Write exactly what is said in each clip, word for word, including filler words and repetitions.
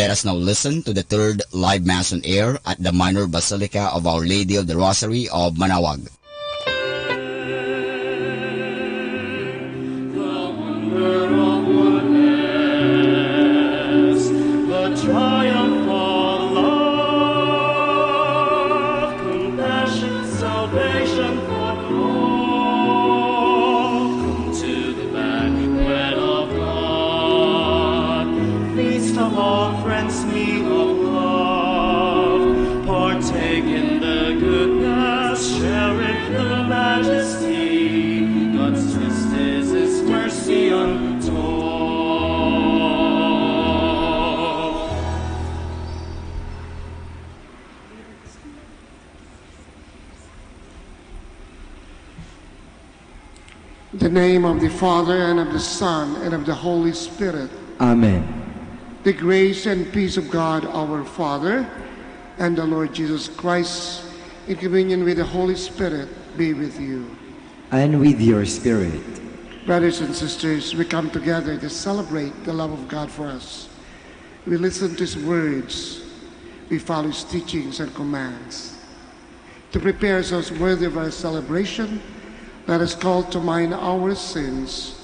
Let us now listen to the third live Mass on air at the Minor Basilica of Our Lady of the Rosary of Manaoag. The wonder of goodness, the triumph of love, compassion, salvation for all. Come to the banquet of God, feast of all friends, meal of love, partake in the goodness, share in the majesty. God's justice, His mercy untold. In the name of the Father, and of the Son, and of the Holy Spirit. Amen. The grace and peace of God our Father and the Lord Jesus Christ, in communion with the Holy Spirit, be with you. And with your spirit. Brothers and sisters, we come together to celebrate the love of God for us. We listen to His words. We follow His teachings and commands. To prepare ourselves worthy of our celebration, let us call to mind our sins,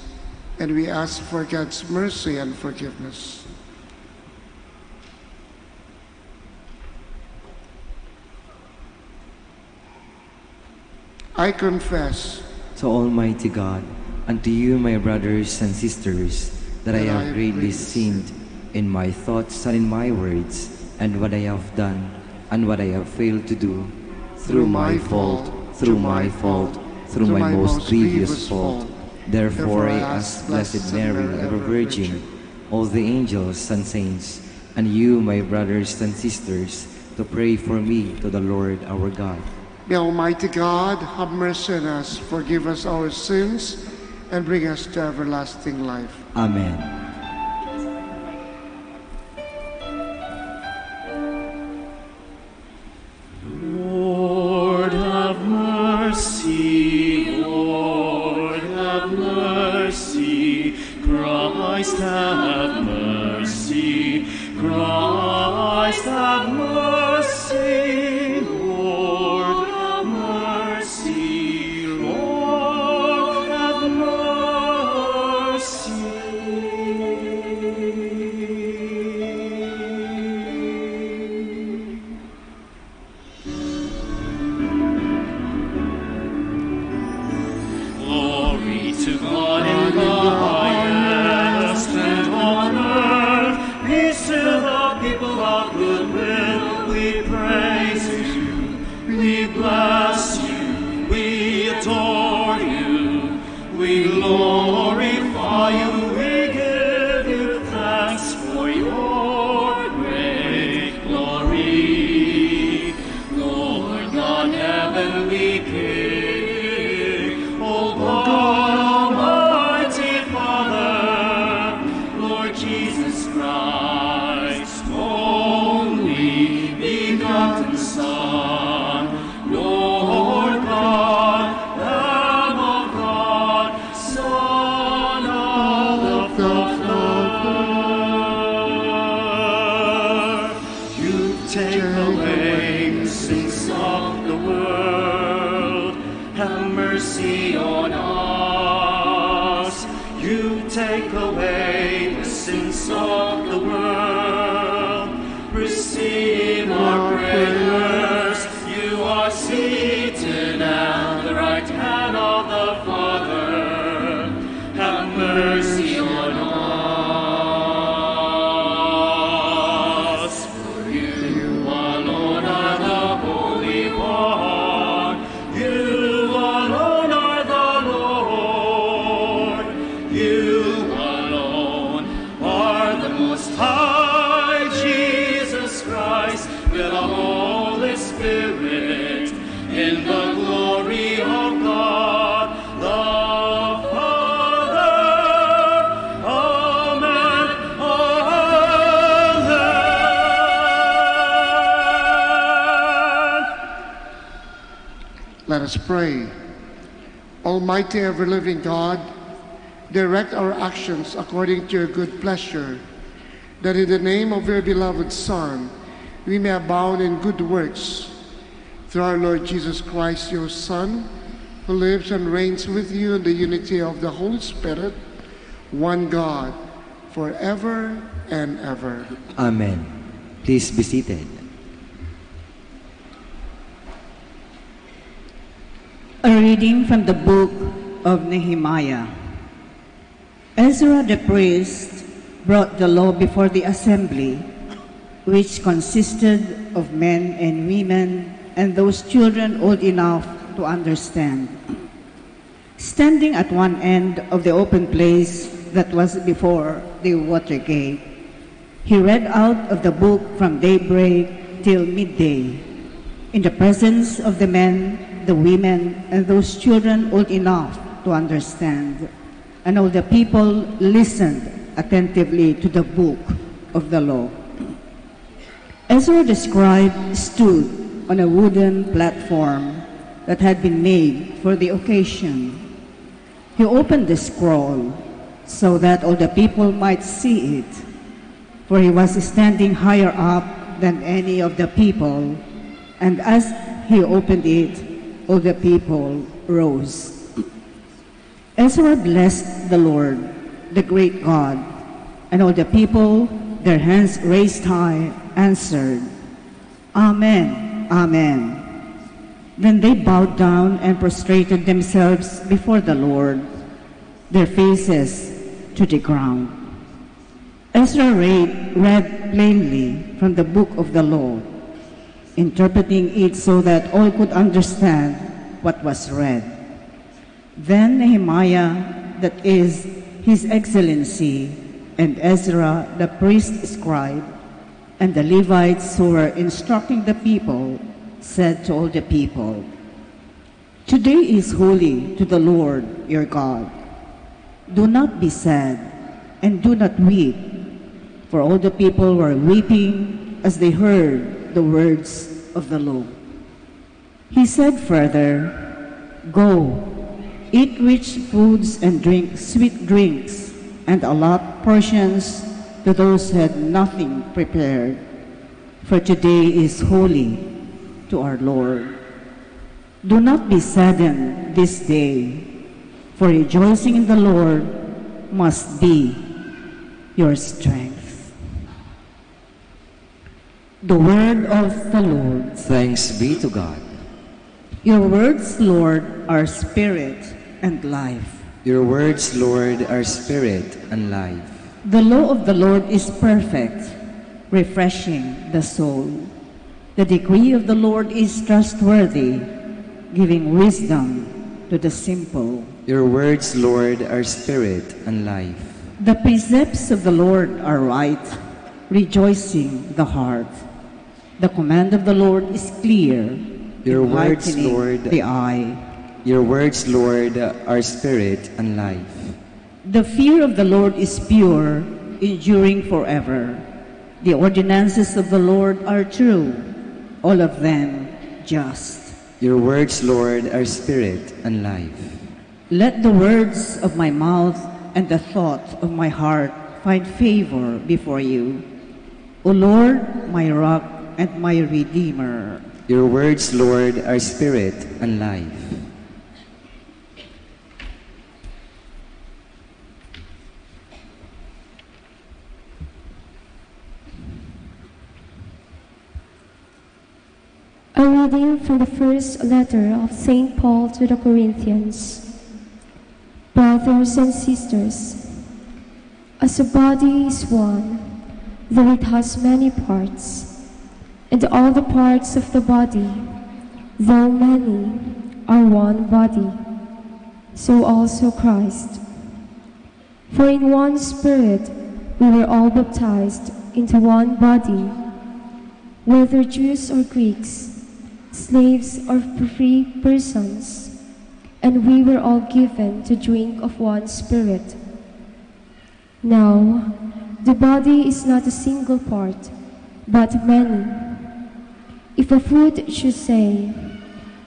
and we ask for God's mercy and forgiveness. I confess to Almighty God, and to you, my brothers and sisters, that I have greatly sinned in my thoughts and in my words, and what I have done and what I have failed to do, through my fault, through my fault, through my most grievous fault. Therefore I ask Blessed Mary, ever Virgin, all the angels and saints, and you, my brothers and sisters, to pray for me to the Lord our God. May Almighty God have mercy on us, forgive us our sins, and bring us to everlasting life. Amen. Lord, have mercy. Lord, have mercy. Christ, have mercy. Christ, have mercy. Lord, have mercy. Lord, have mercy. Glory to God in the highest, and on earth peace to the people of good will. We praise you, we bless you, we adore you. We glorify you, we give you thanks for your great glory. Lord God, heavenly King, O God, Almighty Father, Lord Jesus Christ, only begotten Son, Lord God, Lamb of God, Son of the Father. You take away the sins of the world. Have mercy on us. You take away the sins of the world. Receive our prayers. You are seated at the right hand of the Father. Have mercy on us. For you alone are the Holy One. You alone are the Lord. You alone are the Most High, Jesus Christ, with the Holy Spirit, in the glory of God the Father. Amen. Amen. Let us pray. Almighty, ever-living God, direct our actions according to your good pleasure, That in the name of your beloved Son, we may abound in good works. Through our Lord Jesus Christ, your Son, who lives and reigns with you in the unity of the Holy Spirit, one God, forever and ever. Amen. Please be seated. A reading from the book of Nehemiah. Ezra the priest brought the law before the assembly, which consisted of men and women and those children old enough to understand. Standing at one end of the open place that was before the water gate, he read out of the book from daybreak till midday, in the presence of the men, the women, and those children old enough to understand. And all the people listened attentively to the book of the law. Ezra the scribe stood on a wooden platform that had been made for the occasion. He opened the scroll so that all the people might see it, for he was standing higher up than any of the people, and as he opened it, all the people rose. Ezra blessed the Lord, the great God, and all the people, their hands raised high, answered, "Amen, amen." Then they bowed down and prostrated themselves before the Lord, their faces to the ground. Ezra read, read plainly from the book of the law, interpreting it so that all could understand what was read. Then Nehemiah, that is, His Excellency, and Ezra the priest scribe, and the Levites who were instructing the people, said to all the people, "Today is holy to the Lord your God. Do not be sad, and do not weep," for all the people were weeping as they heard the words of the law. He said further, "Go, eat rich foods and drink sweet drinks, and allot portions to those who had nothing prepared, for today is holy to our Lord. Do not be saddened this day, for rejoicing in the Lord must be your strength." The word of the Lord. Thanks be to God. Your words, Lord, are spirit and life. Your words, Lord, are spirit and life. The law of the Lord is perfect, refreshing the soul. The decree of the Lord is trustworthy, giving wisdom to the simple. Your words, Lord, are spirit and life. The precepts of the Lord are right, rejoicing the heart. The command of the Lord is clear, Your words, enlightening Lord, the eye. Your words, Lord, are spirit and life. The fear of the Lord is pure, enduring forever. The ordinances of the Lord are true, all of them just. Your words, Lord, are spirit and life. Let the words of my mouth and the thought of my heart find favor before you, O Lord, my rock and my redeemer. Your words, Lord, are spirit and life. A reading from the first letter of Saint Paul to the Corinthians. Brothers and sisters, as a body is one, though it has many parts, and all the parts of the body, though many, are one body, so also Christ. For in one Spirit we were all baptized into one body, whether Jews or Greeks, slaves or free persons, and we were all given to drink of one Spirit. Now, the body is not a single part, but many. If a foot should say,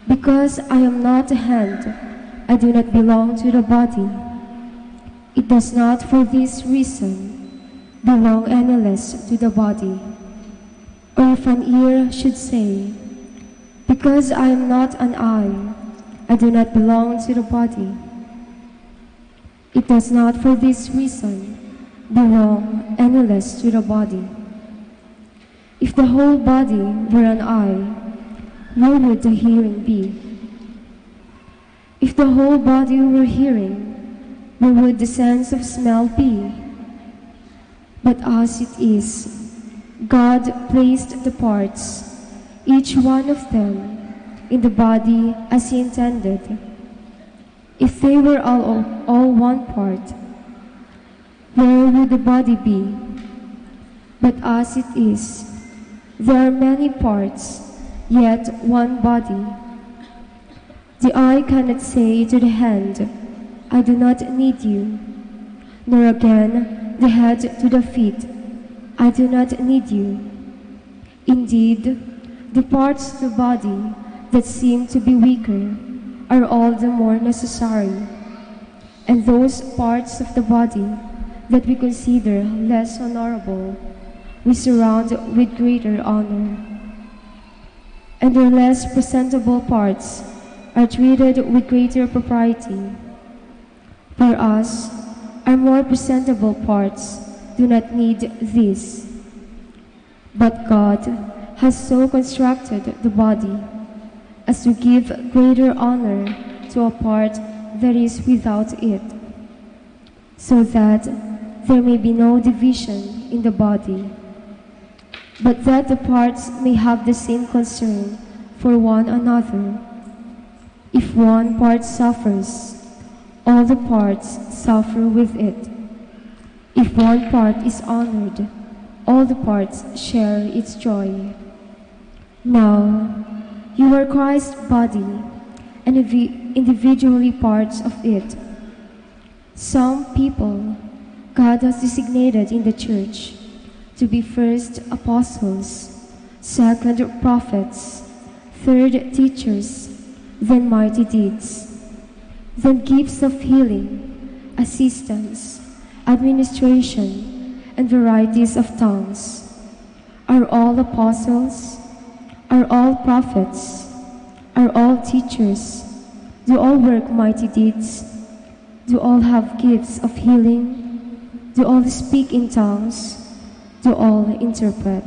"Because I am not a hand, I do not belong to the body," it does not for this reason belong any less to the body. Or if an ear should say, "Because I am not an eye, I do not belong to the body," it does not for this reason belong any less to the body. If the whole body were an eye, where would the hearing be? If the whole body were hearing, where would the sense of smell be? But as it is, God placed the parts, each one of them, in the body as He intended. If they were all, all one part, where would the body be? But as it is, there are many parts, yet one body. The eye cannot say to the hand, "I do not need you," nor again the head to the feet, "I do not need you." Indeed, the parts of the body that seem to be weaker are all the more necessary, and those parts of the body that we consider less honorable, we surround with greater honor. And their less presentable parts are treated with greater propriety. For us, our more presentable parts do not need this. But God has so constructed the body as to give greater honor to a part that is without it, so that there may be no division in the body, but that the parts may have the same concern for one another. If one part suffers, all the parts suffer with it. If one part is honored, all the parts share its joy. Now, you are Christ's body and invi-, individually parts of it. Some people God has designated in the church to be first apostles, second prophets, third teachers, then mighty deeds, then gifts of healing, assistance, administration, and varieties of tongues. Are all apostles? Are all prophets? Are all teachers? Do all work mighty deeds? Do all have gifts of healing? Do all speak in tongues? Do all interpret?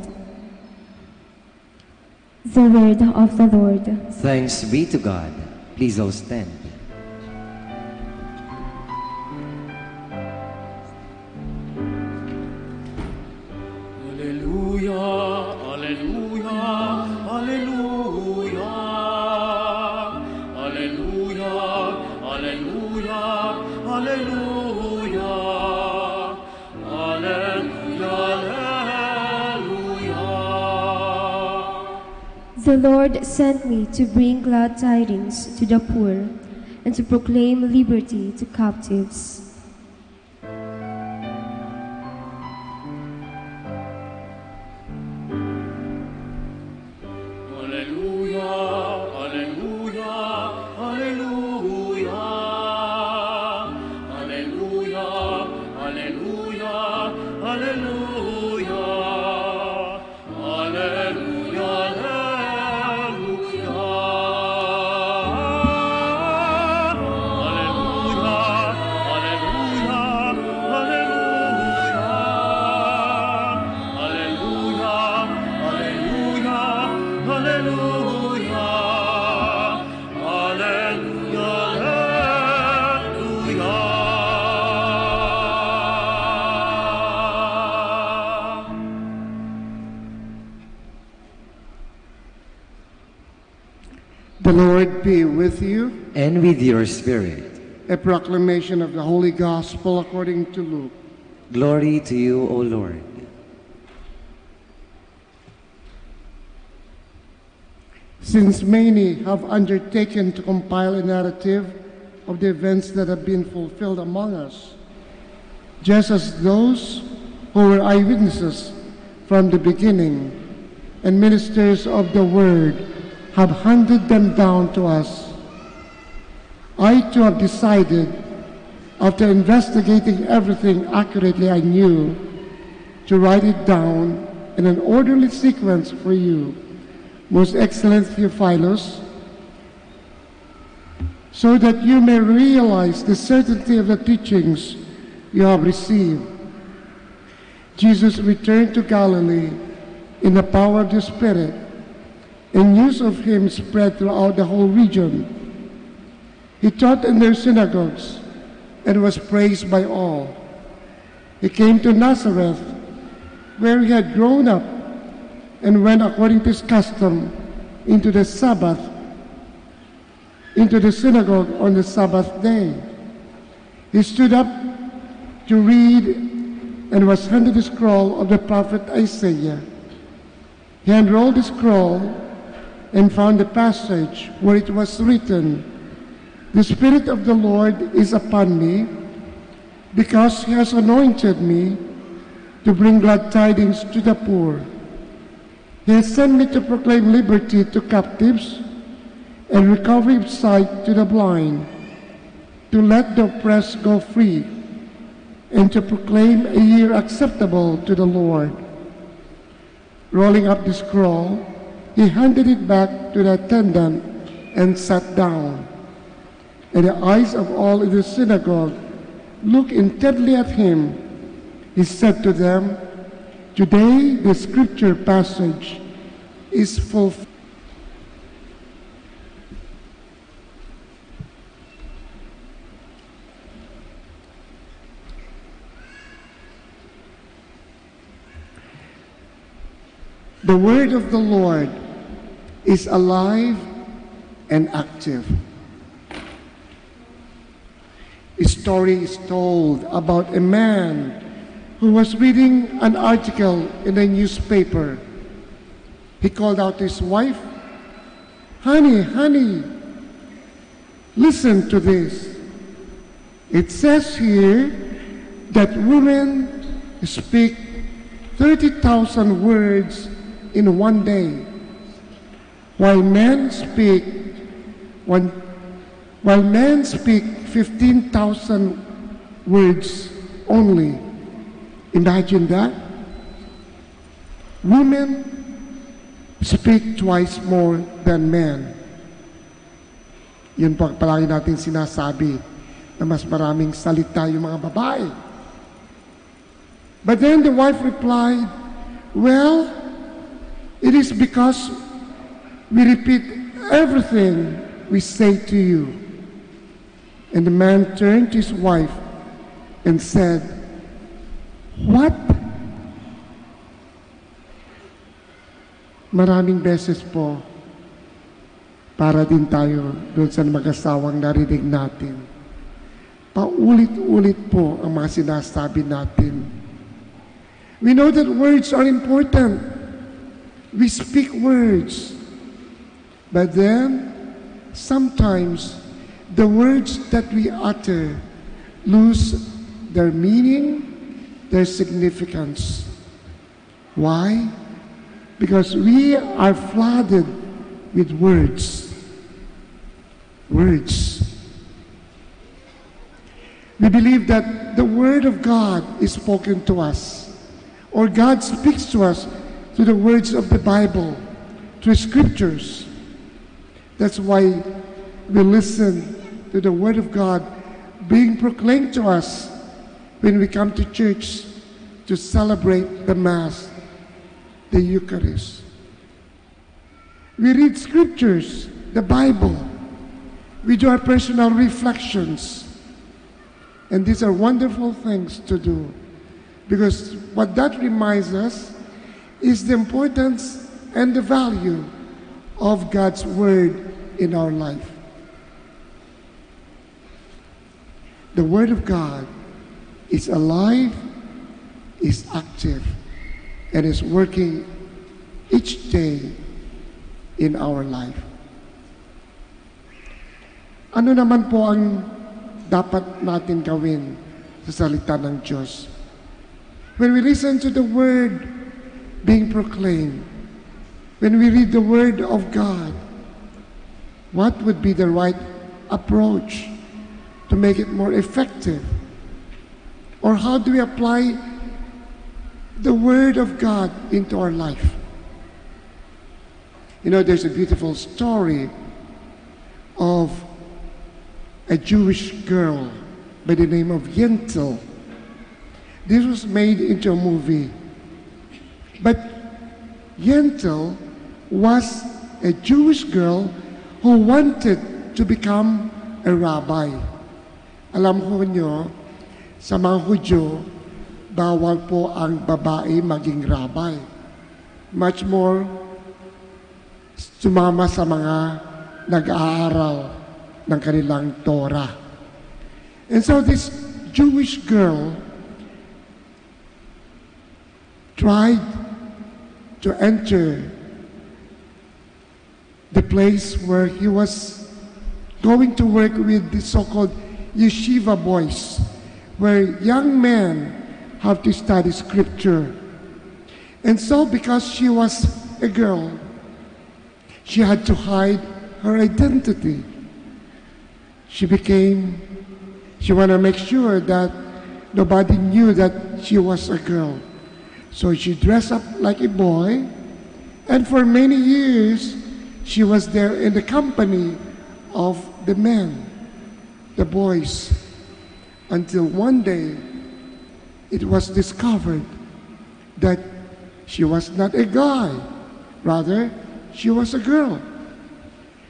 The word of the Lord. Thanks be to God. Please all stand. Aleluya, aleluya, aleluya. Aleluya, aleluya, aleluya. Aleluya, aleluya. The Lord sent me to bring glad tidings to the poor and to proclaim liberty to captives. Aleluya, aleluya, aleluya. Aleluya, aleluya, aleluya. Aleluya, aleluya. Aleluya, aleluya, aleluya. Aleluya, aleluya, aleluya. Aleluya, aleluya. The Lord be with you. And with your spirit. A proclamation of the Holy Gospel according to Luke. Glory to you, O Lord. Since many have undertaken to compile a narrative of the events that have been fulfilled among us, just as those who were eyewitnesses from the beginning and ministers of the word have handed them down to us, I too have decided, after investigating everything accurately I knew, to write it down in an orderly sequence for you, most excellent Theophilus, so that you may realize the certainty of the teachings you have received. Jesus returned to Galilee in the power of the Spirit, and news of him spread throughout the whole region. He taught in their synagogues and was praised by all. He came to Nazareth, where he had grown up, and went according to his custom into the Sabbath, into the synagogue on the Sabbath day. He stood up to read and was handed the scroll of the prophet Isaiah. He unrolled the scroll and found the passage where it was written, "The Spirit of the Lord is upon me, because he has anointed me to bring glad tidings to the poor. He has sent me to proclaim liberty to captives and recovery of sight to the blind, to let the oppressed go free, and to proclaim a year acceptable to the Lord." Rolling up the scroll, he handed it back to the attendant and sat down. And the eyes of all in the synagogue looked intently at him. He said to them, "Today the scripture passage is fulfilled." The word of the Lord is alive and active. A story is told about a man who was reading an article in a newspaper. He called out to his wife, "Honey, honey, listen to this. It says here that women speak thirty thousand words in one day, while men speak one, while men speak fifteen thousand words only." Imagine that. Women speak twice more than men. Yun po palagi natin sinasabi na mas maraming salita yung mga babae. But then the wife replied, "Well, it is because we repeat everything we say to you." And the man turned to his wife and said, "What?" Maraming beses po, para din tayo doon sa mag-asawang narinig natin. Paulit-ulit po ang mga sinasabi natin. We know that words are important. We speak words. But then, sometimes, the words that we utter lose their meaning, their significance. Why? Because we are flooded with words. Words. We believe that the Word of God is spoken to us, or God speaks to us through the words of the Bible, through scriptures. That's why we listen to the Word of God being proclaimed to us when we come to church to celebrate the Mass, the Eucharist. We read scriptures, the Bible. We do our personal reflections. And these are wonderful things to do, because what that reminds us is the importance and the value of God's Word in our life. The Word of God is alive, is active, and is working each day in our life. Ano naman po ang dapat natin gawin sa salita ng Diyos? When we listen to the word being proclaimed, when we read the word of God, what would be the right approach to make it more effective? Or how do we apply the Word of God into our life. You know, there's a beautiful story of a Jewish girl by the name of Yentl. This was made into a movie. But Yentl was a Jewish girl who wanted to become a rabbi. Alam ho nyo, sa mga Hudyo, bawal po ang babae maging rabbi. Much more, sumama sa mga nag-aaral ng kanilang Torah. And so this Jewish girl tried to enter the place where he was going to work with the so-called yeshiva boys, where young men have to study scripture. And so, because she was a girl, she had to hide her identity. She became, she wanted to make sure that nobody knew that she was a girl. So she dressed up like a boy, and for many years, she was there in the company of the men, the boys, until one day it was discovered that she was not a guy. Rather, she was a girl.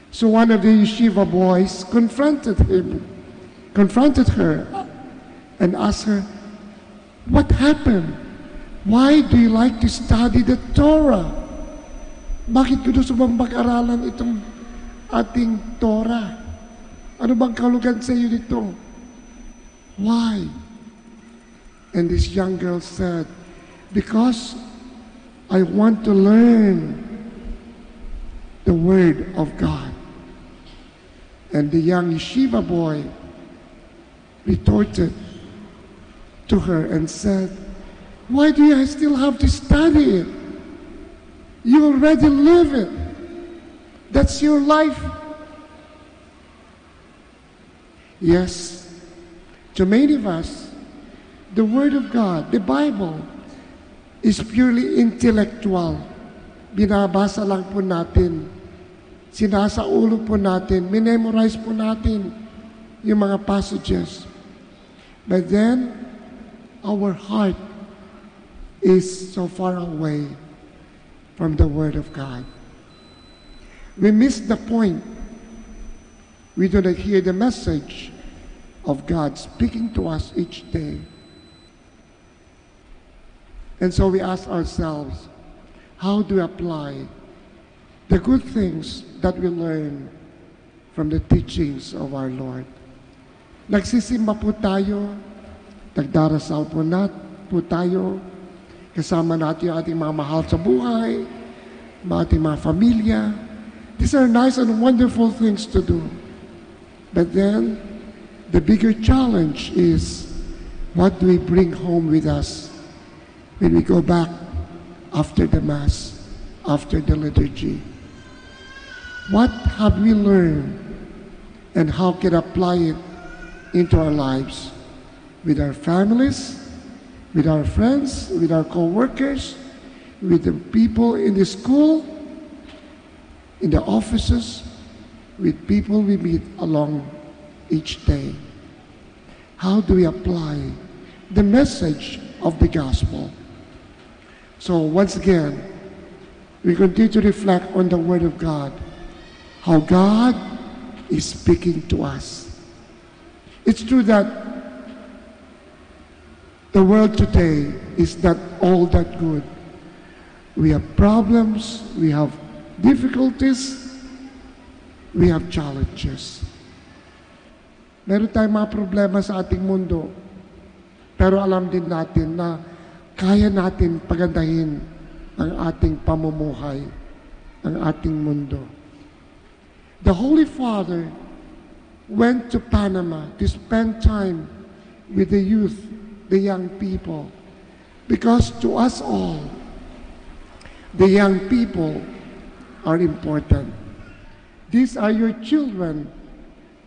So one of the yeshiva boys confronted him, confronted her, and asked her, "What happened? Why do you like to study the Torah? Bakit gusto mo bang pag-aralan itong ating Torah? Ano bang kalugan sa iyo nito?" Why? And this young girl said, "Because I want to learn the Word of God." And the young yeshiva boy retorted to her and said, "Why do you still have to study it? You already live it. That's your life." Yes, to many of us, the Word of God, the Bible, is purely intellectual. Binabasa lang po natin, sinasaulo po natin, minemorize po natin yung mga passages. But then, our heart is so far away from the Word of God. We miss the point. We do not hear the message of God speaking to us each day. And so we ask ourselves, how do we apply the good things that we learn from the teachings of our Lord? Nagsisimba po tayo, nagdarasal po nat-, po tayo, kasama natin yung ating mga mahal sa buhay, mga ating mga familia. These are nice and wonderful things to do. But then, the bigger challenge is, what do we bring home with us when we go back after the Mass, after the liturgy? What have we learned, and how can apply it into our lives, with our families, with our friends, with our co-workers, with the people in the school, in the offices, with people we meet along each day? How do we apply the message of the gospel? So once again, we continue to reflect on the Word of God, how God is speaking to us. It's true that the world today is not all that good. We have problems, we have difficulties, we have challenges. Meron tayong mga problema sa ating mundo, pero alam din natin na kaya natin pagandahin ang ating pamumuhay, ang ating mundo. The Holy Father went to Panama to spend time with the youth, the young people, because to us all, the young people are important. These are your children,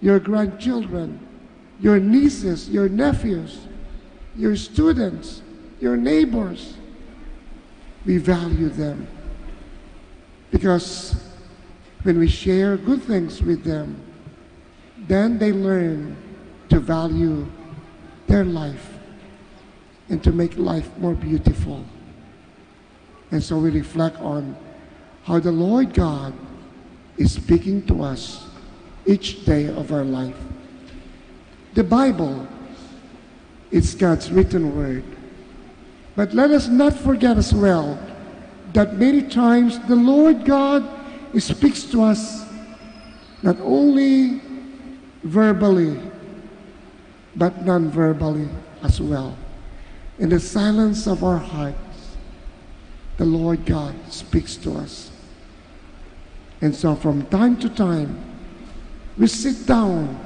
your grandchildren, your nieces, your nephews, your students, your neighbors, We value them. Because when we share good things with them, then they learn to value their life and to make life more beautiful. And so we reflect on how the Lord God is speaking to us each day of our life. The Bible, it's God's written word. But let us not forget as well that many times the Lord God speaks to us not only verbally, but non-verbally as well. In the silence of our hearts, the Lord God speaks to us. And so from time to time, we sit down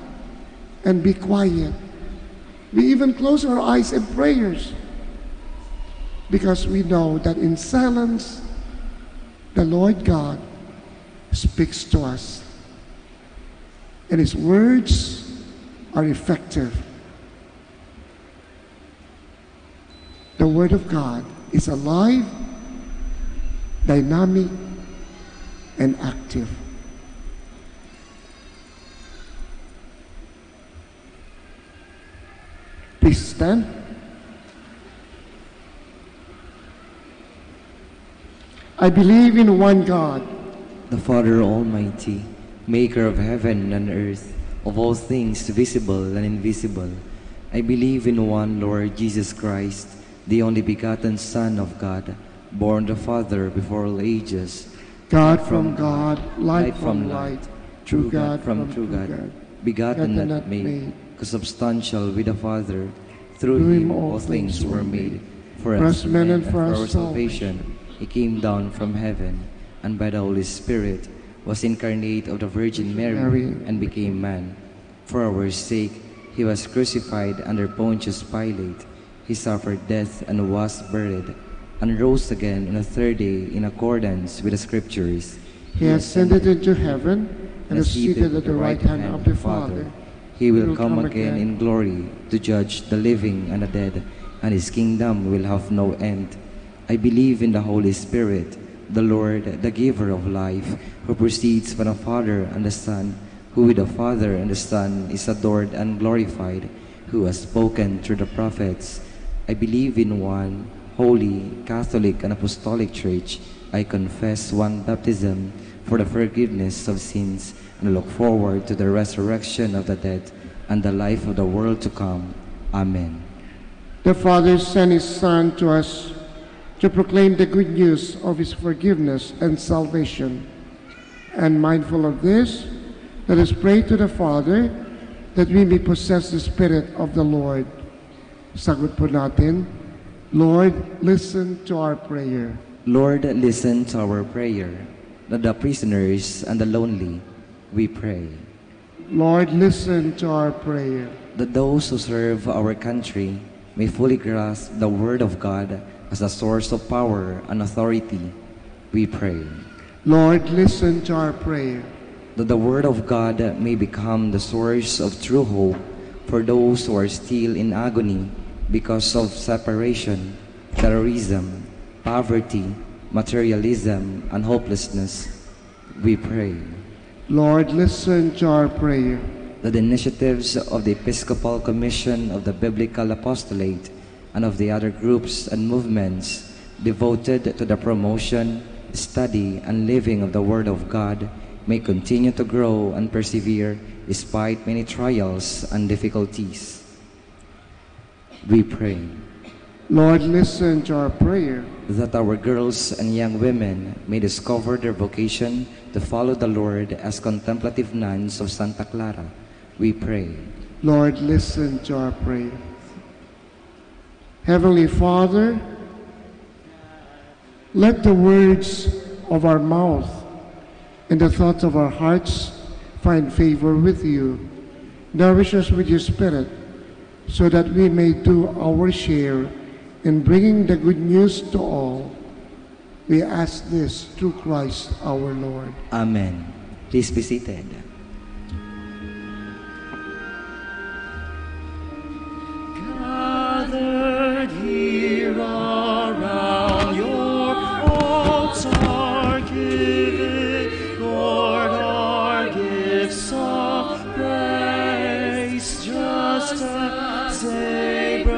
and be quiet. We even close our eyes in prayers because we know that in silence, the Lord God speaks to us. And His words are effective. The Word of God is alive, dynamic, and active. Please stand. I believe in one God, the Father Almighty, maker of heaven and earth, of all things visible and invisible. I believe in one Lord Jesus Christ, the only begotten Son of God, born of the Father before all ages. God from God, light from light, true God from true God, begotten, not made, consubstantial with the Father. Through him all things were made. For us men and for our salvation, he came down from heaven, and by the Holy Spirit was incarnate of the Virgin Mary and became man. For our sake, he was crucified under Pontius Pilate. He suffered death and was buried, and rose again on the third day in accordance with the Scriptures. He ascended into heaven and is seated at the right hand of the Father. He will come again in glory to judge the living and the dead, and his kingdom will have no end. I believe in the Holy Spirit, the Lord, the giver of life, who proceeds from the Father and the Son, who with the Father and the Son is adored and glorified, who has spoken through the prophets. I believe in one holy, Catholic, and Apostolic Church. I confess one baptism for the forgiveness of sins, and look forward to the resurrection of the dead and the life of the world to come. Amen. The Father sent his Son to us to proclaim the good news of his forgiveness and salvation. And mindful of this, let us pray to the Father that we may possess the Spirit of the Lord. Sagot po natin, Lord, listen to our prayer. Lord, listen to our prayer. That the prisoners and the lonely, we pray. Lord, listen to our prayer. That those who serve our country may fully grasp the Word of God as a source of power and authority, we pray. Lord, listen to our prayer. That the Word of God may become the source of true hope for those who are still in agony because of separation, terrorism, poverty, materialism, and hopelessness, we pray. Lord, listen to our prayer. That the initiatives of the Episcopal Commission of the Biblical Apostolate and of the other groups and movements devoted to the promotion, study, and living of the Word of God may continue to grow and persevere despite many trials and difficulties, we pray. Lord, listen to our prayer. That our girls and young women may discover their vocation to follow the Lord as contemplative nuns of Santa Clara, we pray. Lord, listen to our prayer. Heavenly Father, let the words of our mouth and the thoughts of our hearts find favor with you. Nourish us with your Spirit so that we may do our share in bringing the good news to all. We ask this through Christ our Lord. Amen. Please be seated. Gathered here around your Just as Abraham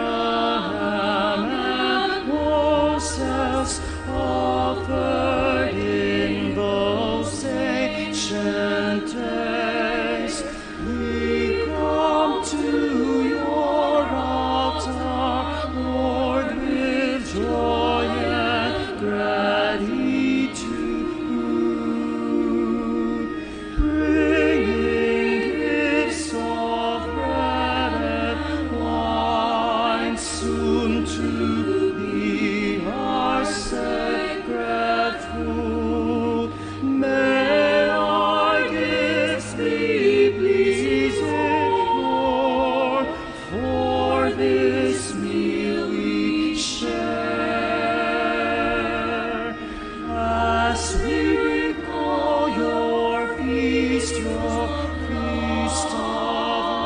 and Moses offered in those ancient days, we come to your altar, Lord, with joy and gratitude, bringing gifts of bread and wine, soon to be our sacred food. May our gifts be pleasing, Lord, for this meal we share. As we recall your feast, your feast of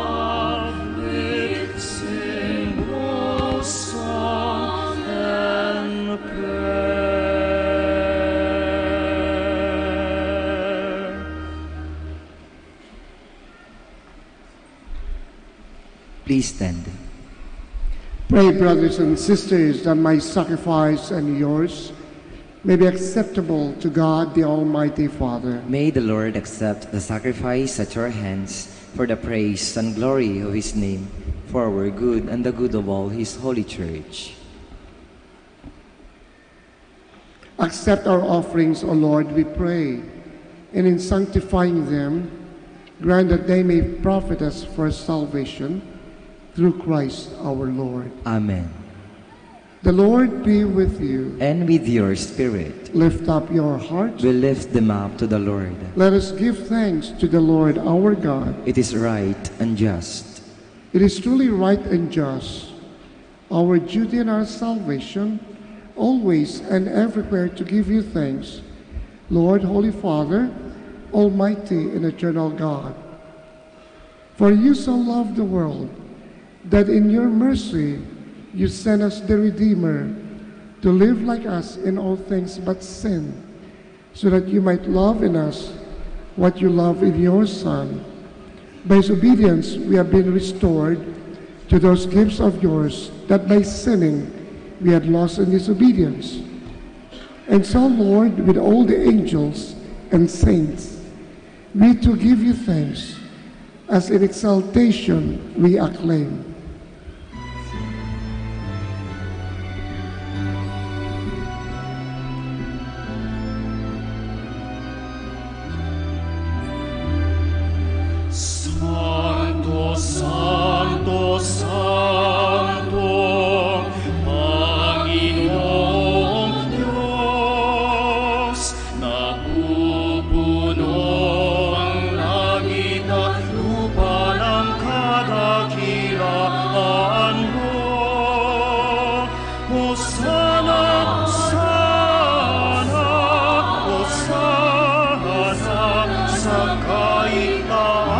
love, with single song and prayer. Please stand. Pray, brothers and sisters, that my sacrifice and yours may be acceptable to God, the Almighty Father. May the Lord accept the sacrifice at your hands for the praise and glory of his name, for our good and the good of all his holy church. Accept our offerings, O Lord, we pray, and in sanctifying them, grant that they may profit us for salvation through Christ our Lord. Amen. The Lord be with you. And with your spirit. Lift up your hearts. We lift them up to the Lord. Let us give thanks to the Lord our God. It is right and just. It is truly right and just, our duty and our salvation, always and everywhere to give you thanks, Lord, Holy Father, Almighty and Eternal God. For you so loved the world that in your mercy you sent us the Redeemer to live like us in all things but sin, so that you might love in us what you love in your Son. By his obedience, we have been restored to those gifts of yours that by sinning we had lost in disobedience. And so, Lord, with all the angels and saints, we too give you thanks, as in exaltation we acclaim. Santo, santo, santo, Panginoong Dios, napupuno ang langit at lupa ng kadakilaan mo. Hosanna, Hosanna, Hosanna sa kaitaasan.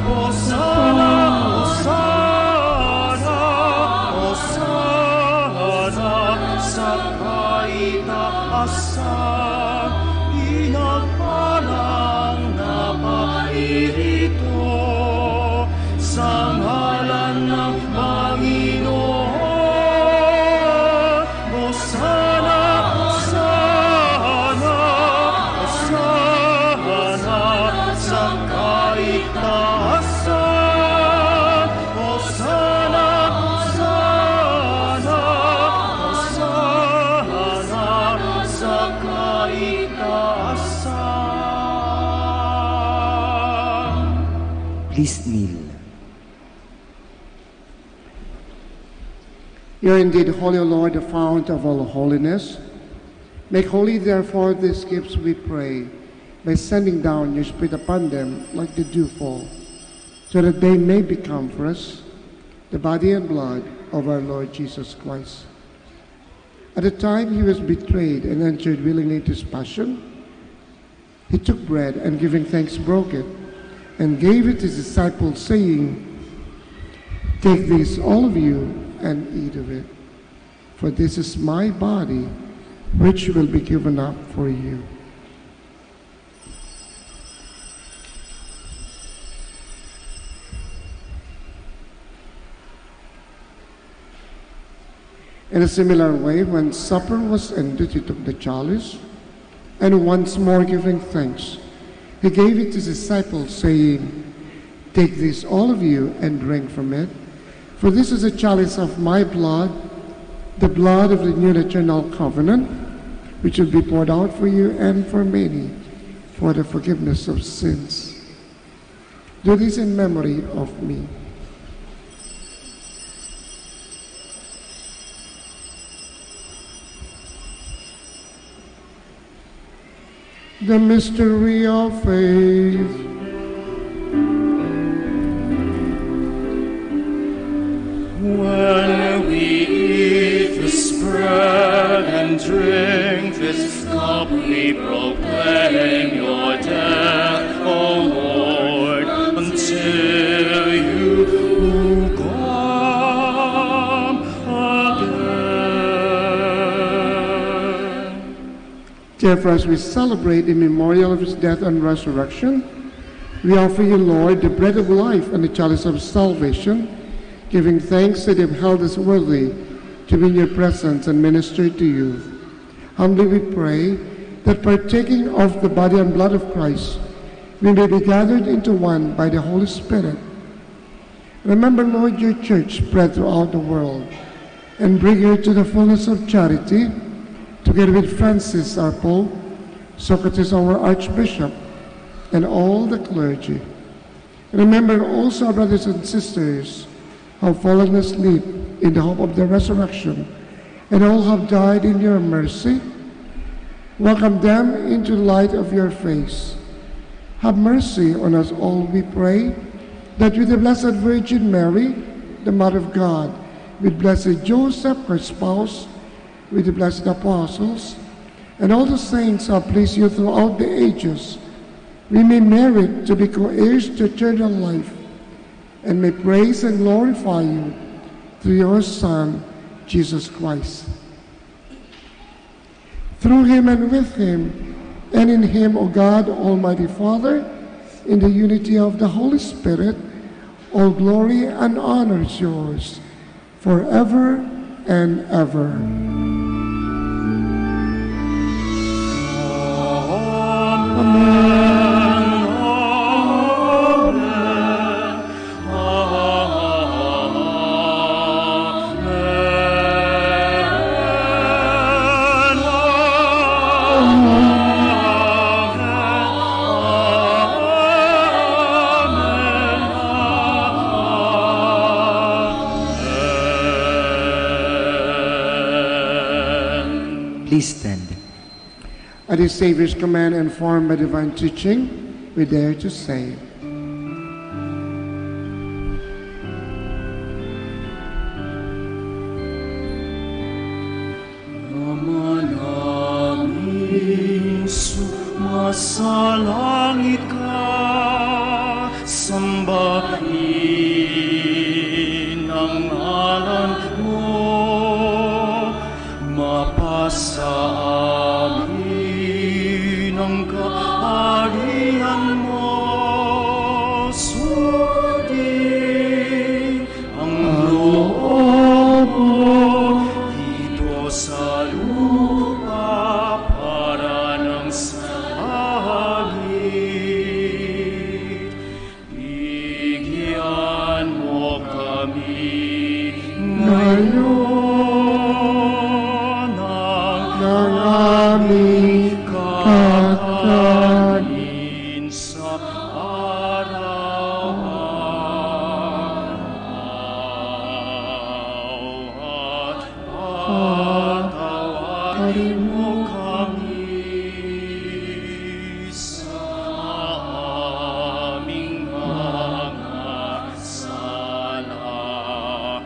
Hosanna, Hosanna, Hosanna sa kaitaasan. Pinagpalang napairito sa ngalan ng Panginoon. Hosanna, Hosanna, Hosanna sa kaitaasan. Hosanna, Hosanna, Hosanna sa kaitaasan. Please kneel. You are indeed holy, O Lord, the fount of all holiness. Make holy, therefore, these gifts, we pray, by sending down your Spirit upon them like the dewfall, so that they may become for us the body and blood of our Lord Jesus Christ. At the time he was betrayed and entered willingly into his passion, he took bread and, giving thanks, broke it and gave it to his disciples, saying, "Take this, all of you, and eat of it, for this is my body, which will be given up for you." In a similar way, when supper was ended, he took the chalice, and once more giving thanks, he gave it to his disciples, saying, "Take this, all of you, and drink from it, for this is a chalice of my blood, the blood of the new and eternal covenant, which will be poured out for you and for many for the forgiveness of sins. Do this in memory of me." The mystery of faith. When we eat this bread and drink this cup, we proclaim your death, O Lord, until you come again. Therefore, as we celebrate the memorial of his death and resurrection, we offer you, Lord, the bread of life and the chalice of salvation, giving thanks that you have held us worthy to be in your presence and minister to you. Humbly we pray that, partaking of the body and blood of Christ, we may be gathered into one by the Holy Spirit. Remember, Lord, your church spread throughout the world, and bring her to the fullness of charity, together with Francis, our Pope, Socrates, our Archbishop, and all the clergy. Remember also our brothers and sisters who have fallen asleep in the hope of the resurrection, and all have died in your mercy. Welcome them into the light of your face. Have mercy on us all, we pray, that with the Blessed Virgin Mary, the Mother of God, with blessed Joseph, her spouse, with the blessed apostles, and all the saints who have pleased you throughout the ages, we may merit to be co-heirs to eternal life, and may praise and glorify you through your Son, Jesus Christ. Through him and with him and in him, O God, Almighty Father, in the unity of the Holy Spirit, all glory and honor is yours forever and ever. Amen. Please stand. At his Savior's command, informed by divine teaching, we dare to say, Ama namin, sumasalangit ka, sambahin ang ngalan mo, mapasa amin ang kaharian mo, sundin ang loob mo dito sa lupa para nang sa langit. Bigyan mo kami ngayon ng aming kakanin sa araw-araw, at patawarin mo kami sa aming mga sala,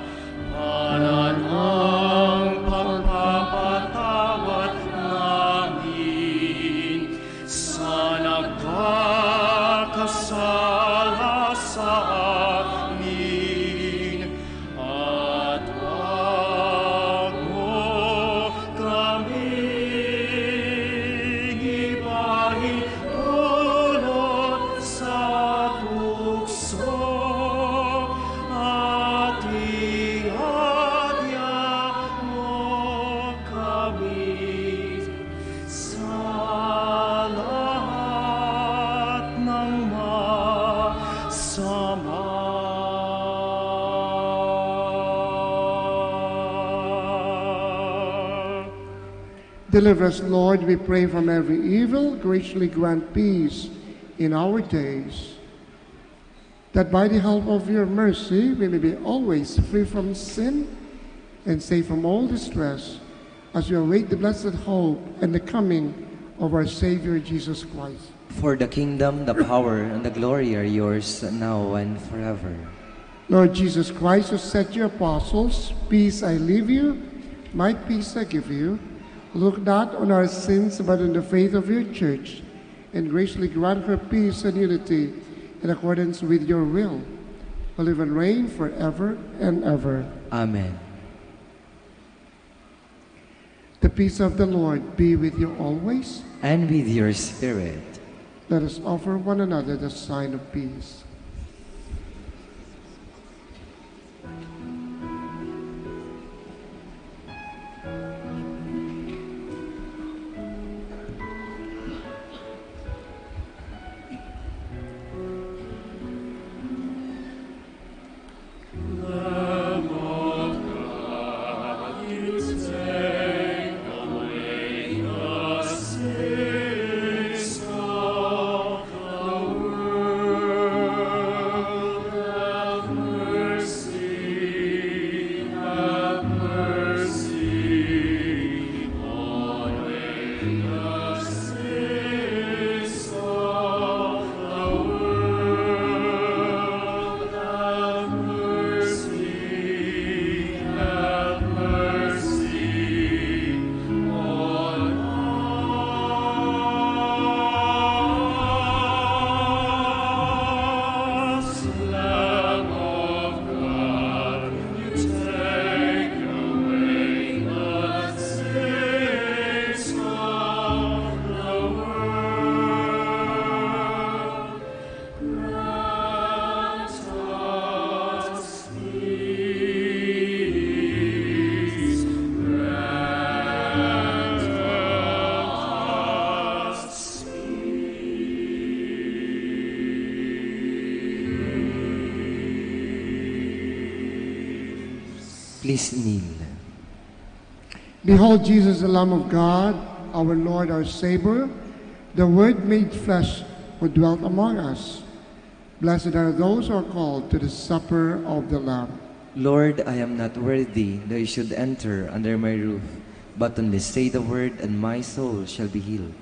para ang pagpapatawad namin sa nagkakasala sa amin, at huwag mo kaming ipahintulot sa tukso, at iadya mo Deliver us, Lord, we pray, from every evil. Graciously grant peace in our days, that by the help of your mercy we may be always free from sin and safe from all distress, as we await the blessed hope and the coming of our Savior Jesus Christ. For the kingdom, the power, and the glory are yours, now and forever. Lord Jesus Christ, who said to your apostles, "Peace I leave you, my peace I give you," look not on our sins, but on the faith of your church, and graciously grant her peace and unity in accordance with your will, who live and reign forever and ever. Amen. The peace of the Lord be with you always. And with your spirit. Let us offer one another the sign of peace. Please kneel. Behold Jesus, the Lamb of God, our Lord, our Savior, the Word made flesh, who dwelt among us. Blessed are those who are called to the supper of the Lamb. Lord, I am not worthy that you should enter under my roof, but only say the word and my soul shall be healed.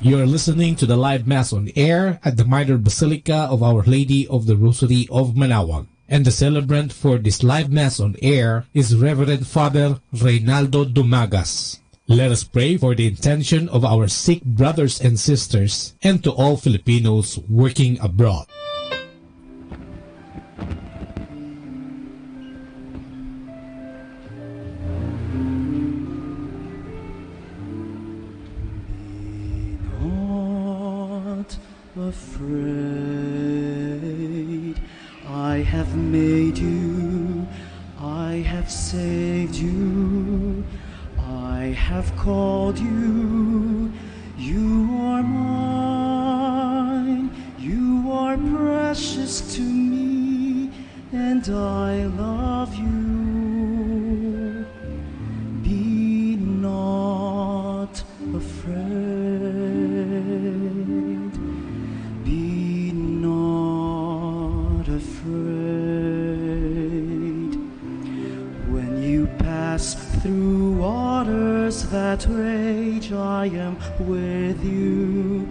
You're listening to the live Mass on air at the Minor Basilica of Our Lady of the Rosary of Manaoag. And the celebrant for this live Mass on air is Reverend Father Reynaldo Dumagas. Let us pray for the intention of our Sikh brothers and sisters and to all Filipinos working abroad. Be not afraid. I have made you, I have saved you, I have called you. You are mine, you are precious to me, and I love you. Be not afraid. Be not afraid. When you pass through waters that rage, I am with you.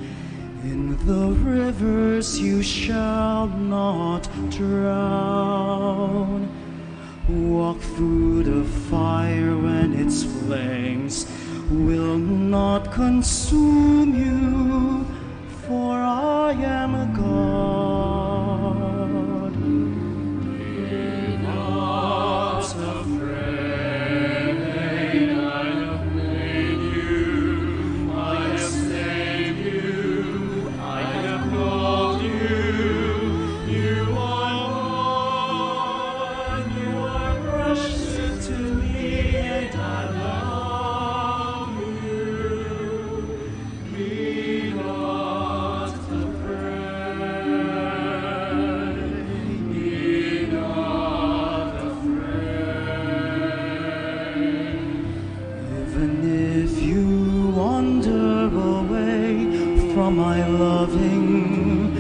In the rivers you shall not drown. Walk through the fire and its flames will not consume you, for I am a God. Be not afraid, I have made you, I have saved you, I have My loving,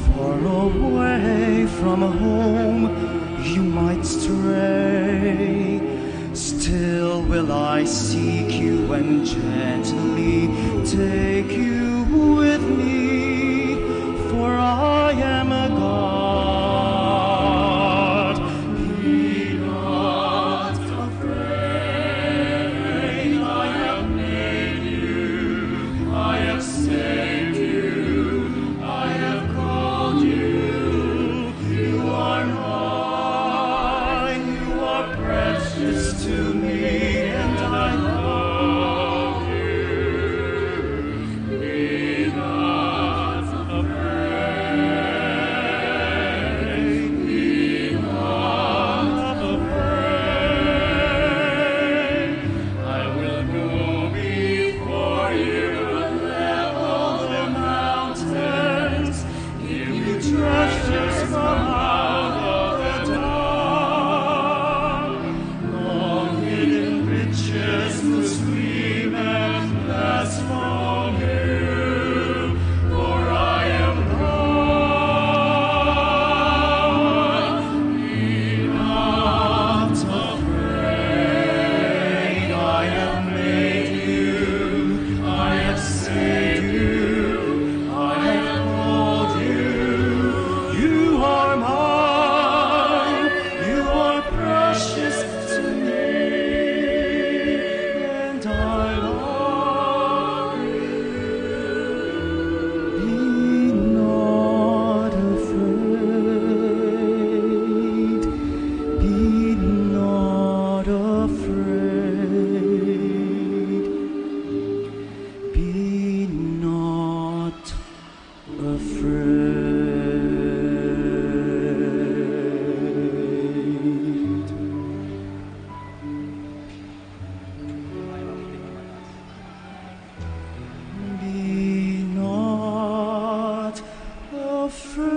far away from home you might stray. Still will I seek you and gently take you with me, for I am a God. Be not afraid, I have made you, I have saved you, I have called you. You are mine, you are precious to me, and I love you. Be not afraid, be not afraid. I will go before you and level the mountains, give you treasures from out of the dark. All hidden riches will stream and bless from you, for I am God. Be not afraid, I have made you, I have saved you, I have called you. You are mine, you are precious to me, and I love you. Be not afraid, be not afraid, be not afraid. Be not afraid.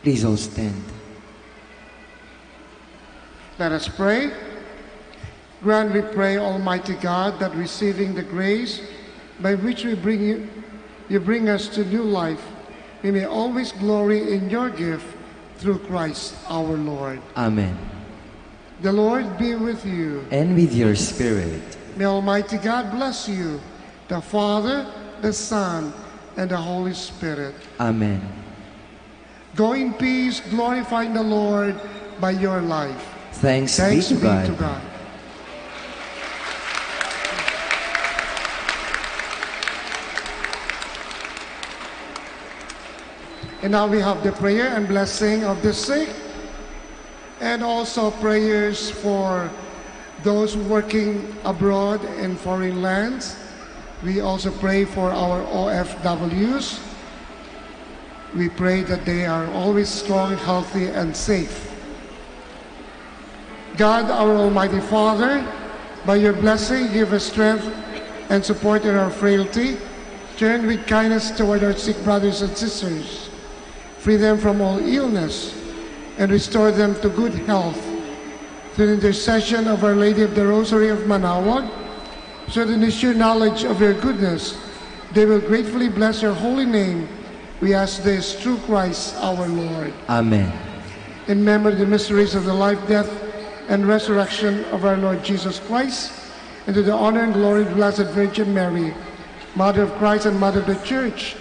Please all stand. Let us pray. Grant, we pray, Almighty God, that receiving the grace by which we bring you, you bring us to new life, we may always glory in your gift through Christ our Lord. Amen. The Lord be with you. And with your spirit. May Almighty God bless you, the Father, the Son, and the Holy Spirit. Amen. Go in peace, glorifying the Lord by your life. Thanks be to God. And now we have the prayer and blessing of the sick, and also prayers for those working abroad in foreign lands. We also pray for our O F Ws. We pray that they are always strong, healthy, and safe. God, our Almighty Father, by your blessing, give us strength and support in our frailty. Turn with kindness toward our sick brothers and sisters. Free them from all illness and restore them to good health. Through the intercession of Our Lady of the Rosary of Manaoag, so that in the sure knowledge of your goodness, they will gratefully bless your holy name, We ask this through Christ our Lord. Amen. In memory of the mysteries of the life, death, and resurrection of our Lord Jesus Christ, and to the honor and glory of Blessed Virgin Mary, Mother of Christ and Mother of the Church,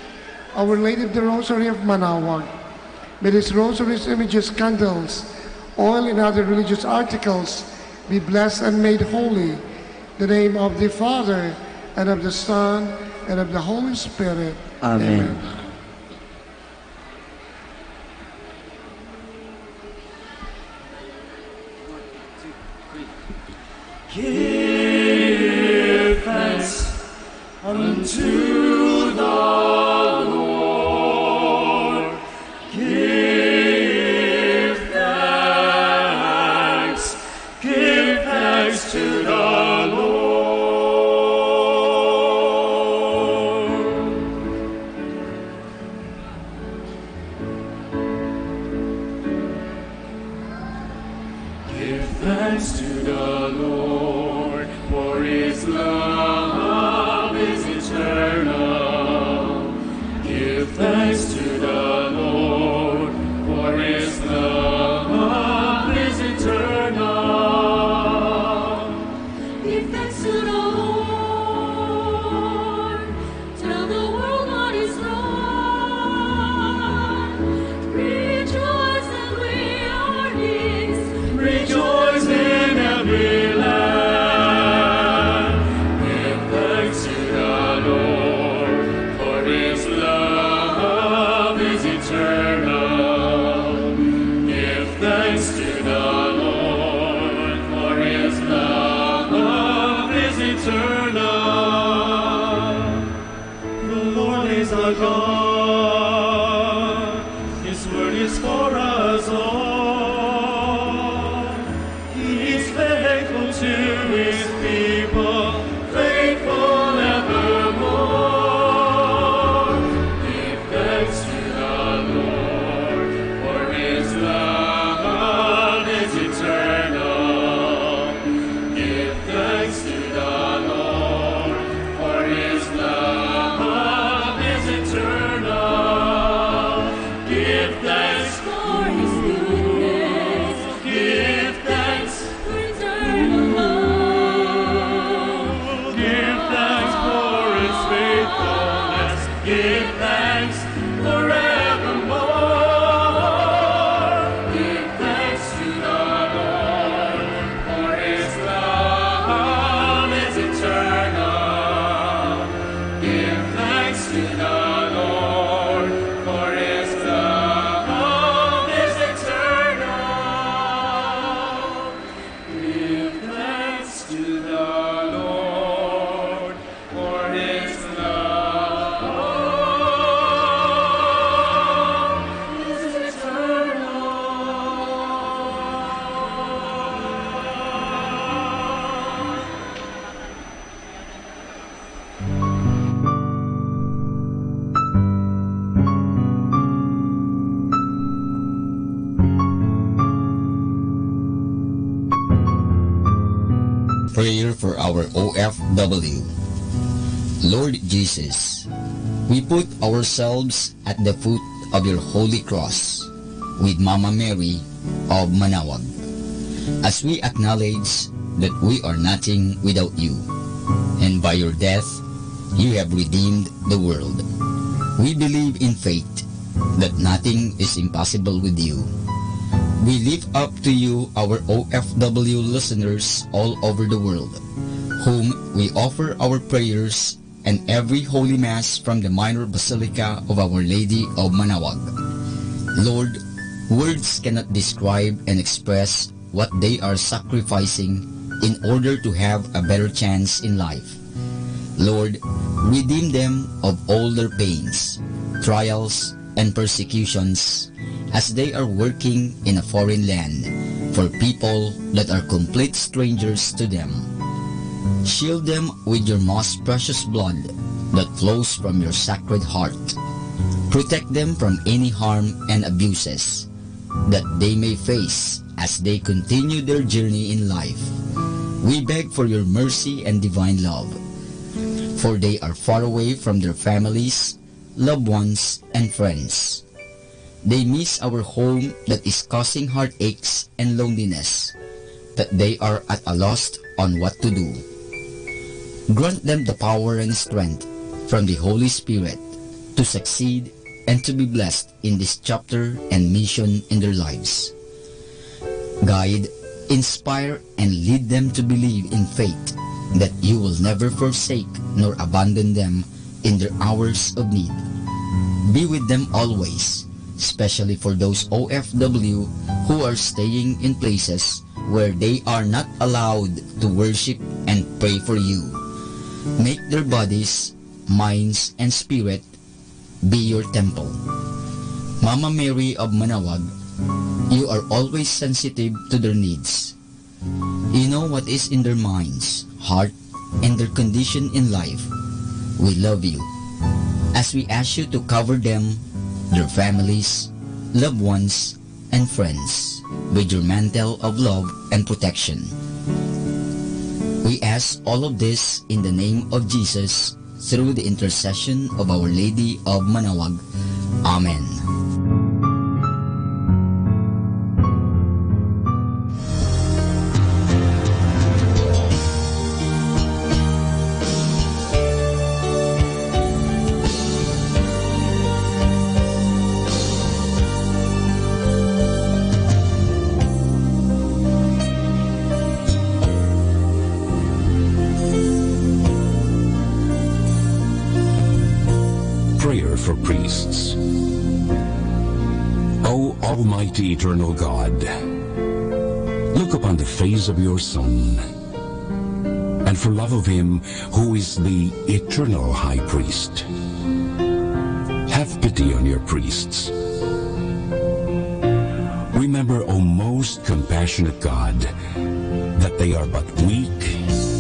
Our Lady of the Rosary of Manaoag, may these rosaries, images, candles, oil, and other religious articles be blessed and made holy. In the name of the Father, and of the Son, and of the Holy Spirit. Amen. Amen. Give thanks unto the Lord. Give thanks. Give thanks to the Lord. Give thanks to the Lord, for his love is eternal. Give thanks to the Lord, for his love is eternal. Give thanks to the Lord. Tell the world what is right. Rejoice that we are his. Rejoice in every land. Give thanks to the Lord, for his love is eternal. Give thanks to the Lord, for his love is eternal. The Lord is our God. His word is for us all. He is faithful to his people, faithful evermore. Give thanks to the Lord, for his love is eternal. Give thanks to the Lord, for his love is eternal. Give thanks for his goodness. Give thanks for eternal love. Give thanks for his faithfulness. Give thanks forevermore. Give thanks to the Lord, for his love is eternal. Give thanks to the Lord, for his love is eternal. Give thanks to the Lord, for his love is eternal. Prayer for our O F W. Lord Jesus, we put ourselves at the foot of your holy cross with Mama Mary of Manaoag, as we acknowledge that we are nothing without you, and by your death, you have redeemed the world. We believe in faith that nothing is impossible with you. We lift up to you our O F W listeners all over the world, whom we offer our prayers and every Holy Mass from the Minor Basilica of Our Lady of Manaoag. Lord, words cannot describe and express what they are sacrificing in order to have a better chance in life. Lord, redeem them of all their pains, trials, and persecutions as they are working in a foreign land for people that are complete strangers to them. Shield them with your most precious blood that flows from your Sacred Heart. Protect them from any harm and abuses that they may face as they continue their journey in life. We beg for your mercy and divine love, for they are far away from their families, loved ones, and friends. They miss our home that is causing heartaches and loneliness, that they are at a loss on what to do. Grant them the power and strength from the Holy Spirit to succeed and to be blessed in this chapter and mission in their lives. Guide, inspire, and lead them to believe in faith that you will never forsake nor abandon them in their hours of need. Be with them always, especially for those O F W who are staying in places where they are not allowed to worship and pray for you. Make their bodies, minds, and spirit be your temple. Mama Mary of Manawag, you are always sensitive to their needs. You know what is in their minds, heart, and their condition in life. We love you. As we ask you to cover them, their families, loved ones, and friends with your mantle of love and protection. We ask all of this in the name of Jesus, through the intercession of Our Lady of Manawag. Amen. Prayer for priests. O Almighty eternal God, look upon the face of your Son, and for love of him who is the eternal high priest, have pity on your priests. Remember, O most compassionate God, that they are but weak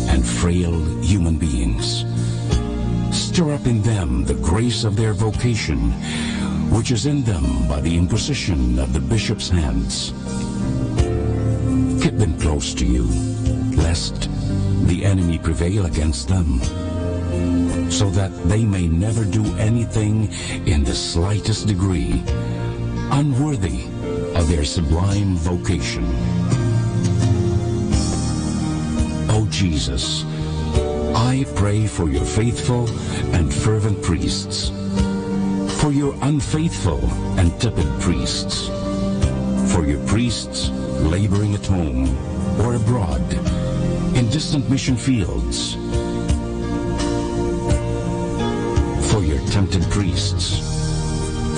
and frail human beings. Stir up in them the grace of their vocation, which is in them by the imposition of the bishop's hands. Keep them close to you, lest the enemy prevail against them, so that they may never do anything in the slightest degree unworthy of their sublime vocation. O Jesus, I pray for your faithful and fervent priests, for your unfaithful and tepid priests, for your priests laboring at home or abroad, in distant mission fields, for your tempted priests,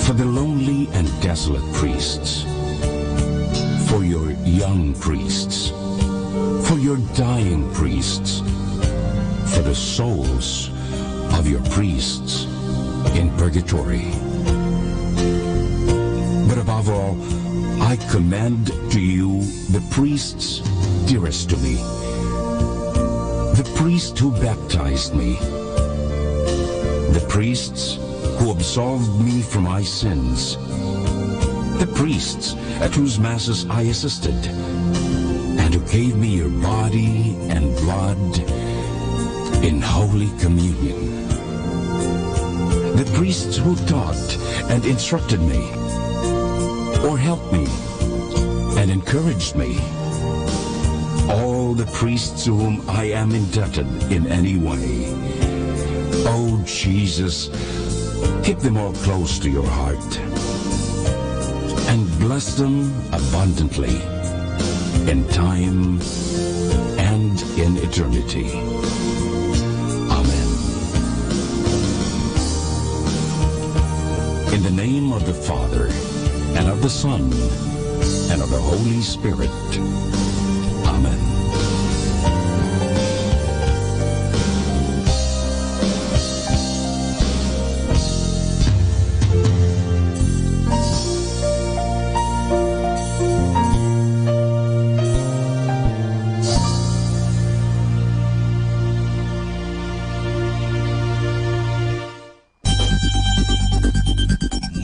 for the lonely and desolate priests, for your young priests, for your dying priests, for the souls of your priests in purgatory. But above all, I commend to you the priests dearest to me, the priest who baptized me, the priests who absolved me from my sins, the priests at whose masses I assisted, and who gave me your body and blood in holy communion, the priests who taught and instructed me, or helped me and encouraged me, all the priests to whom I am indebted in any way. Oh, Jesus, keep them all close to your heart and bless them abundantly in time and in eternity. Amen. In the name of the Father, and of the Son, and of the Holy Spirit. Amen.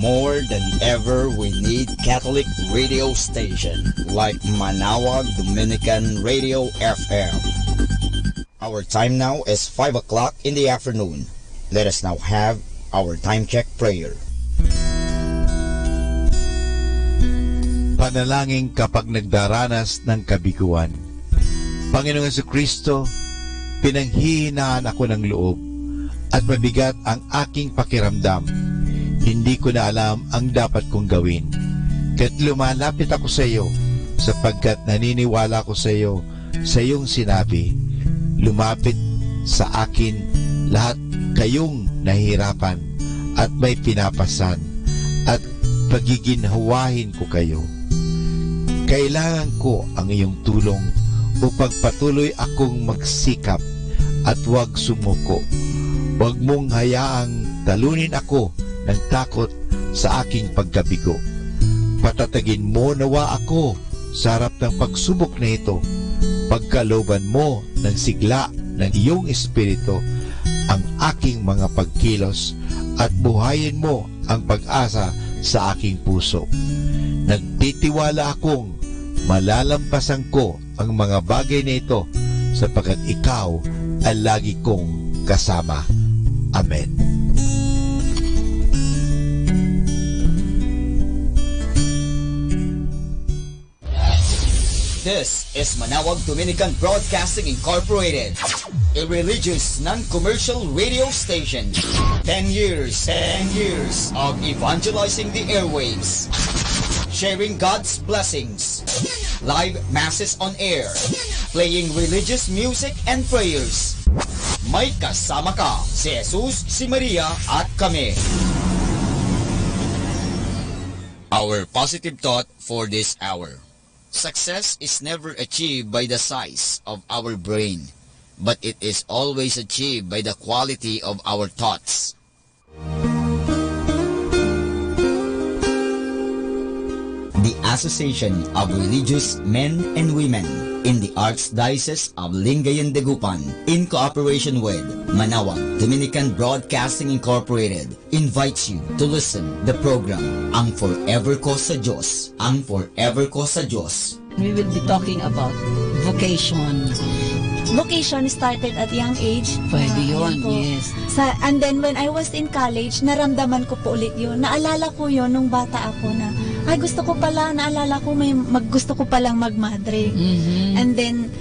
More than ever, we need Catholic radio station like Manawag Dominican Radio F M. Our time now is five o'clock in the afternoon. Let us now have Our time check prayer. Panalangin kapag nagdaranas ng kabiguan. Panginoong Jesucristo, pinanghihinaan ako ng loob at mabigat ang aking pakiramdam. Hindi ko na alam ang dapat kong gawin. Kaya't lumalapit ako sa iyo sapagkat naniniwala ako sa iyo sa iyong sinabi, "Lumapit sa akin lahat kayong nahihirapan at may pinapasan, at pagiginhawahin ko kayo." Kailangan ko ang iyong tulong upang patuloy akong magsikap at huwag sumuko. Huwag mong hayaang talunin ako ng takot sa aking pagkabigo. Patatagin mo nawa ako sa harap ng pagsubok na ito. Pagkalooban mo ng sigla ng iyong Espiritu ang aking mga pagkilos at buhayin mo ang pag-asa sa aking puso. Nagtitiwala akong malalampasan ko ang mga bagay na ito sapagkat ikaw ay lagi kong kasama. Amen. This is Manawag Dominican Broadcasting Incorporated, a religious non-commercial radio station. Ten years, ten years of evangelizing the airwaves, sharing God's blessings, live masses on air, playing religious music and prayers. May kasama ka, si Jesus, si Maria, at kami. Our positive thought for this hour. Success is never achieved by the size of our brain, but it is always achieved by the quality of our thoughts. The Association of Religious Men and Women in the Archdiocese of Lingayen, Dagupan, in cooperation with Manawag Dominican Broadcasting Incorporated, invites you to listen the program Ang Forever Ko sa Diyos, Ang Forever Ko sa Diyos. We will be talking about vocation. Vocation started at young age. Pwede Ah, yun, yun po. Yes. Sa, and then when I was in college, naramdaman ko po ulit yun. Naalala ko yun nung bata ako na, "Ay, gusto ko pala," naalala ko may mag-, gusto ko palang magmadre. Mhm. And then,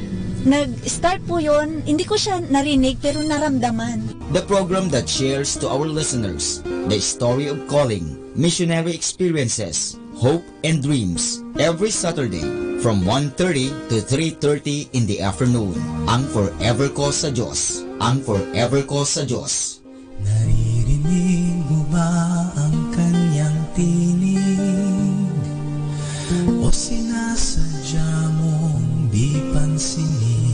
nag-start po yun, hindi ko siya narinig, pero naramdaman. The program that shares to our listeners the story of calling, missionary experiences, hope, and dreams every Saturday from one thirty to three thirty in the afternoon. Ang Forever Ko sa Diyos. Ang Forever Ko sa Diyos. Naririnig mo ba ang kanyang tinig? O sinasadya mong di pansinin?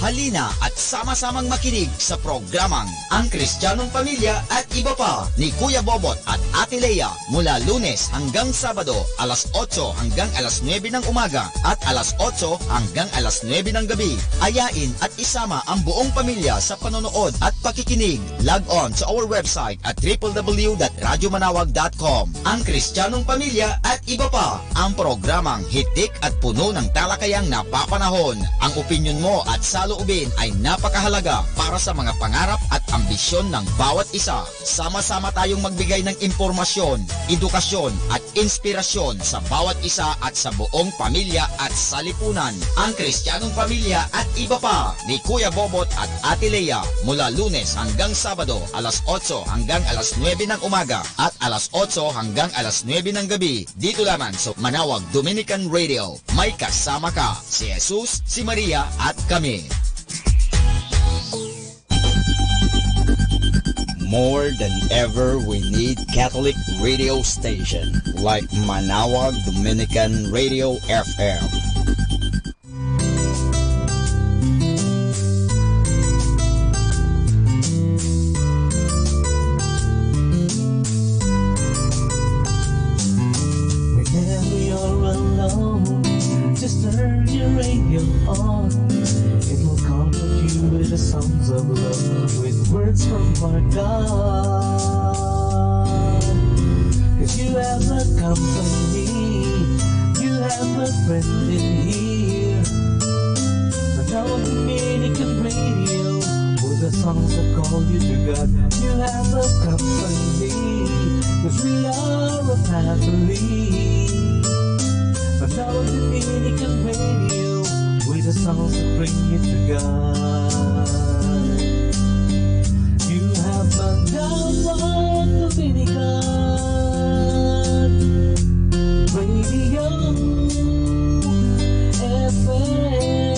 Halina at sama-samang makinig sa programang Ang Kristiyanong Pamilya at Iba Pa ni Kuya Bobot at Ate Lea mula Lunes hanggang Sabado, alas otso hanggang alas nuebe ng umaga at alas otso hanggang alas nuebe ng gabi. Ayain at isama ang buong pamilya sa panonood at pakikinig. Log on sa our website at triple W dot radyo manawag dot com. Ang Kristiyanong Pamilya at Iba Pa, ang programang hitik at puno ng talakayang napapanahon. Ang opinyon mo at saloobin ay napakahalaga para sa mga pangarap at ambisyon ng bawat isa. Sama-sama tayong magbigay ng impormasyon, edukasyon, at inspirasyon sa bawat isa at sa buong pamilya at salipunan. Ang Kristiyanong Pamilya at Iba Pa ni Kuya Bobot at Ate Lea, mula Lunes hanggang Sabado, alas otso hanggang alas nuebe ng umaga at alas otso hanggang alas nuebe ng gabi, dito lamang sa Manawag Dominican Radio. May kasama ka, si Jesus, si Maria, at kami. More than ever, we need Catholic radio station like Manawag Dominican Radio F M. Whenever you're alone, just turn your radio on. It will comfort you with the songs of love, with words from our God. 'Cause you have a company, you have a Friend in here. Now on Dominican radio, with the songs that call you to God. You have a company, 'cause we are a family. Now on Dominican radio, with the songs that bring you to God. You have Mandawan Dominican Radio F M.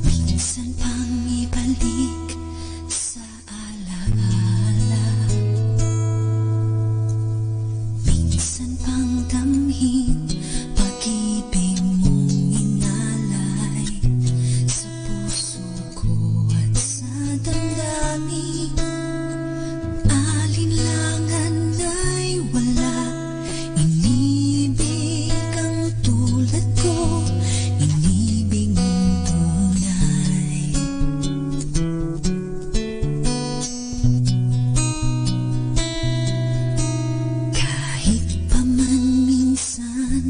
Minsan pang ibalik sa alaala. Minsan pang damhin pag-ibig mong inalay sa puso ko at sa damdamin. Alinlangan ay wala, inibig ang tulad ko, inibig mong tunay. Kahit pa man minsan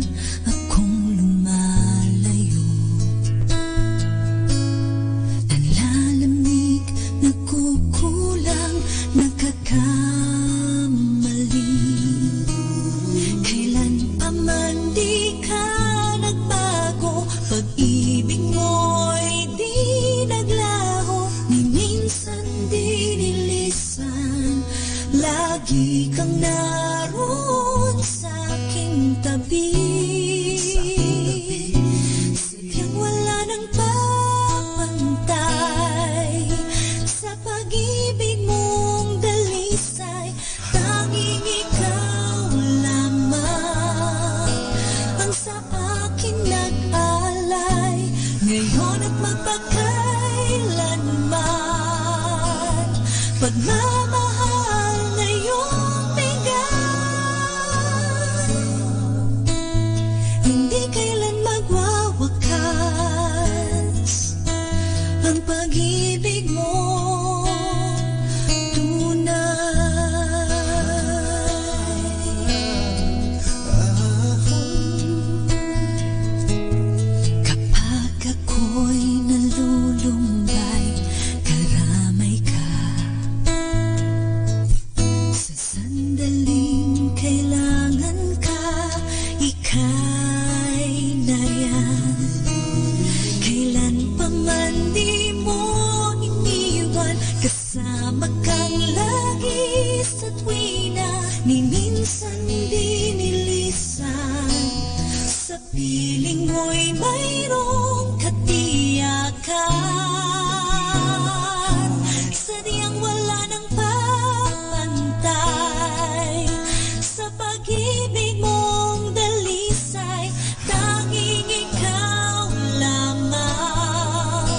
akong lumalayo, nalalamig, nakukulang, nagkakamali. Kailan pa man di ka nagbago, pag-ibig mo'y di naglaho, ni minsan di nilisan, lagi kang naroon sa aking tabi. Sadyang wala nang papantay sa pag-ibig mong dalisay. Tanging ikaw lamang ang sa akin nag-alay, ngayon at magpakailanman. Pagmamahal na iyong bigay, hindi kailan magwawakas ang pag-ibig mo tunay. Kapag ako'y nalulumbay, karamay ka. Sa sandaling kailangan ka, ika'y nariyan. Kailan pa man di mo iniwan, kasama kang lagi sa tuwina, ni minsan di nilisan. Sa piling mo'y mayroong katiyakan, sadyang wala nang papantay sa pag-ibig mong dalisay. Tanging ikaw lamang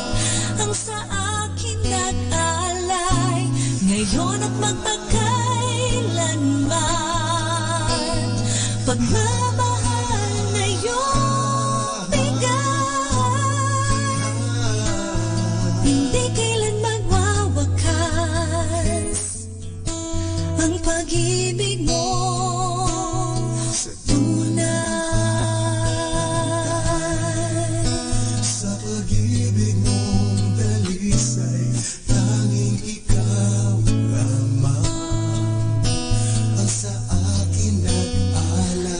ang sa akin nag-alay, ngayon at magpakailanman. Pagmamahal na iyong bigay, hindi kailan magwawakas ang pag-ibig mo sa tunay. Sa pag-ibig mong dalisay, tanging ikaw lamang ang sa akin nag-alay.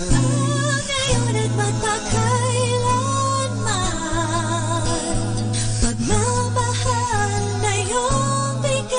Ngayon at magpakailanman, pagmamahal na iyong bigay.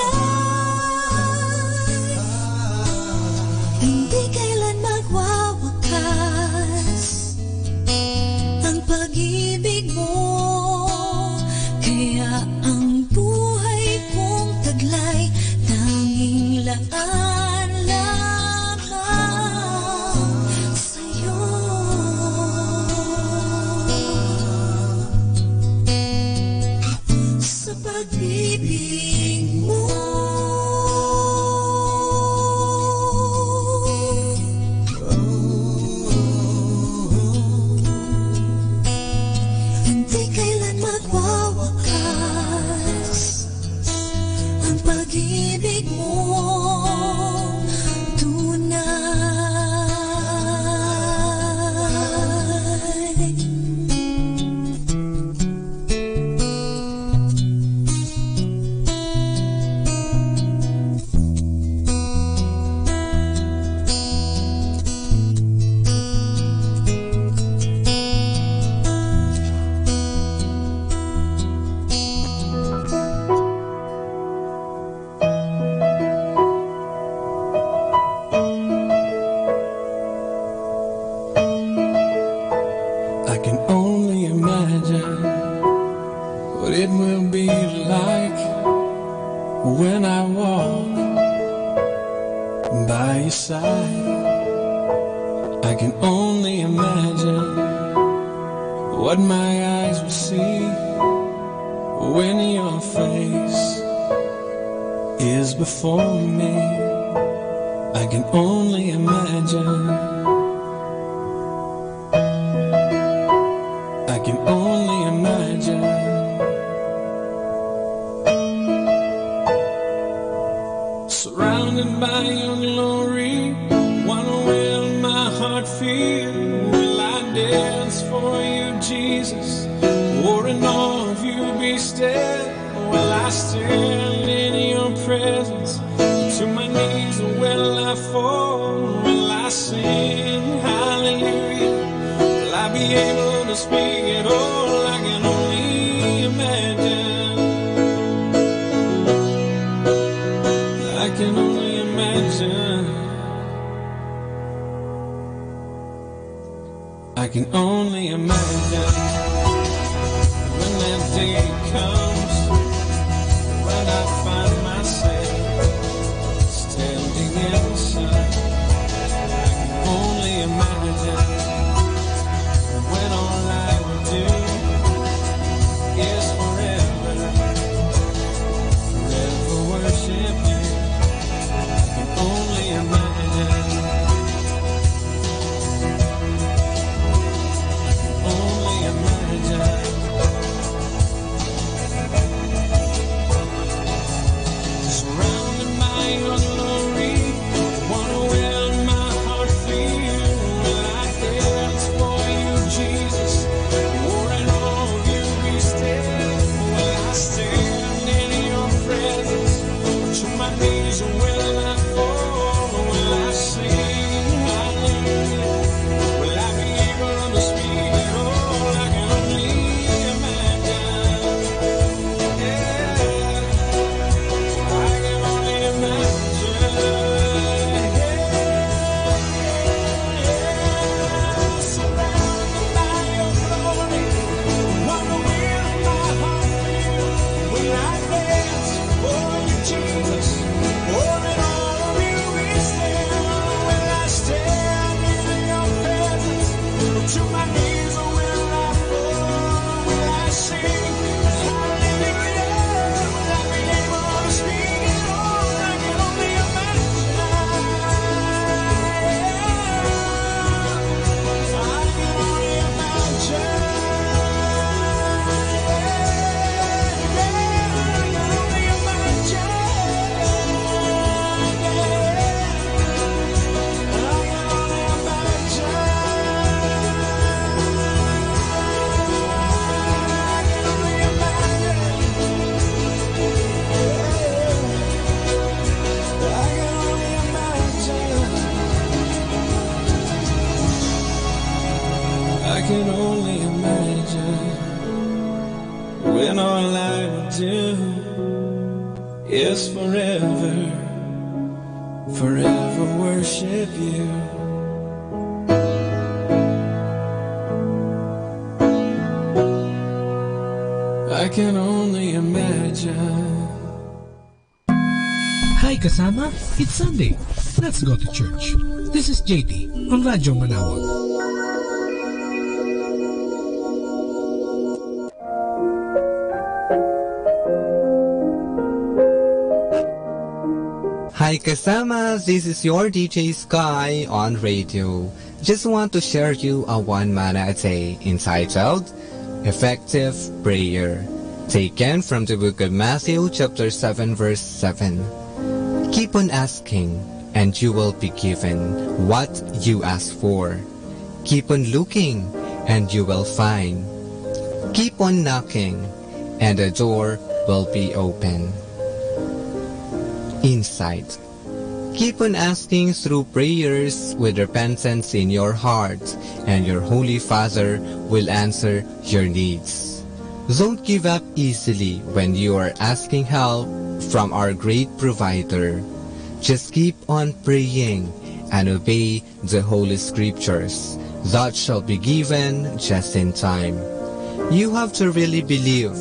By your side, I can only imagine what my eyes will see when your face is before me. I can only imagine. I can only imagine. Surrounded by your glory, wonder will my heart feel? Will I dance for you, Jesus? Or in awe of you be still? Will I stand in your presence? To my knees will I fall? Will I sing hallelujah? Will I be able to speak at all? I can only imagine. I can only imagine. I can only imagine when that day comes, when I find myself standing in the sun. I can only imagine when all I would do is forever, forever worship you. I can only imagine. Only imagine. Surrounded by your glory, what will my heart feel? Will I dance for you, Jesus? Or in awe of you be still? Will I stand in your presence? To my knees will I fall? Will I sing hallelujah? Will I be able to speak at all? I can only imagine. Yeah. I can only imagine. Yeah. Surrounded by your glory, what will my heart feel? Will I dance for you, Jesus? Or in awe of you be still? Will I stand in your presence? To my knees will I fall? Will I sing hallelujah? Will I be able to speak at all? I can only imagine. I can only imagine. I can only imagine when all I would do is forever, forever worship you. I can only imagine. Hi, kasama. It's Sunday. Let's go to church. This is J T on Radyo Manawag. Hi, kasama. This is your D J Sky on radio. Just want to share you a one manna a day entitled Effective Prayer, taken from the book of Matthew chapter seven verse seven. Keep on asking, and you will be given what you ask for. Keep on looking, and you will find. Keep on knocking, and the door will be open. Insight. Keep on asking through prayers with repentance in your heart, and your Holy Father will answer your needs. Don't give up easily when you are asking help from our great provider. Just keep on praying and obey the Holy Scriptures. That shall be given just in time. You have to really believe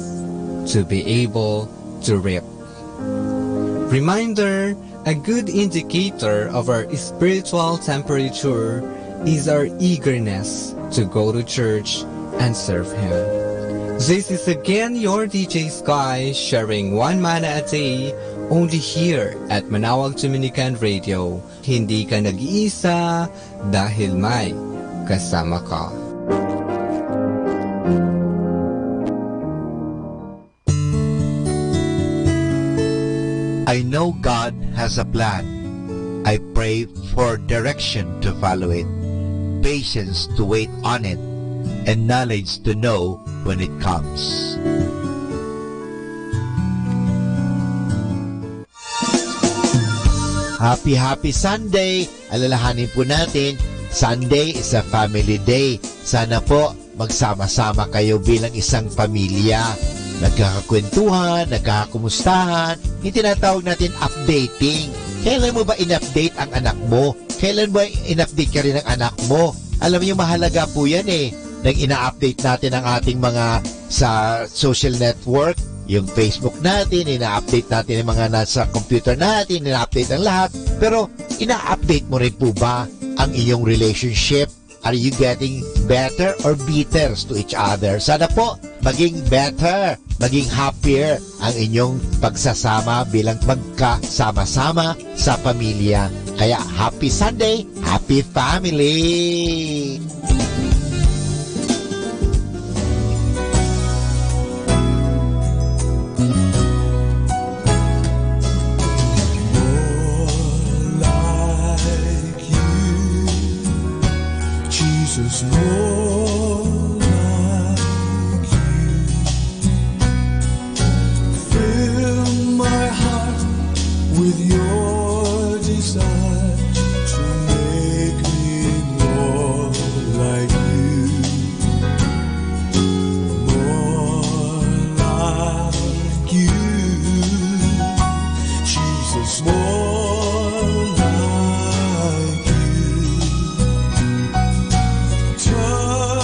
to be able to reap. Reminder, A good indicator of our spiritual temperature is our eagerness to go to church and serve Him. This is again your D J Sky sharing one manna a day only here at Manawag Dominican Radio. Hindi ka nag-iisa dahil may kasama ka. I know God has a plan. I pray for direction to follow it, patience to wait on it, and knowledge to know when it comes. Happy, happy Sunday! Alalahanin po natin, Sunday is a family day. Sana po, magsama-sama kayo bilang isang pamilya. Nagkakakwentuhan, nagkakakumustahan. Yung tinatawag natin updating. Kailan mo ba in-update ang anak mo? Kailan ba in-update ka rin ng anak mo? Alam niyo, mahalaga po yan eh. Nag ina-update natin ang ating mga sa social network, yung Facebook natin, ina-update natin yung mga nasa computer natin, ina-update ang lahat. Pero ina-update mo rin po ba ang inyong relationship? Are you getting better or bitters to each other? Sana po, maging better, maging happier ang inyong pagsasama bilang magkasama-sama sa pamilya. Kaya, happy Sunday, happy family! More like you, Jesus, more like you. Fill my heart with your desire to make me more like you. More like you, Jesus, more like you. Touch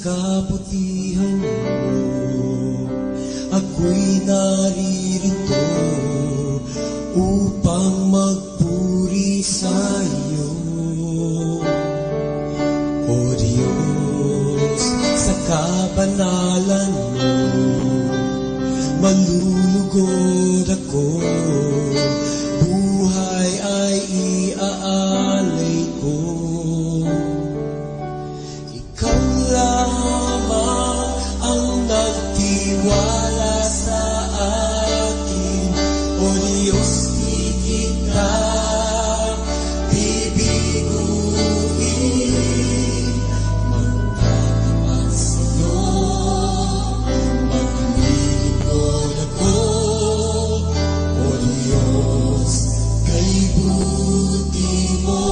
kabutihan mo, ako'y naririto upang magpuri sa iyo. O Dios, sa kabanalan mo, malulugod ako, buhay ay iaalay ko. Ikaw lamang ang nagtiwala sa akin, O Dios, di kita bibiguin. Magtatapat sa'yo, maglilingkod ako, O Dios, kaibuti mo.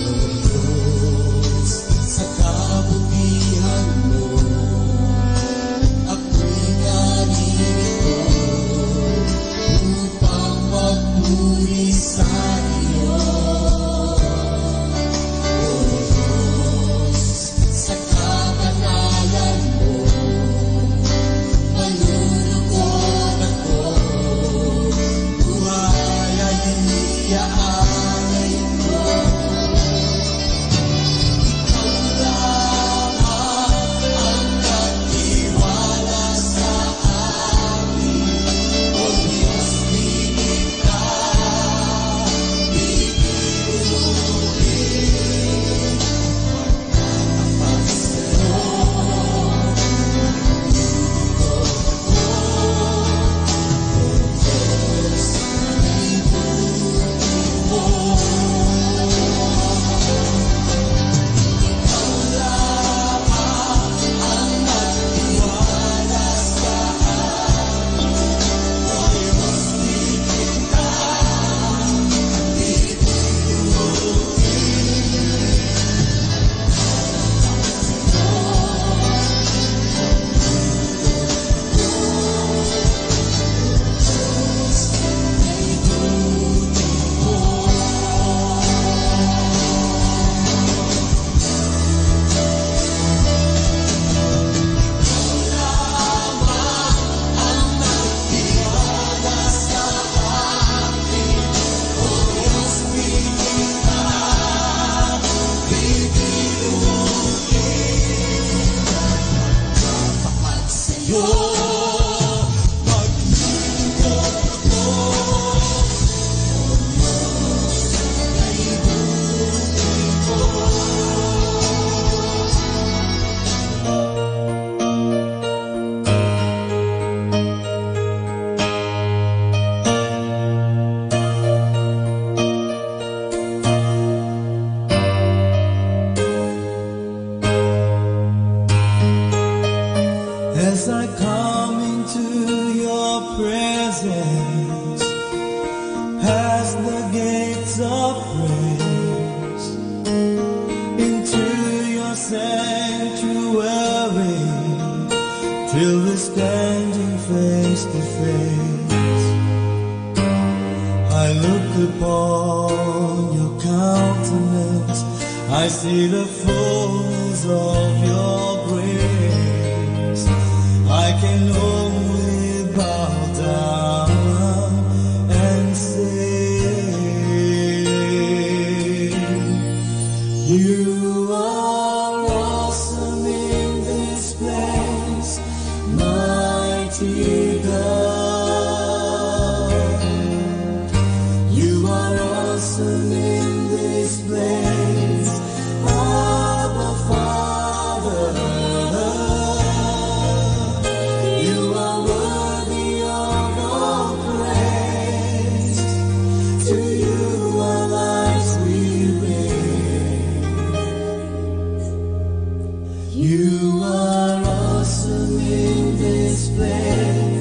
O Dios, sa kabutihan mo, ako'y naririto upang magpuri sa iyo. O Dios, sa kabanalan mo, malulugod ako, buhay ay iaalay ko. Ikaw lamang ang nagtiwala sa akin, O Dios, di kita bibiguin. As I come into your presence, past the gates of praise, into your sanctuary, till we're standing face to face. I look upon your countenance, I see the fullness of your grace. I can only bow down and say, you are awesome in this place, mighty God. You are awesome in this place, Abba Father. You are worthy of all praise. To you our lives we bring. You are awesome in this place.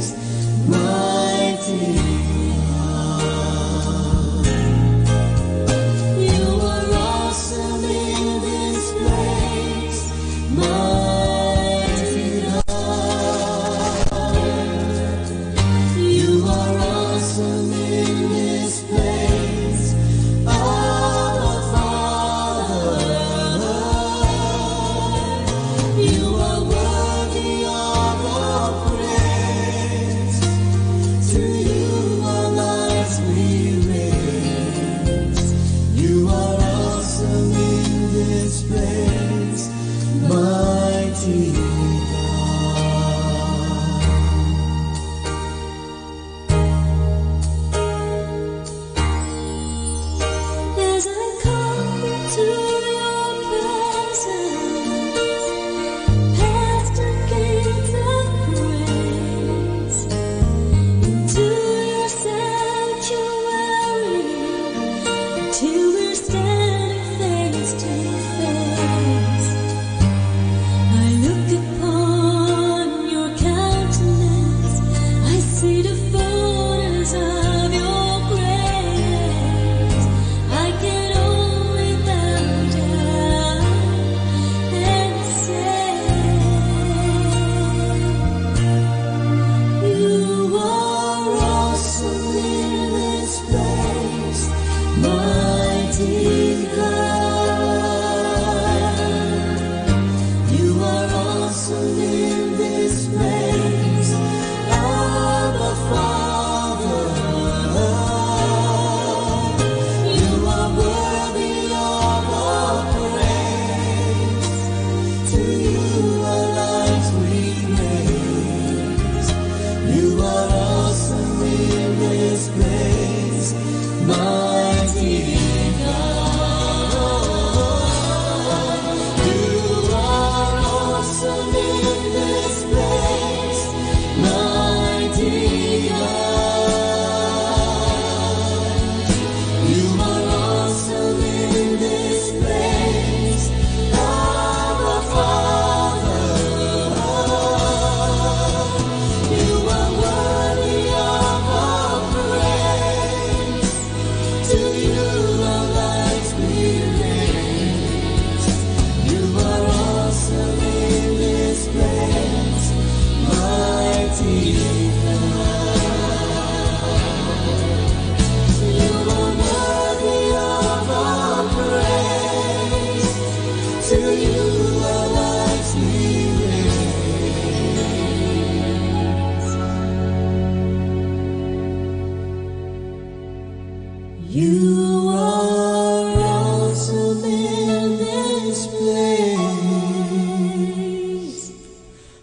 You are awesome in this place,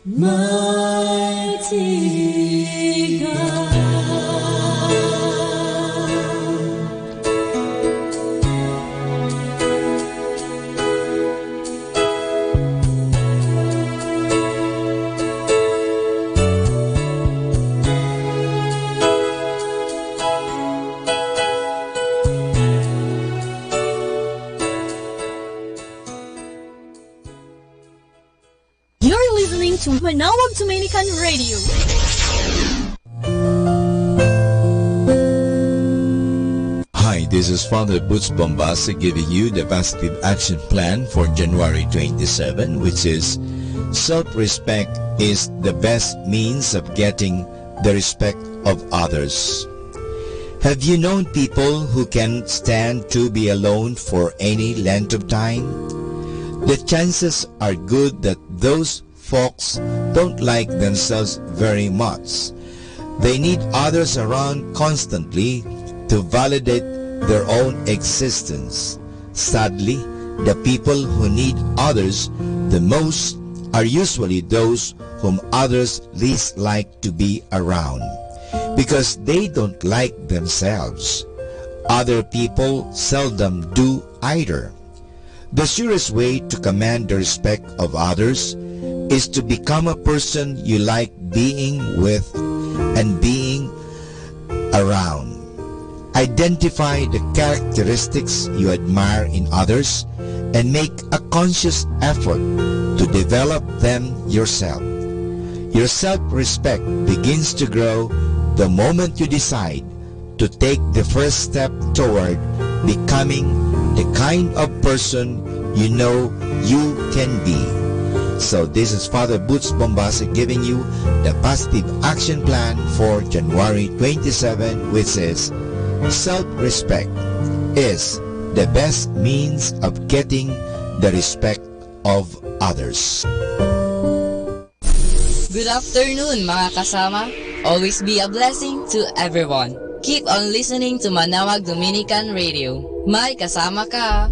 mighty God. You're listening to Manawag Dominican Radio. Hi, this is Father Butch Bombasi giving you the positive action plan for January twenty-seven, which is: self-respect is the best means of getting the respect of others. Have you known people who can't stand to be alone for any length of time? The chances are good that those folks don't like themselves very much. They need others around constantly to validate their own existence. Sadly, the people who need others the most are usually those whom others least like to be around because they don't like themselves. Other people seldom do either. The surest way to command the respect of others is to become a person you like being with and being around. Identify the characteristics you admire in others and make a conscious effort to develop them yourself. Your self respect begins to grow the moment you decide to take the first step toward becoming the kind of person you know you can be. So this is Father Boots Bombasi giving you the positive action plan for January twenty-seven, which is: self-respect is the best means of getting the respect of others. Good afternoon, mga kasama. Always be a blessing to everyone. Keep on listening to Manawag Dominican Radio. May kasama ka.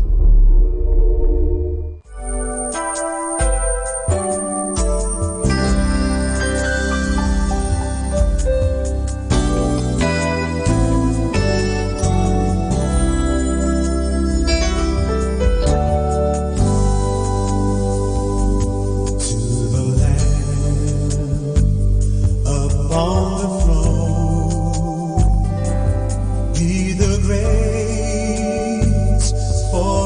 To the Lamb upon the throne be the grace for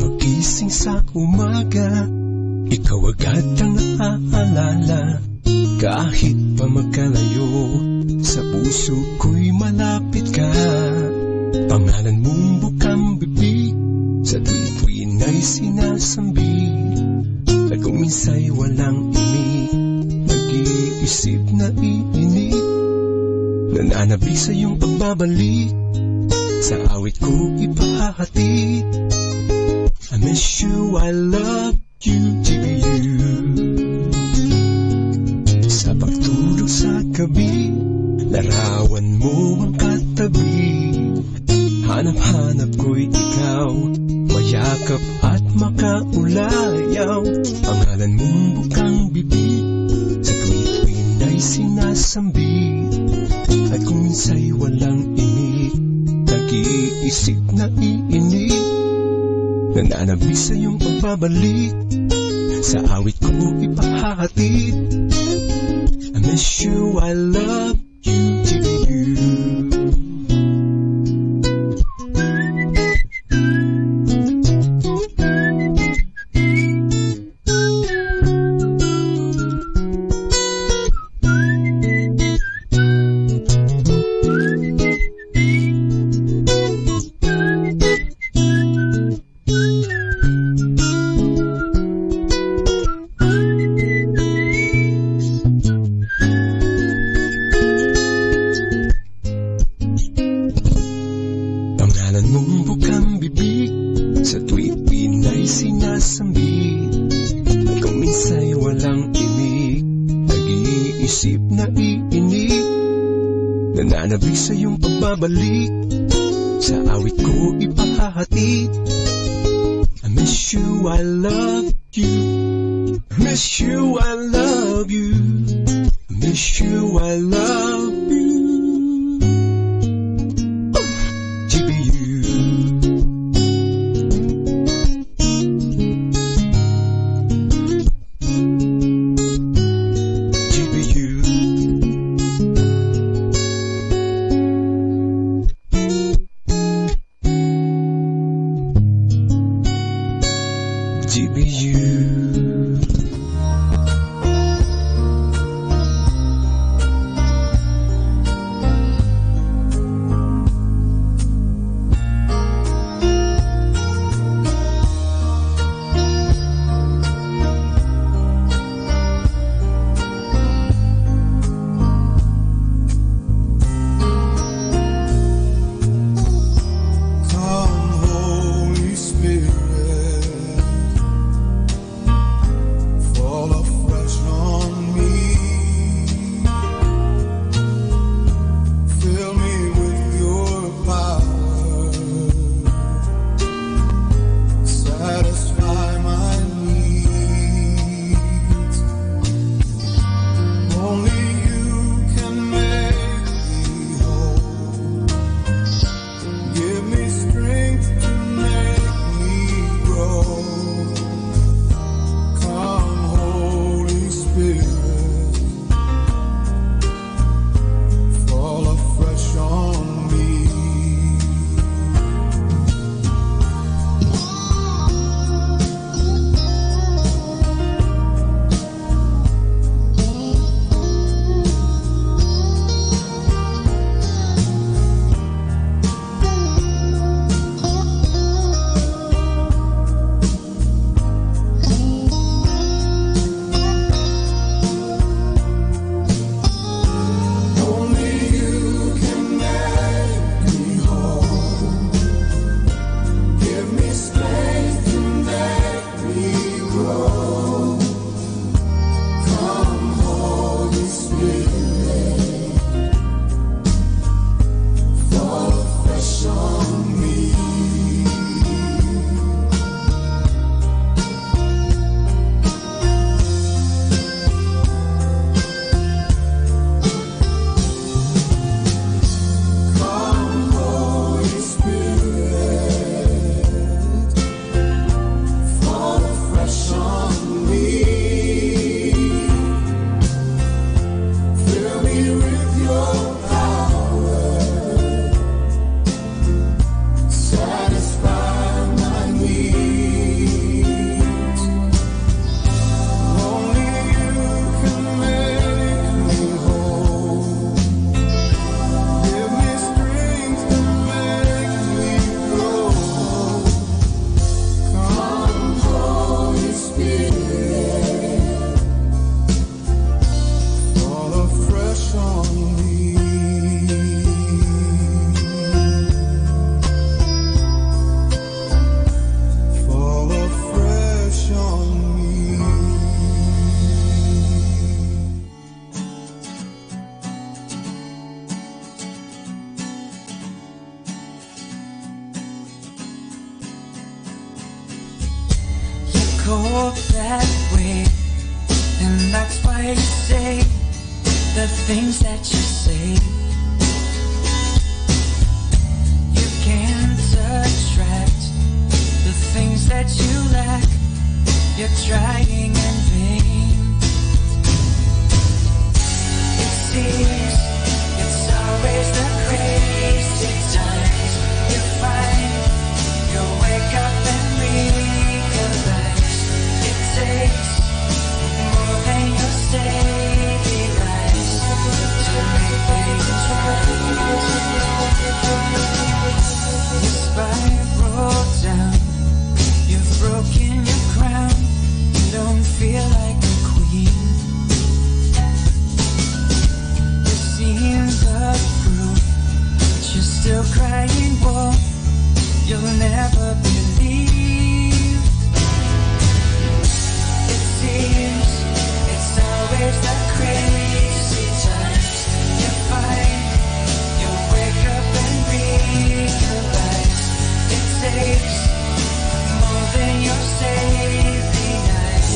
Pagising sa umaga, ikaw agad ang naaalala. Kahit pa makalayo, sa puso ko'y malapit ka. Pangalan mong bukang bibig, sa tuwi-tuwi na'y sinasambi. At kung minsay walang imik, nag-iisip, naiinip, nananabi sa iyong pagbabalik. Sa awit ko ipahahatid, I miss you, I love you, G B U. Sa pagtulog sa gabi, larawan mo ang katabi. Hanap-hanap ko'y ikaw, mayakap at makaulayaw. Pangalan mong bukang bibig, sa tuwi-tuwi na'y sinasambi. At kung minsay walang imik, nag-iisip, naiinip, nananabi sa iyong pagbabalik. Sa awit ko ipahahatid, I miss you, I love you, G B U. Pangalan mong bukang bibig, sa tuwi-tuwi na'y sinasambi. At kung minsay walang imik, nag-iisip, naiinip, nananabi sa iyong pagbabalik. Sa awit ko ipahahatid, I miss you, I love you. I miss you, I love you. I miss you, I love you. G B U. G B U. G B U. Say the things that you say. You can't attract the things that you lack. You're trying in vain. It seems it's always the crazy times you find. You wake up and realize it takes more than you say. Your spiral down. You've broken your crown. You don't feel like a queen. You've seen the proof, but you're still crying wolf. You'll never believe. It seems it's always the crazy times you find. You wake up and realize it takes more than your saving eyes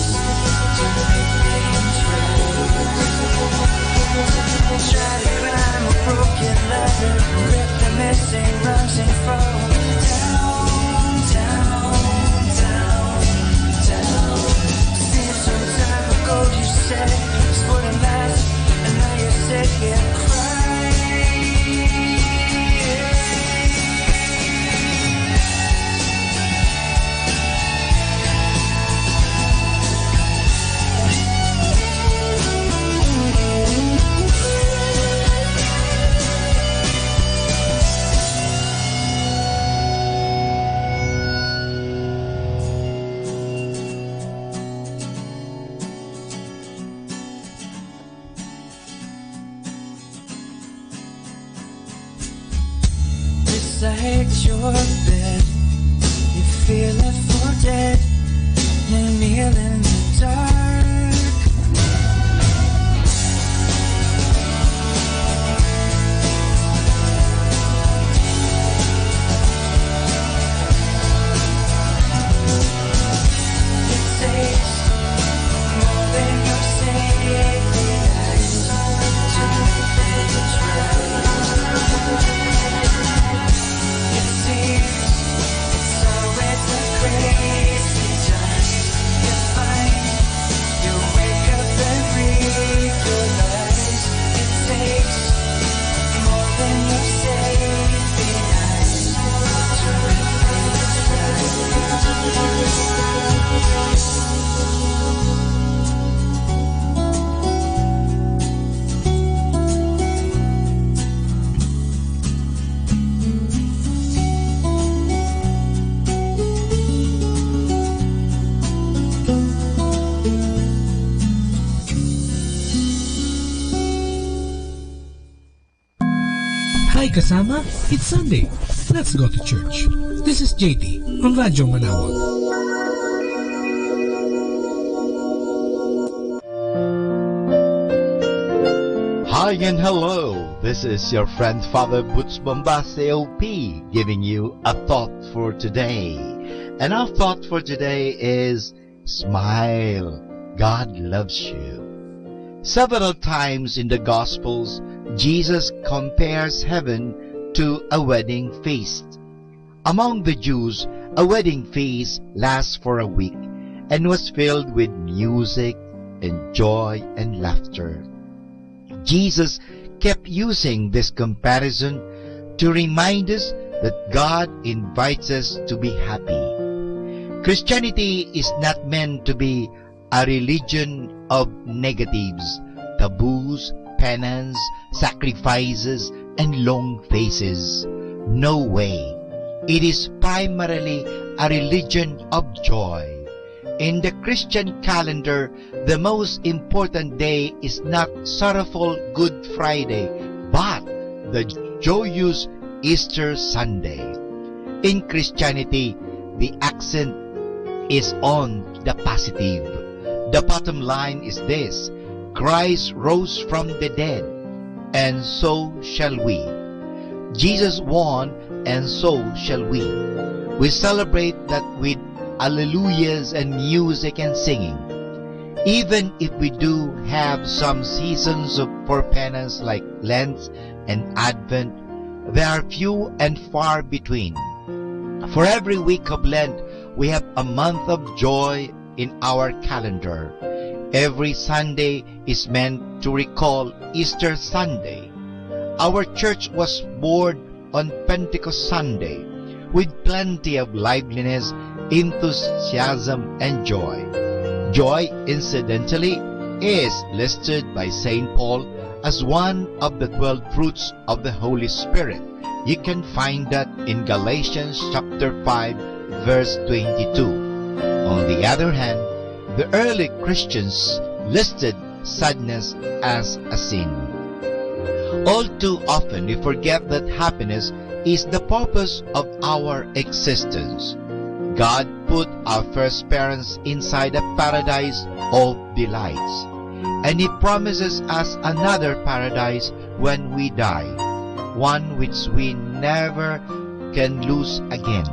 to make things right. Try to climb a broken ladder, grip the missing rungs and fall down, down, down, down. Seems some time ago you said this wouldn't last, and now you sit here crying. Beside your bed, you feel left for dead. You kneel in the dark. It takes more than your saving eyes to make things right. It seems it's always the crazy times you find. You wake up and realize it takes more than your saving eyes to make things right. Hi, kasama. It's Sunday. Let's go to church. This is J T on Radyo Manawag. Hi and hello. This is your friend Father Butch Bombase O P giving you a thought for today. And our thought for today is smile. God loves you. Several times in the Gospels, Jesus compares heaven to a wedding feast. Among the Jews, a wedding feast lasts for a week and was filled with music and joy and laughter. Jesus kept using this comparison to remind us that God invites us to be happy. Christianity is not meant to be a religion of negatives, taboos, penance, sacrifices, and long faces. No way. It is primarily a religion of joy. In the Christian calendar, the most important day is not sorrowful Good Friday, but the joyous Easter Sunday. In Christianity, the accent is on the positive. The bottom line is this: Christ rose from the dead, and so shall we. Jesus won, and so shall we. We celebrate that with alleluias and music and singing. Even if we do have some seasons of, for penance like Lent and Advent, they are few and far between. For every week of Lent, we have a month of joy in our calendar. Every Sunday is meant to recall Easter Sunday. Our church was born on Pentecost Sunday with plenty of liveliness, enthusiasm, and joy. Joy, incidentally, is listed by Saint Paul as one of the twelve fruits of the Holy Spirit. You can find that in Galatians chapter five, verse twenty-two. On the other hand, the early Christians listed sadness as a sin. All too often, we forget that happiness is the purpose of our existence. God put our first parents inside a paradise of delights, and He promises us another paradise when we die, one which we never can lose again.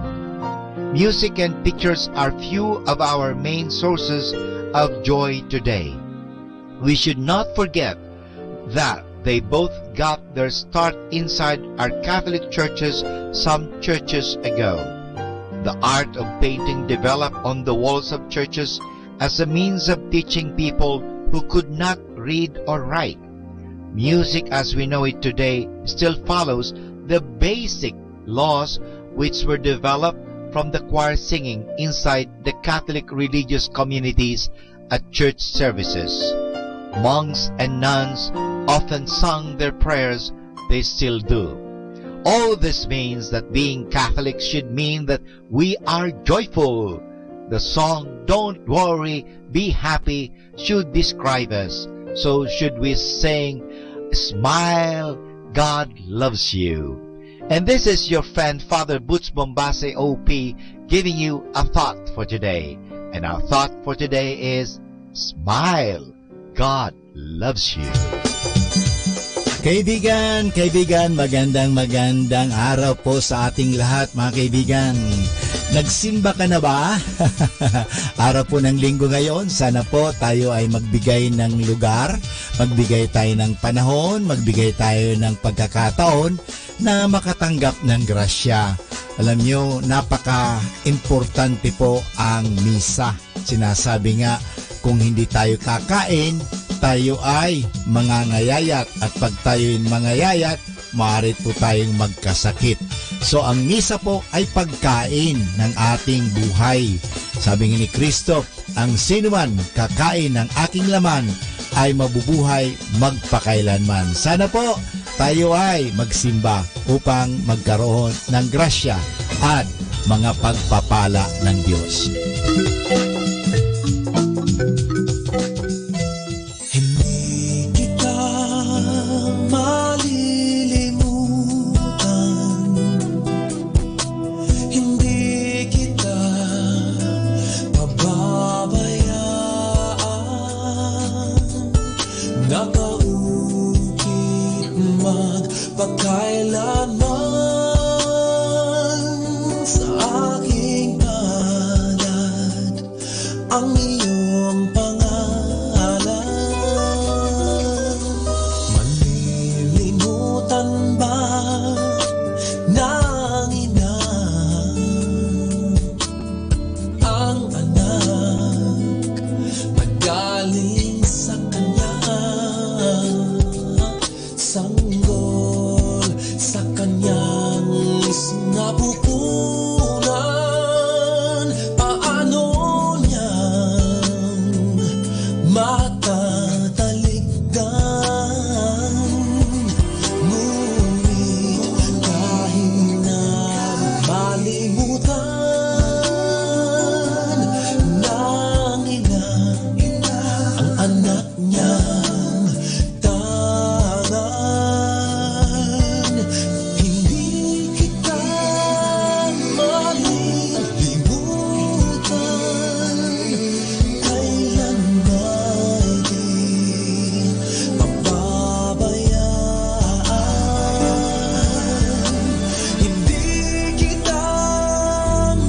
Music and pictures are few of our main sources of joy today. We should not forget that they both got their start inside our Catholic churches some churches ago. The art of painting developed on the walls of churches as a means of teaching people who could not read or write. Music as we know it today still follows the basic laws which were developed from the choir singing inside the Catholic religious communities at church services. Monks and nuns often sung their prayers, they still do. All this means that being Catholic should mean that we are joyful. The song "Don't Worry, Be Happy" should describe us. So should we sing, "Smile, God loves you." And this is your friend, Father Butch Bombase, O P, giving you a thought for today. And our thought for today is, "Smile, God loves you." Kaibigan, kaibigan, magandang, magandang araw po sa ating lahat, mga kaibigan. Nagsimba ka na ba? Araw po ng Linggo ngayon, sana po tayo ay magbigay ng lugar, magbigay tayo ng panahon, magbigay tayo ng pagkakataon na makatanggap ng grasya. Alam nyo, napaka-importante po ang misa. Sinasabi nga, kung hindi tayo kakain, tayo ay mangangayayat. At pag tayo'y mangayayat, maaari po tayong magkasakit. So, ang misa po ay pagkain ng ating buhay. Sabi nga ni Cristo, "Ang sinuman kakain ng aking laman ay mabubuhay magpakailanman." Sana po tayo ay magsimba upang magkaroon ng grasya at mga pagpapala ng Diyos. Hindi kita malilimutan, hindi kita pababayaan, nakaukit magpakailanman sa aking palad ang iyong pangalan. Malilimutan ba ng ina ang anak na galing sa kanya? Sanggol sa kanyang sinapupunan, paano niyang matatalikdan? Ngunit kahit na malimutan ng ina ang anak niyang tangan, hindi kita malilimutan. Kailan ba di pababayaan? Hindi kita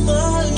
malilimutan.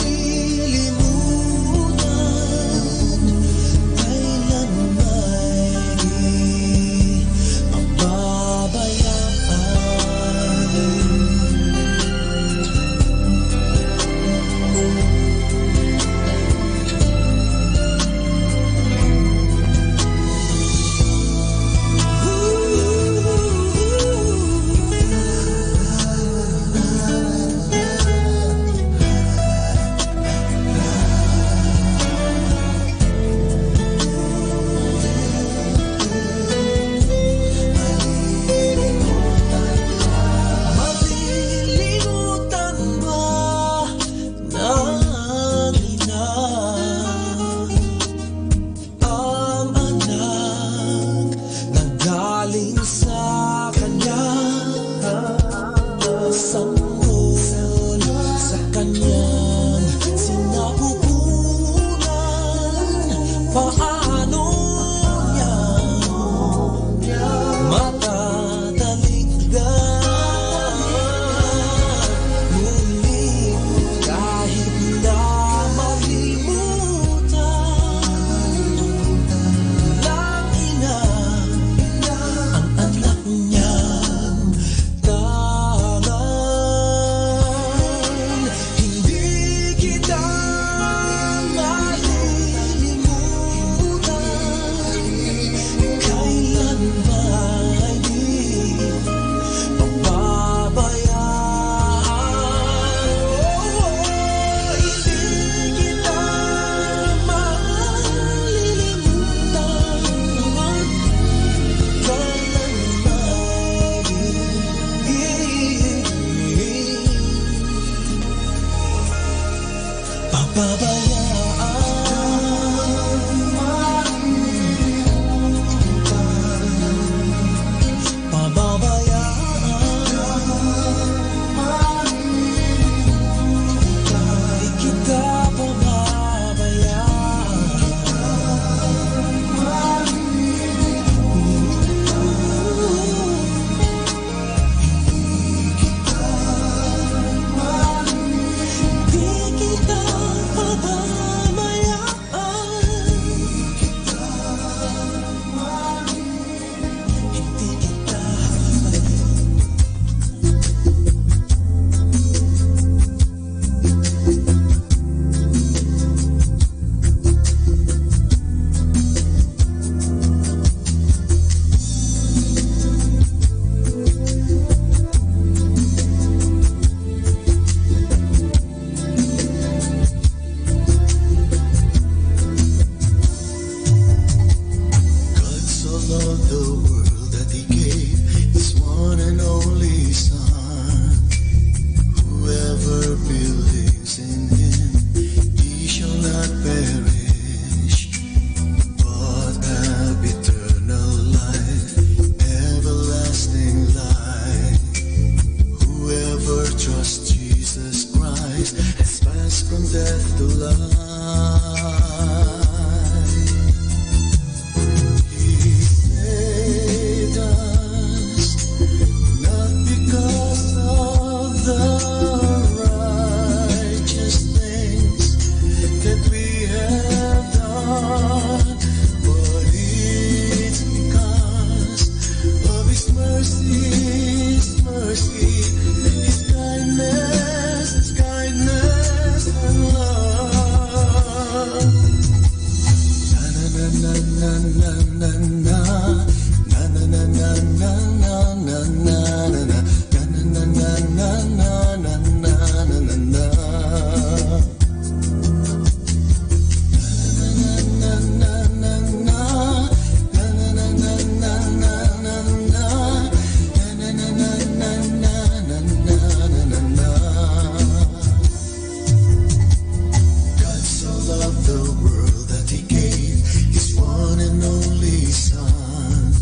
God so loved the world that he gave his one and only Son.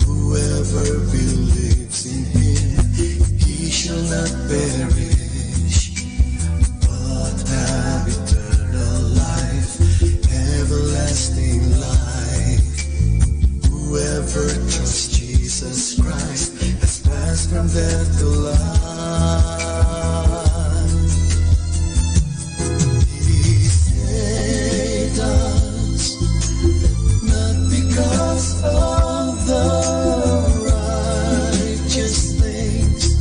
Whoever believes in him, he shall not perish, but have eternal life, everlasting life. Whoever trusts Jesus Christ has passed from death to life. He saved us, not because of the righteous things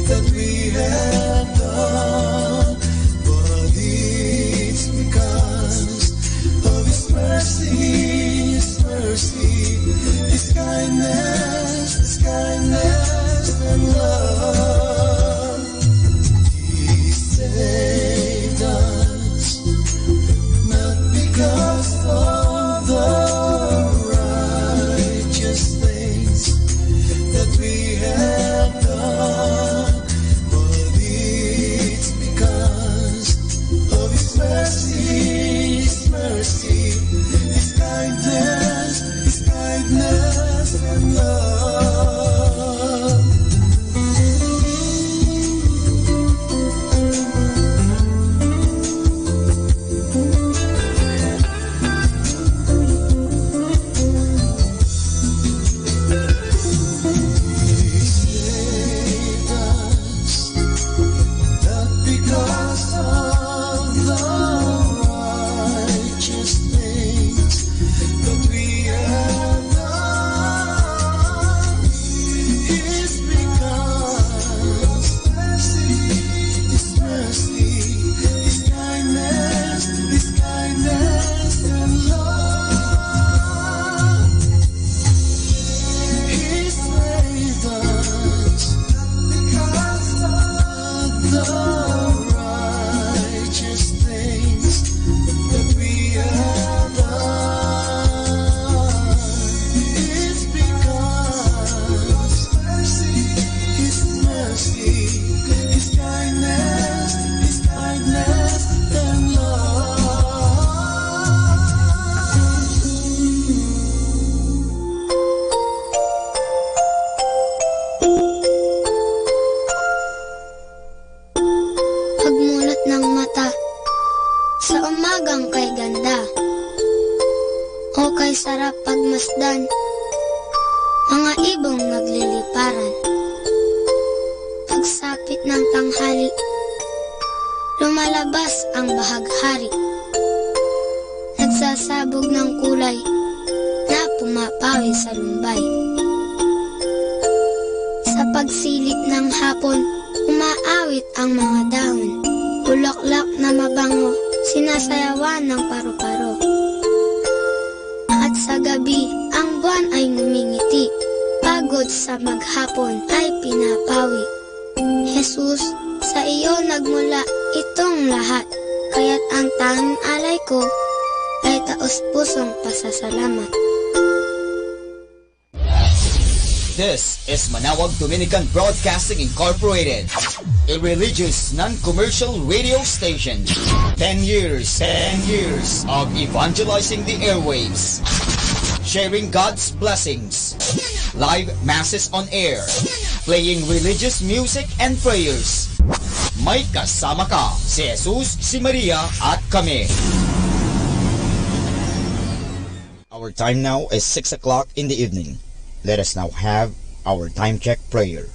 that we have done, but it's because of his mercy, his mercy, his kindness, his kindness and love. He saved us, not because of the righteous things that we have done, but it's because of his mercy, his mercy, his kindness, his kindness and love. He saved us, not because of the righteous things that we have done. It's because of mercy, his mercy, his kindness, his kindness and love. His ways are because of the righteous things that we have done. It's because mercy, his mercy, his kindness, his kindness and love. Pagmulot ng mata sa umagang kay ganda, o kay sarap pagmasdan, mga ibong nagliliparan. Pagsapit ng tanghali, lumalabas ang bahaghari. Nagsasabog ng kulay na pumapawid sa lumbay. Sa pagsilip ng hapon, umaawit ang mga dahon. Bulaklak na mabango, sinasayawan ng paru-paro. At sa gabi, ang buwan ay ngumingiti. Pagod sa maghapon ay pinapawi. Jesus, sa iyo nagmula itong lahat, kaya't ang tanging alay ko ay taos-pusong pasasalamat. This is Manawag Dominican Broadcasting Incorporated, a religious non-commercial radio station. Ten years, ten years of evangelizing the airwaves, sharing God's blessings, live masses on air, playing religious music and prayers. May kasama ka, si Jesus, si Maria, at kami. Our time now is six o'clock in the evening. Let us now have our time check prayer.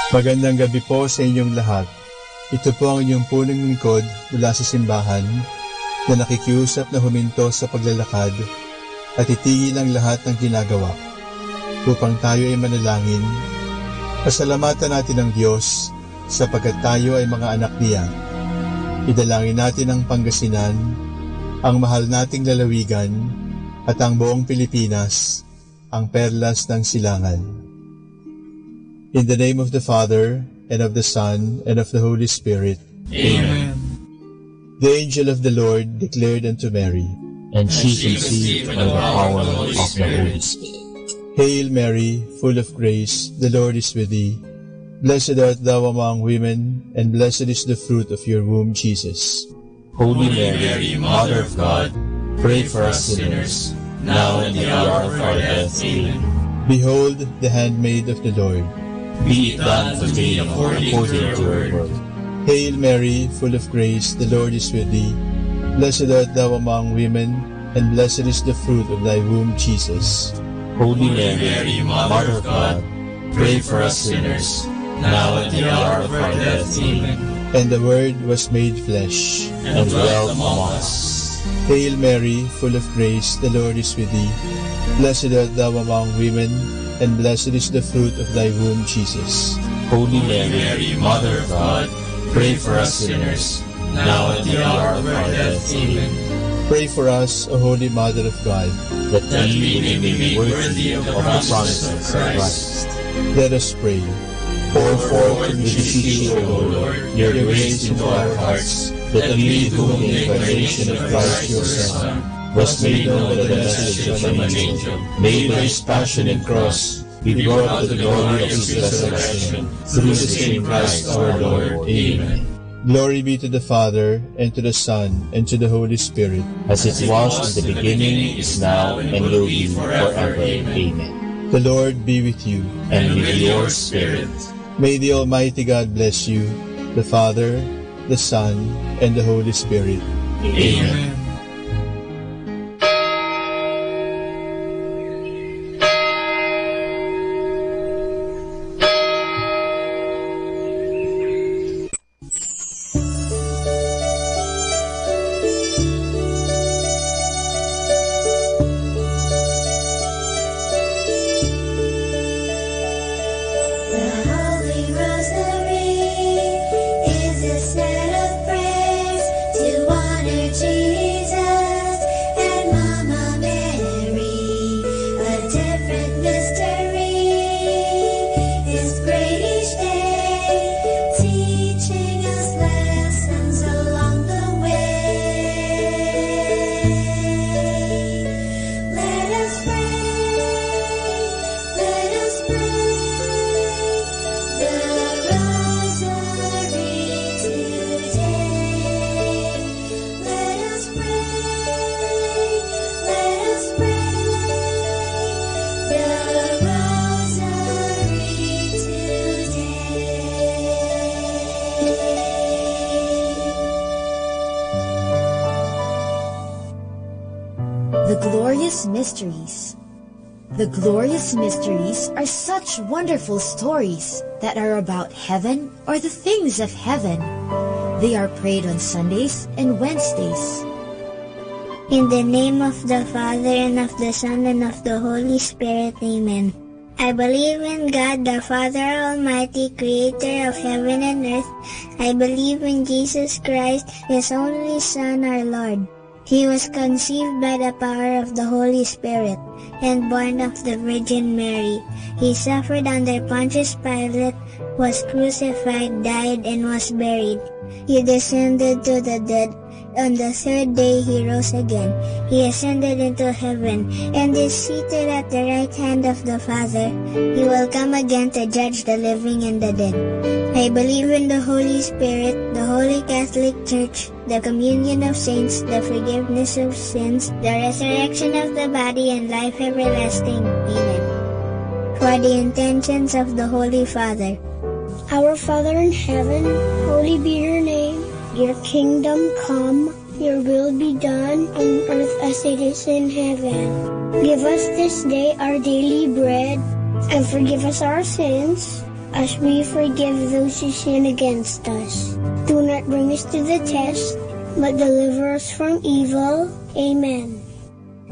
Magandang gabi po sa inyong lahat. Ito po ang inyong punong lingkod mula sa simbahan na nakikiusap na huminto sa paglalakad at itigil ang lahat ng ginagawa upang tayo ay manalangin Pasalamatan natin ang Diyos sapagkat tayo ay mga anak niya. Idalangin natin ang Pangasinan, ang mahal nating lalawigan, at ang buong Pilipinas, ang perlas ng silangan. In the name of the Father, and of the Son, and of the Holy Spirit. Amen. The angel of the Lord declared unto Mary, And she conceived by the power of the Holy Spirit. Hail Mary, full of grace, the Lord is with thee. Blessed art thou among women, and blessed is the fruit of your womb, Jesus. Holy Mary, Mother of God, pray for us sinners, now and at the hour of our death. Amen. Behold the handmaid of the Lord. Be it done to me according to your word. Hail Mary, full of grace, the Lord is with thee. Blessed art thou among women, and blessed is the fruit of thy womb, Jesus. Holy Mary, Mother of God, pray for us sinners, now at the hour of our death. Amen. And the Word was made flesh. And dwelt among us. Hail Mary, full of grace, the Lord is with thee. Blessed art thou among women, and blessed is the fruit of thy womb, Jesus. Holy Mary, Mother of God, pray for us sinners, now at the hour of our death. Amen. Pray for us, O Holy Mother of God. That we may be made worthy of the promises of Christ. Let us pray. Pour forth, we beseech you, O Lord, your grace into our hearts, that we, to whom the incarnation of Christ your Son was made known by the message of an angel, may by his passion and cross be brought to the glory of his resurrection, through the same Christ our Lord. Amen. Glory be to the Father, and to the Son, and to the Holy Spirit. As it was in the beginning, is now, and will be forever. Amen. The Lord be with you. And with your spirit. May the Almighty God bless you, the Father, the Son, and the Holy Spirit. Amen. The Holy Rosary is a set of prayers to honor Jesus and Mama Mary. A different mystery is prayed each day, teaching us lessons along the way. Let us pray, let us pray the Rosary today. Let us pray, let us pray the Rosary today. The Glorious Mysteries. The glorious mysteries are such wonderful stories that are about heaven or the things of heaven. They are prayed on Sundays and Wednesdays. In the name of the Father, and of the Son, and of the Holy Spirit. Amen. I believe in God, the Father Almighty, creator of heaven and earth. I believe in Jesus Christ, his only Son, our Lord. He was conceived by the power of the Holy Spirit and born of the Virgin Mary. He suffered under Pontius Pilate, was crucified, died, and was buried. He descended to the dead. On the third day he rose again. He ascended into heaven and is seated at the right hand of the Father. He will come again to judge the living and the dead. I believe in the Holy Spirit, the Holy Catholic Church, the communion of saints, the forgiveness of sins, the resurrection of the body, and life everlasting. Amen. For the intentions of the Holy Father. Our Father in heaven, holy be your name. Your kingdom come, your will be done on earth as it is in heaven. Give us this day our daily bread, and forgive us our sins, as we forgive those who sin against us. Do not bring us to the test, but deliver us from evil. Amen.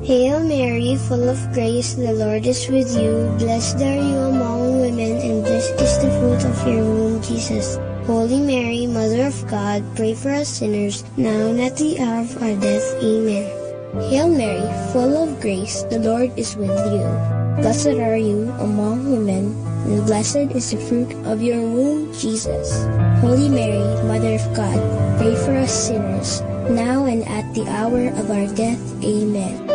Hail Mary, full of grace, the Lord is with you. Blessed are you among women, and blessed is the your womb, Jesus. Holy Mary, Mother of God, pray for us sinners, now and at the hour of our death. Amen. Hail Mary, full of grace, the Lord is with you. Blessed are you among women, and blessed is the fruit of your womb, Jesus. Holy Mary, Mother of God, pray for us sinners, now and at the hour of our death. Amen.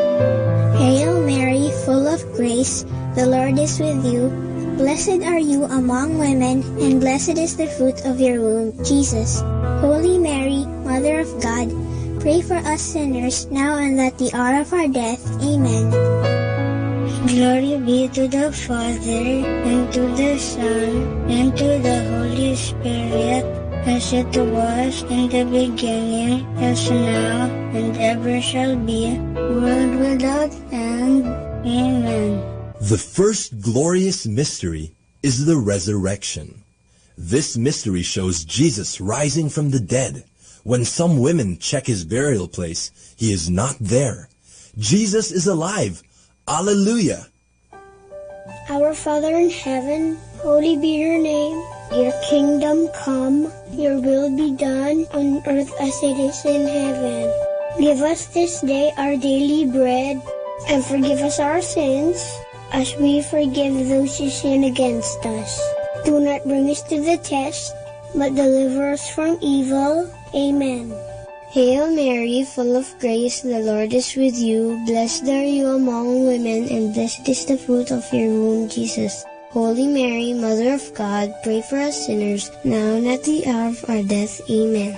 Hail Mary, full of grace, the Lord is with you. Blessed are you among women, and blessed is the fruit of your womb, Jesus. Holy Mary, Mother of God, pray for us sinners, now and at the hour of our death. Amen. Glory be to the Father, and to the Son, and to the Holy Spirit, as it was in the beginning, is now, and ever shall be, world without end. Amen. The first glorious mystery is the resurrection. This mystery shows Jesus rising from the dead. When some women check his burial place, he is not there. Jesus is alive. Alleluia! Our Father in heaven, holy be your name. Your kingdom come, your will be done on earth as it is in heaven. Give us this day our daily bread, and forgive us our sins, as we forgive those who sin against us. Do not bring us to the test, but deliver us from evil. Amen. Hail Mary, full of grace, the Lord is with you. Blessed are you among women, and blessed is the fruit of your womb, Jesus. Holy Mary, Mother of God, pray for us sinners, now and at the hour of our death. Amen.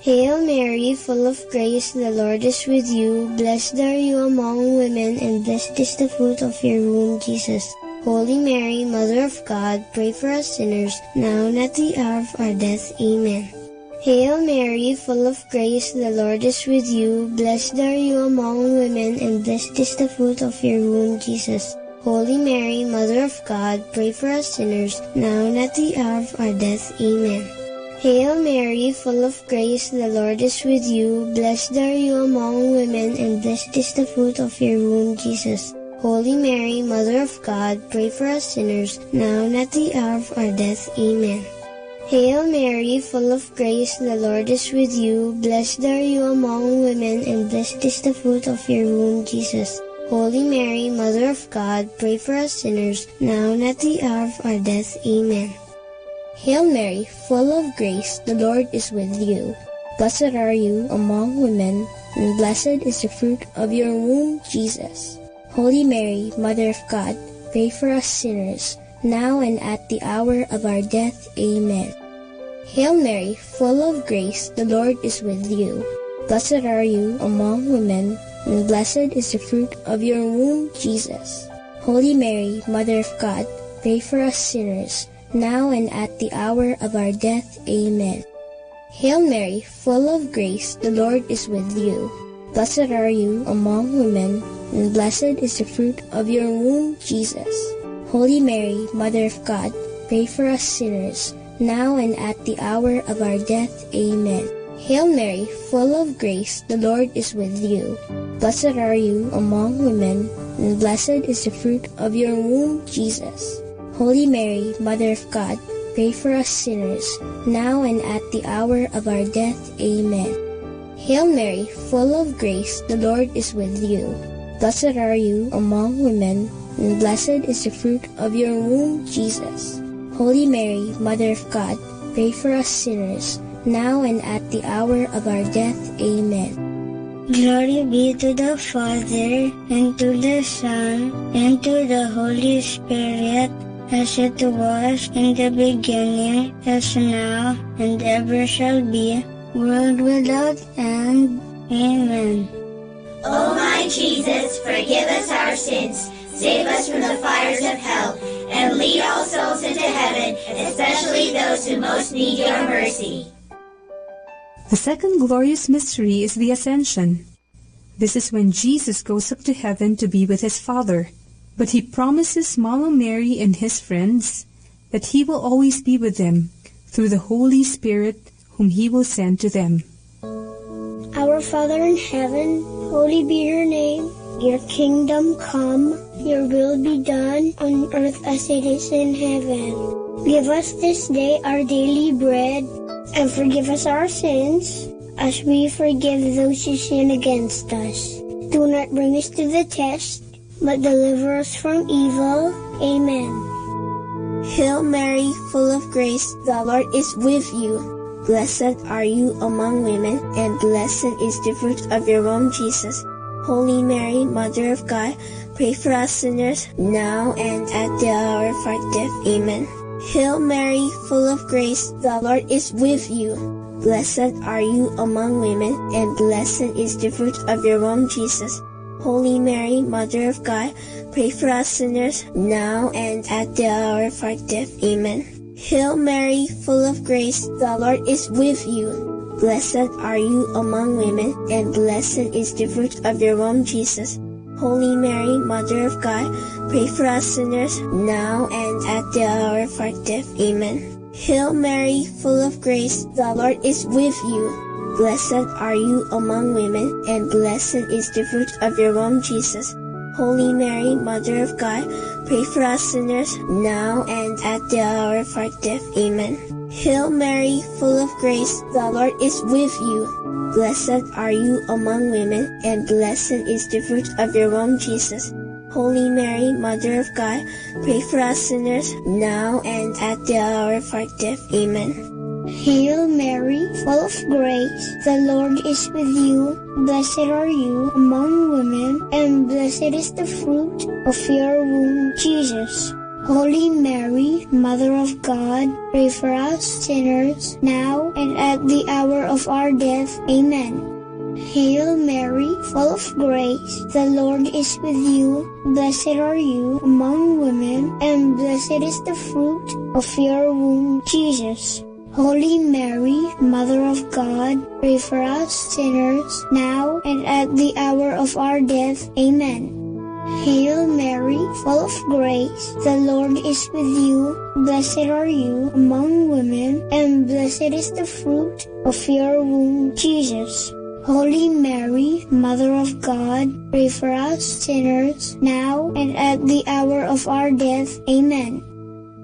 Hail Mary, full of grace, the Lord is with you. Blessed are you among women, and blessed is the fruit of your womb, Jesus. Holy Mary, Mother of God, pray for us sinners, now and at the hour of our death. Amen. Hail Mary, full of grace, the Lord is with you. Blessed are you among women, and blessed is the fruit of your womb, Jesus. Holy Mary, Mother of God, pray for us sinners, now and at the hour of our death. Amen. Hail Mary, full of grace, the Lord is with you. Blessed are you among women, and blessed is the fruit of your womb, Jesus. Holy Mary, Mother of God, pray for us sinners, now and at the hour of our death. Amen. Hail Mary, full of grace, the Lord is with you. Blessed are you among women, and blessed is the fruit of your womb, Jesus. Holy Mary, Mother of God, pray for us sinners, now and at the hour of our death. Amen. Hail Mary, full of grace, the Lord is with you. Blessed are you among women, and blessed is the fruit of your womb, Jesus. Holy Mary, Mother of God, pray for us sinners, now and at the hour of our death. Amen. Hail Mary, full of grace, the Lord is with you. Blessed are you among women, and blessed is the fruit of your womb, Jesus. Holy Mary, Mother of God, pray for us sinners, now and at the hour of our death. Amen. Hail Mary, full of grace, the Lord is with you. Blessed are you among women, and blessed is the fruit of your womb, Jesus. Holy Mary, Mother of God, pray for us sinners, now and at the hour of our death. Amen. Hail Mary, full of grace, the Lord is with you. Blessed are you among women, and blessed is the fruit of your womb, Jesus. Holy Mary, Mother of God, pray for us sinners, now and at the hour of our death. Amen. Hail Mary, full of grace, the Lord is with you. Blessed are you among women, and blessed is the fruit of your womb, Jesus. Holy Mary, Mother of God, pray for us sinners, now and at the hour of our death. Amen. Glory be to the Father, and to the Son, and to the Holy Spirit, as it was in the beginning, is now, and ever shall be, world without end. Amen. O my Jesus, forgive us our sins, save us from the fires of hell, and lead all souls into heaven, especially those who most need your mercy. The second glorious mystery is the Ascension. This is when Jesus goes up to heaven to be with his Father. But he promises Mama Mary and his friends that he will always be with them through the Holy Spirit whom he will send to them. Our Father in heaven, holy be your name. Your kingdom come, your will be done on earth as it is in heaven. Give us this day our daily bread, and forgive us our sins, as we forgive those who sin against us. Do not bring us to the test, but deliver us from evil. Amen. Hail Mary, full of grace, the Lord is with you. Blessed are you among women, and blessed is the fruit of your womb, Jesus. Holy Mary, Mother of God, pray for us sinners, now and at the hour of our death. Amen. Hail Mary, full of grace, the Lord is with you. Blessed are you among women, and blessed is the fruit of your womb, Jesus. Holy Mary, Mother of God, pray for us sinners, now and at the hour of our death. Amen. Hail Mary, full of grace, the Lord is with you. Blessed are you among women, and blessed is the fruit of your womb, Jesus. Holy Mary, Mother of God, pray for us sinners, now and at the hour of our death. Amen. Hail Mary, full of grace, the Lord is with you. Blessed are you among women, and blessed is the fruit of your womb, Jesus. Holy Mary, Mother of God, pray for us sinners, now and at the hour of our death. Amen. Hail Mary, full of grace, the Lord is with you. Blessed are you among women, and blessed is the fruit of your womb, Jesus. Holy Mary, Mother of God, pray for us sinners, now and at the hour of our death. Amen. Hail Mary, full of grace, the Lord is with you. Blessed are you among women, and blessed is the fruit of your womb, Jesus. Holy Mary, Mother of God, pray for us sinners, now and at the hour of our death. Amen. Hail Mary, full of grace, the Lord is with you. Blessed are you among women, and blessed is the fruit of your womb, Jesus. Holy Mary, Mother of God, pray for us sinners, now and at the hour of our death. Amen. Hail Mary, full of grace, the Lord is with you. Blessed are you among women, and blessed is the fruit of your womb, Jesus. Holy Mary, Mother of God, pray for us sinners, now and at the hour of our death. Amen.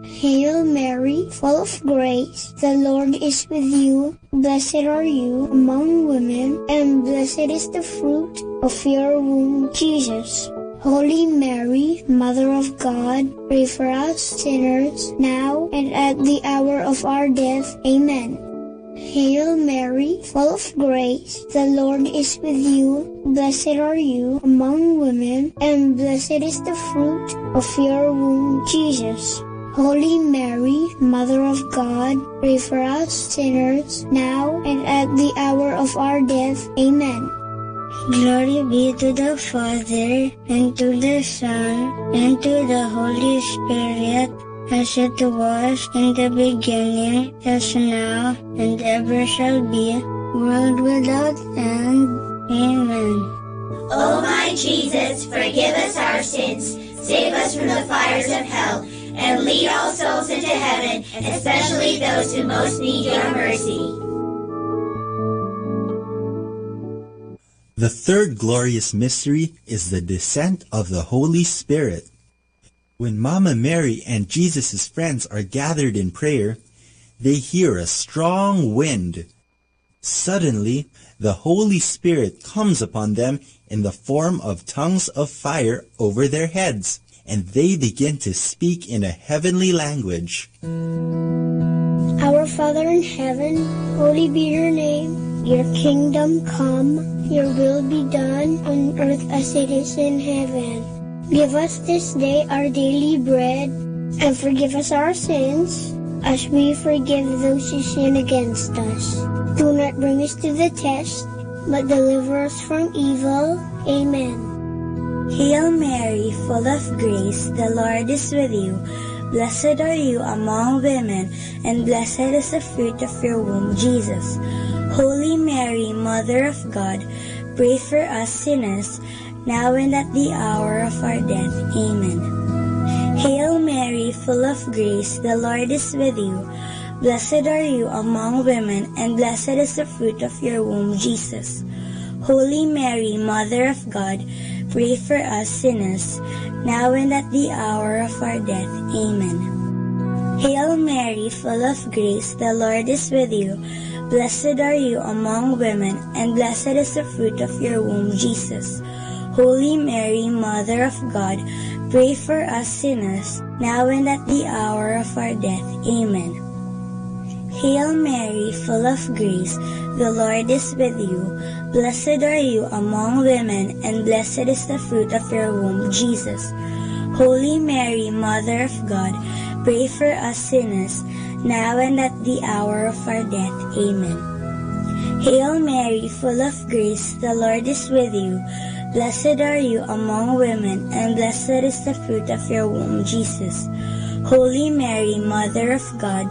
Hail Mary, full of grace, the Lord is with you. Blessed are you among women, and blessed is the fruit of your womb, Jesus. Holy Mary, Mother of God, pray for us sinners, now and at the hour of our death. Amen. Hail Mary, full of grace, the Lord is with you. Blessed are you among women, and blessed is the fruit of your womb, Jesus. Holy Mary, Mother of God, pray for us sinners, now and at the hour of our death. Amen. Glory be to the Father, and to the Son, and to the Holy Spirit, as it was in the beginning, is now, and ever shall be, world without end. Amen. O my Jesus, forgive us our sins, save us from the fires of hell, and lead all souls into heaven, especially those who most need your mercy. The third glorious mystery is the descent of the Holy Spirit. When Mama Mary and Jesus' friends are gathered in prayer, they hear a strong wind. Suddenly, the Holy Spirit comes upon them in the form of tongues of fire over their heads, and they begin to speak in a heavenly language. Our Father in heaven, holy be your name. Your kingdom come, your will be done on earth as it is in heaven. Give us this day our daily bread, and forgive us our sins, as we forgive those who sin against us. Do not bring us to the test, but deliver us from evil. Amen. Hail Mary, full of grace, the Lord is with you. Blessed are you among women, and blessed is the fruit of your womb, Jesus. Holy Mary, Mother of God, pray for us sinners, now and at the hour of our death. Amen. Hail Mary, full of grace, the Lord is with you. Blessed are you among women, and blessed is the fruit of your womb, Jesus. Holy Mary, Mother of God, pray for us sinners, now and at the hour of our death. Amen. Hail Mary, full of grace, the Lord is with you. Blessed are you among women, and blessed is the fruit of your womb, Jesus. Holy Mary, Mother of God, pray for us sinners, now and at the hour of our death. Amen. Hail Mary, full of grace, the Lord is with you. Blessed are you among women, and blessed is the fruit of your womb, Jesus. Holy Mary, Mother of God, pray for us sinners, now and at the hour of our death. Amen. Hail Mary, full of grace, the Lord is with you. Blessed are you among women, and blessed is the fruit of your womb, Jesus. Holy Mary, Mother of God,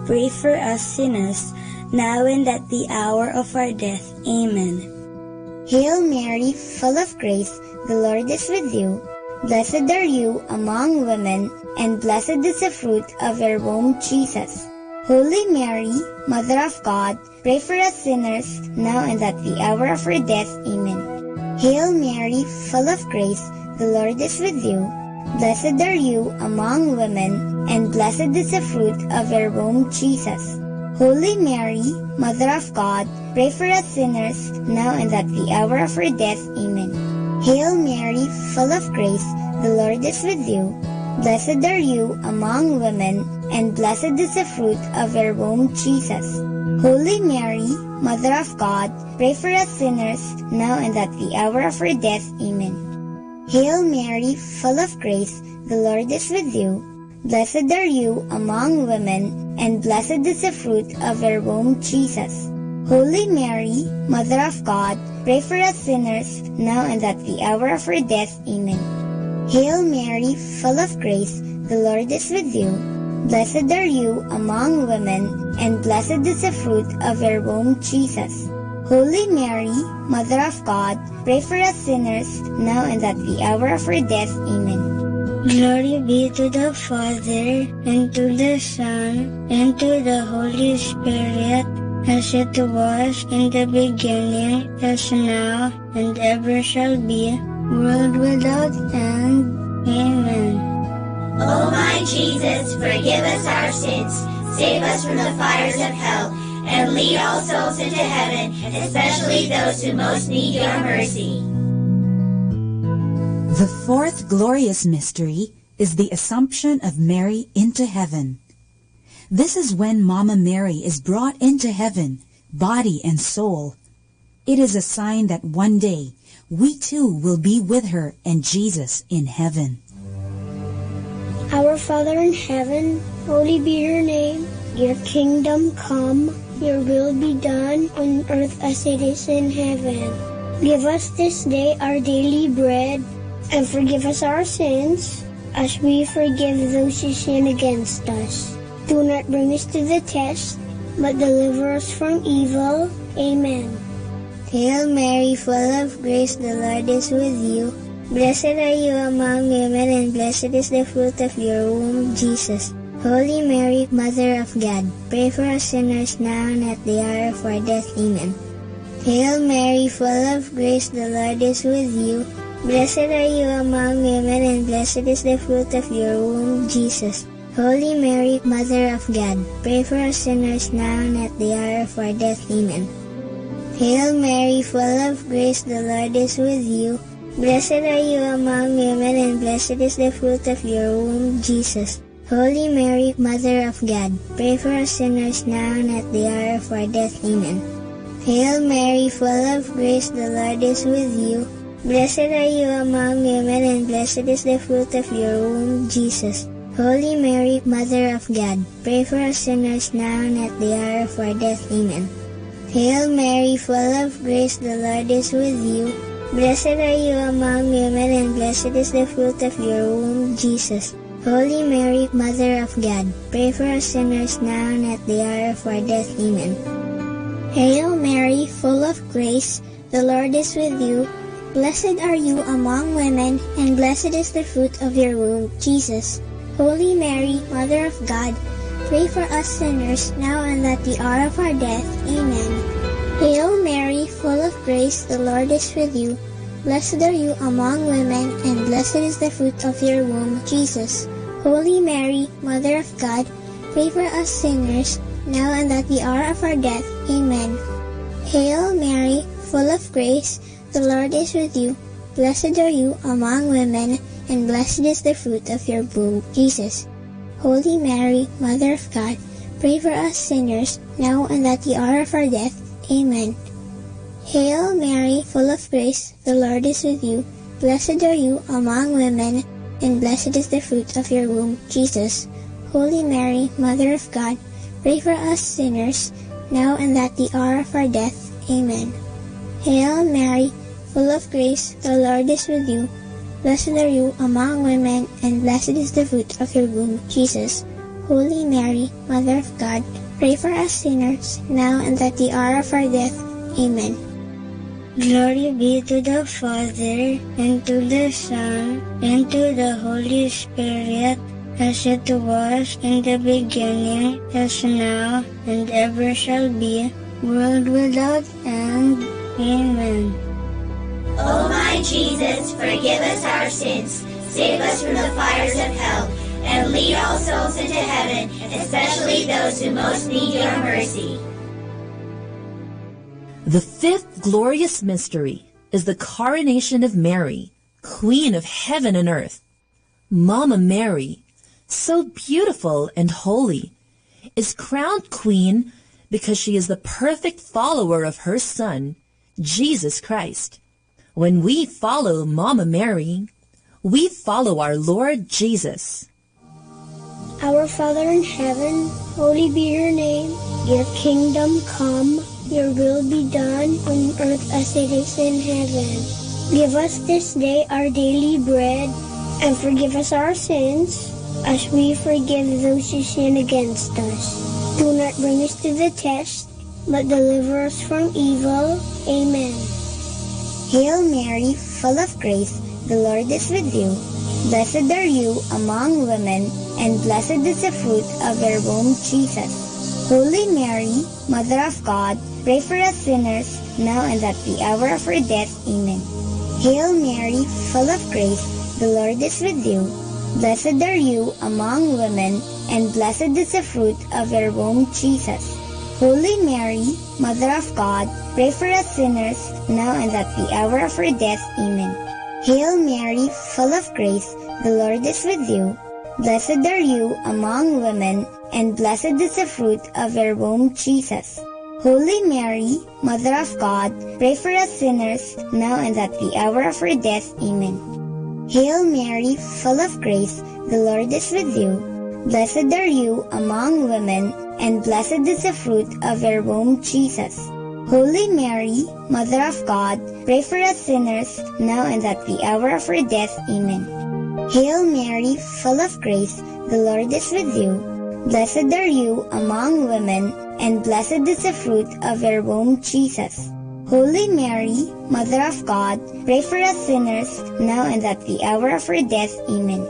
pray for us sinners, now and at the hour of our death. Amen. Hail Mary, full of grace, the Lord is with you. Blessed are you among women, and blessed is the fruit of your womb, Jesus. Holy Mary, Mother of God, pray for us sinners, now and at the hour of our death. Amen. Hail Mary, full of grace, the Lord is with you. Blessed are you among women, and blessed is the fruit of your womb, Jesus. Holy Mary, Mother of God, pray for us sinners, now and at the hour of our death. Amen. Hail Mary, full of grace, the Lord is with you. Blessed are you among women, and blessed is the fruit of your womb, Jesus. Holy Mary, Mother of God, pray for us sinners, now and at the hour of our death. Amen. Hail Mary, full of grace, the Lord is with you. Blessed are you among women, and blessed is the fruit of your womb, Jesus. Holy Mary, Mother of God, pray for us sinners, now and at the hour of our death. Amen. Hail Mary, full of grace, the Lord is with you. Blessed are you among women, and blessed is the fruit of your womb, Jesus. Holy Mary, Mother of God, pray for us sinners, now and at the hour of our death. Amen. Glory be to the Father, and to the Son, and to the Holy Spirit, as it was in the beginning, as now, and ever shall be, world without end. Amen. O my Jesus, forgive us our sins, save us from the fires of hell, and lead all souls into heaven, especially those who most need your mercy. The fourth glorious mystery is the Assumption of Mary into heaven. This is when Mama Mary is brought into heaven, body and soul. It is a sign that one day we too will be with her and Jesus in heaven. Our Father in heaven, holy be your name. Your kingdom come, your will be done on earth as it is in heaven. Give us this day our daily bread, and forgive us our sins, as we forgive those who sin against us. Do not bring us to the test, but deliver us from evil. Amen. Hail Mary, full of grace, the Lord is with you. Blessed are you among women, and blessed is the fruit of your womb, Jesus. Holy Mary, Mother of God, pray for us sinners now and at the hour of our death. Amen. Hail Mary, full of grace, the Lord is with you. Blessed are you among women, and blessed is the fruit of your womb, Jesus. Holy Mary, Mother of God, pray for us sinners now and at the hour of our death. Amen. Hail Mary, full of grace, the Lord is with you. Blessed are you among women, and blessed is the fruit of your womb, Jesus. Holy Mary, Mother of God, pray for us sinners now and at the hour of our death. Amen. Hail Mary, full of grace, the Lord is with you. Blessed are you among women, and blessed is the fruit of your womb, Jesus. Holy Mary, Mother of God, pray for us sinners now and at the hour of our death. Amen. Hail Mary, full of grace, the Lord is with you. Blessed are you among women, and blessed is the fruit of your womb, Jesus. Holy Mary, Mother of God, pray for us sinners now and at the hour of our death. Amen. Hail Mary, full of grace, the Lord is with you. Blessed are you among women, and blessed is the fruit of your womb, Jesus. Holy Mary, Mother of God, pray for us sinners now and at the hour of our death. Amen. Hail Mary, full of grace, the Lord is with you. Blessed are you among women, and blessed is the fruit of your womb, Jesus. Holy Mary, Mother of God, Pray for us sinners, now and at the hour of our death. Amen. Hail Mary, full of grace, the Lord is with you. Blessed are you among women, and blessed is the fruit of your womb, Jesus. Holy Mary, Mother of God, pray for us sinners, now and at the hour of our death. Amen. Hail Mary, full of grace, the Lord is with you. Blessed are you among women, and blessed is the fruit of your womb, Jesus. Holy Mary, Mother of God, pray for us sinners, now and at the hour of our death. Amen. Hail Mary, full of grace, the Lord is with you. Blessed are you among women, and blessed is the fruit of your womb, Jesus. Holy Mary, Mother of God, pray for us sinners, now and at the hour of our death. Amen. Glory be to the Father, and to the Son, and to the Holy Spirit, as it was in the beginning, is now, and ever shall be, world without end. Amen. O my Jesus, forgive us our sins, save us from the fires of hell, and lead all souls into heaven, especially those who most need your mercy. The fifth glorious mystery is the coronation of Mary, Queen of heaven and earth. Mama Mary, so beautiful and holy, is crowned queen because she is the perfect follower of her Son, Jesus Christ. When we follow Mama Mary, we follow our Lord Jesus. Our Father in heaven, holy be your name. Your kingdom come, your will be done on earth as it is in heaven. Give us this day our daily bread, and forgive us our sins, as we forgive those who sin against us. Do not bring us to the test, but deliver us from evil. Amen. Hail Mary, full of grace, the Lord is with you. Blessed are you among women, and blessed is the fruit of your womb, Jesus. Holy Mary, Mother of God, pray for us sinners, now and at the hour of our death. Amen. Hail Mary, full of grace, the Lord is with you. Blessed are you among women, and blessed is the fruit of your womb, Jesus. Holy Mary, Mother of God, pray for us sinners, now and at the hour of our death. Amen. Hail Mary, full of grace, the Lord is with you. Blessed are you among women, and blessed is the fruit of your womb, Jesus. Holy Mary, Mother of God, pray for us sinners, now and at the hour of our death. Amen. Hail Mary, full of grace, the Lord is with you. Blessed are you among women, and blessed is the fruit of your womb, Jesus. Holy Mary, Mother of God, pray for us sinners, now and at the hour of our death. Amen. Hail Mary, full of grace, the Lord is with you. Blessed are you among women, and blessed is the fruit of your womb, Jesus. Holy Mary, Mother of God, pray for us sinners, now and at the hour of our death. Amen.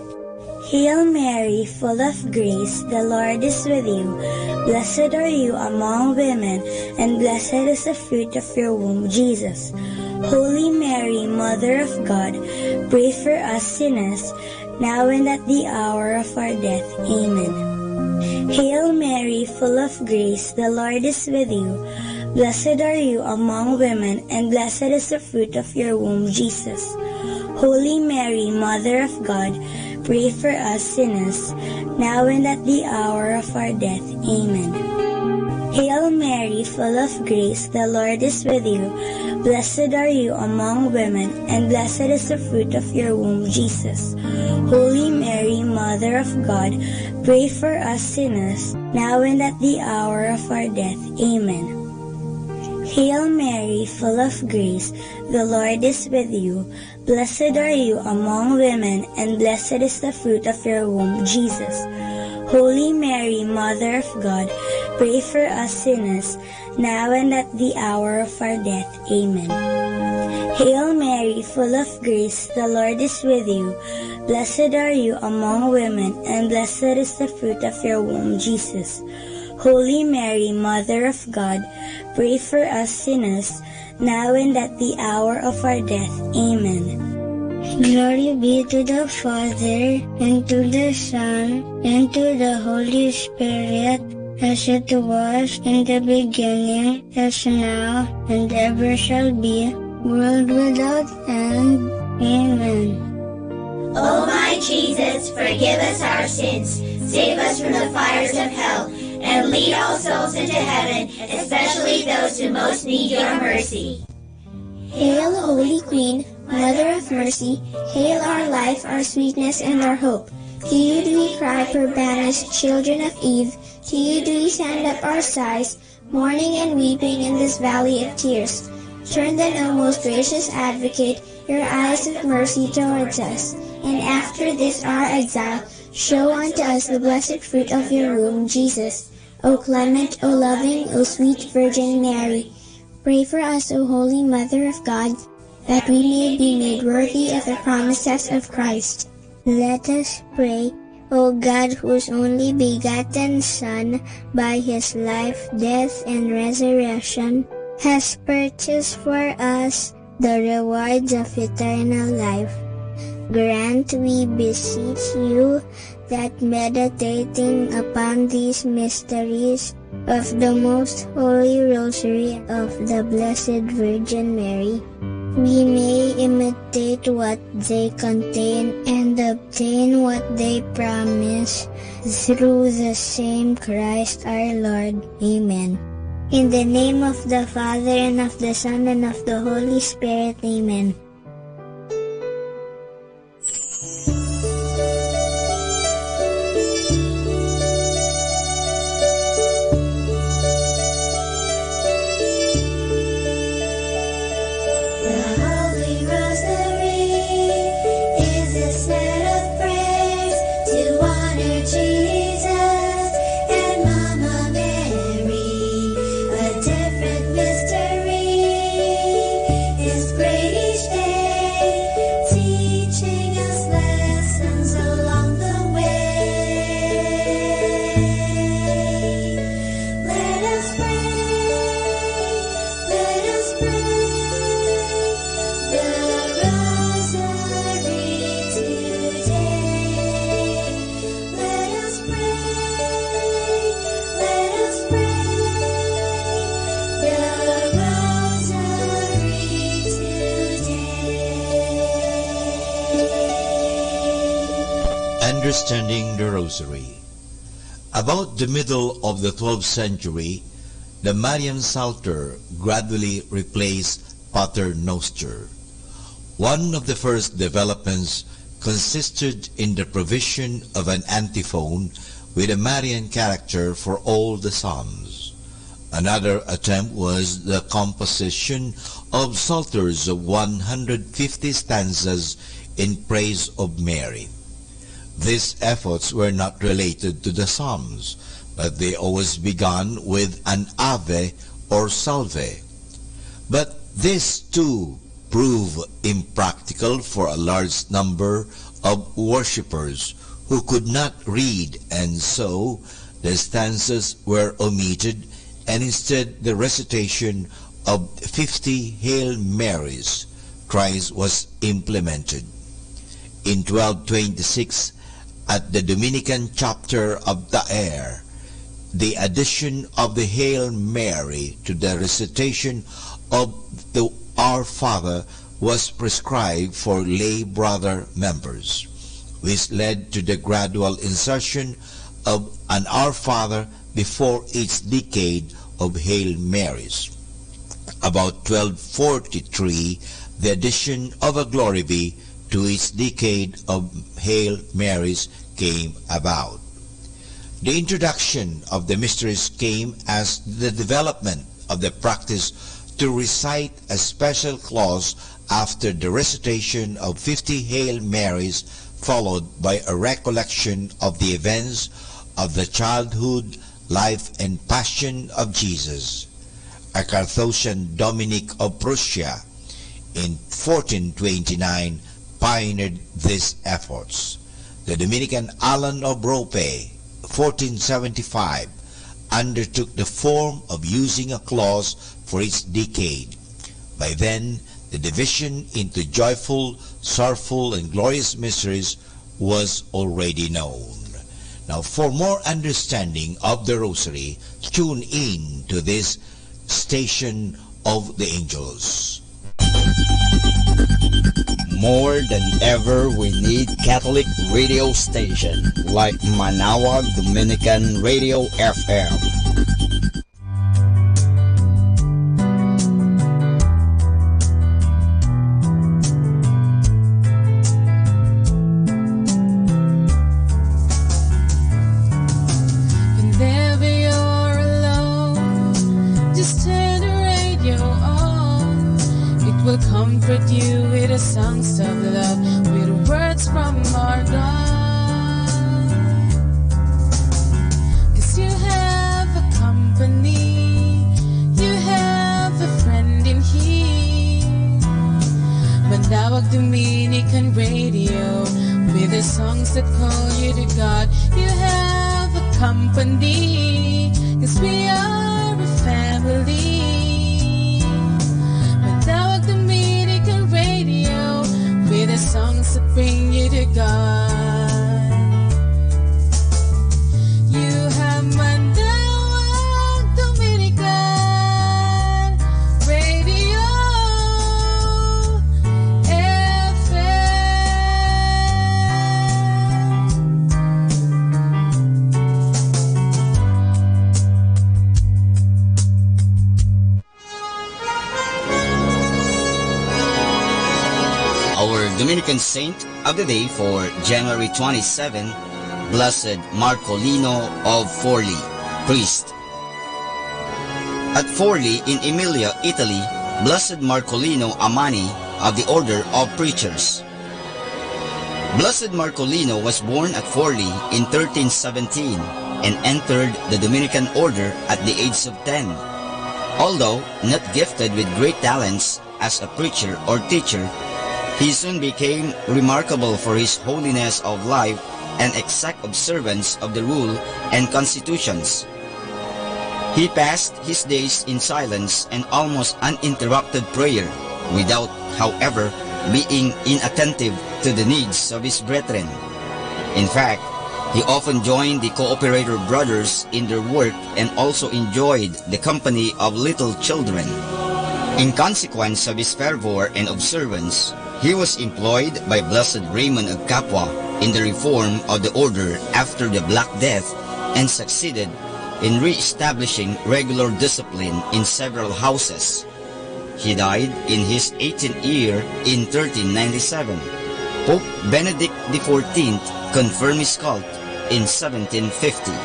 Hail Mary, full of grace, the Lord is with you. Blessed are you among women, and blessed is the fruit of your womb, Jesus. Holy Mary, Mother of God, pray for us sinners, now and at the hour of our death. Amen. Hail Mary, full of grace, the Lord is with you. Blessed are you among women, and blessed is the fruit of your womb, Jesus. Holy Mary, Mother of God, pray for us sinners, now and at the hour of our death. Amen. Hail Mary, full of grace, the Lord is with you. Blessed are you among women, and blessed is the fruit of your womb, Jesus. Holy Mary, Mother of God, pray for us sinners, now and at the hour of our death. Amen. Hail Mary, full of grace, the Lord is with you. Blessed are you among women, and blessed is the fruit of your womb, Jesus. Holy Mary, Mother of God, pray for us sinners, now and at the hour of our death. Amen. Hail Mary, full of grace, the Lord is with you. Blessed are you among women, and blessed is the fruit of your womb, Jesus. Holy Mary, Mother of God, pray for us sinners, now and at the hour of our death. Amen. Glory be to the Father, and to the Son, and to the Holy Spirit, as it was in the beginning, is now, and ever shall be, world without end. Amen. O my Jesus, forgive us our sins, save us from the fires of hell, and lead all souls into heaven, especially those who most need your mercy. Hail, Holy Queen, Mother of Mercy, hail our life, our sweetness, and our hope. To you do we cry, poor banished children of Eve, to you do we send up our sighs, mourning and weeping in this valley of tears. Turn then, O most gracious Advocate, your eyes of mercy towards us, and after this our exile, show unto us the blessed fruit of your womb, Jesus. O clement, O loving, O sweet Virgin Mary, pray for us, O Holy Mother of God, that we may be made worthy of the promises of Christ. Let us pray. O God, whose only begotten Son, by his life, death, and resurrection, has purchased for us the rewards of eternal life, grant, we beseech you, that meditating upon these mysteries of the Most Holy Rosary of the Blessed Virgin Mary, we may imitate what they contain and obtain what they promise, through the same Christ our Lord. Amen. In the name of the Father, and of the Son, and of the Holy Spirit. Amen. The Holy Rosary is a set of prayers to honor Jesus and Mama Mary. A different mystery is prayed each day, teaching us lessons along the way. Let us pray, let us pray the Rosary today. Let us pray, let us pray the Rosary today. Understanding the Rosary. About the middle of the twelfth century, the Marian Psalter gradually replaced Pater Noster. One of the first developments consisted in the provision of an antiphon with a Marian character for all the Psalms. Another attempt was the composition of psalters of one hundred fifty stanzas in praise of Mary. These efforts were not related to the Psalms, but they always began with an Ave or Salve. But this too proved impractical for a large number of worshippers who could not read, and so the stanzas were omitted, and instead the recitation of fifty Hail Marys thrice was implemented. In twelve twenty-six, at the Dominican chapter of Daer, the addition of the Hail Mary to the recitation of the Our Father was prescribed for lay brother members, which led to the gradual insertion of an Our Father before each decade of Hail Marys. About twelve forty-three, the addition of a Glory Be to each decade of Hail Marys came about. The introduction of the mysteries came as the development of the practice to recite a special clause after the recitation of fifty Hail Marys, followed by a recollection of the events of the childhood, life, and passion of Jesus. A Carthusian Dominic of Prussia in fourteen twenty-nine pioneered these efforts. The Dominican Alan of Rope, fourteen seventy-five, undertook the form of using a clause for each decade. By then, the division into joyful sorrowful and glorious mysteries was already known. Now, for more understanding of the Rosary, tune in to this station of the angels. More than ever, we need Catholic radio station like Manaoag Dominican Radio F M. Whenever you're alone, just turn the radio on. It will comfort you with the songs of love, with words from our God. 'Cause you have a company, you have a friend in here. Manaoag Dominican Radio, with the songs that call you to God. You have a company, 'cause we are a family. Manaoag Dominican Radio, with the songs that bring you to God. You have Manaoag Dominican Radio F M. Our Dominican saint of the day for January twenty-seven, Blessed Marcolino of Forli, priest. At Forli in Emilia, Italy, Blessed Marcolino Amani of the Order of Preachers. Blessed Marcolino was born at Forli in thirteen seventeen and entered the Dominican order at the age of ten. Although not gifted with great talents as a preacher or teacher, he soon became remarkable for his holiness of life and exact observance of the rule and constitutions. He passed his days in silence and almost uninterrupted prayer, without, however, being inattentive to the needs of his brethren. In fact, he often joined the cooperator brothers in their work and also enjoyed the company of little children. In consequence of his fervor and observance, he was employed by Blessed Raymond of Capua in the reform of the order after the Black Death and succeeded in re-establishing regular discipline in several houses. He died in his eighteenth year in thirteen ninety-seven. Pope Benedict the fourteenth confirmed his cult in seventeen fifty.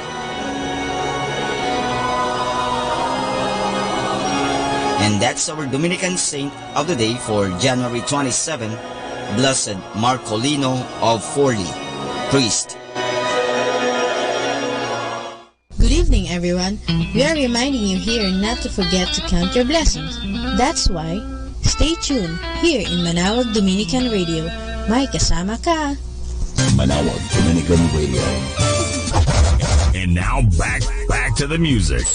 And that's our Dominican saint of the day for January twenty-seven, Blessed Marcolino of Forli, priest. Good evening, everyone. We are reminding you here not to forget to count your blessings. That's why, stay tuned here in Manaoag Dominican Radio. May kasama ka. Manaoag Dominican Radio. And now back, back to the music.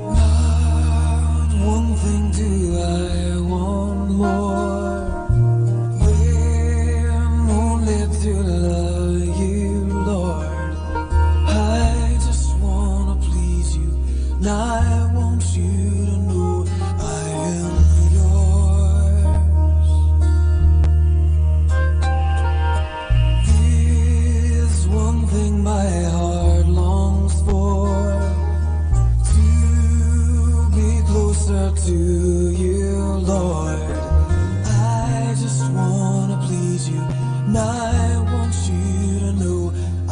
Not one thing do I want more than only to love you, Lord. I just wanna please you, and I want you to know I am yours. There's one thing my heart longs for, to be closer to you, Lord. I just wanna please you, and I want you to know I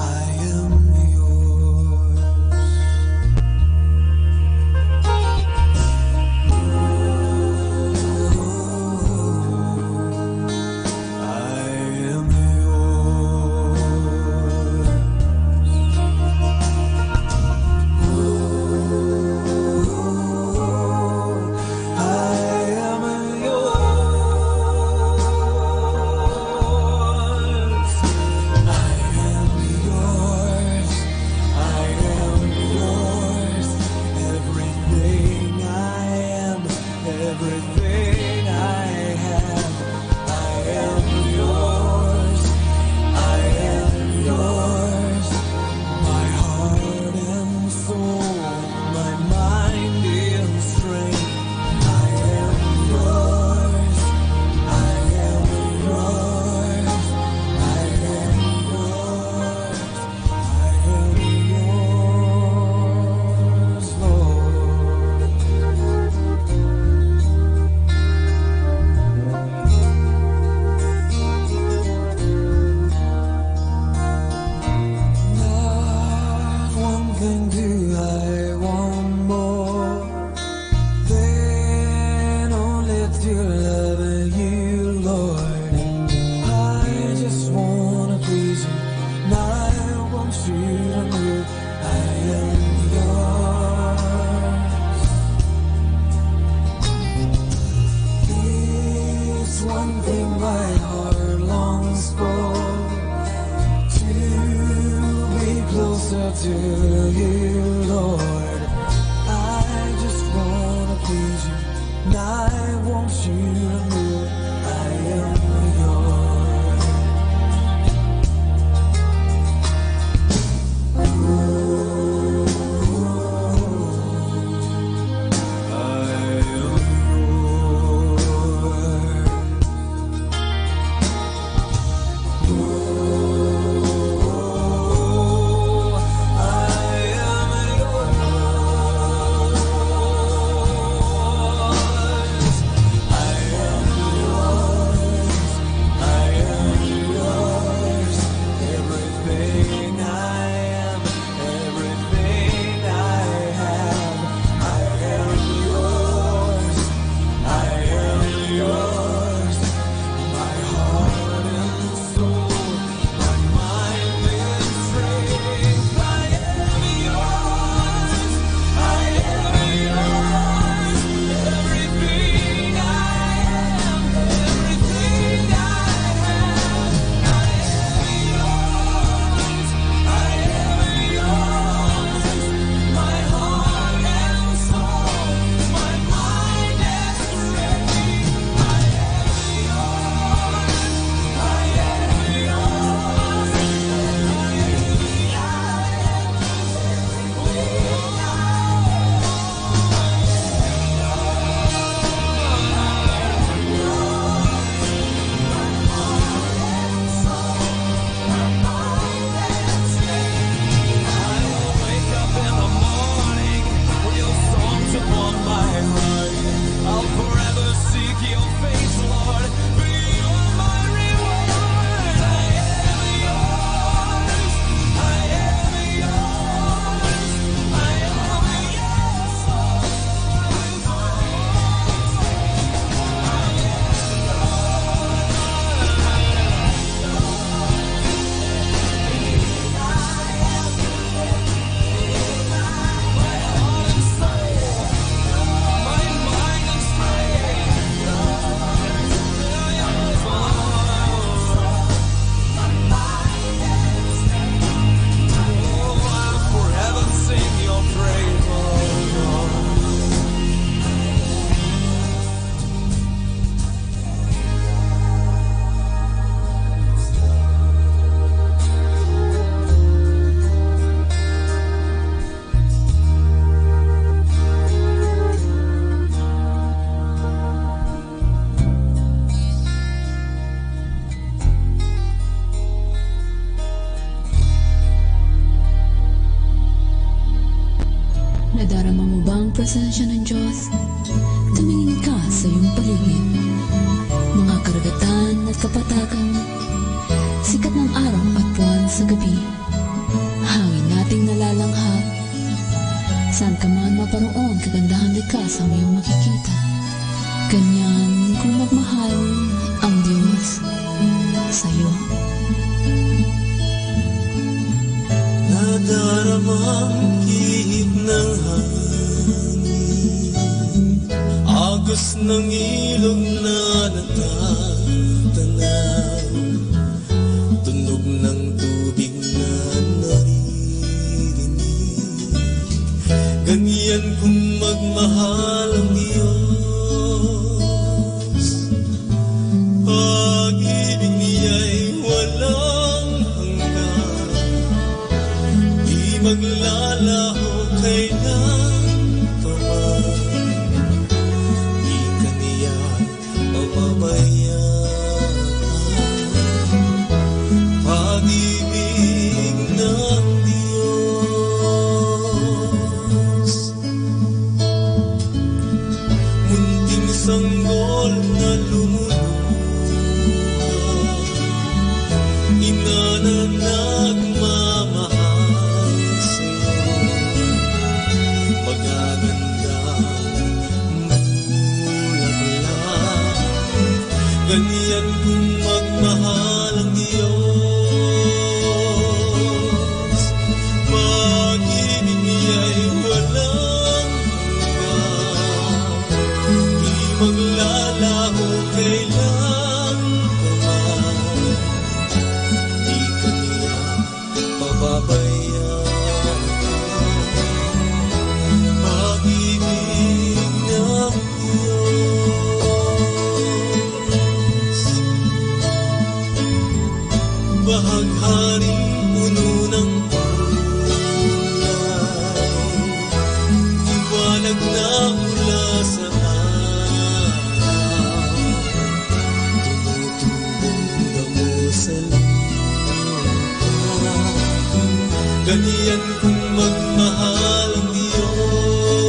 am yours. I am yours. Something my heart longs for, to be closer to you, Lord. I just wanna please you, and I want you to know I am yours. Everything I am, everything I have, I am yours, I am yours. My heart and soul, my mind and strength, I am yours, I am yours. Everything I am, everything I have, I am yours. Nadarama mo ba ang presensya ng Diyos? Tumingin ka sa iyong paligid. Mga karagatan at kapatagan, sikat ng araw at buwan sa gabi. Hangin nating nalalanghap. Saan ka man maparoon, kagandahan likha sa iyong makikita. Kanyan, kung magmahal ang Diyos sa'yo. Nadaramang ihip ng hangin, agos ng ilog na natatanaw, tunog ng tubig na naririnig. Ganyan kung magmahal ang Diyos, pag-ibig niya'y walang hanggan, di maglalaho kailan pa man. Di ka niya Haring puno ng kulay, liwanag na mula sa araw, tumutubong damo sa lupa. Ganyan kong magmahal ang Diyos,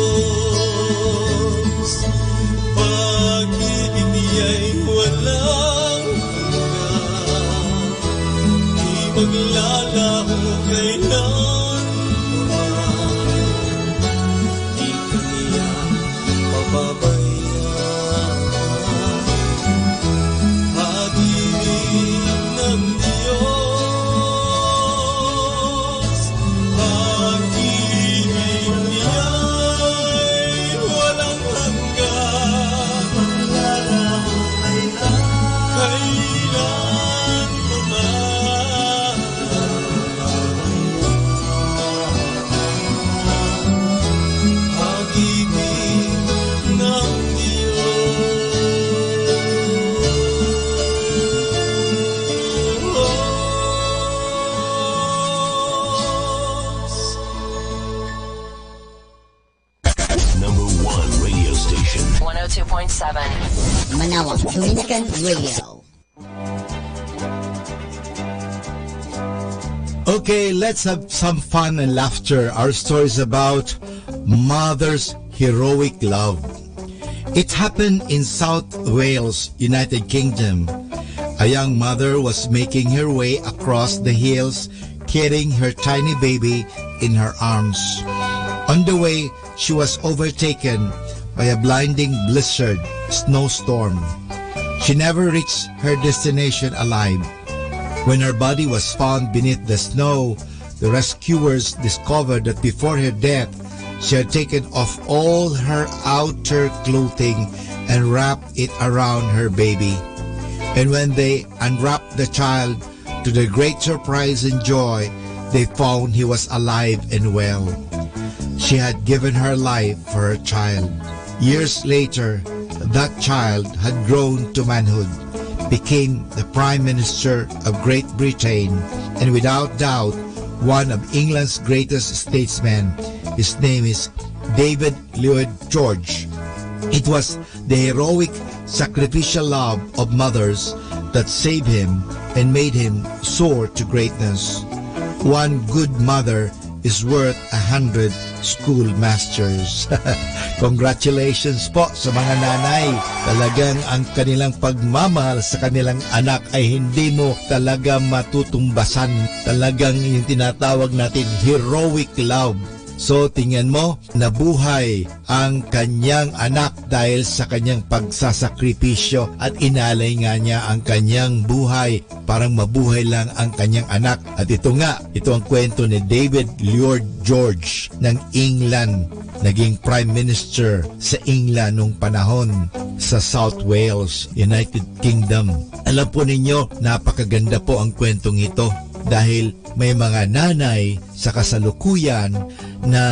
pag-ibig niya'y walang hanggan. Di maglalaho kailanman. Di ka niya pababayaan. Pag-ibig ng Diyos, pag-ibig niya'y walang hanggan. Kailan pa man, pag-ibig ng Diyos. Number one radio station. One oh two point seven. Manawa Dominican Radio. Okay, let's have some fun and laughter. Our story is about mother's heroic love. It happened in South Wales, United Kingdom. A young mother was making her way across the hills carrying her tiny baby in her arms. On the way, she was overtaken by a blinding blizzard snowstorm. She never reached her destination alive. When her body was found beneath the snow, the rescuers discovered that before her death, she had taken off all her outer clothing and wrapped it around her baby. And when they unwrapped the child, to their great surprise and joy, they found he was alive and well. She had given her life for her child. Years later, that child had grown to manhood, became the Prime Minister of Great Britain, and without doubt, one of England's greatest statesmen. His name is David Lloyd George. It was the heroic, sacrificial love of mothers that saved him and made him soar to greatness. One good mother is worth a hundred schoolmasters. Congratulations po sa mga nanay. Talagang ang kanilang pagmamahal sa kanilang anak ay hindi mo talaga matutumbasan. Talagang yung tinatawag natin heroic love. So, tingnan mo, nabuhay ang kanyang anak dahil sa kanyang pagsasakripisyo at inalay nga niya ang kanyang buhay. Parang mabuhay lang ang kanyang anak. At ito nga, ito ang kwento ni David Lloyd George ng England. Naging Prime Minister sa England nung panahon sa South Wales, United Kingdom. Alam po ninyo, napakaganda po ang kwentong ito dahil may mga nanay sa kasalukuyan na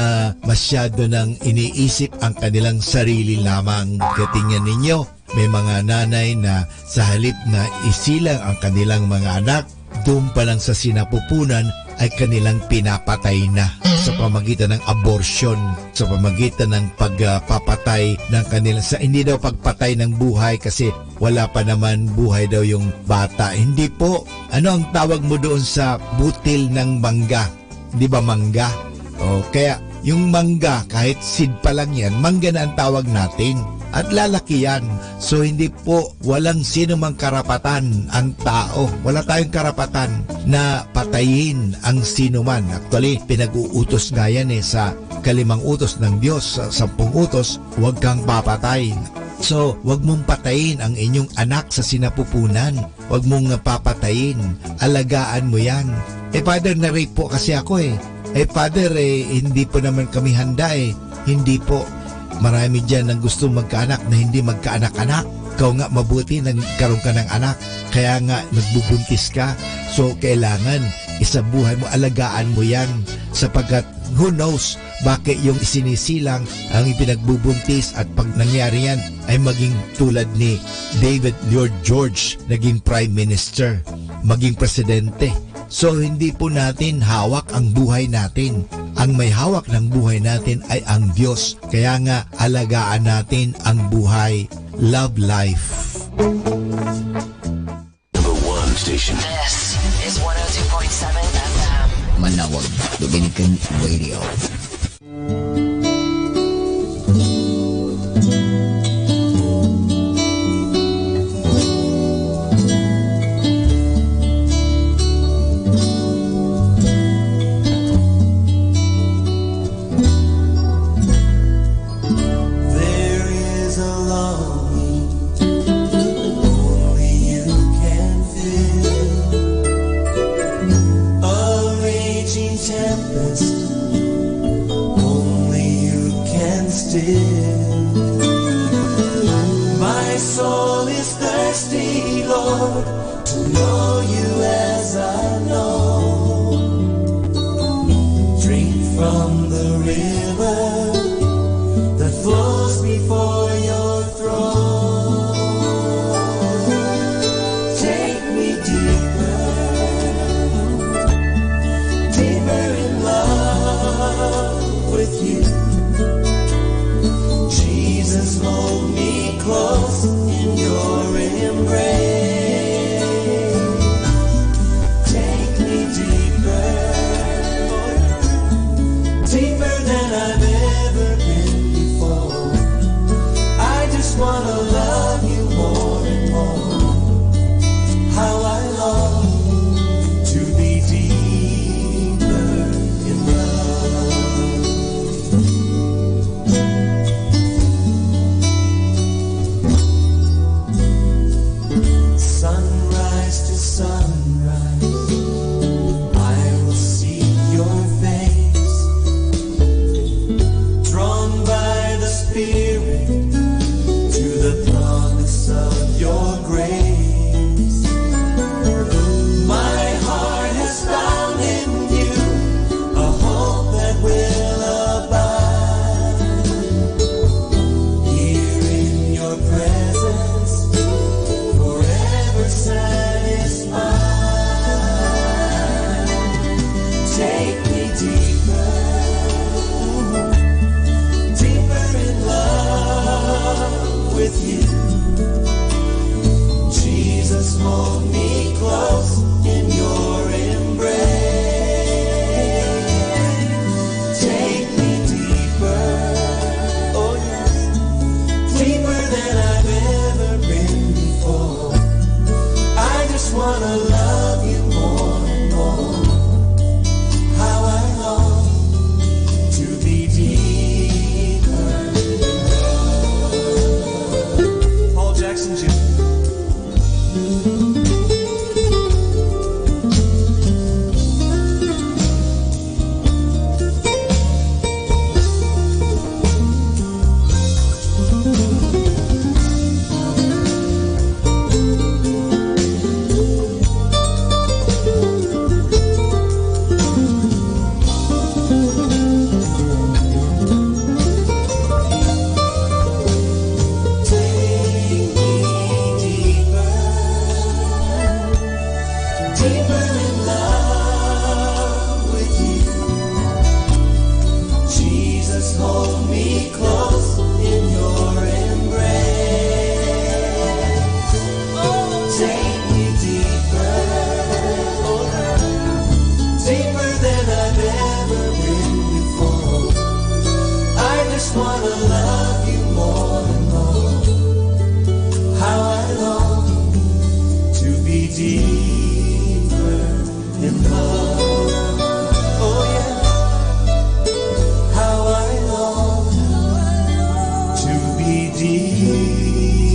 masyado nang iniisip ang kanilang sarili lamang. Katingnan ninyo, may mga nanay na sa halip na isilang ang kanilang mga anak, doon pa lang sa sinapupunan ay kanilang pinapatay na sa pamagitan ng abortion, sa pamagitan ng pagpapatay ng kanilang, sa, hindi daw pagpatay ng buhay kasi wala pa naman buhay daw yung bata. Hindi po. Ano ang tawag mo doon sa butil ng mangga? Di ba mangga? O, kaya yung mangga, kahit seed pa lang yan, mangga na ang tawag natin. At lalaki yan. So, hindi po, walang sino mang karapatan ang tao. Wala tayong karapatan na patayin ang sino man. Actually, pinag-uutos nga yan eh sa kalimang utos ng Diyos, sa sampung utos, huwag kang papatay. So, huwag mong patayin ang inyong anak sa sinapupunan. Huwag mong papatayin. Alagaan mo yan. Eh, Father, na-rape po kasi ako eh. Eh, Father, eh, hindi po naman kami handa eh. Hindi po. Marami dyan ang gusto magkaanak na hindi magkaanak-anak. Ikaw nga mabuti, nagkaroon ka ng anak. Kaya nga, nagbubuntis ka. So, kailangan, isabuhay mo, alagaan mo yan. Sapagkat, who knows, bakit yung isinisilang ang ipinagbubuntis at pag nangyari yan ay maging tulad ni David Lloyd George, naging Prime Minister. maging presidente. So, hindi po natin hawak ang buhay natin. Ang may hawak ng buhay natin ay ang Diyos. Kaya nga, alagaan natin ang buhay. Love life. Number one station. This is one oh two point seven F M. Manaoag, Dominican Radio. There is a longing only you can fill. A raging tempest only you can still. My soul is thirsty, Lord, to know you as I know. Drink from the river that flows before your throne. Take me deeper, deeper in love with you. Jesus, hold me close in your embrace. Take me deeper, deeper than I've ever been before. I just wanna love you more and more. How I long to be deeper in love. Sunrise to sunrise, I will seek your face. Drawn by the Spirit to the promise of your grace. My heart has found in you a hope that will abide. Here in your presence, forever satisfied. Take me deeper, deeper in love with you. Jesus, hold me close in your embrace. Take me deeper, oh yes, deeper than I've ever been before. I just wanna love you more and more. How I long to be deeper in love. Paul Jackson Junior Deeper in love with you. Jesus, hold me close in your embrace. Oh, take me deeper, oh, deeper than I've ever been before. I just wanna love you more and more. How I long to be deeper in love. Oh yeah. How I long to be deeper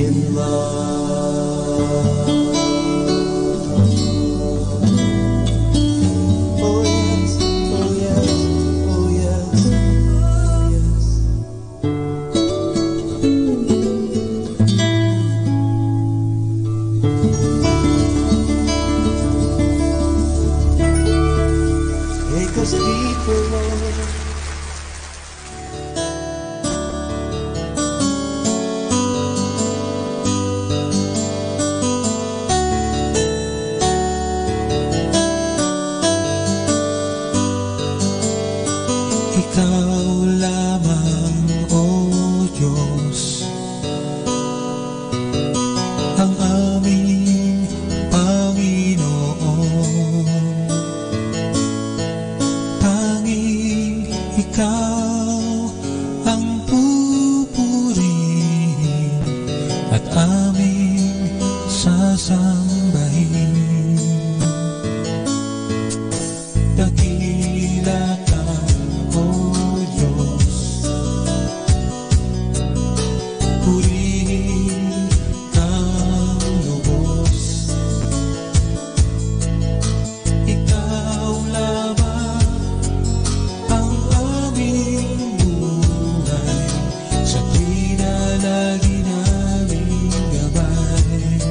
in love. Oh yes, oh yes, oh yes, oh yes. sasambahin. Dakila ka, O Dios, purihin kang lubos. Ikaw lamang ang aming buhay, sakey na lagi naming gabay.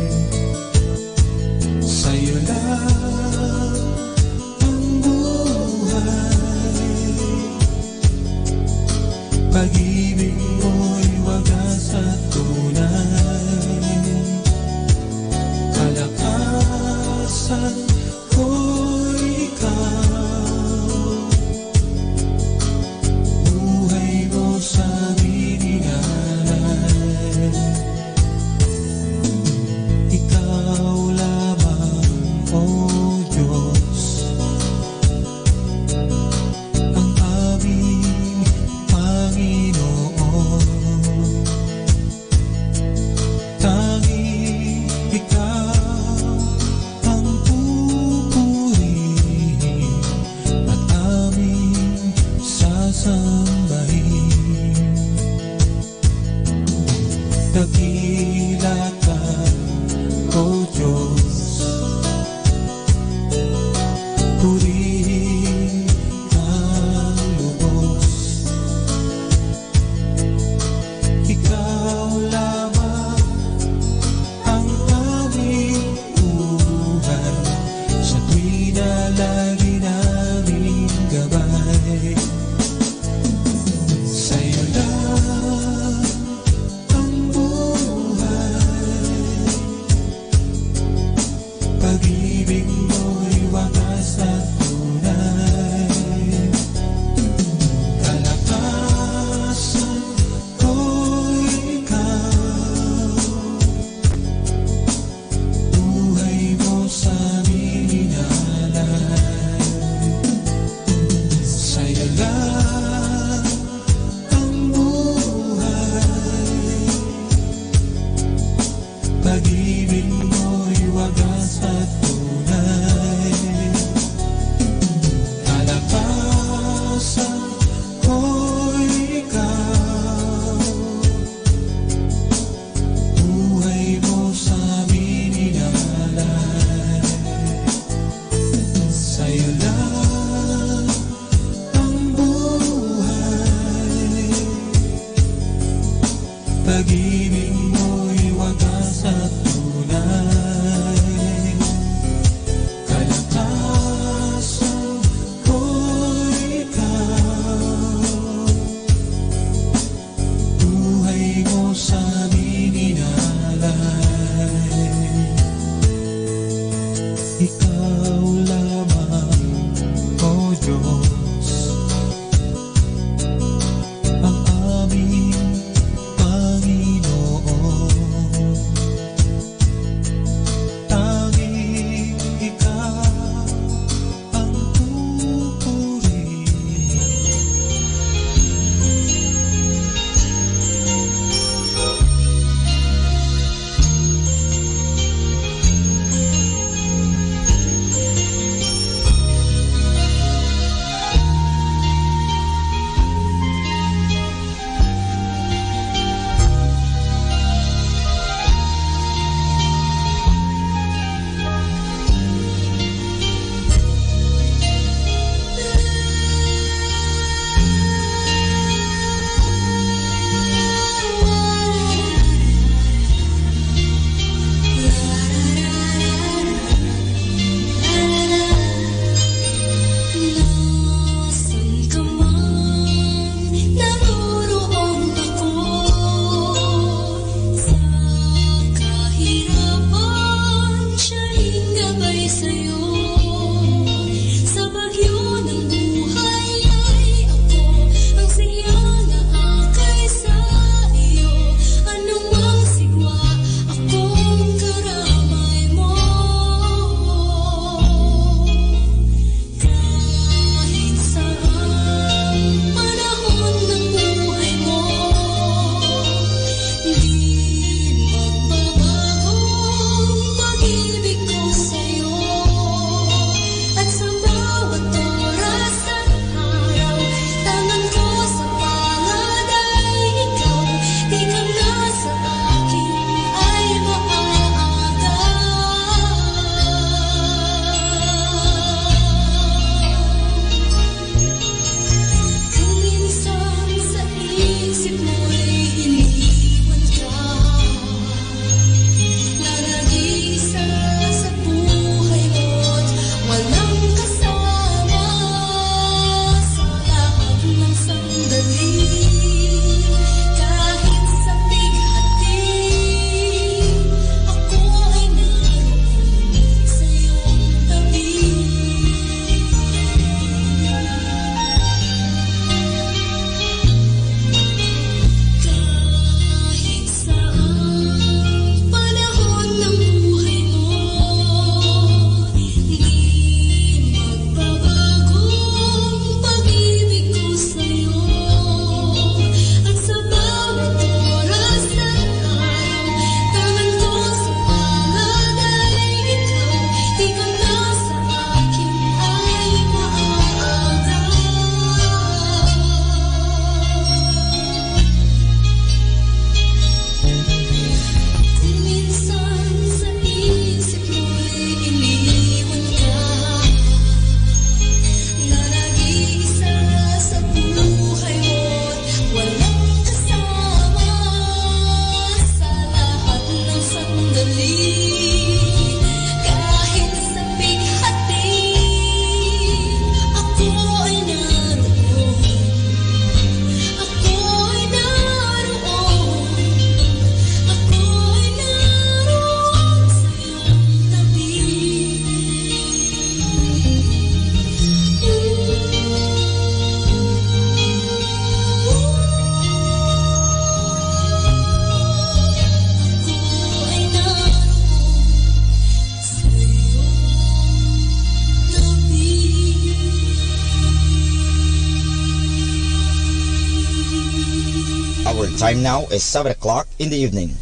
Time now is seven o'clock in the evening.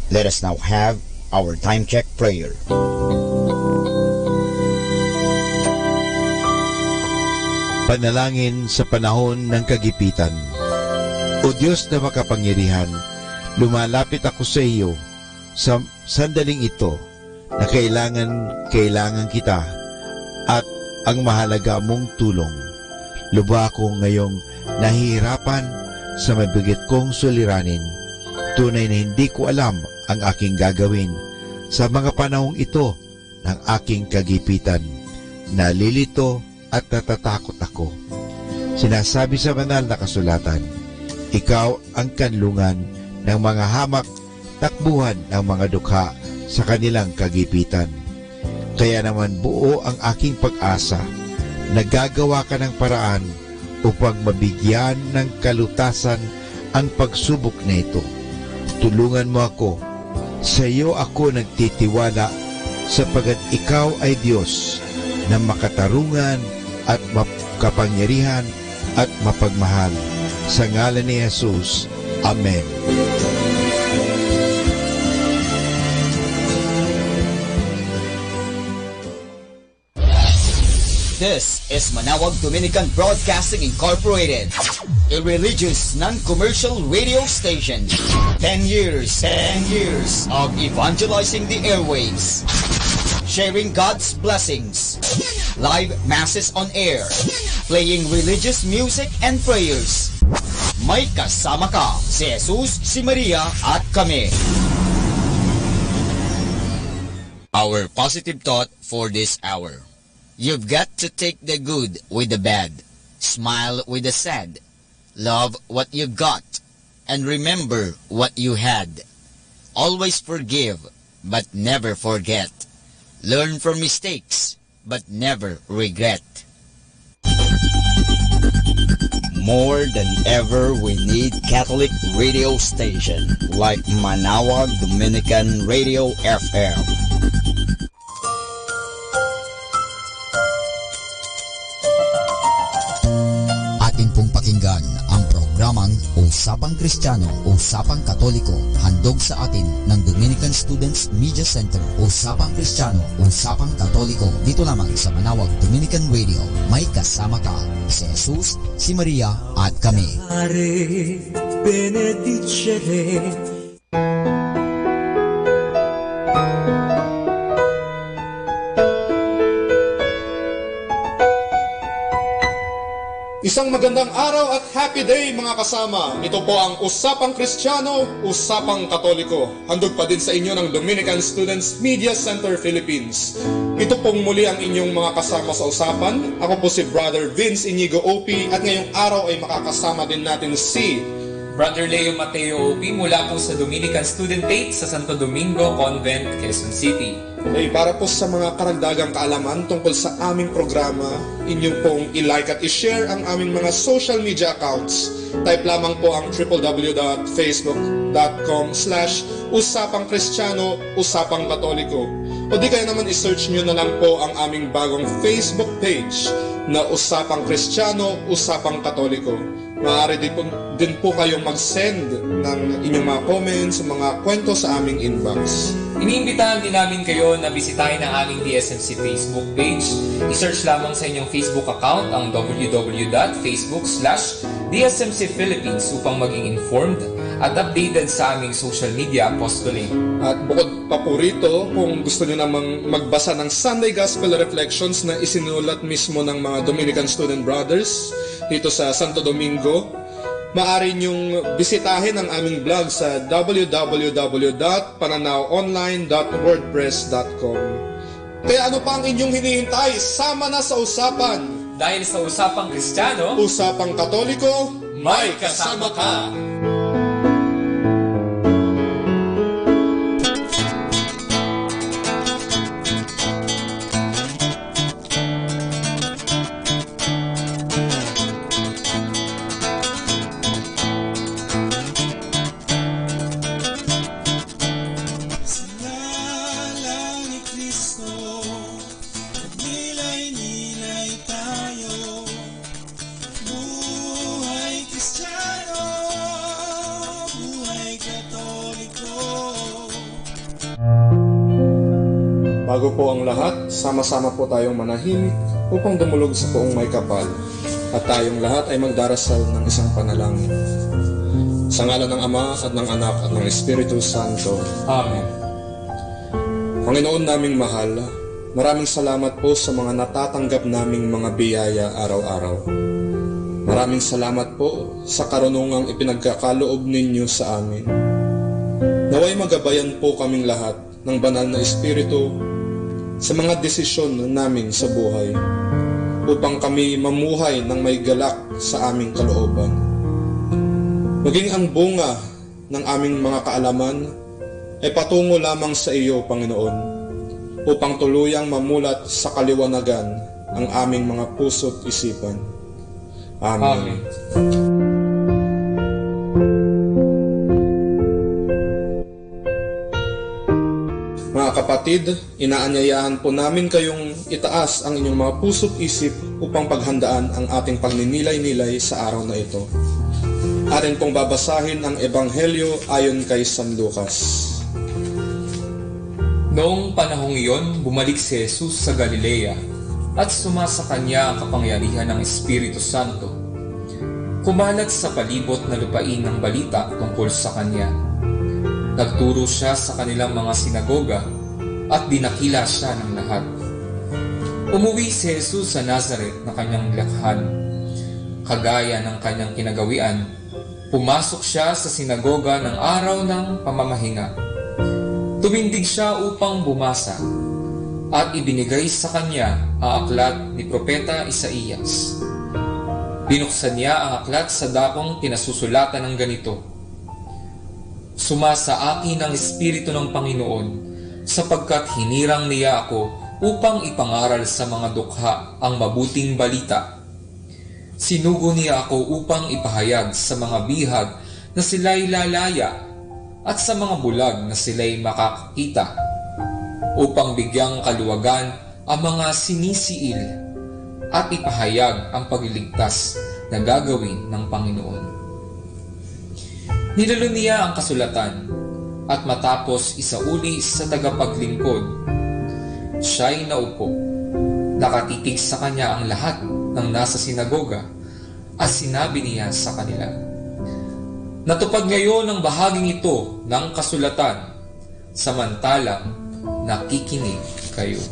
Let us now have our time check prayer. Panalangin sa panahon ng kagipitan. O Diyos na makapangyarihan, lumalapit ako sa iyo sa sandaling ito na kailangan, kailangan kita at ang mahalaga mong tulong. Lubha ako ngayong nahihirapan sa mabigat kong suliranin. Tunay na hindi ko alam ang aking gagawin sa mga panahong ito ng aking kagipitan. Nalilito at natatakot ako. Sinasabi sa banal na kasulatan, "Ikaw ang kanlungan ng mga hamak, takbuhan ang mga dukha sa kanilang kagipitan." Kaya naman buo ang aking pag-asa na gagawa ka ng paraan upang mabigyan ng kalutasan ang pagsubok na ito. Tulungan mo ako. Sa iyo ako nagtitiwala, sapagat ikaw ay Dios na makatarungan at makapangyarihan at mapagmahal. Sa ngalan ni Jesus, amen. This is Manawag Dominican Broadcasting Incorporated, a religious, non-commercial radio station. Ten years, ten years of evangelizing the airwaves, sharing God's blessings. Live masses on air, playing religious music and prayers. May kasama ka, si Jesus, si Maria, at kami. Our positive thought for this hour. You've got to take the good with the bad, smile with the sad, love what you've got, and remember what you had. Always forgive, but never forget. Learn from mistakes, but never regret. More than ever, we need Catholic radio station like Manawag Dominican Radio F M. Atin pong pakinggan ang programang Usapang Kristiyano, Usapang Katoliko, handog sa atin ng Dominican Students Media Center. Usapang Kristiyano, Usapang Katoliko, dito lamang sa Manawag Dominican Radio. May kasama ka, si Jesus, si Maria, at kami. Are benedicere. Isang magandang araw at happy day, mga kasama. Ito po ang Usapang Kristiyano, Usapang Katoliko. Handog pa din sa inyo ng Dominican Students Media Center Philippines. Ito pong muli ang inyong mga kasama sa usapan. Ako po si Brother Vince Inigo O P at ngayong araw ay makakasama din natin si Brother Leo Mateo O P mula po sa Dominican Student Faith sa Santo Domingo Convent, Quezon City. Okay, para po sa mga karagdagang kaalaman tungkol sa aming programa, inyong pong i-like at i-share ang aming mga social media accounts. Type lamang po ang triple w dot facebook dot com slash usapang kristiyano, usapang katoliko. O di kaya naman i-search nyo na lang po ang aming bagong Facebook page na Usapang Kristiyano, Usapang Katoliko. Maaari din po, din po kayong mag-send ng inyong mga comments, mga kwento sa aming inbox. Iniimbitahan din namin kayo na bisitahin ang aming D S M C Facebook page. I-search lamang sa inyong Facebook account ang w w w dot facebook slash d s m c philippines upang maging informed at updated sa aming social media apostolate. At bukod pa po rito, kung gusto nyo namang magbasa ng Sunday Gospel Reflections na isinulat mismo ng mga Dominican Student Brothers dito sa Santo Domingo, maaari nyong bisitahin ang aming blog sa w w w dot pananaw online dot wordpress dot com. Kaya ano pa ang inyong hinihintay? Sama na sa usapan! Dahil sa Usapang Kristiyano, Usapang Katoliko, may kasama ka! Sa ngalan ni Cristo, magnilay-nilay tayo. Buhay Kristiyano, Bago po ang lahat, sama-sama po tayong manahimik upang dumulog sa poong may kapal, at tayong lahat ay magdarasal ng isang panalangin. Sa ngalan ng Ama, at ng Anak, at ng Espiritu Santo. Amen. Panginoon naming mahal, maraming salamat po sa mga natatanggap naming mga biyaya araw-araw. Maraming salamat po sa karunungang ipinagkakaloob ninyo sa amin. Naway magabayan po kaming lahat ng Banal na Espiritu sa mga desisyon namin sa buhay, upang kami mamuhay ng may galak sa aming kalooban. Maging ang bunga ng aming mga kaalaman ay patungo lamang sa iyo, Panginoon, upang tuluyang mamulat sa kaliwanagan ang aming mga puso't isipan. Amen. Amen. Mga kapatid, inaanyayahan po namin kayong itaas ang inyong mga puso't isip upang paghandaan ang ating pagninilay-nilay sa araw na ito. Atin pong babasahin ang Ebanghelyo ayon kay San Lucas. Noong panahong iyon, bumalik si Jesus sa Galilea, at suma sa kanya ang kapangyarihan ng Espiritu Santo. Kumalat sa palibot na lupain ang balita tungkol sa kanya. Nagturo siya sa kanilang mga sinagoga at dinakila siya ng lahat. Umuwi si Jesus sa Nazaret na kanyang nilakhan. Kagaya ng kanyang kinagawian, pumasok siya sa sinagoga ng araw ng pamamahinga. Tumindig siya upang bumasa, at ibinigay sa kanya ang aklat ni Propeta Isaias. Binuksan niya ang aklat sa dakong pinasusulatan ng ganito, "Suma sa akin ang Espiritu ng Panginoon, sapagkat hinirang niya ako upang ipangaral sa mga dukha ang mabuting balita. Sinugo niya ako upang ipahayag sa mga bihag na silay lalaya, at sa mga bulag na silay makakakita, upang bigyang kaluwagan ang mga sinisiil, at ipahayag ang pagliligtas na gagawin ng Panginoon." Nilalo niya ang kasulatan, at matapos isauli sa tagapaglingkod, siyay naupo. Nakatitig sa kanya ang lahat ng nasa sinagoga, at sinabi niya sa kanila, "Natupad ngayon ang bahaging ito ng kasulatan, samantalang nakikinig kayo."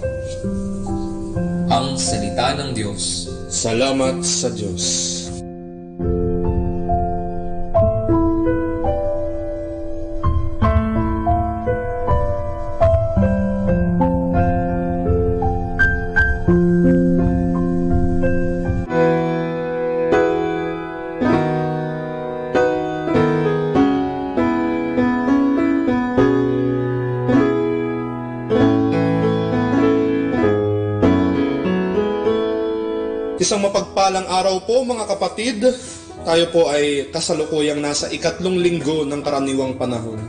Ang salita ng Diyos. Salamat sa Diyos. Isang mapagpalang araw po, mga kapatid. Tayo po ay kasalukuyang nasa ikatlong linggo ng karaniwang panahon.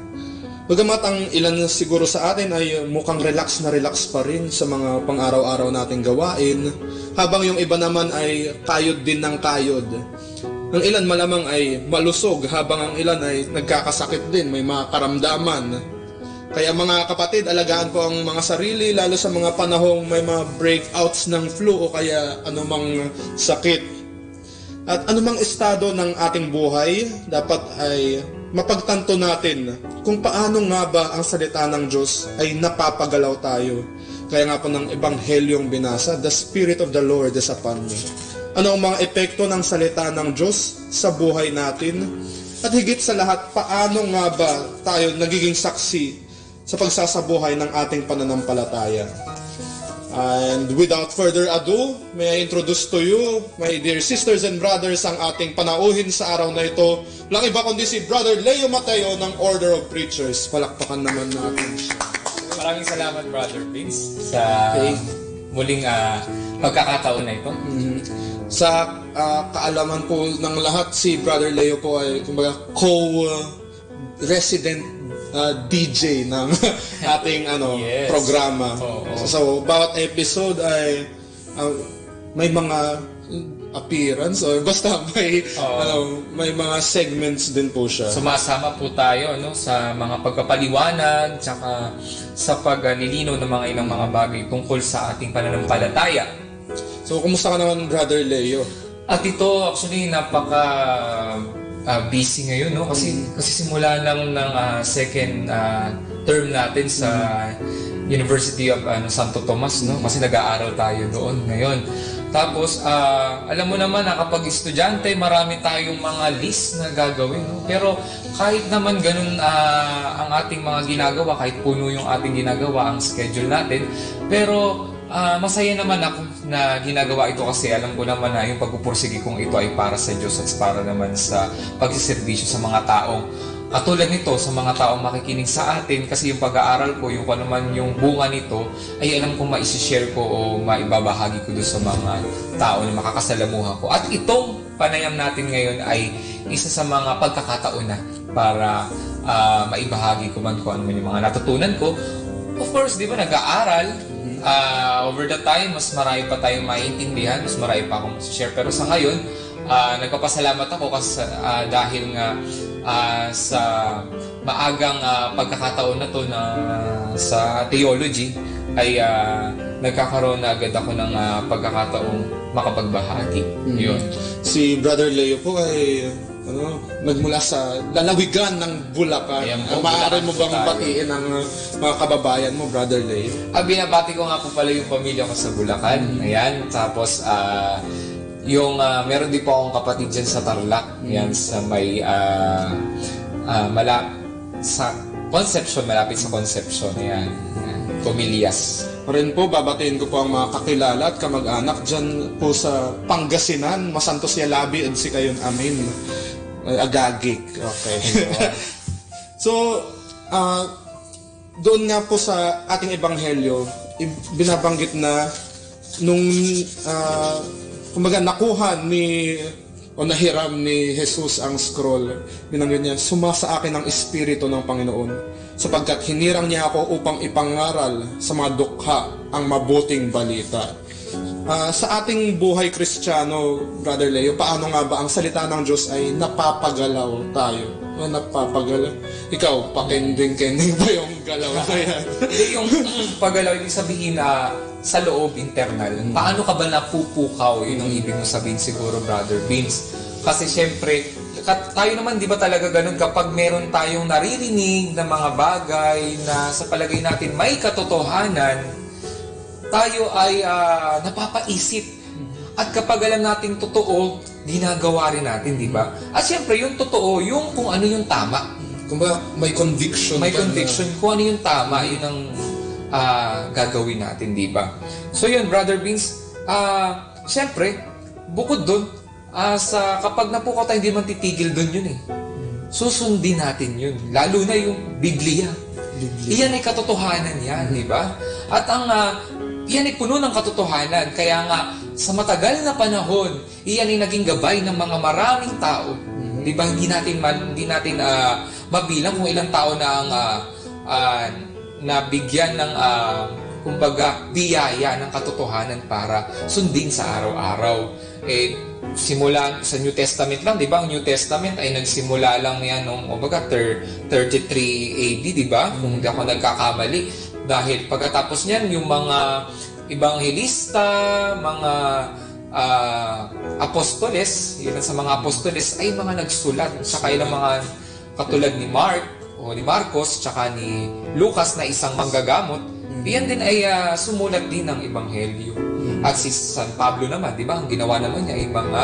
Bagamat ang ilan siguro sa atin ay mukhang relax na relax pa rin sa mga pang-araw-araw nating gawain, habang yung iba naman ay kayod din ng kayod. Ang ilan malamang ay malusog, habang ang ilan ay nagkakasakit din, may mga karamdaman. Kaya, mga kapatid, alagaan po ang mga sarili, lalo sa mga panahong may mga breakouts ng flu o kaya anumang sakit. At anumang estado ng ating buhay, dapat ay mapagtanto natin kung paano nga ba ang salita ng Diyos ay napapagalaw tayo. Kaya nga po ng Ebanghelyong binasa, "The Spirit of the Lord is upon me." Ano ang mga epekto ng salita ng Diyos sa buhay natin? At higit sa lahat, paano nga ba tayo nagiging saksi sa pagsasabuhay ng ating pananampalataya? And without further ado, may I introduce to you my dear sisters and brothers, ang ating panauhin sa araw na ito. Walang iba kundi si Brother Leo Mateo ng Order of Preachers. Palakpakan naman natin siya. Maraming salamat, Brother Vince, sa Okay. muling, ah, pagkakataon na ito. Mhm. Sa, ah, kaalaman po ng lahat, si Brother Leo po ay, kumbaga, co- resident, ah, D J ng ating, ano, Yes. programa. Oo. So, bawat episode ay, ah, may mga appearance, or basta may, Oo. ano, may mga segments din po siya. Sumasama po tayo, no, sa mga pagpapaliwanag, tsaka sa paglilinaw ng mga ilang mga bagay tungkol sa ating pananampalataya. So, kumusta ka naman, Brother Leo? At ito, actually, napaka, ah, busy ngayon, no? Kasi, Mm. kasi simula lang ng, ah, second, ah, term natin sa Mm. University of, ano, Santo Tomas, no? Mm. Kasi nag-aaral tayo doon ngayon. Tapos, ah, alam mo naman, na kapag estudyante, marami tayong mga list na gagawin, no? Pero kahit naman ganun, ah, ang ating mga ginagawa, kahit puno yung ating ginagawa, ang schedule natin, pero, ah, masaya naman ako na ginagawa ito kasi alam ko naman na yung pagpupursigi kong ito ay para sa Diyos at para naman sa pagsiserbisyo sa mga taong katulad nito, sa mga taong makikinig sa atin, kasi yung pag-aaral ko, yung kung ano man yung bunga nito, ay alam kong maisishare ko o maibabahagi ko doon sa mga tao na makakasalamuha ko. At itong panayam natin ngayon ay isa sa mga pagkakataon na para, ah, maibahagi ko man kung ano man yung mga natutunan ko. Of course, di ba, nag-aaral, ah, over the time, mas marami pa tayong maiintindihan, mas marami pa akong share. Pero sa ngayon, ah, nagpapasalamat ako kasi, ah, dahil nga, ah, sa maagang, ah, pagkakataon na to na sa theology ay, ah, nagkakaroon na agad ako ng, ah, pagkakataong makapagbahagi. Mm. Yun. Si Brother Leo po ay, ano, nagmula sa lalawigan ng Bulacan. Ayan po, Ah, maaari Bulacan mo po bang tayo. batiin ang, ah, mga kababayan mo, Brother Leo? Ah, binabati ko nga po pala yung pamilya ko sa Bulacan. Mm. Ayan. Tapos, ah, yung, ah, meron din po akong kapatid dyan sa Tarlac. Mm. Yan sa may, ah, ah, mala-, sa Concepcion, malapit sa Concepcion. Yan. Yan. Comillas. Rin po, babatiin ko po ang mga kakilala at kamag-anak dyan po sa Pangasinan. Masantos ya labi ed sikayon amin. Ay, agagik. Okay. So, ah, doon nga po sa ating ebanghelyo, i-, binabanggit na nung, ah, kumbaga, nakuha ni, o nahiram ni Jesus ang scroll, binanggit niya, "Suma sa akin ang Espiritu ng Panginoon, sapagkat hinirang niya ako upang ipangaral sa mga dukha ang mabuting balita." Ah, sa ating buhay Kristiyano, Brother Leo, paano nga ba ang salita ng Diyos ay napapagalaw tayo? O napapagalaw? Ikaw, pakending-kending ba yung galaw na yan? Hindi, yung, mm, pagalaw, ibig sabihin, ah, sa loob, internal. Mm. Paano ka ba napupukaw? Yun ang Mm. ibig mo sabihin siguro, Brother Vince. Kasi siyempre, kat-, tayo naman, di ba talaga ganun, kapag meron tayong naririnig na mga bagay na sa palagay natin may katotohanan, tayo ay, ah, napapaisip. At kapag alam natin totoo, ginagawa rin natin, di ba? At siyempre, yung totoo, yung kung ano yung tama. Kumbaga, may conviction May ka na conviction kung ano yung tama, yun ang, ah, gagawin natin, di ba? So yun, Brother Vince, ah, siyempre, bukod dun, ah, sa, kapag napukaw tayo, hindi man titigil dun yun eh. Susundin natin yun. Lalo na yung Biblia. Biblia. Iyan ay katotohanan yan, Mm. di ba? At ang, ah, iyan ay puno ng katotohanan. Kaya nga, sa matagal na panahon, iyan ay naging gabay ng mga maraming tao. Mm. Di ba? Hindi natin man, hindi natin, ah, mabilang kung ilang tao na ang, ah, ah, nabigyan ng, ah, kumbaga, biyaya ng katotohanan para sundin sa araw-araw. Eh, simula sa New Testament lang, di ba? Ang New Testament ay nagsimula lang yan nung, kumbaga, thir-, thirty-three A D, di ba? Kung hindi ako nagkakamali. Dahil pagkatapos niyan, yung mga ebanghelista, mga, ah, apostoles, ilan sa mga apostoles ay mga nagsulat sa kailang mga katulad ni Mark o ni Marcos, tsaka ni Lucas na isang manggagamot, Mm. iyan din ay, ah, sumulat din ng ebanghelyo. Mm. At si San Pablo naman, di ba, ang ginawa naman niya ay mga,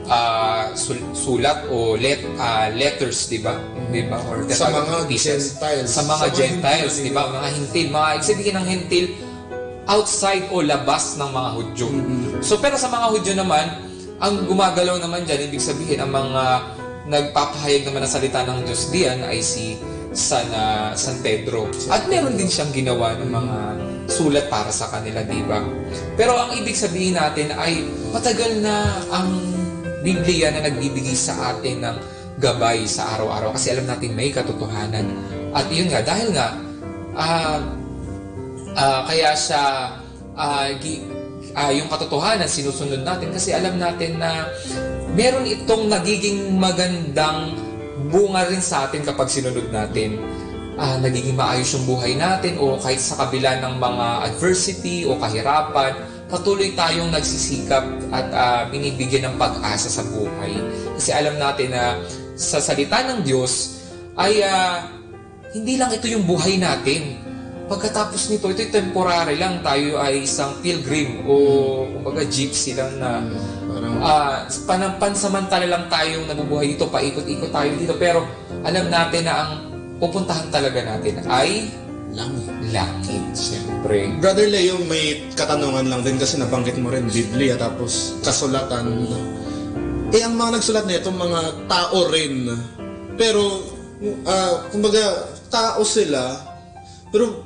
ah, sul-, sulat o let-, ah, letters, di ba? Mm. Di ba? Or Sa mga Gentiles. Sa mga Sa mga Gentiles, Hentil, di ba? di ba? Mga Hentil. Mga, ibig sabihin ng Hentil, outside o labas ng mga Hudyo. Mm. So, pero sa mga Hudyo naman, ang gumagalaw naman dyan, ibig sabihin, ang mga nagpapahayag naman ng salita ng Diyos diyan ay si San, ah, San Pedro. At meron din siyang ginawa ng mga sulat para sa kanila, di ba? Pero ang ibig sabihin natin ay matagal na ang Biblia na nagbibigay sa atin ng gabay sa araw-araw kasi alam natin may katotohanan. At yun nga, dahil nga, ah, ah, kaya siya, ah, gi-, ah, yung katotohanan, sinusunod natin kasi alam natin na meron itong nagiging magandang bunga rin sa atin kapag sinunod natin. Ah, nagiging maayos yung buhay natin o kahit sa kabila ng mga adversity o kahirapan, patuloy tayong nagsisikap at, ah, binibigyan ng pag-asa sa buhay. Kasi alam natin na sa salita ng Diyos ay, ah, hindi lang ito yung buhay natin. Pagkatapos nito, ito'y temporary lang. Tayo ay isang pilgrim o, kumbaga, gypsy lang na, Hmm, parang ah, panam-, pansamantala lang tayong nabubuhay dito, paikot-ikot tayo dito. Pero alam natin na ang pupuntahan talaga natin ay Langit. langit, siyempre. Brother Leo, may katanungan lang din kasi nabanggit mo rin Biblia tapos kasulatan. Eh, ang mga nagsulat na ito, mga tao rin. Pero, ah, kumbaga, tao sila, pero,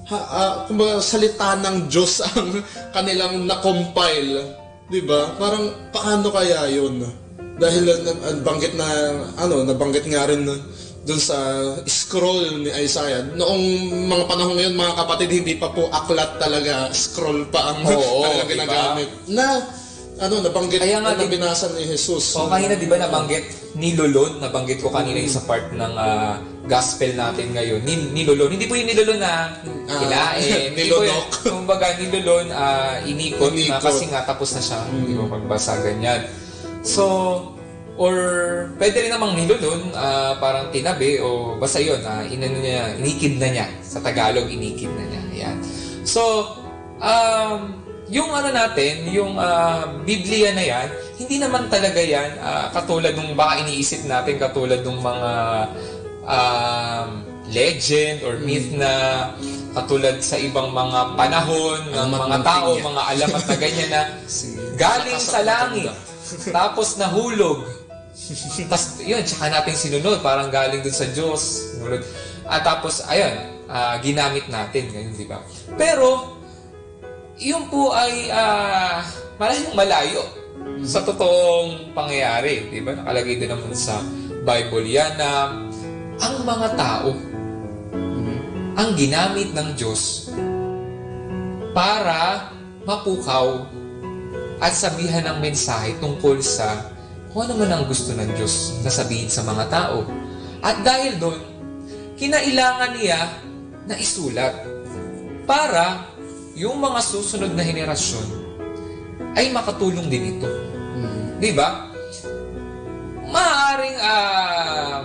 ha, ah, kumbaga, salita ng Diyos ang kanilang na-compile. Di ba? Parang, paano kaya yun? Dahil na, na, banggit na, ano, nabanggit nga rin dun sa scroll ni Isaiah. Noong mga panahon ngayon, mga kapatid, hindi pa po aklat talaga, scroll pa ang Oo, kanilang di ba? ginagamit. Na, ano, nabanggit Kaya nga, na di binasa ni Jesus. O, kanina, di ba, nabanggit, nilolon, nabanggit ko kanina yung sa part ng, ah, gospel natin ngayon. Ni-, nilolon. Hindi po yung nilolon na Ah, kinain. Hindi po yun. nilunok. Kumbaga, nilolon, ah, inikot na Inikot. kasi nga tapos na siya, Mm. di ba, pagbasa, ganyan. So, or pwede rin namang nilolon, ah, parang tinabi o basta yun, ah, inano niya, inikidna niya. Sa Tagalog, inikidna niya. Ayan. So, um, yung ano natin, yung, ah, Biblia na yan, hindi naman talaga yan, ah, katulad nung baka iniisip natin, katulad nung mga, um, legend or myth Mm. na katulad sa ibang mga panahon ng Alamat mga ng tao, pinya. mga alamat na ganyan na Sige. galing Lakas sa ang langit, maganda. tapos nahulog. Tas, yun, tsaka natin sinunod, parang galing dun sa Diyos, sinunod. At tapos, ayun, ah, ginamit natin ngayon, di ba? Pero, yun po ay, ah, malayong malayo sa totoong pangyayari, di ba? Nakalagay din naman sa Bible yan na ang mga tao Mhm. ang ginamit ng Diyos para mapukaw at sabihan ng mensahe tungkol sa kung ano man ang gusto ng Diyos na sabihin sa mga tao. At dahil doon, kinailangan niya na isulat para yung mga susunod na henerasyon ay makatulong din ito. Mhm. Di ba? Maaaring, ah,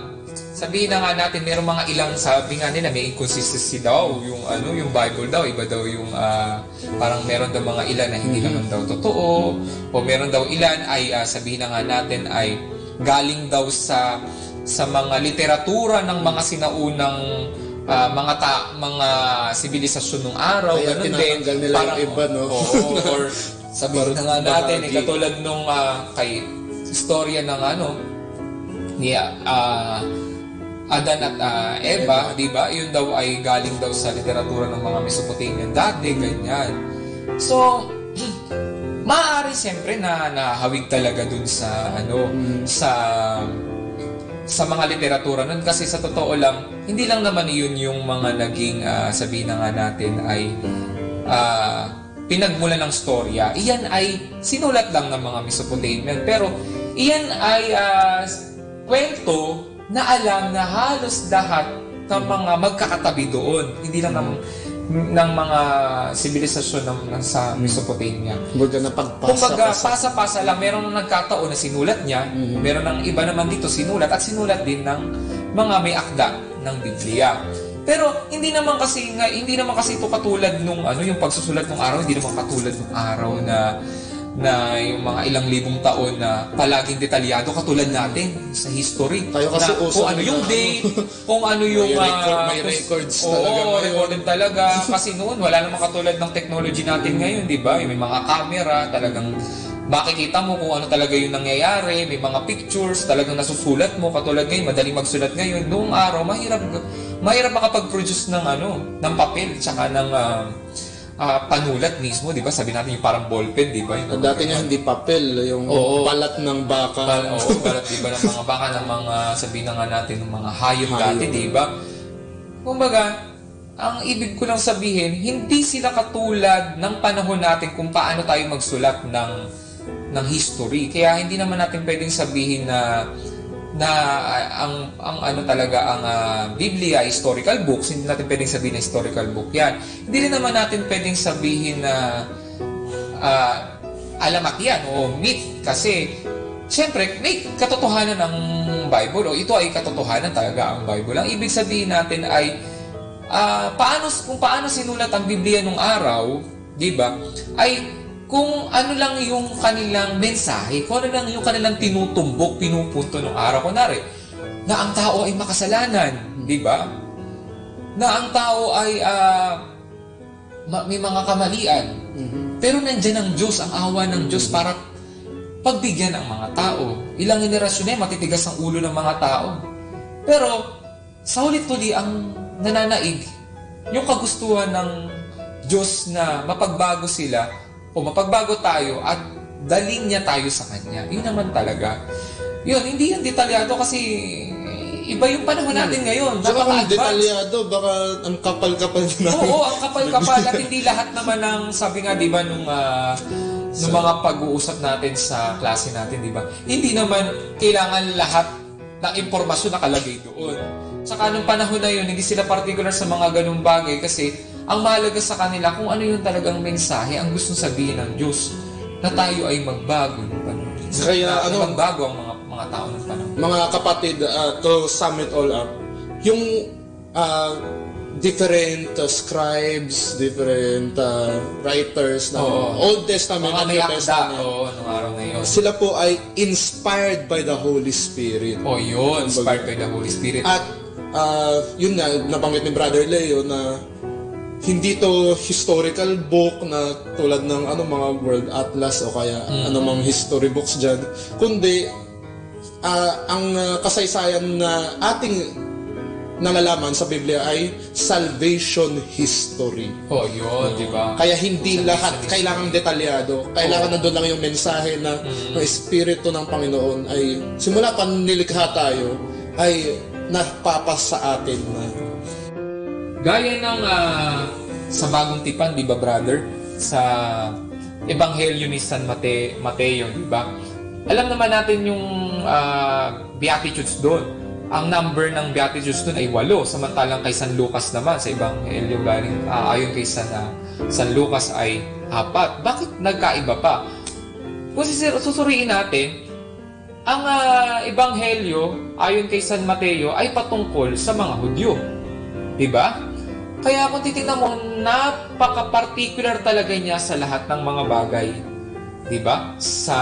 sabihin na nga natin, merong mga ilang sabi nga nila, may inconsistency daw, yung ano, yung Bible daw, iba daw yung, ah, parang meron daw mga ilan na hindi Mhm. naman daw totoo, o meron daw ilan ay, ah, sabihin na nga natin ay galing daw sa, sa mga literatura ng mga sinaunang, ah, mga ta-, mga sibilisasyon nung araw, Kaya ganun din. tinatanggal nila Parang, yung iba, no? oo, or sabihin na nga natin, eh, Bahagi. katulad nung, ah, kay istorya ng ano, ni, ah, Adan at, ah, Eva, Eva. di ba? Yun daw ay galing daw sa literatura ng mga Mesopotamian dati, ganyan. So, maaari siyempre na nahawig talaga dun sa, ano, Mm. sa, sa mga literatura nun. Kasi sa totoo lang, hindi lang naman yun yung mga naging, ah, sabihin na nga natin ay, ah, pinagmula ng storya. Iyan ay sinulat lang ng mga Mesopotamian. Pero iyan ay, ah, kwento na alam na halos lahat ng mga magkakatabi doon. Hindi lang ng, ng mga sibilisasyon ng, ng sa Mm. Mesopotamia. Kumbaga, napagpasa Kumbaga, pa sa pasa-pasa lang. Meron nagkataon na sinulat niya, Mm. meron ng iba naman dito sinulat at sinulat din ng mga may akda ng Biblia. Pero hindi naman kasi nga, hindi naman kasi ito katulad nung ano, yung pagsusulat ng araw, hindi naman katulad ng araw na, na yung mga ilang libong taon na palaging detalyado katulad natin sa history. Tayo kasi Na uso kung ano na yung ano. date, kung ano yung, May record, ah, may kus-, records oo, talaga ngayon. recorded talaga. Kasi noon, wala namang katulad ng technology natin ngayon, di ba? Yung may mga camera, talagang makikita mo kung ano talaga yung nangyayari, may mga pictures, talagang nasusulat mo, katulad ngayon, madaling magsulat ngayon. Noong araw, mahirap, mahirap makapag-produce ng ano, ng papel, tsaka ng, ah, ah, panulat mismo, di ba? Sabi natin yung parang ballpen, di ba? Yung Ang dati nga hindi papel, yung Oo. balat ng baka. Bal-, oo, balat, di ba, ng mga baka, ng mga, sabi na nga natin, ng mga hayop Hayop. dati, di ba? Kumbaga, Ang ibig ko lang sabihin, hindi sila katulad ng panahon natin kung paano tayo magsulat ng, ng history. Kaya hindi naman natin pwedeng sabihin na, na, ah, ang, ang ano talaga, ang, ah, Biblia, historical books, hindi natin pwedeng sabihin na historical book yan. Hindi rin naman natin pwedeng sabihin na, ah, alamat yan o myth. Kasi, siyempre, may katotohanan ang Bible, o ito ay katotohanan talaga ang Bible. Ang ibig sabihin natin ay, ah, paano, kung paano sinulat ang Biblia nung araw, di ba? Ay kung ano lang yung kanilang mensahe, kung ano lang yung kanilang tinutumbok, pinupunto nung araw. Kunwari, na ang tao ay makasalanan, di ba? Na ang tao ay, ah, ma-, may mga kamalian. Mhm. Pero nandiyan ang Diyos, ang awa ng Diyos Mhm. para pagbigyan ang mga tao. Ilang henerasyon na yan, matitigas ang ulo ng mga tao. Pero, sa huli-huli, ang nananaig, yung kagustuhan ng Diyos na mapagbago sila, o mapagbago tayo, at dalhin niya tayo sa Kanya. Yun naman talaga. Yun, hindi yan detalyado kasi iba yung panahon natin ngayon. Tsaka kung Napaka-advance. detalyado, baka ang kapal-kapal na. Oo, ang kapal-kapal at hindi lahat naman ng, sabi nga, di ba, nung, ah, nung Sa mga pag-uusap natin sa klase natin, di ba? Hindi naman kailangan lahat ng impormasyon nakalagay doon. Tsaka nung panahon na yun, hindi sila particular sa mga ganung bagay kasi ang mahalaga sa kanila kung ano yung talagang mensahe, ang gustong sabihin ng Diyos na tayo ay magbago ng panahon. Kaya Na ano, magbago ang mga, mga tao ng panahon. Mga kapatid, ah, to sum it all up, yung, ah, different, ah, scribes, different, ah, writers ng Oo. Old Testament Mga and may New akda, Testament, oo, nung araw na yun. sila po ay inspired by the Holy Spirit. Oh, yun, Kumbaga. inspired by the Holy Spirit. At, ah, yun nga, nabanggit ni Brother Leo na hindi to historical book na tulad ng ano, mga World Atlas o kaya Mm. anumang history books dyan, kundi, ah, ang, ah, kasaysayan na ating nalalaman sa Biblia ay salvation history. Oh, yun, di ba? Kaya hindi Salvation lahat history. kailangang detalyado. Kailangan Oo. nandun lang yung mensahe na Mm. ang Espiritu ng Panginoon ay, simula pa nilikha tayo, ay napapasa atin na. Gaya ng, ah, sa Bagong Tipan, di ba, brother? Sa Ebanghelyo ni San Mate-, Mateo, di ba? Alam naman natin yung, ah, Beatitudes doon. Ang number ng Beatitudes doon ay walo, samantalang kay San Lucas naman, sa Ebanghelyo galing, ah, ayon kay San, ah, San Lucas ay apat. Bakit nagkaiba pa? Kung sisir-, susuriin natin, ang, ah, Ebanghelyo, ayon kay San Mateo, ay patungkol sa mga Hudyo. Di ba? Kaya kung titingnan mo, napaka-particular talaga niya sa lahat ng mga bagay. Di ba? Sa,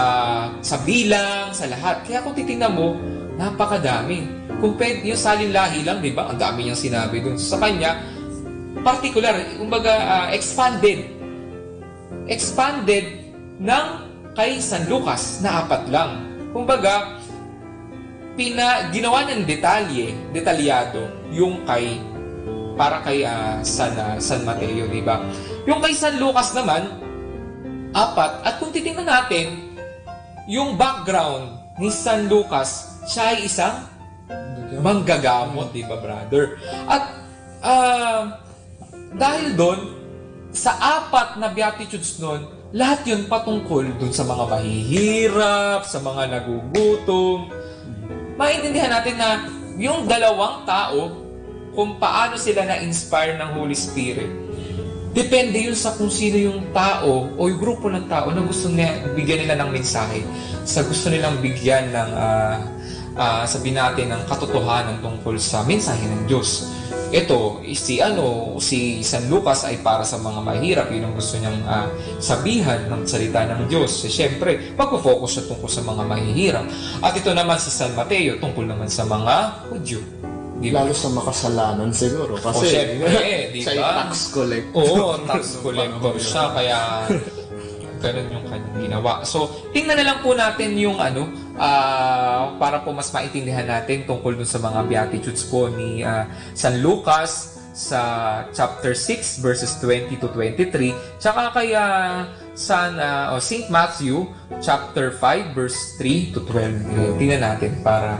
sa bilang, sa lahat. Kaya kung titingnan mo, napakadami. Kung pwede, yung salin lahi lang, di ba? Ang dami niyang sinabi dun. Sa kanya, particular, kumbaga, ah, expanded. Expanded ng kay San Lucas na apat lang. Kumbaga, pina-, ginawa niyang detalye, detalyado, yung kay, para kay, ah, San, ah, San Mateo, di ba? Yung kay San Lucas naman, apat. At kung titingnan natin, yung background ni San Lucas, siya ay isang manggagamot, di ba, brother? At, ah, dahil doon, sa apat na Beatitudes noon, lahat yun patungkol dun sa mga mahihirap, sa mga nagugutom. Maintindihan natin na yung dalawang tao, kung paano sila na-inspire ng Holy Spirit, depende yun sa kung sino yung tao o yung grupo ng tao na gusto niya, bigyan nila ng mensahe, sa gusto nilang bigyan ng, ah, ah, sabihin natin, ng katotohanan tungkol sa mensahe ng Diyos. Ito, si ano, si San Lucas ay para sa mga mahirap, yun ang gusto niyang, ah, sabihan ng salita ng Diyos. So, siyempre, magpo-focus siya tungkol sa mga mahihirap. At ito naman si San Mateo, tungkol naman sa mga Hudyo. Di ba? Lalo sa makasalanan siguro. O, Kasi, siyempre, di siya ay ba? tax collector. Oo, tax collector siya. Kaya, ganun yung kanyang ginawa. So, tingnan na lang po natin yung ano, ah, para po mas maintindihan natin tungkol dun sa mga Beatitudes po ni, ah, San Lucas sa chapter six, verses twenty to twenty-three, tsaka kay, ah, San, ah, o Saint Matthew, chapter five, verse three to twelve. Tingnan natin para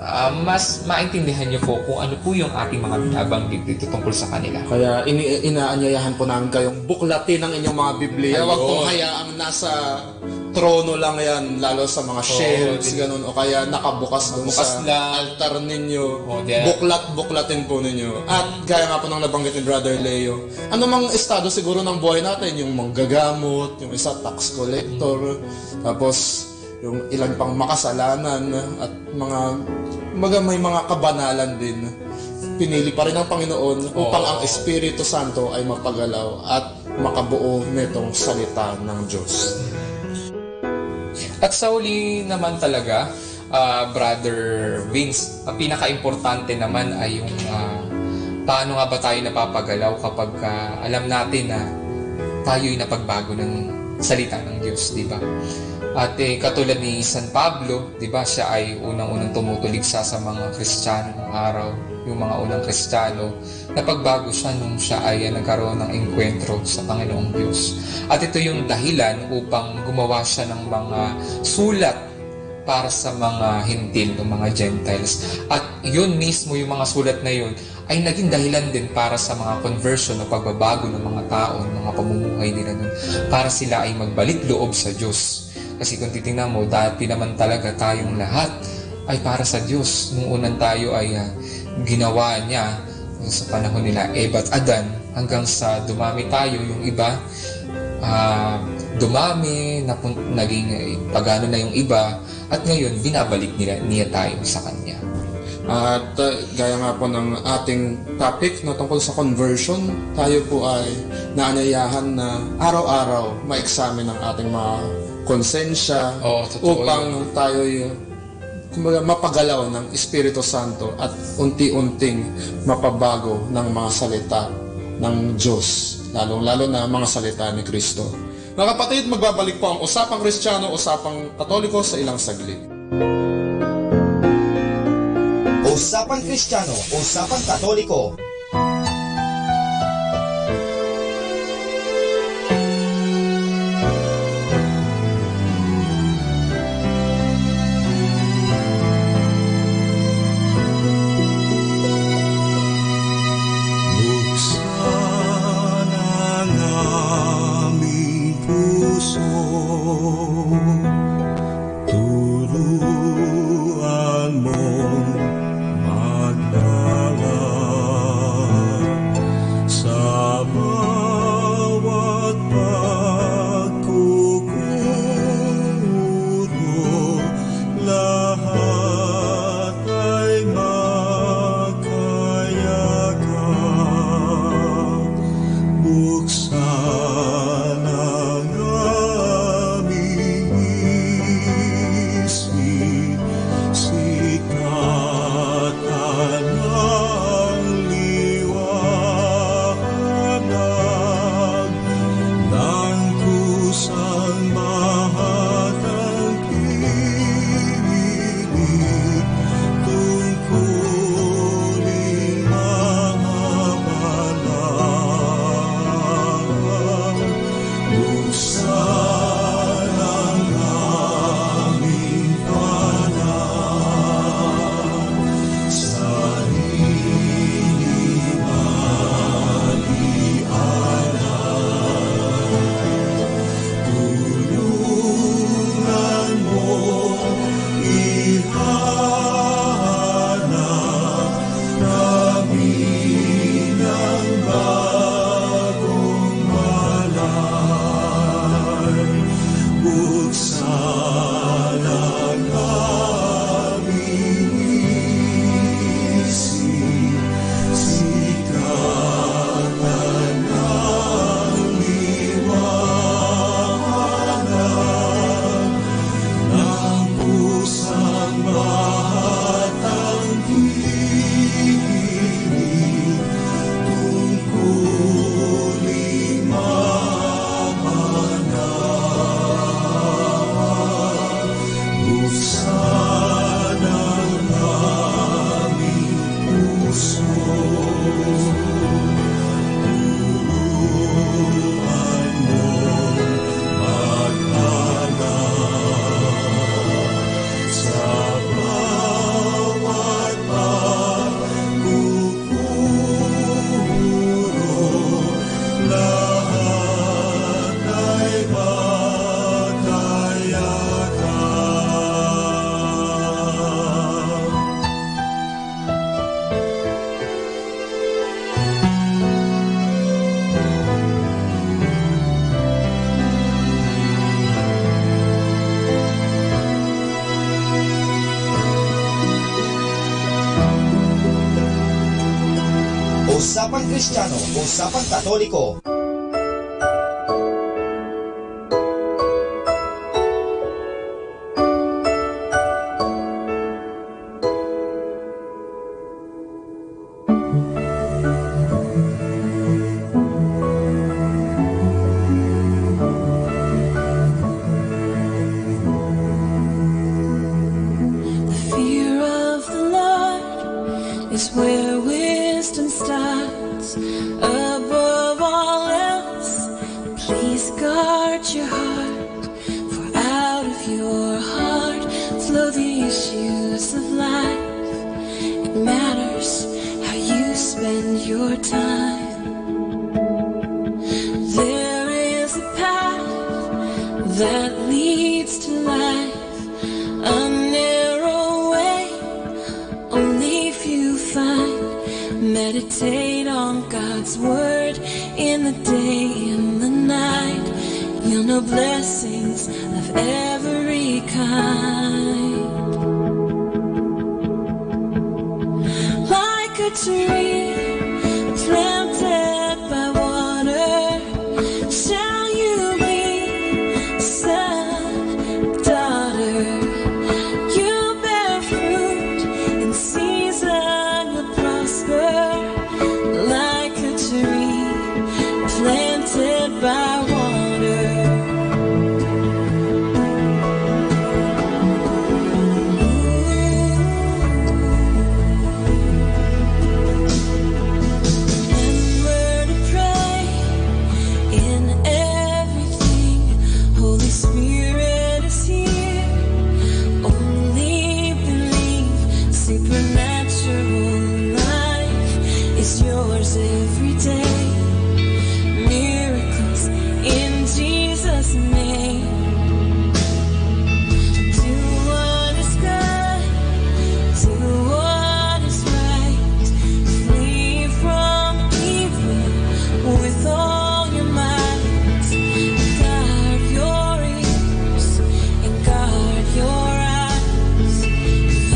Ah, mas maintindihan niyo po kung ano po yung ating mga binabanggit dito tungkol sa kanila. Kaya ini-, inaanyayahan po namin kayong buklatin ang inyong mga Biblia. Huwag pong hayaang nasa trono lang yan, lalo sa mga shelves, ganun, o kaya nakabukas dun sa altar ninyo. Buklat-buklatin po ninyo. At gaya nga po ng nabanggit ni Brother Leo, anumang estado siguro ng buhay natin, yung manggagamot, yung isa tax collector, tapos yung ilan pang makasalanan at mga, mga may mga kabanalan din. Pinili pa rin ng Panginoon upang ang Espiritu Santo ay mapagalaw at makabuo nitong salita ng Diyos. At sa huli naman talaga, ah, Brother Vince, ang pinakaimportante naman ay yung, ah, paano nga ba tayo napapagalaw kapag, ah, alam natin na tayo'y napagbago ng salita ng Diyos, di ba? At, eh, katulad ni San Pablo, di ba, siya ay unang-unang tumutuligsa sa mga Kristiyano nung araw, yung mga unang Kristiyano, napagbago siya nung siya ay, ah, nagkaroon ng engkwentro sa Panginoong Diyos. At ito yung dahilan upang gumawa siya ng mga sulat para sa mga Hentil o mga Gentiles. At yun mismo, yung mga sulat na yun, ay naging dahilan din para sa mga conversion o pagbabago ng mga tao, ng mga pamumuhay nila nun, para sila ay magbalik loob sa Diyos. Kasi kung titingnan mo, dati naman talaga tayong lahat ay para sa Diyos. Nung unan tayo ay, ah, ginawa niya sa panahon nila Eva at Adan, hanggang sa dumami tayo, yung iba, ah, dumami, napun-, naging, eh, pagano na yung iba, at ngayon, binabalik nila, niya tayo sa Kanya. At, uh, gaya nga po ng ating topic na tungkol sa conversion, tayo po ay naanyayahan na araw-araw ma-examine ang ating mga konsensya. Oo, totoo upang yun. Tayo'y, kumbaga, mapagalaw ng Espiritu Santo at unti-unting mapabago ng mga salita ng Diyos, lalong-lalo na mga salita ni Cristo. Mga kapatid, magbabalik po ang Usapang Kristiyano, Usapang Katoliko sa ilang saglit. Usapang Kristiyano, Usapang Katoliko. Buksan ang aming puso, turuan mon maglala. Kristiyano, Usapan Katoliko. The fear of the Lord is where wisdom starts. Above all else, please guard your heart, for out of your heart flow the issues of life. It matters how you spend your time. There is a path that leads to life, a narrow way only few find. Meditate on God's word in the day, in the night. You'll know blessings of every kind. Like a tree planted by water, shall you be, son, daughter. You bear fruit in season, you'll prosper like a tree planted by water. Remember to pray in everything. Holy Spirit is here. Only believe. Supernatural life is yours every day. Miracles in Jesus' name. Do what is good, do what is right. Flee from evil with all your might. Guard your ears and guard your eyes.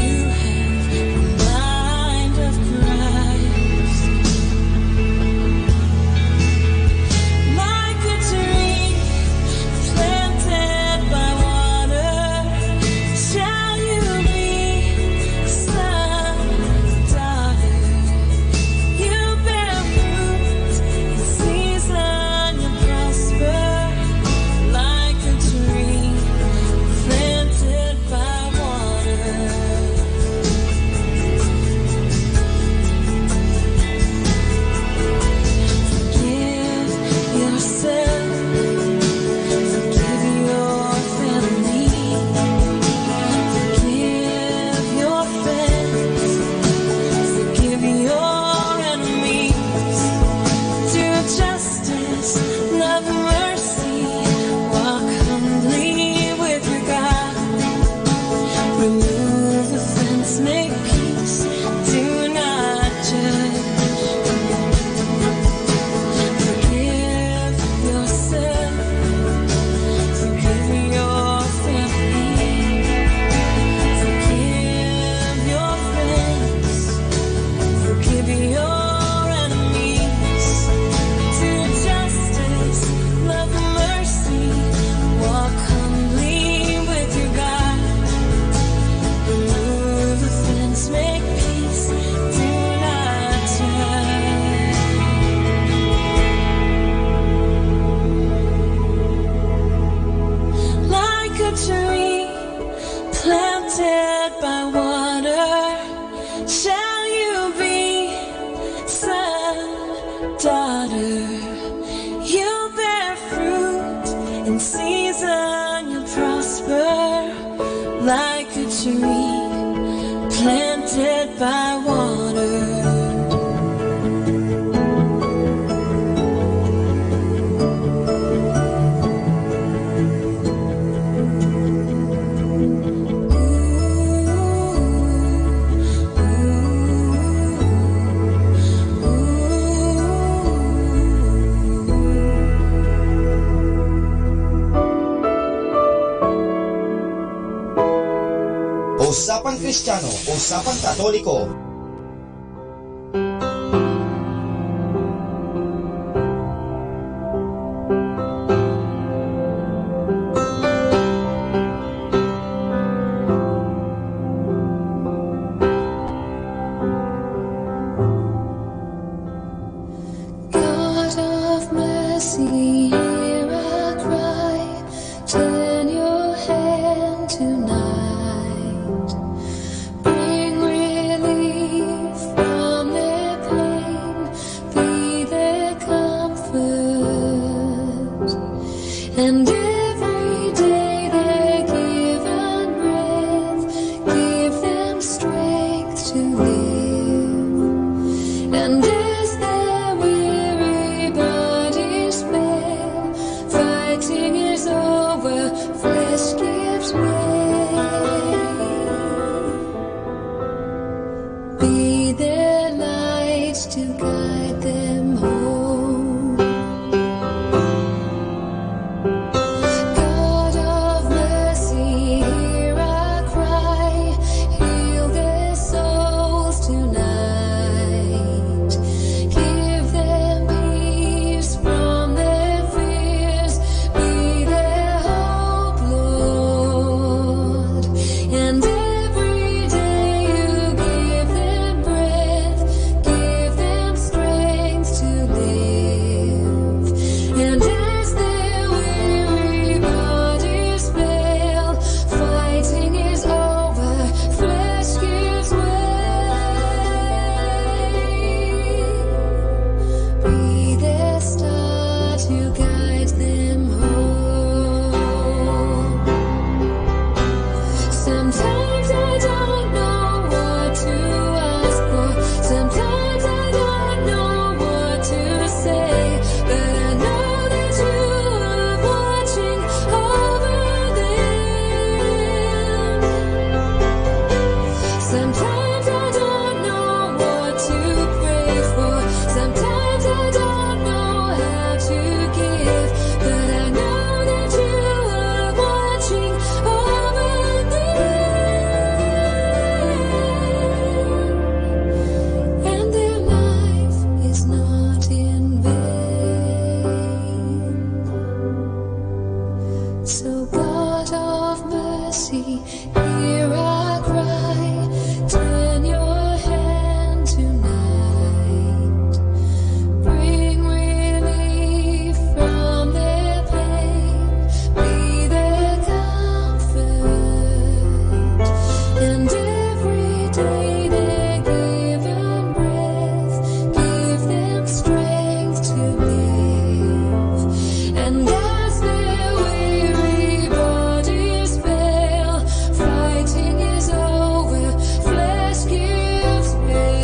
You have the mind of Christ. Like a tree planted by water, shall you be, son, daughter. You bear fruit in season, you prosper like a tree planted by water. Forgive yourself. Forgive your family. Forgive your friends. Forgive your enemies. Do justice, love mercy, walk humbly with your God. Remove offense, make peace, do not judge. Forgive yourself, forgive your family, forgive your friends, forgive your enemies. Do justice, love mercy, walk humbly with your God. Remove offense, make peace, do not judge. Like a tree planted by water, shall you be, son, daughter. You bear fruit in season, you'll prosper like a tree planted by water. Usapan Kristiyano, Usapan Katoliko. And every day they're given breath, give them strength to live. And as their weary bodies fail, fighting is over, flesh gives way. Be their light to guide them home. God of mercy, hear our cry, heal their souls tonight. Give them peace from their fears, be their hope, Lord. And every day you give them breath, give them strength to live. And as their weary bodies fail, fighting is over, flesh gives way. Be their star to guide them home. Sometimes I don't know what to ask for. Sometimes I don't know what to say. But I know that you are watching over them. Sometimes I don't know what to pray for. Sometimes I don't know how to give. But I know that you are watching over them. And their life is not in vain. So, God of mercy, hear our cry. Turn your hand tonight. Bring relief from their pain. Be their comfort. And every day they're given breath, give them strength to live. And as their weary bodies fail, fighting is over, flesh gives way.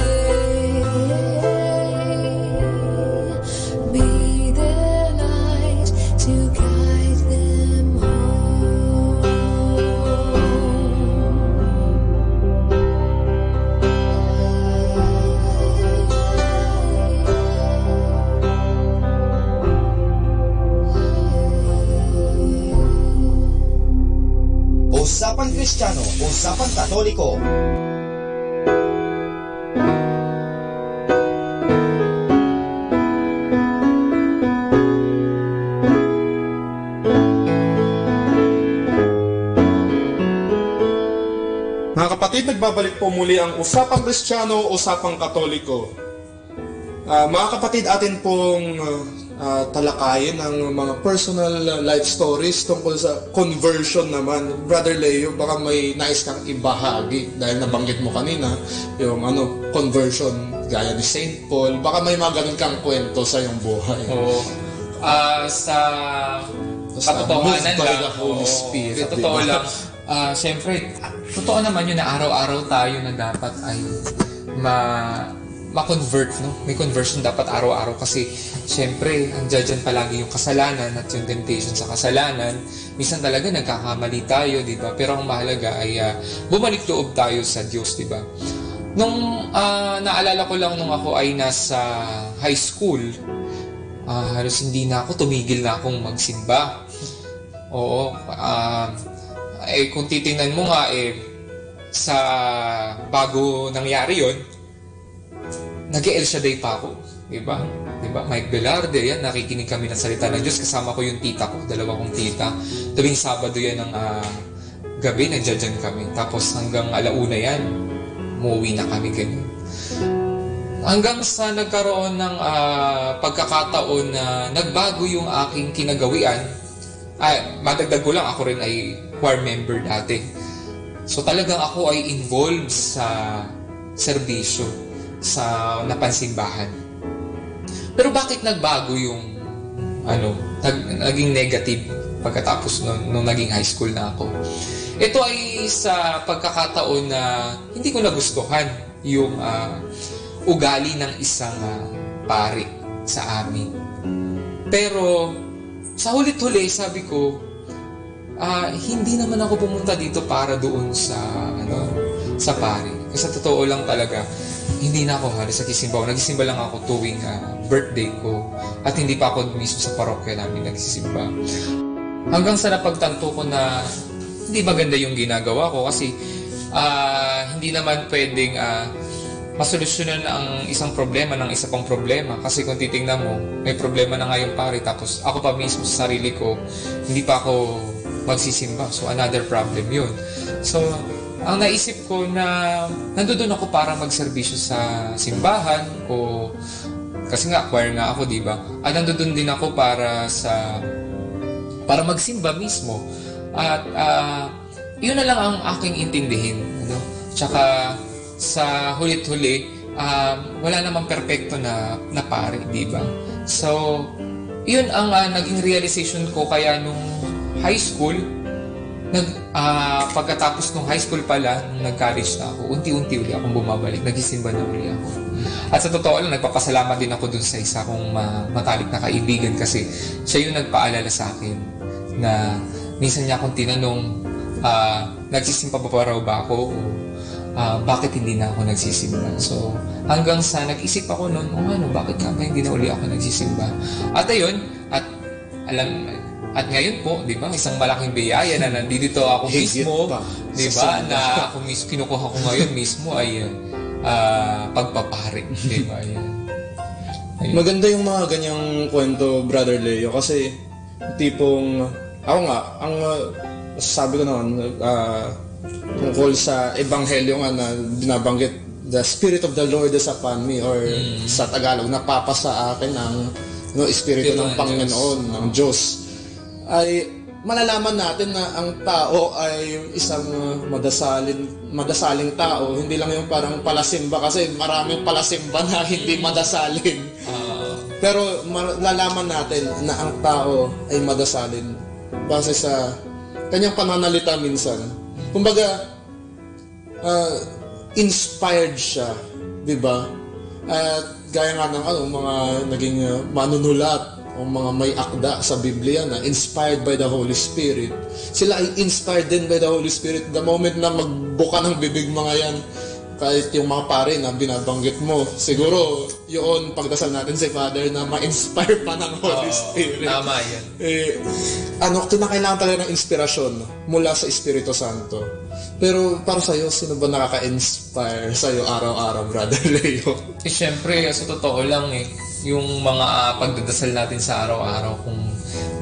Be their light to guide them home. Usapan Kristiyano, Usapan Katoliko. Mga kapatid, nagbabalik po muli ang Usapan Kristiyano, Usapan Katoliko. Ah, mga kapatid, atin pong, ah, talakayin ang mga personal life stories tungkol sa conversion naman. Brother Leo, baka may nais kang ibahagi dahil nabanggit mo kanina yung, ano, conversion gaya ni Saint Paul. Baka may mga ganun kang kwento sa iyong buhay. Oo. Ah, sa Basta katotohanan moved by lang, the Holy oo. Spirit, Sa totoo di ba? lang, ah, siyempre, ah, totoo naman yun na araw-araw tayo na dapat ay ma-, ma-convert, no? May conversion dapat araw-araw kasi, siyempre, andiyan palagi yung kasalanan at yung temptation sa kasalanan. Minsan talaga nagkakamali tayo, di ba? Pero ang mahalaga ay, ah, bumalik loob tayo sa Diyos, di ba? Nung, ah, naalala ko lang nung ako ay nasa high school, ah, halos hindi na ako, tumigil na akong magsimba. Oo, ah, eh, kung titingnan mo nga, eh, sa bago nangyari yon, nag-e-El Shaddai pa ako, di ba? Di ba? Mike Velarde, yan, nakikinig kami ng salita ng Diyos, kasama ko yung tita ko, dalawa kong tita. Tuwing Sabado yan ng, ah, gabi, nandiyan kami. Tapos hanggang alauna yan, umuwi na kami, ganyan. Hanggang sa nagkaroon ng, ah, pagkakataon na nagbago yung aking kinagawian. Ah, madagdag ko lang, ako rin ay choir member dati. So, talagang ako ay involved sa serbisyo, sa napansimbahan. Pero bakit nagbago yung, ano, nag-, naging negative? pagkatapos nun, nung naging high school na ako. Ito ay sa pagkakataon na hindi ko nagustuhan yung, ah, ugali ng isang, ah, pari sa amin. Pero sa hulit-huli, sabi ko, "Ah, hindi naman ako pumunta dito para doon sa, ano, sa pari." Kasi sa totoo lang talaga, hindi na ako halos nagsisimba. Nagsisimba lang ako tuwing, ah, birthday ko. At hindi pa ako mismo sa parokya namin nagsisimba. Hanggang sa napagtanto ko na hindi maganda yung ginagawa ko kasi, ah, hindi naman pwedeng, ah, masolusyonan ang isang problema ng isa pang problema. Kasi kung titingnan mo, may problema na nga yung pari, tapos ako pa mismo sa sarili ko, hindi pa ako magsisimba. So, another problem yun. So, ang naisip ko na nandoon ako para magserbisyo sa simbahan o kasi nga choir nga ako, di ba? At nandoon din ako para sa para magsimba mismo. At, ah, yun na lang ang aking intindihin, ano? Tsaka sa hulit-huli, um, wala namang perpekto na, na pari, di ba? So, yun ang, ah, naging realization ko. Kaya nung high school, nag, ah, pagkatapos nung high school pala, nung nag-college na ako, unti-unti uli akong bumabalik, nagsisimba na uli ako. At sa totoo lang, nagpapasalamat din ako dun sa isa kong ma-, matalik na kaibigan kasi siya yung nagpaalala sa akin na minsan niya akong tinanong, ah, "Nagsisimba pa raw ba ako? O, ah, bakit hindi na ako nagsisimba?" So, hanggang sa nag-isip ako noon, "O nga, no, bakit nga ba hindi na uli ako nagsisimba?" At ayun, at alam, at ngayon po, di ba, isang malaking biyaya na nandito ako Higit mismo, pa di sa ba, simbahan. Na ako mis-, kinukuha ko ngayon mismo ay, ah, pagpapari, di ba, yan. Ayun. Maganda yung mga ganyang kwento, Brother Leo, kasi tipong, ako nga, ang, ah, sabi ko naman, ah, tungkol sa ebanghelyo nga na binabanggit, "The Spirit of the Lord is upon me," or Mm. sa Tagalog, "Napapasa akin ang, no, Espiritu Espiritu ng ng Panginoon, Diyos. Ng Diyos." Ay, malalaman natin na ang tao ay isang, ah, madasalin, madasaling tao, hindi lang yung parang palasimba, kasi maraming palasimba na hindi Mm. madasalin. Ah. Pero malalaman natin na ang tao ay madasalin base sa kanyang pananalita minsan. Kumbaga, ah, inspired siya, di ba? At gaya nga ng, ano, mga naging, ah, manunulat o mga may akda sa Biblia na inspired by the Holy Spirit, sila ay inspired din by the Holy Spirit the moment na magbuka ng bibig mga yan. Kahit yung mga pare na binabanggit mo, siguro yun, pagdasal natin si Father na ma-inspire pa ng Holy Oo, Spirit. Tama yan. Eh, ano, kinakailangan talaga ng inspirasyon mula sa Espiritu Santo. Pero para sa'yo, sino ba nakaka-inspire sa'yo araw-araw, Brother Leo? Eh, syempre, sa totoo lang eh, yung mga, ah, pagdadasal natin sa araw-araw, kung,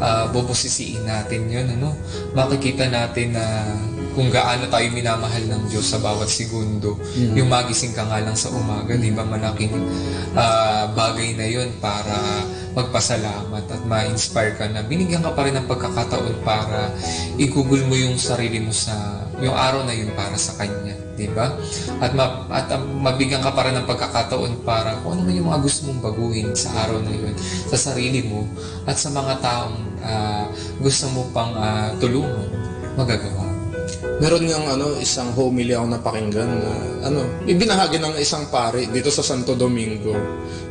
ah, bubusisiin natin yun, ano, makikita natin na kung gaano tayo minamahal ng Diyos sa bawat segundo. Mm. Yung magising ka nga lang sa umaga, di ba, malaking, ah, bagay na yun para magpasalamat at ma-inspire ka na binigyan ka pa rin ng pagkakataon para igugol mo yung sarili mo sa, yung araw na yun para sa Kanya, di ba? At ma-, at, ah, mabigyan ka pa rin ng pagkakataon para kung ano man yung mga gusto mong baguhin sa araw na yun, sa sarili mo, at sa mga taong, ah, gusto mo pang, ah, tulungan, magagawa mo. Meron ngang, ano, isang homily ako napakinggan na, ano, ibinahagi ng isang pari dito sa Santo Domingo.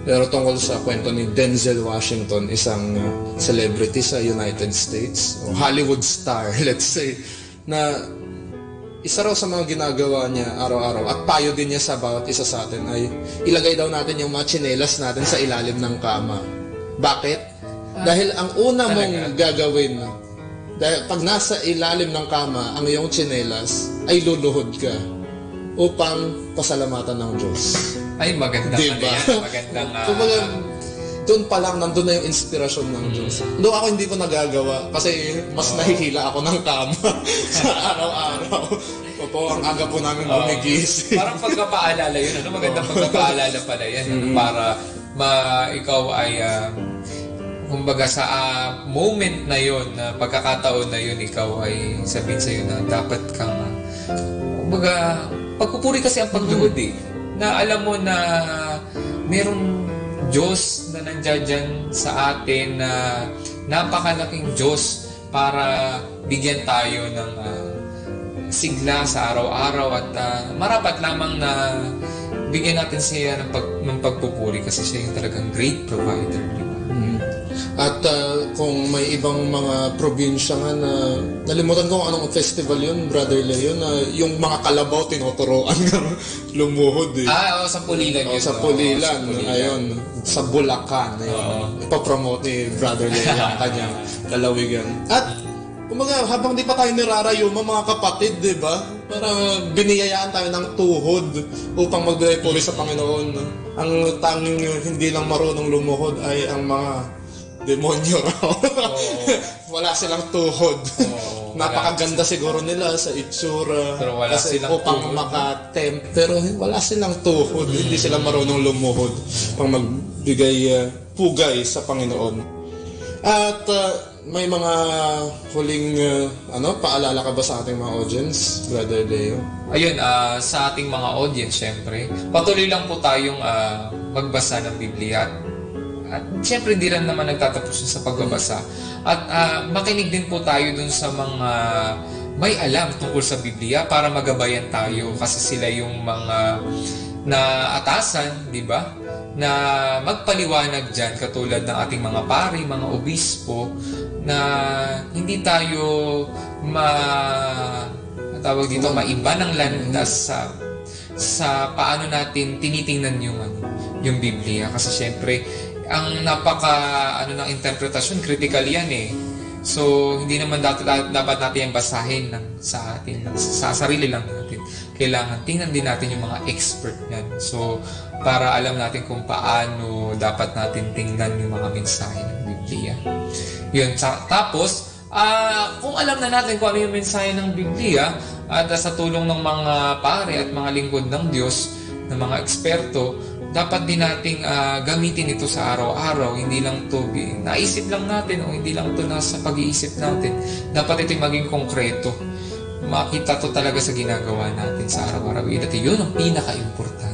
Pero tungkol sa kwento ni Denzel Washington, isang, ah, celebrity sa United States, o Hollywood star, let's say, na isa raw sa mga ginagawa niya araw-araw at payo din niya sa bawat isa sa atin ay ilagay daw natin yung mga tsinelas natin sa ilalim ng kama. Bakit? Ah, dahil ang una mong talaga? Gagawin, dahil pag nasa ilalim ng kama ang iyong tsinelas, ay luluhod ka upang pasalamatan ng Diyos. Ay, magandang Di ano ba? Yan, magandang, ah, Kumbaga, doon pa lang, nandun na yung inspirasyon ng Mm. Diyos. Though ako hindi ko nagagawa kasi mas Oo. Nahihila ako ng kama sa araw-araw. Opo, ang aga po namin Oo. Gumigising. Parang pagkapaalala yun, ano? Magandang Oo. Pagkapaalala pala yan, ano? Mm. Para ma-, ikaw ay, ah, kumbaga sa, ah, moment na yun, na pagkakataon na yun, ikaw ay sabihin sa'yo na dapat kang, ah, kumbaga, pagpupuri kasi ang pagluhod Mm. eh. Na alam mo na merong Diyos na nandiyan sa atin na napakalaking Diyos para bigyan tayo ng, ah, sigla sa araw-araw at, ah, marapat lamang na bigyan natin siya ng pag-, ng pagpupuri kasi siya yung talagang great provider, di ba? Mm. At, ah, kung may ibang mga probinsya nga na, nalimutan ko kung anong festival yun, Brother Leo, na yung mga kalabaw tinuturuan ng lumuhod eh. Ah, oo, sa Pulilan Oo, yun. sa Oo, Pulilan, sa Pulilan. ayun. Sa Bulacan, ayun. Oo. Ipapromote ni Brother Leo ang kanyang lalawigan. At, kumbaga, habang di pa tayo nirarayuma, mga kapatid, di ba? Para biniyayaan tayo ng tuhod upang magbigay puri sa Panginoon. Ang tanging hindi lang marunong lumuhod ay ang mga demonyo raw. Oo. Wala silang tuhod. Oo, wala. Napakaganda siguro nila sa itsura. Pero wala Kasi silang upang tuhod. makatem-, pero wala silang tuhod. Hindi sila marunong lumuhod pang magbigay, ah, pugay sa Panginoon. At, ah, may mga huling, ah, ano, paalala ka ba sa ating mga audience, Brother Leo? Ayun, ah, sa ating mga audience, syempre, patuloy lang po tayong, ah, magbasa ng Biblia. At, at syempre, hindi lang naman nagtatapos yun sa pagbabasa. At, ah, makinig din po tayo dun sa mga may alam tungkol sa Biblia para magabayan tayo kasi sila yung mga naatasan, di ba? Na magpaliwanag dyan, katulad ng ating mga pari, mga obispo, na hindi tayo ma-, ang tawag dito, maiba ng landas sa, sa paano natin tinitingnan yung, ano, yung Biblia. Kasi syempre, ang napaka, ano, ng interpretasyon, critical yan eh. So, hindi naman dat-, da-, dapat natin yan basahin ng, sa atin lang, sa sarili lang natin. Kailangan tingnan din natin yung mga expert niyan. So, para alam natin kung paano dapat natin tingnan yung mga mensahe ng Biblia. Yun, sa, tapos, ah, kung alam na natin kung ano yung mensahe ng Biblia, at, ah, sa tulong ng mga pare at mga lingkod ng Diyos, ng mga eksperto, dapat din nating, ah, gamitin ito sa araw-araw. Hindi lang to bi-, naisip lang natin o hindi lang to nasa pag-iisip natin. Dapat ito'y maging konkreto. Makita to talaga sa ginagawa natin sa araw-araw. At yun ang pinaka-importante.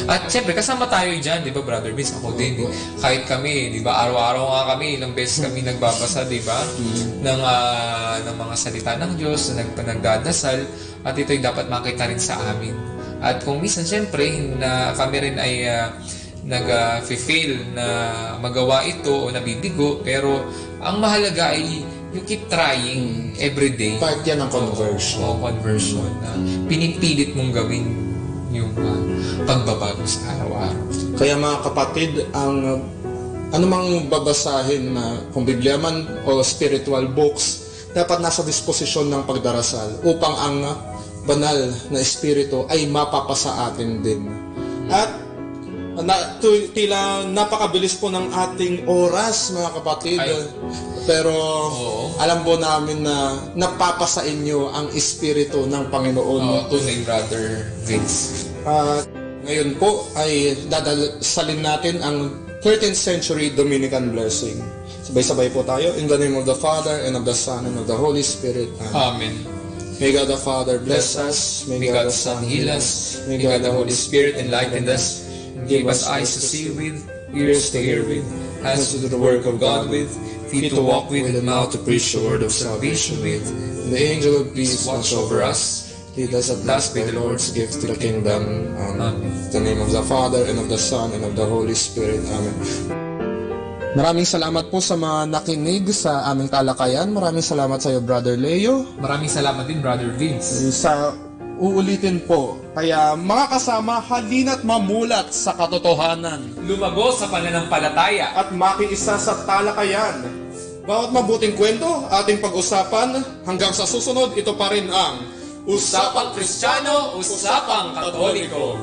At syempre, kasama tayo dyan, di ba, Brother Vince? Ako din, eh. Opo. Kahit kami, di ba, araw-araw nga kami, ilang beses kami nagbabasa, di ba? Mm. Ng, ah, ng mga salita ng Diyos, na nag-, nagdadasal, at ito'y dapat makita rin sa amin. At kung minsan, syempre, na kami rin ay, ah, nag, ah, fail na magawa ito o nabibigo, pero ang mahalaga ay you keep trying Mm. every day. Part yan ng conversion. Oo, conversion na Mm. pinipilit mong gawin yung, ah, pagbabago sa araw-araw. Kaya, mga kapatid, ang, ah, anumang babasahin na kung Biblia man o spiritual books, dapat nasa disposisyon ng pagdarasal upang ang banal na Espiritu ay mapapasa atin din. At na, tu-, tila napakabilis po ng ating oras, mga kapatid. Ay. Pero Oo. alam po namin na napapasa inyo ang Espiritu ng Panginoon. Oo, tunay, Brother Vince. At ngayon po ay dadasalin natin ang thirteenth century Dominican blessing. Sabay-sabay po tayo. In the name of the Father, and of the Son, and of the Holy Spirit. Amen. Amen. May God the Father bless us. May God the Son heal us. May God the Holy Spirit enlighten us. Give us eyes to see with, ears to hear with, hands to do the work of God with, feet to walk with, and mouth to preach the word of salvation with. The angel of peace watch over us. Lead us at last by the Lord's gift to the kingdom. Amen. Amen. In the name of the Father, and of the Son, and of the Holy Spirit. Amen. Maraming salamat po sa mga nakinig sa aming talakayan. Maraming salamat sa iyo, Brother Leo. Maraming salamat din, Brother Vince. Sa uulitin po. Kaya, mga kasama, halina't mamulat sa katotohanan. Lumago sa pananampalataya. At makiisa sa talakayan. Bawat mabuting kwento, ating pag-usapan. Hanggang sa susunod, ito pa rin ang Usapang Kristiyano, Usapang Katoliko.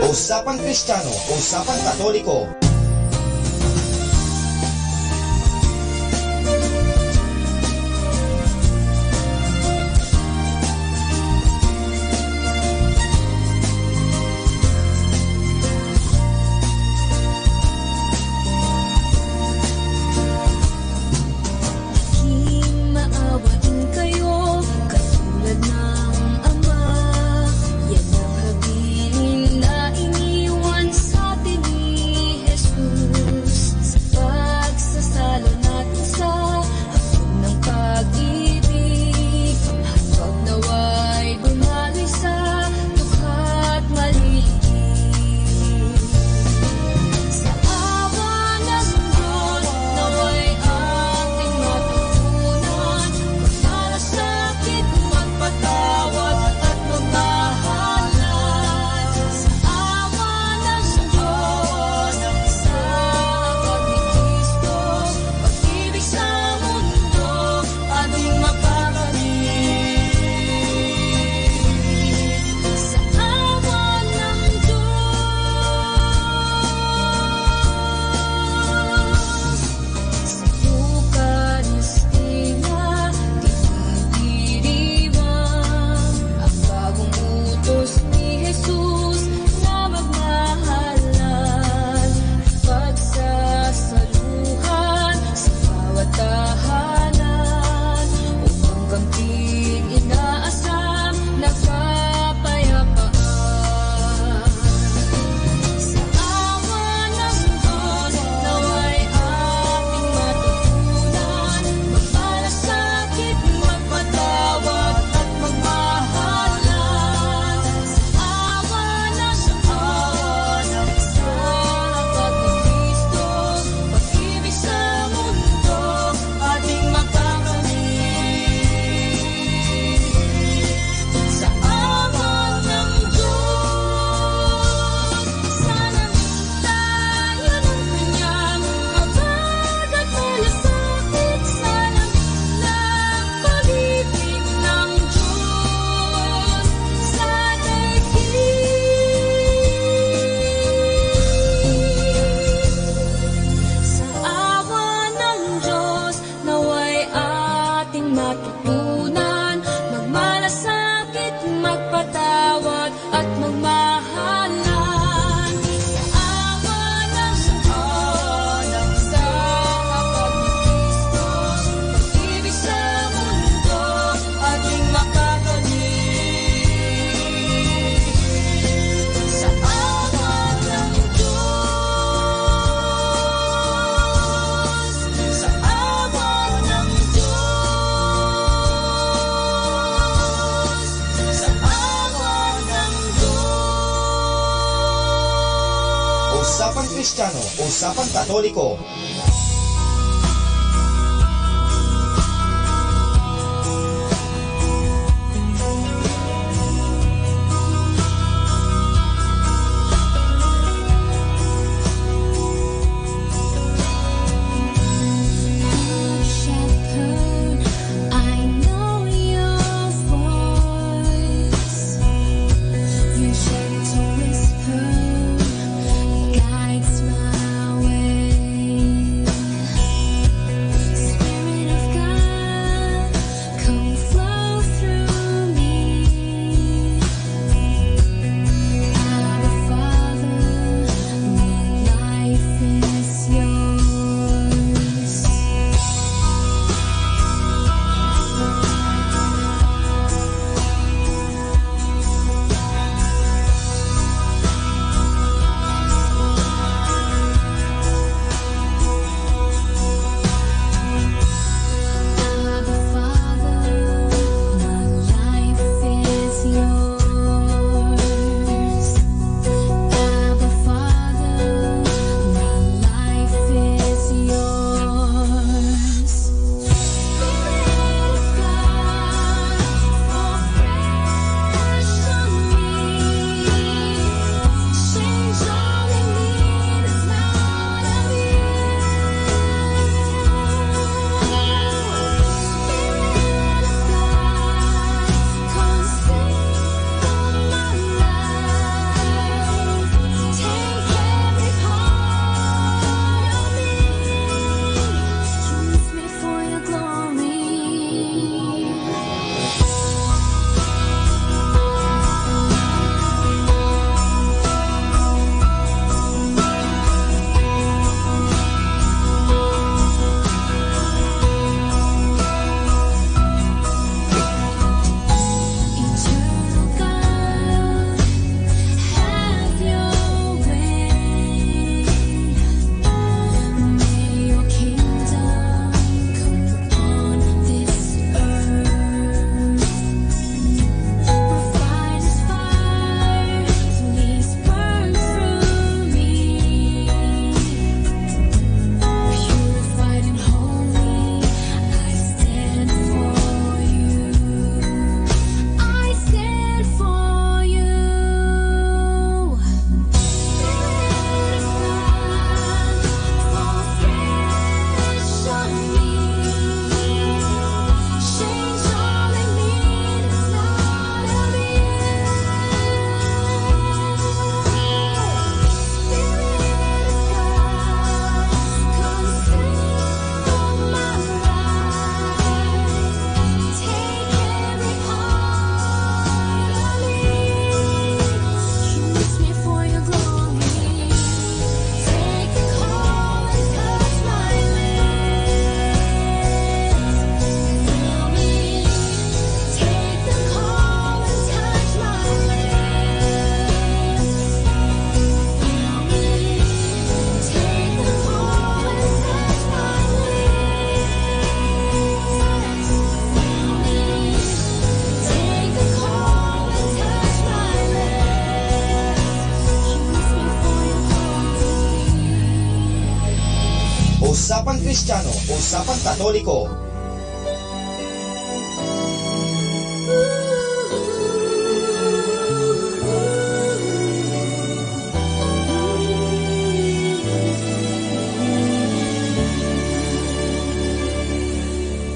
Usapang Kristiyano, Usapang Katoliko. Kristiyano, Usapan Katoliko. Shepherd, I know your voice. Your gentle whisper guides my way. Spirit of God, come flow through me. Abba, Father, my life is yours. Abba, Father, my life is yours. Abba, Father, my life is yours. Spirit of God, fall fresh on me. Change all in me that's not of you. Spirit of God, consume my life. Take every part of me. Use me for your glory. Eternal God, have your way. May your kingdom come on this earth. Refiner's fire, please burn through me. Purified and holy, I stand for you. I stand for you. Spirit of God, fall fresh on me. Change all in me that's not of you. Spirit of God, consume my life. Take every part of me. Use me for your glory. Take the call and touch my lips. Fill me. Take the call and touch my lips. Fill me. Take the call and touch my lips. Fill me. Take the call and touch my lips. Use me for your glory. Usapan Kristiyano, Usapan Katoliko.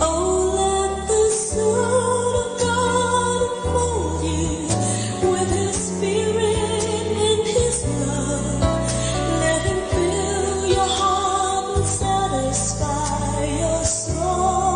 Oh, let the Son of God mold you with his spirit and his love. Let him fill your heart and satisfy your soul.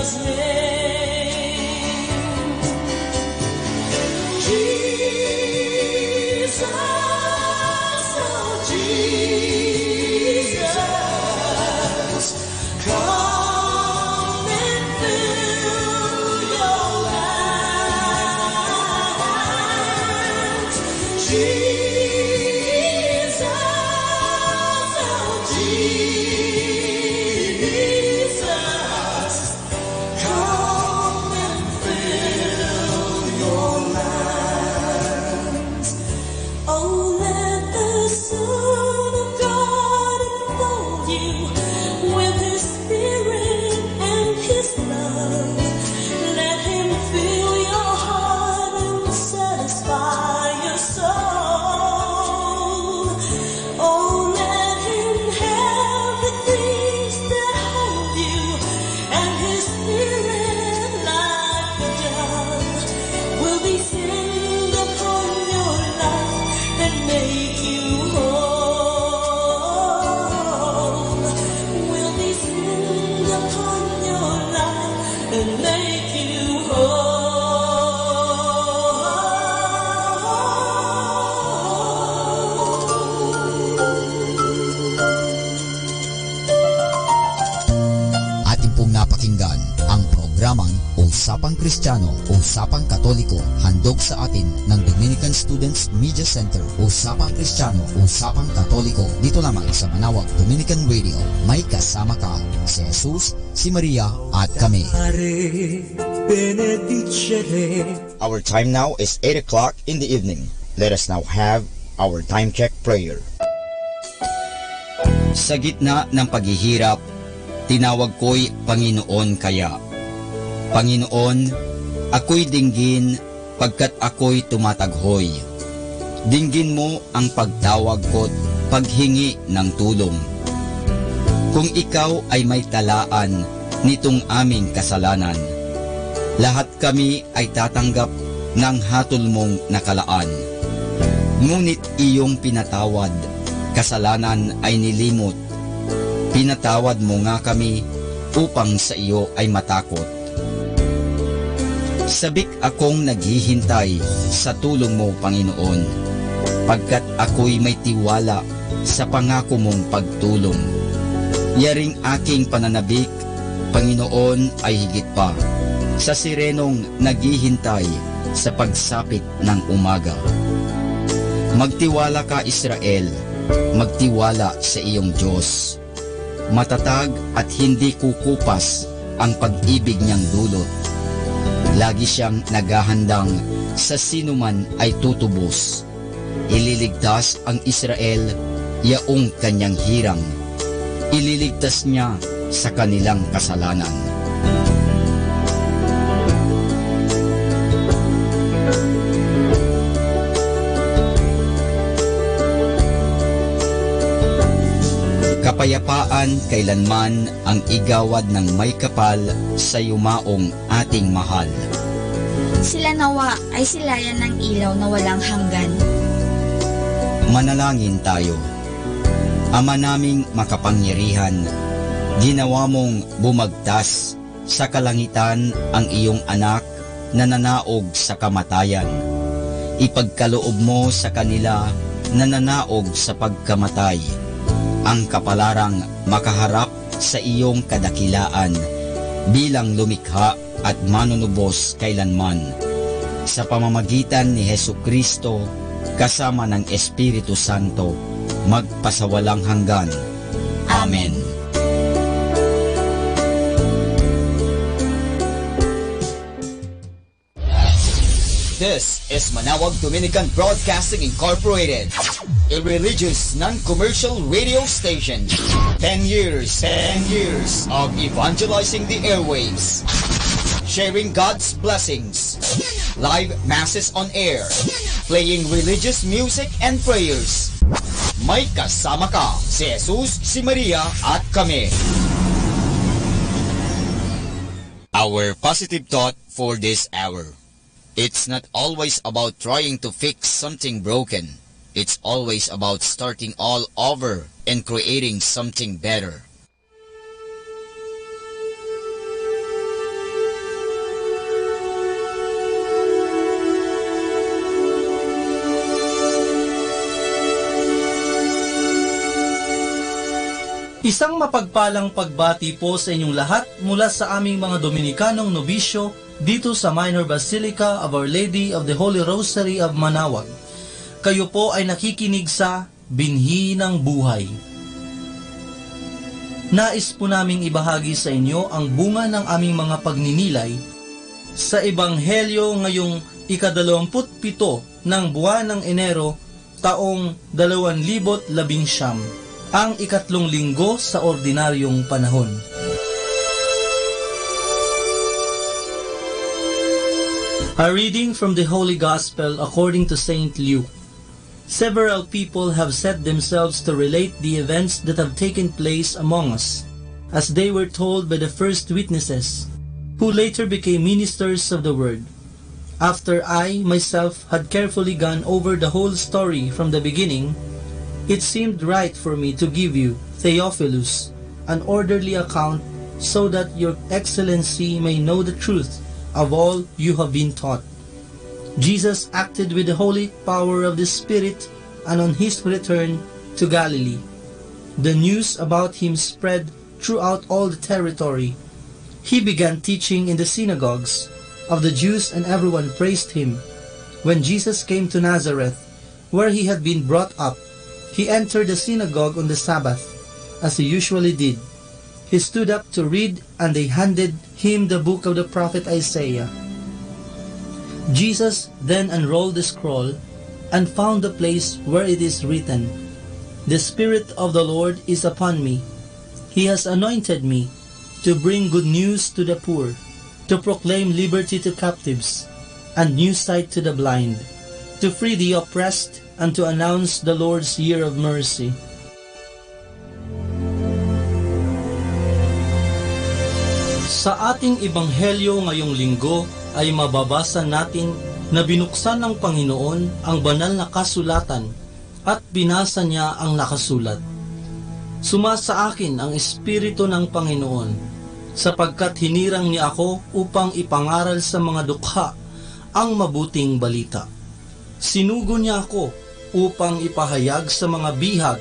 Jesus, oh Jesus, come and fill your lives. Jesus, oh Jesus, come and fill your lives. Oh, let the Son of God enfold you with His Spirit and His love. Let Him fill your heart and satisfy your soul. Oh, let Him have the peace that holds you, and His Spirit, like a dove, will descend upon your life and make you whole. Will descend upon your life and make you whole. Atin pong napakinggan ang programang Usapang Kristiyano, Usapang Katoliko, handog sa atin ng Dominican Students Media Center. Usapang Kristiyano, Usapang Katoliko, dito lamang sa Manawag Dominican Radio. May kasama ka, si Jesus, si Maria, at kami. Our time now is eight o'clock in the evening. Let us now have our time check prayer. Sa gitna ng paghihirap, tinawag ko'y Panginoon kaya. Panginoon, ako'y dinggin pagkat ako'y tumataghoy. Dinggin mo ang pagtawag ko't paghingi ng tulong. Kung ikaw ay may talaan nitong aming kasalanan, lahat kami ay tatanggap ng hatol mong nakalaan. Ngunit iyong pinatawad, kasalanan ay nilimot. Pinatawad mo nga kami upang sa iyo ay matakot. Sabik akong naghihintay sa tulong mo, Panginoon, pagkat akoy may tiwala sa pangako mong pagtulong. Yaring aking pananabik, Panginoon, ay higit pa sa sirenong naghihintay sa pagsapit ng umaga. Magtiwala ka, Israel, magtiwala sa iyong Dios. Matatag at hindi kukupas ang pag-ibig niyan dulot. Lagi siyang naghahandang sa sinoman ay tutubos. Ililigtas ang Israel, yaong kanyang hirang. Ililigtas niya sa kanilang kasalanan. Kapayapaan kailanman ang igawad ng may kapal sa yumaong ating mahal. Sila nawa ay silayan ng ilaw na walang hanggan. Manalangin tayo. Ama naming makapangyarihan, ginawa mong bumagtas sa kalangitan ang iyong Anak na nanaog sa kamatayan. Ipagkaloob mo sa kanila na nanaog sa pagkamatay ang kapalarang makaharap sa iyong kadakilaan bilang lumikha at manunubos kailanman. Sa pamamagitan ni Jesu-Cristo, kasama ng Espiritu Santo, magpasawalang hanggan. Amen. This is Manawag Dominican Broadcasting Incorporated, a religious non-commercial radio station. Ten years, ten years of evangelizing the airwaves, sharing God's blessings, live masses on air, playing religious music and prayers. May kasama ka, si Jesus, si Maria, at kami. Our positive thought for this hour. It's not always about trying to fix something broken. It's always about starting all over and creating something better. Isang mapagpalang pagbati po sa inyong lahat mula sa aming mga Dominikanong nobisyo dito sa Minor Basilica of Our Lady of the Holy Rosary of Manaoag. Kayo po ay nakikinig sa Binhi ng Buhay. Nais po naming ibahagi sa inyo ang bunga ng aming mga pagninilay sa Ebanghelyo ngayong ikadalawamput pito ng buwan ng Enero, taong dalawan libot labing siyam, ang ikatlong linggo sa ordinaryong panahon. A reading from the Holy Gospel according to Saint Luke. Several people have set themselves to relate the events that have taken place among us, as they were told by the first witnesses, who later became ministers of the word. After I, myself, had carefully gone over the whole story from the beginning, it seemed right for me to give you, Theophilus, an orderly account, so that your excellency may know the truth of all you have been taught. Jesus acted with the holy power of the Spirit, and on his return to Galilee, the news about him spread throughout all the territory. He began teaching in the synagogues of the Jews, and everyone praised him. When Jesus came to Nazareth, where he had been brought up, he entered the synagogue on the Sabbath, as he usually did. He stood up to read, and they handed him the book of the prophet Isaiah. Jesus then unrolled the scroll and found the place where it is written, "The Spirit of the Lord is upon me. He has anointed me to bring good news to the poor, to proclaim liberty to captives, and new sight to the blind, to free the oppressed, and to announce the Lord's year of mercy." Sa ating ebanghelyo ngayong linggo ay mababasa natin na binuksan ng Panginoon ang banal na kasulatan at binasa niya ang nakasulat. Sumasaakin ang Espiritu ng Panginoon, sapagkat hinirang niya ako upang ipangaral sa mga dukha ang mabuting balita. Sinugo niya ako upang ipahayag sa mga bihag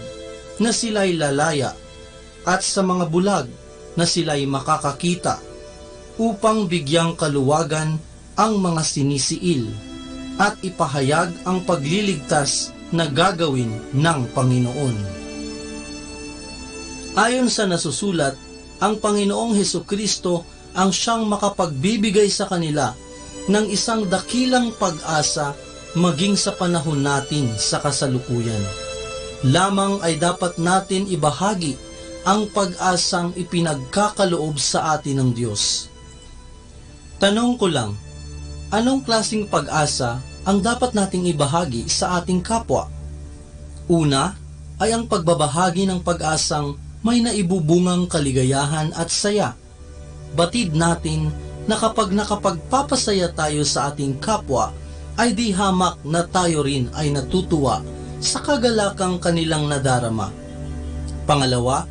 na silay lalaya, at sa mga bulag na silay makakakita, upang bigyang kaluwagan ang mga sinisiil, at ipahayag ang pagliligtas na gagawin ng Panginoon. Ayon sa nasusulat, ang Panginoong Jesu-Cristo ang siyang makapagbibigay sa kanila ng isang dakilang pag-asa maging sa panahon natin sa kasalukuyan. Lamang ay dapat natin ibahagi ang pag-asang ipinagkakaloob sa atin ng Diyos. Tanong ko lang, anong klaseng pag-asa ang dapat nating ibahagi sa ating kapwa? Una, ay ang pagbabahagi ng pag-asang may naibubungang kaligayahan at saya. Batid natin na kapag nakapagpapasaya tayo sa ating kapwa, ay di hamak na tayo rin ay natutuwa sa kagalakang kanilang nadarama. Pangalawa,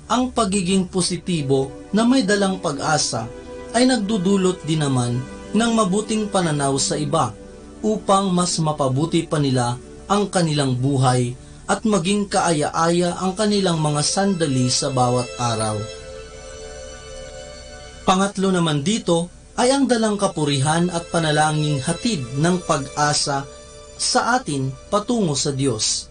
ang pagiging positibo na may dalang pag-asa ay nagdudulot din naman ng mabuting pananaw sa iba, upang mas mapabuti pa nila ang kanilang buhay at maging kaaya-aya ang kanilang mga sandali sa bawat araw. Pangatlo naman dito ay ang dalang kapurihan at panalangin hatid ng pag-asa sa atin patungo sa Dios.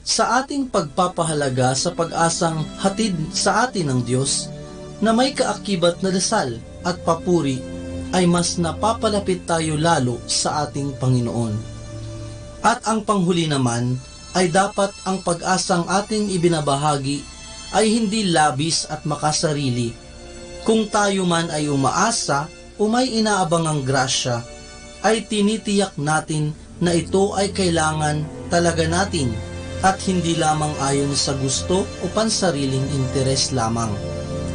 Sa ating pagpapahalaga sa pag-asang hatid sa atin ng Dios na may kaakibat na dasal at papuri, ay mas napapalapit tayo lalo sa ating Panginoon. At ang panghuli naman ay dapat ang pag-asang ating ibinabahagi ay hindi labis at makasarili. Kung tayo man ay umaasa o may inaabangang grasya, ay tinitiyak natin na ito ay kailangan talaga natin at hindi lamang ayon sa gusto o pansariling interes lamang.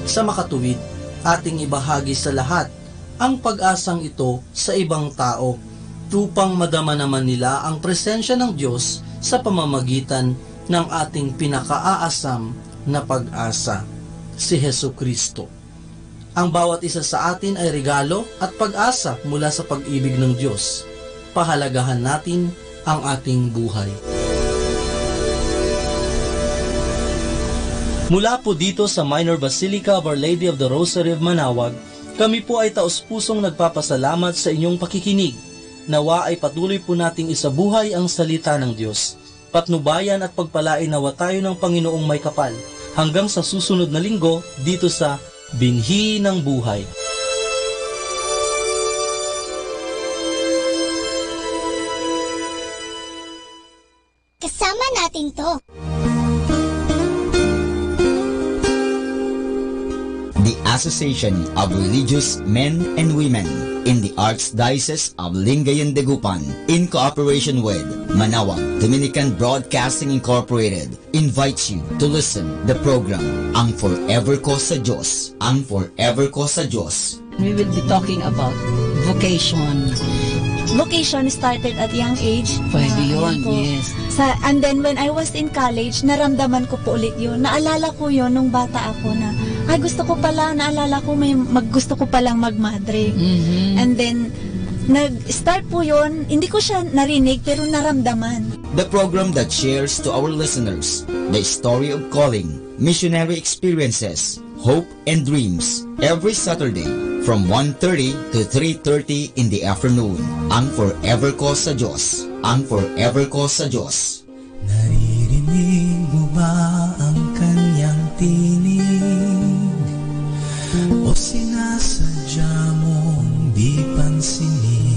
Sa makatuwid, ating ibahagi sa lahat ang pag-asang ito sa ibang tao, upang madama naman nila ang presensya ng Diyos sa pamamagitan ng ating pinakaaasam na pag-asa, si Jesu-Cristo. Ang bawat isa sa atin ay regalo at pag-asa mula sa pag-ibig ng Diyos. Pahalagahan natin ang ating buhay. Mula po dito sa Minor Basilica of Our Lady of the Rosary of Manaoag, kami po ay taus-pusong nagpapasalamat sa inyong pakikinig. Nawa ay patuloy po nating isabuhay ang salita ng Diyos. Patnubayan at pagpalain nawa tayo ng Panginoong may kapal. Hanggang sa susunod na linggo, dito sa Binhi ng Buhay. Kasama natin 'to. The Association of Religious Men and Women in the Archdiocese of Lingayen, Dagupan, in cooperation with Manaoag Dominican Broadcasting Incorporated, invites you to listen the program Ang Forever Ko sa Diyos, Ang Forever Ko sa Diyos. We will be talking about vocation. Vocation started at young age. Pwede Ah, yun, ayan po. Yes. Sa, and then when I was in college, naramdaman ko po ulit yun. Naalala ko yun nung bata ako na, "Ay, gusto ko pala," naalala ko may mag-, gusto ko palang magmadre. Mhm. And then, nag-start po yun, hindi ko siya narinig, pero naramdaman. The program that shares to our listeners the story of calling, missionary experiences, hope, and dreams every Saturday from one thirty to three thirty in the afternoon. Ang Forever Ko sa Diyos. Ang Forever Ko sa Diyos. Naririnig mo ba ang kanyang tinig? O sinasadya mong di pansinin?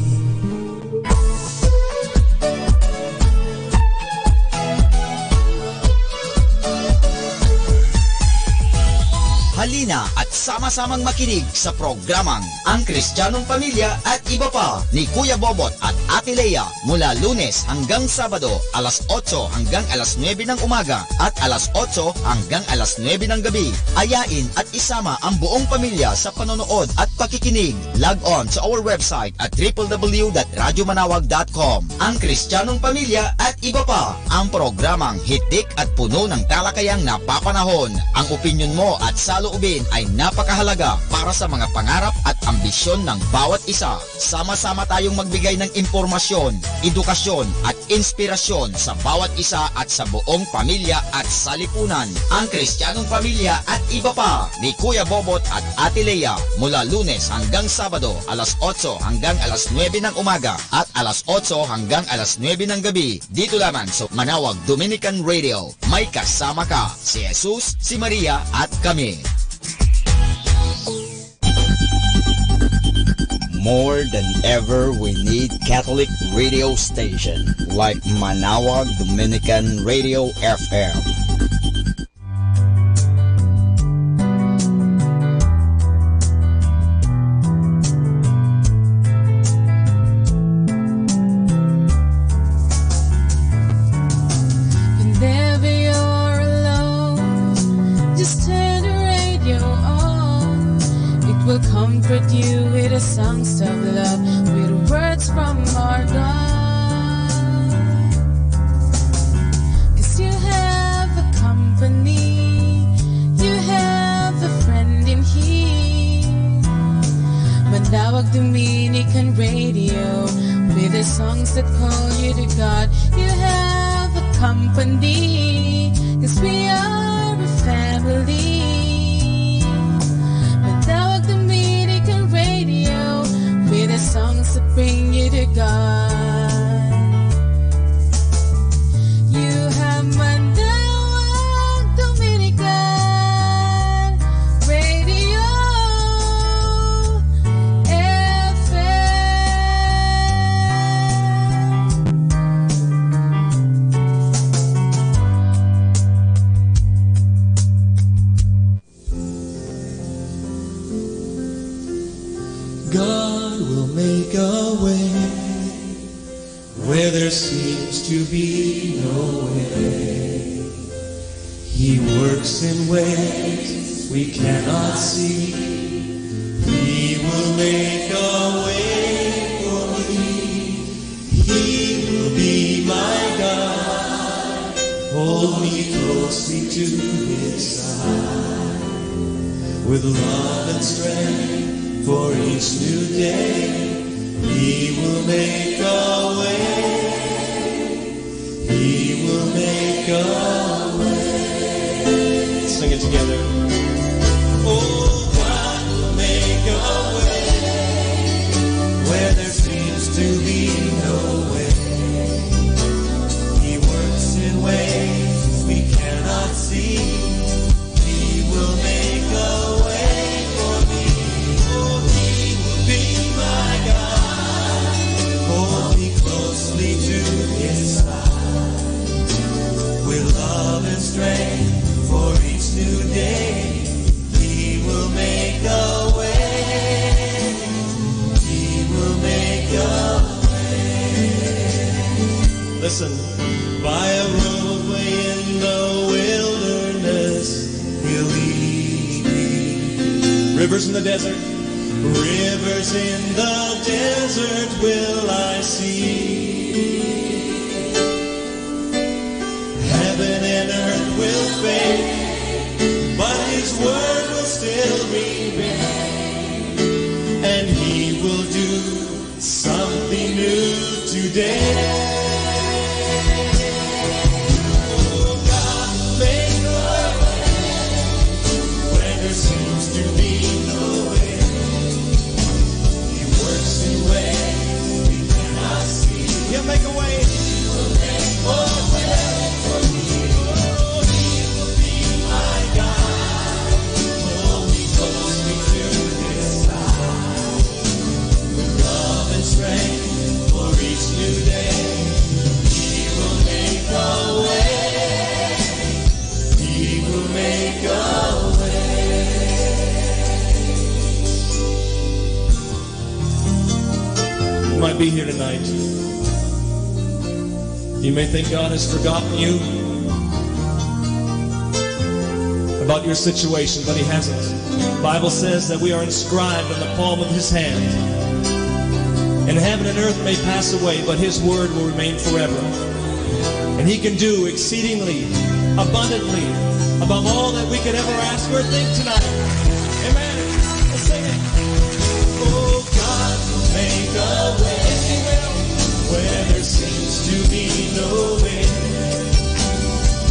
Halina at sama-samang makinig sa programang Ang Kristiyanong Pamilya at Iba Pa ni Kuya Bobot at Ate Lea mula Lunes hanggang Sabado, alas otso hanggang alas nuebe ng umaga at alas otso hanggang alas nuebe ng gabi. Ayain at isama ang buong pamilya sa panonood at pakikinig. Log on sa our website at triple W dot radyo manawag dot com. Ang Kristiyanong Pamilya at Iba Pa, ang programang hitik at puno ng talakayang napapanahon. Ang opinyon mo at saloobin ay napakahalaga para sa mga pangarap at ambisyon ng bawat isa. Sama-sama tayong magbigay ng impormasyon, edukasyon, at inspirasyon sa bawat isa at sa buong pamilya at salipunan. Ang Kristiyanong Pamilya at Iba Pa ni Kuya Bobot at Ate Lea, mula Lunes hanggang Sabado, alas otso hanggang alas nuebe ng umaga at alas otso hanggang alas nuebe ng gabi, dito lamang sa Manawag Dominican Radio. May kasama ka, si Jesus, si Maria, at kami. More than ever, we need Catholic radio station like Manawag Dominican Radio F M. Whenever you're alone, just turn the radio on. It will comfort you with the songs of love, with words from our God. 'Cause you have a company, you have a friend in here. Manawag Dominican Radio, with the songs that call you to God. You have a company, 'cause we are a family. Manawag Dominican Radio, with the songs that bring you to God. You have Manawag Dominican Radio F M. God will make a way where there seems to be no way. He works in ways we cannot see. He will make a way for me. He will be my God. Hold me closely to his side. With love and strength for each new day, he will make a way. He will make a way. Sing it together. Oh, God will make a way where there seems to be no way. He works in ways we cannot see. He will make a way for me. Oh, He will be my God. Hold me closely to His side. With love and strength for each new day, He will make a way. He will make a way. Listen, by a roadway in the wilderness, He'll lead me. Rivers in the desert. Rivers in the desert will I see. Heaven and earth will fade, but His word will still remain. And He will do something new today. Oh, God, make a way where there seems to be no way. He works in ways we cannot see. He'll make a way. Oh, He will be my God. Hold me closely to His side. With love and strength for each new day, He will make a way. He will make a way. You might be here tonight. You may think God has forgotten you about your situation, but He hasn't. The Bible says that we are inscribed on the palm of His hand. And heaven and earth may pass away, but His word will remain forever. And He can do exceedingly, abundantly, above all that we could ever ask or think tonight. Amen. Let's sing it. Oh, God will make a way. Yes, He will. Where there seems to be no way.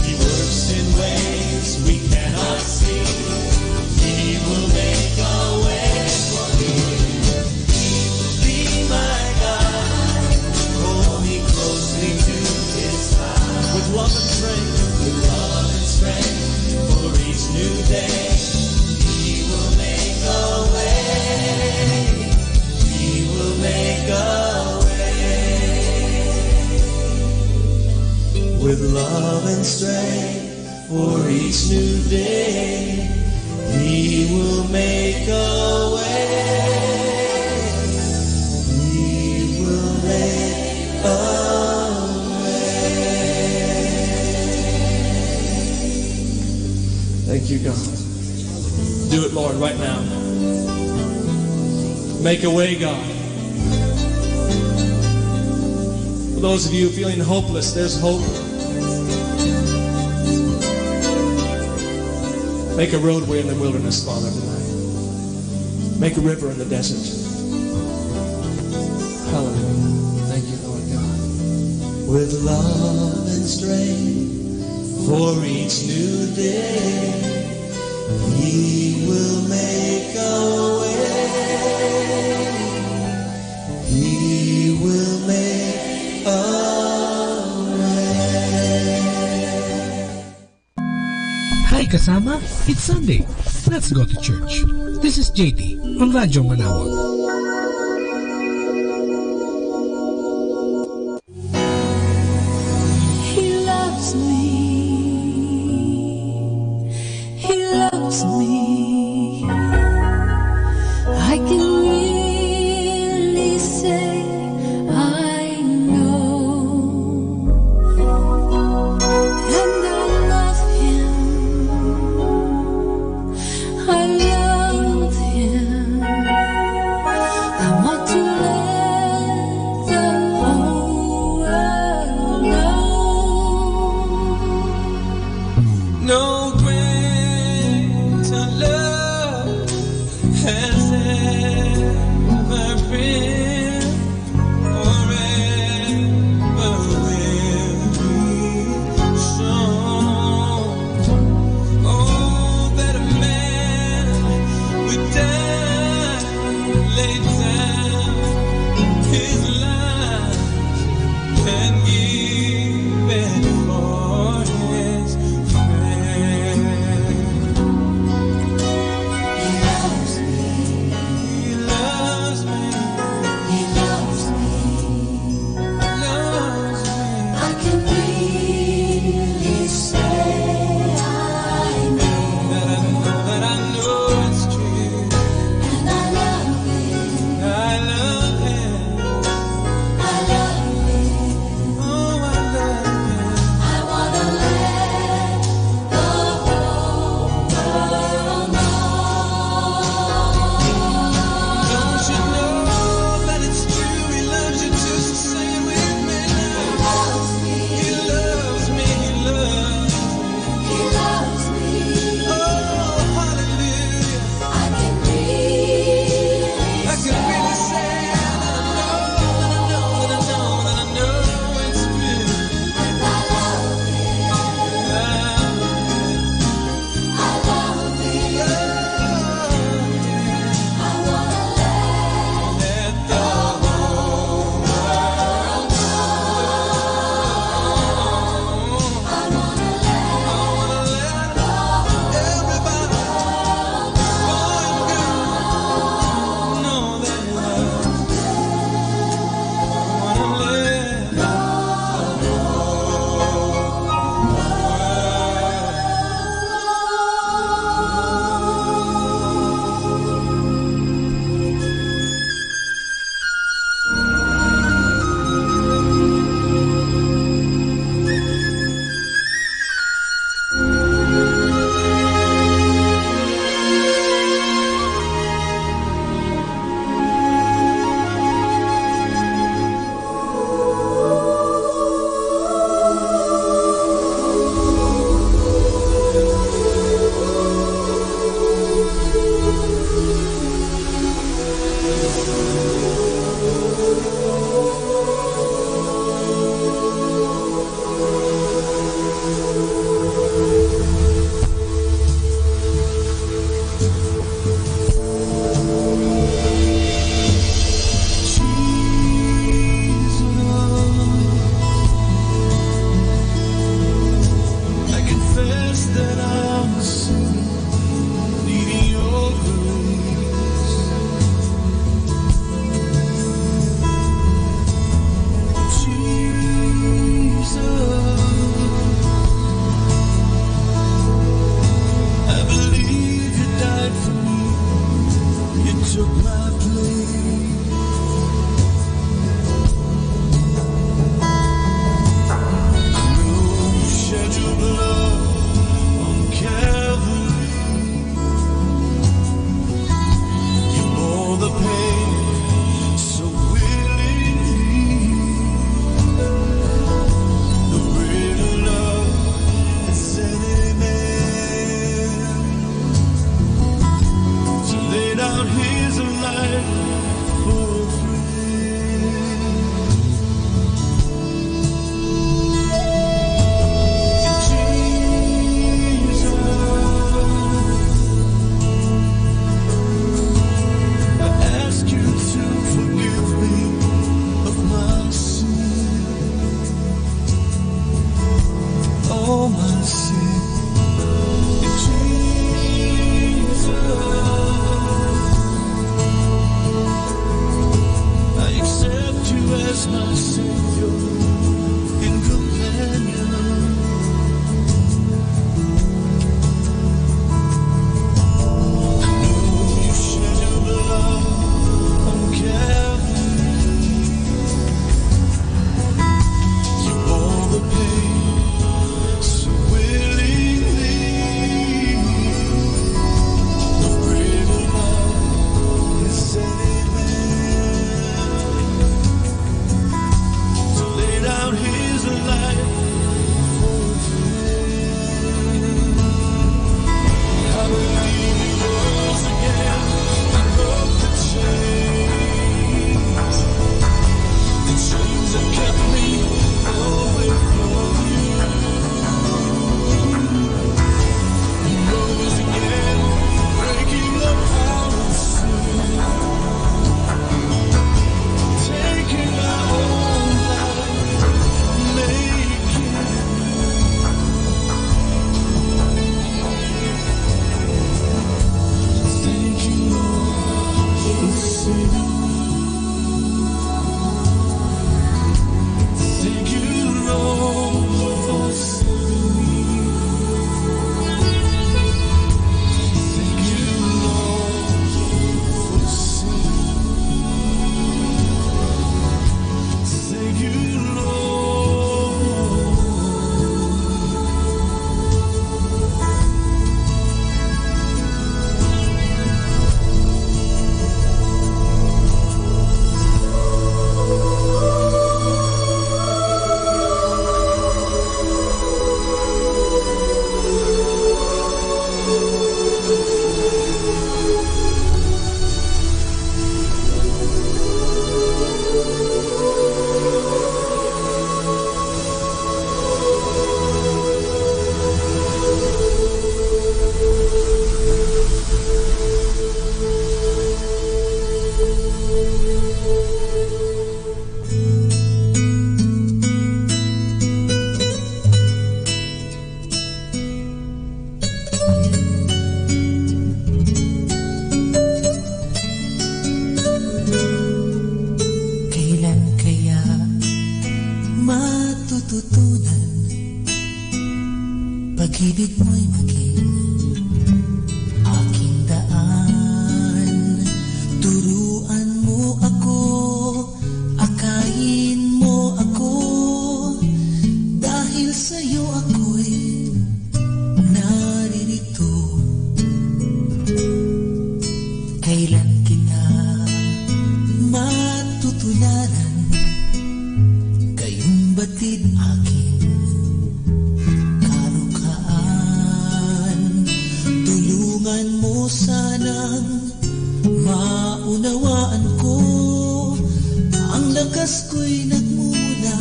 He works in ways we cannot see. He will make a way for me. He will be my God. Hold me closely to His side. With love and strength. With love and strength for each new day. He will make a way. He will make a way. With love and strength for each new day, He will make a way. He will make a way. Thank you, God. Do it, Lord, right now. Make a way, God. For those of you feeling hopeless, there's hope. Make a roadway in the wilderness, Father, tonight. Make a river in the desert. Hallelujah. Thank you, Lord God. With love and strength for each new day, He will make a way. He will make a way. Hi, kasama. It's Sunday. Let's go to church. This is J T on Radyo Manawag. He loves me. He loves me. I can really say I know. And I love Him. I love Him. I want to let the whole world know. No greater love has ever been or ever will be shown. Oh, To lay down his life for a friend. Jesus, I ask you to forgive me of my sin. Oh, my sin, Jesus, I accept you as my Savior and companion. I know you shed your blood on Calvary. You bore the pain so willingly. No greater love is any man to lay down his life for a friend. I believe he rose again and broke the chains. The chains that kept me away from you. He rose again, breaking the power of sin, taking my old life, making Thank you, Lord, for saving me. Thank you, Lord, for saving me. Thank you, Lord. Kailan kaya matututunan? Pag-ibig mo'y maging aking daan. Turuan mo ako, akayin mo ako, dahil sa'yo ako'y naririto. Kailan kita matutularan? Kayong batid aking kalukhaan. Tulungan mo sanang maunawaan ko. Ang lakas ko'y nagmumula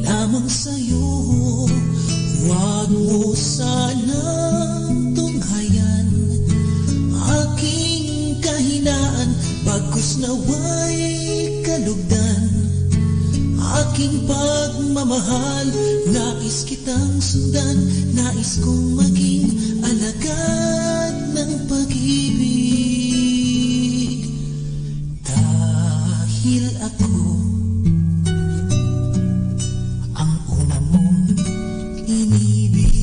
lamang sa'yo. Huwag mo sanang tunghayan aking kahinaan, bagkus naway kalugdan aking pagmamahal. Nais kitang sundan, nais kong maging alagad ng pag-ibig. Dahil ako ang una mong inibig.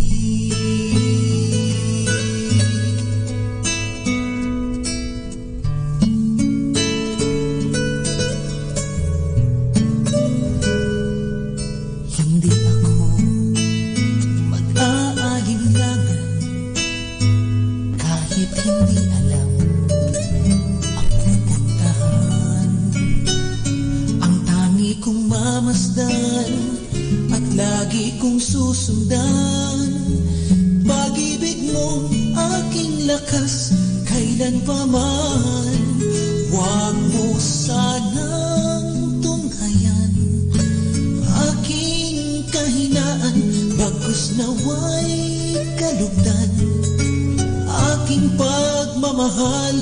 Hindi ako mag-aalinlangan kahit hindi alam ang pupuntahan. Ang tangi kong mamasdan at lagi kong susundan Kas kailan pa man, huwag mo sanang tunghayan. Aking kahinaan, bagkus naway kalugdan. Aking pagmamahal,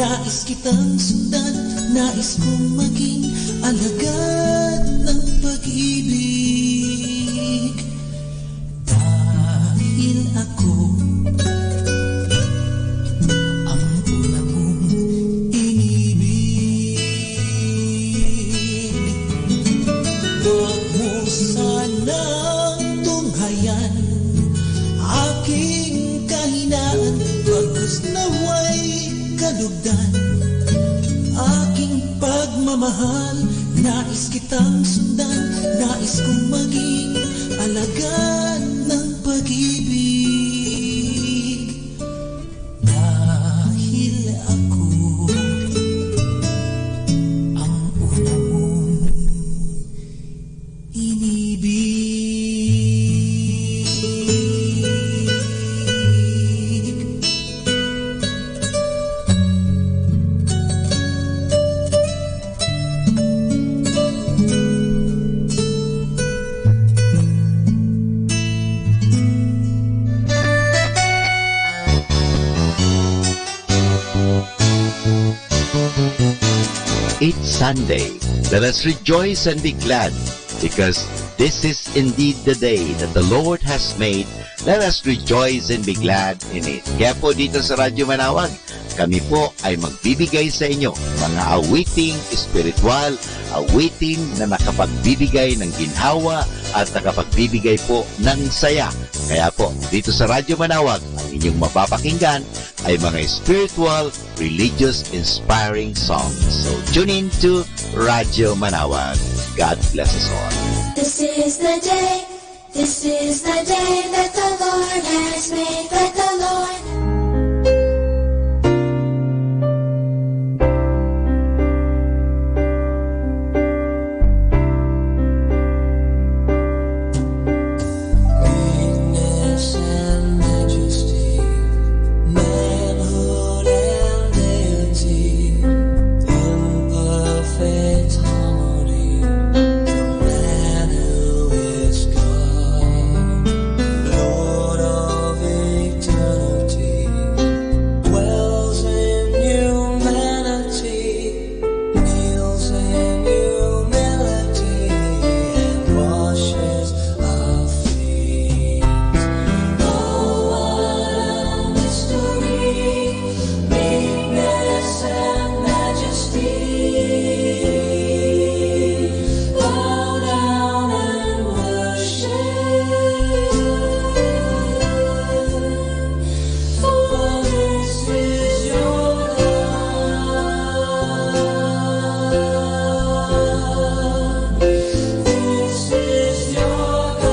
nais kitang sundan, nais kong maging alagad ng pag-ibig. Dahil ako ang una mong inibig, huwag mo sanang tunghayan aking kahinaan, bagkus naway kalugdan. Aking pagmamahal, nais kitang sundan, nais kong maging alagad ng pag-ibig. Dahil ako ang una mong inibig. It's Sunday. Let us rejoice and be glad, because this is indeed the day that the Lord has made. Let us rejoice and be glad in it. Kaya po, dito sa Radyo Manawag, kami po ay magbibigay sa inyo mga awiting espiritual, awiting na nakapagbibigay ng ginhawa at nakapagbibigay po ng saya. Kaya po, dito sa Radyo Manawag, ang inyong mapapakinggan ay mga spiritual, religious, inspiring songs. So, tune in to Radyo Manawag. God bless us all. This is the day, this is the day that the Lord has made, that the Lord Greatness and majesty, manhood and deity, in perfect harmony, the man who is God, Lord of eternity, dwells in humanity, kneels in humility and washes our feet. Oh, what a mystery, meekness and majesty. Bow down and worship. For this is your God. This is your God.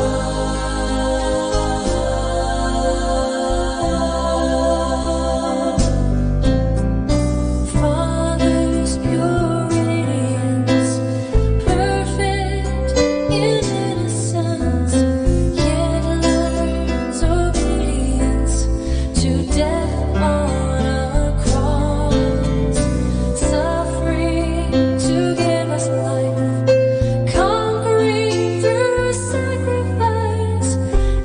Father's pure radiance, perfect in innocence, yet learns obedience to death on a cross, suffering to give us life, conquering through sacrifice,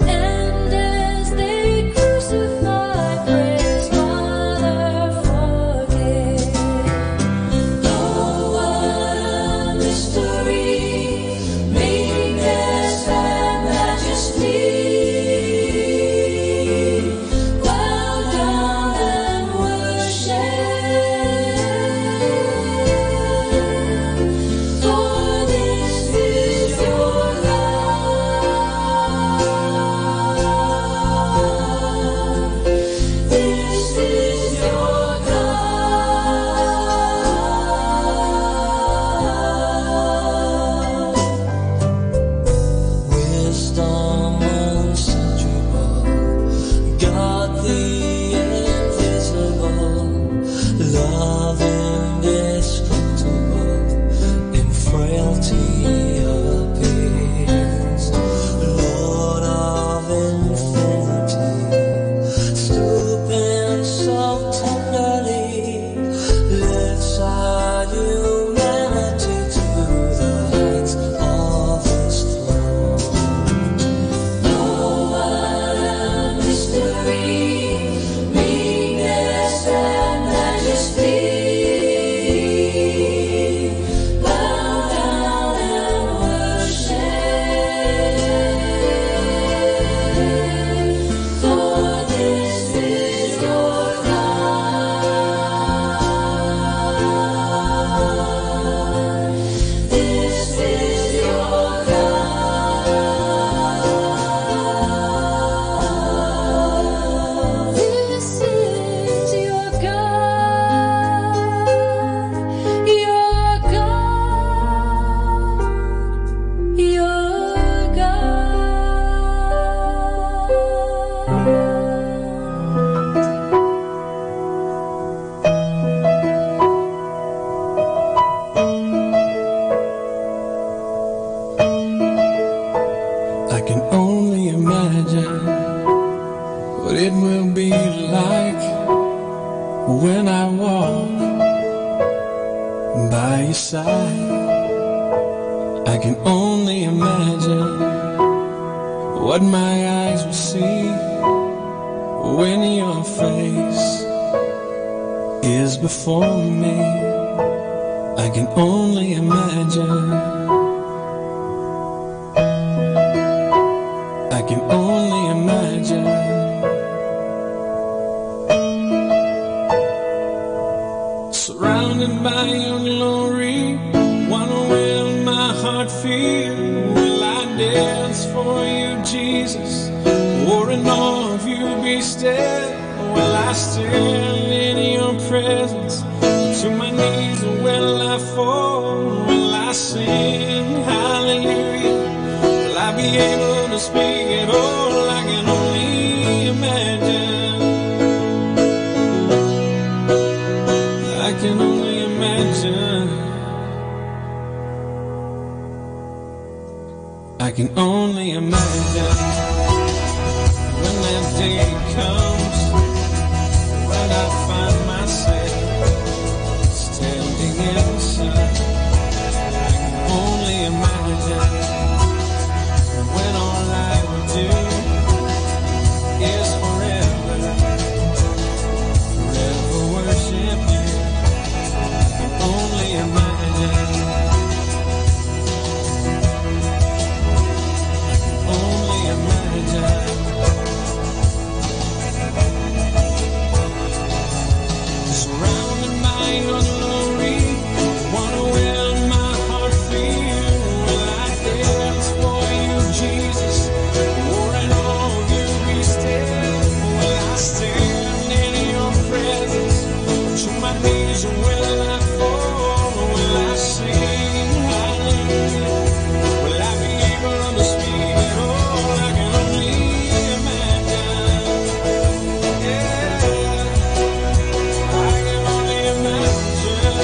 and as they crucify, praise, Father, forgive. Oh, what a mystery, meekness and majesty. Bow down and worship, for this is your God. This is your God. Wisdom unsearchable, God the invisible, love indescriptible, in frailty appears, Lord of infinity, stooping Meekness and majesty, bow down and worship, for this is your God. This is your God. This is your God. Your God. Your God. I can only imagine what it will be like when I walk by your side. I can only imagine what my eyes will see when your face is before me. I can only imagine. I can only imagine. Surrounded by your glory, what will my heart feel? Will I dance for you, Jesus? Or in awe of you be still? Will I stand in your presence? To my knees will I fall? Will I sing hallelujah? Will I be able to speak at all? I can only imagine. I can only imagine. I can only imagine when that day comes, when I find myself standing in the sun. I can only imagine when all I would do is forever, forever worship you. I can only imagine. Only imagine. Surrounded by your glory, what will my heart feel? Will I dance for you, Jesus? Or in awe of you be still? Will I stand in your presence? To my knees will I fall? Will I sing hallelujah? Will I be able to speak at all? I can only imagine. Yeah. I can only imagine.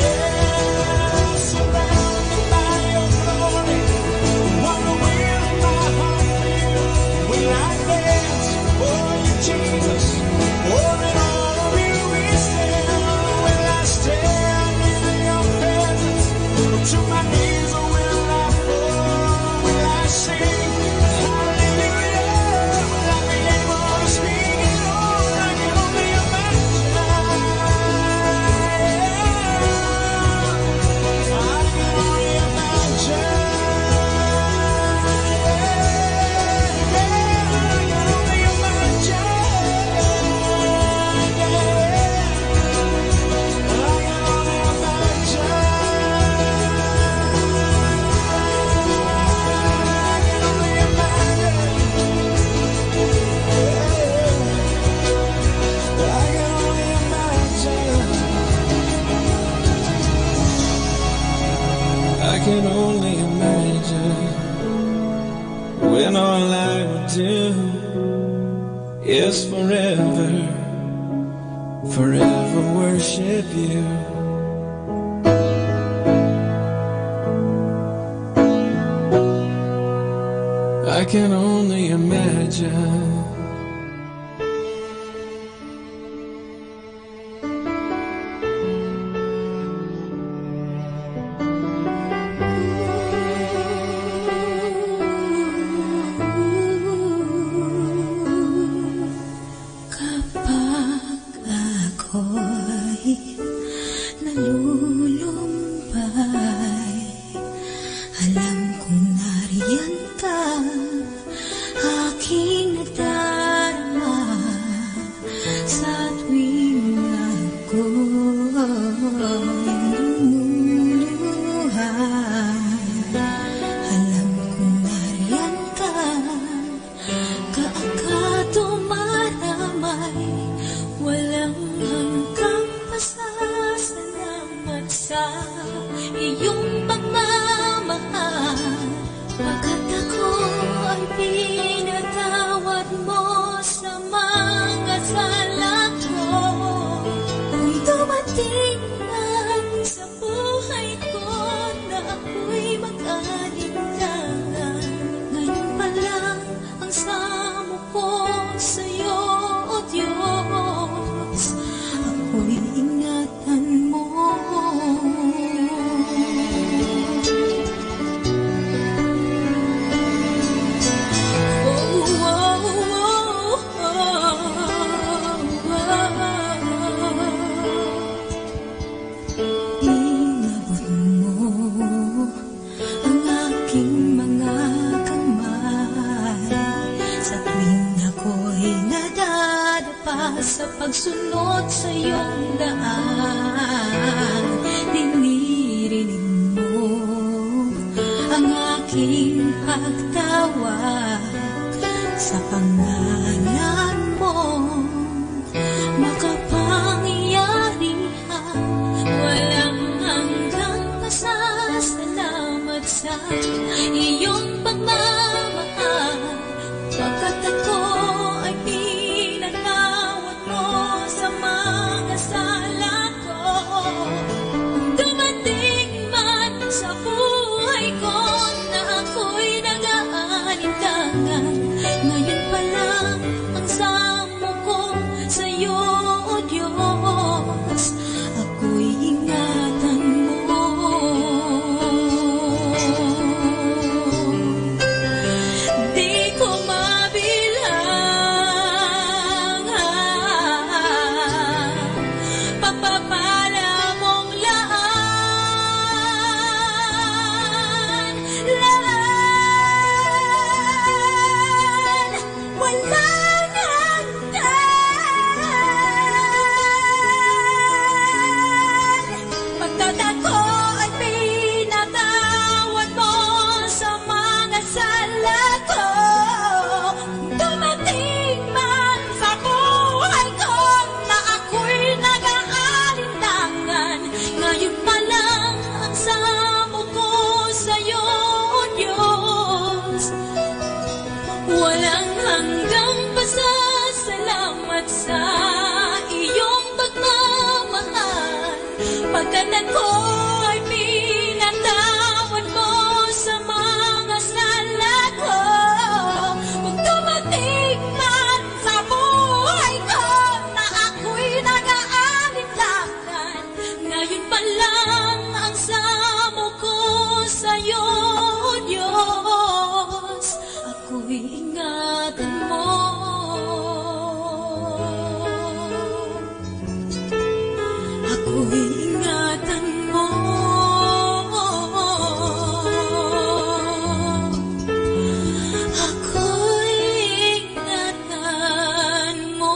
Yeah. Surrounded by your glory, what will my heart feel? Will I dance for you, Jesus? Or in awe of you be still? Will I stand in your presence? To my knees will I fall? Will I sing hallelujah? Will I be able to speak at all? I can only imagine. I can only imagine. I can only imagine when all I would do is forever, forever worship you. I can only imagine. Sa pagsunod sa iyong daan, dinirinig mo ang aking pagtawag sa pangalan mo. Makapangyarihan, walang hanggang pasasalamat sa iyong pagmamahal. Pagkat ako ay pinatawad mo sa mga sala ko. Dumating man sa buhay ko na ako'y nag-aalinlangan. Ngayon pa lang ang samok ko sa'yo, O Diyos. Ako'y ingatan mo. Di ko mabilang ang pagpapala mong laan, laan. Walang hanggan. Pagkat ako ay pinatawad mo sa mga sala ko. Dumating man sa buhay ko na ako'y nag-aalinlangan. Ngayon pa lang ang samok ko sa'yo, O Diyos. Walang hanggang pasasalamat sa iyong pagmamahal. Pagkat ako'y pinatawad mo sa mga sala ko. Kung dumating man sa buhay ko na ako'y nag-aalinlangan, ngayon pa lang ang samok ko sa'yo, O Diyos. Ako'y ingatan mo. Ako'y ingatan mo. Ako'y ingatan mo.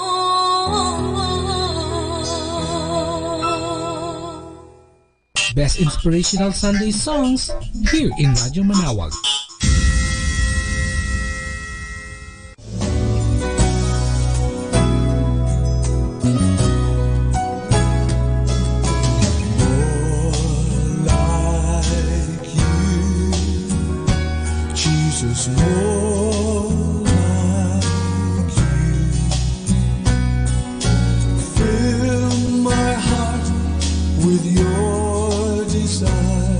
Best inspirational Sunday songs here in Radyo Manawag. More like you, Jesus, more like you. Fill my heart with your desire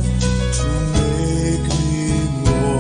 to make me more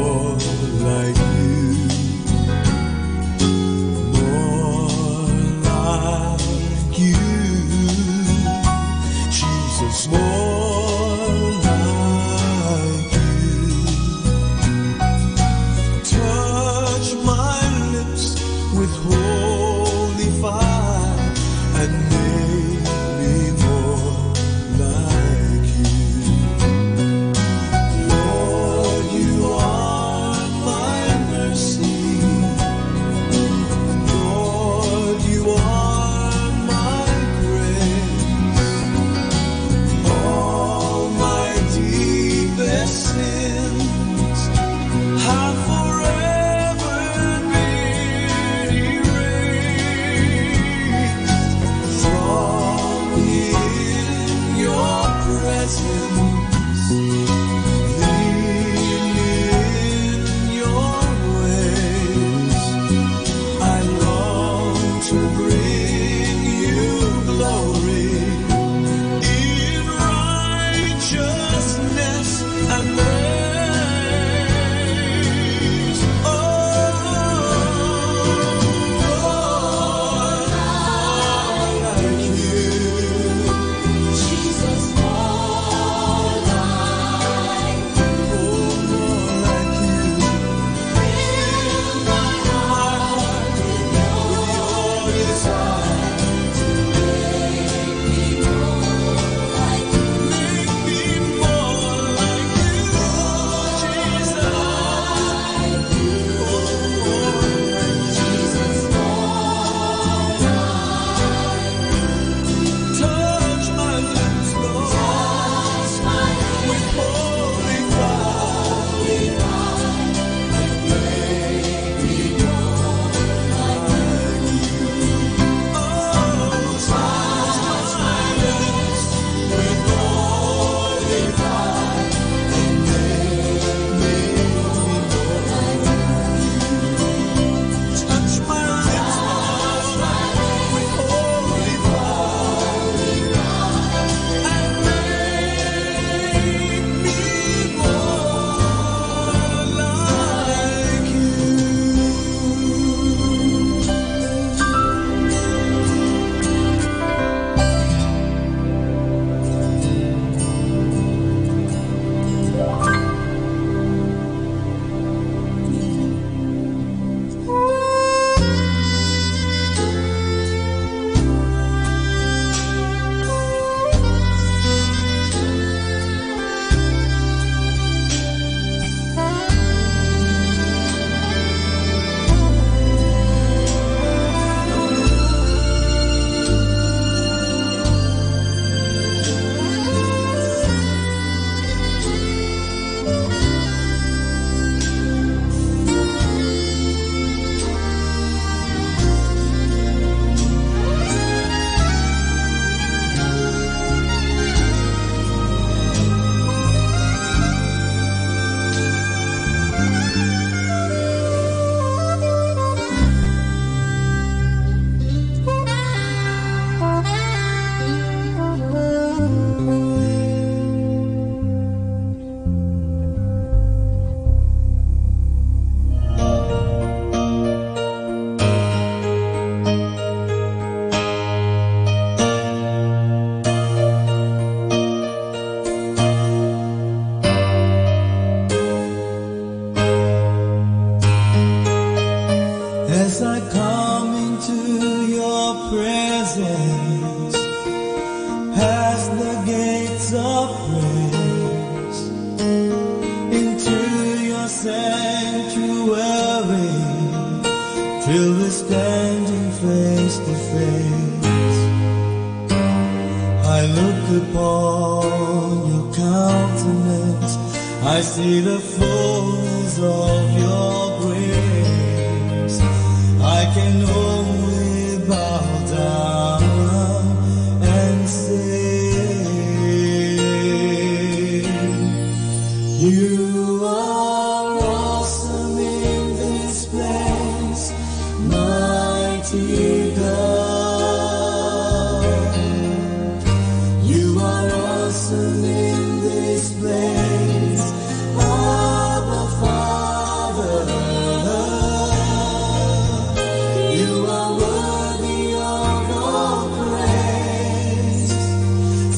I come into your presence, past the gates of praise, into your sanctuary, till we're standing face to face. I look upon your countenance, I see the fullness of your grace. I can only bow down and say, you are awesome in this place, mighty God. You are awesome in this place, Abba Father. You are worthy of all praise.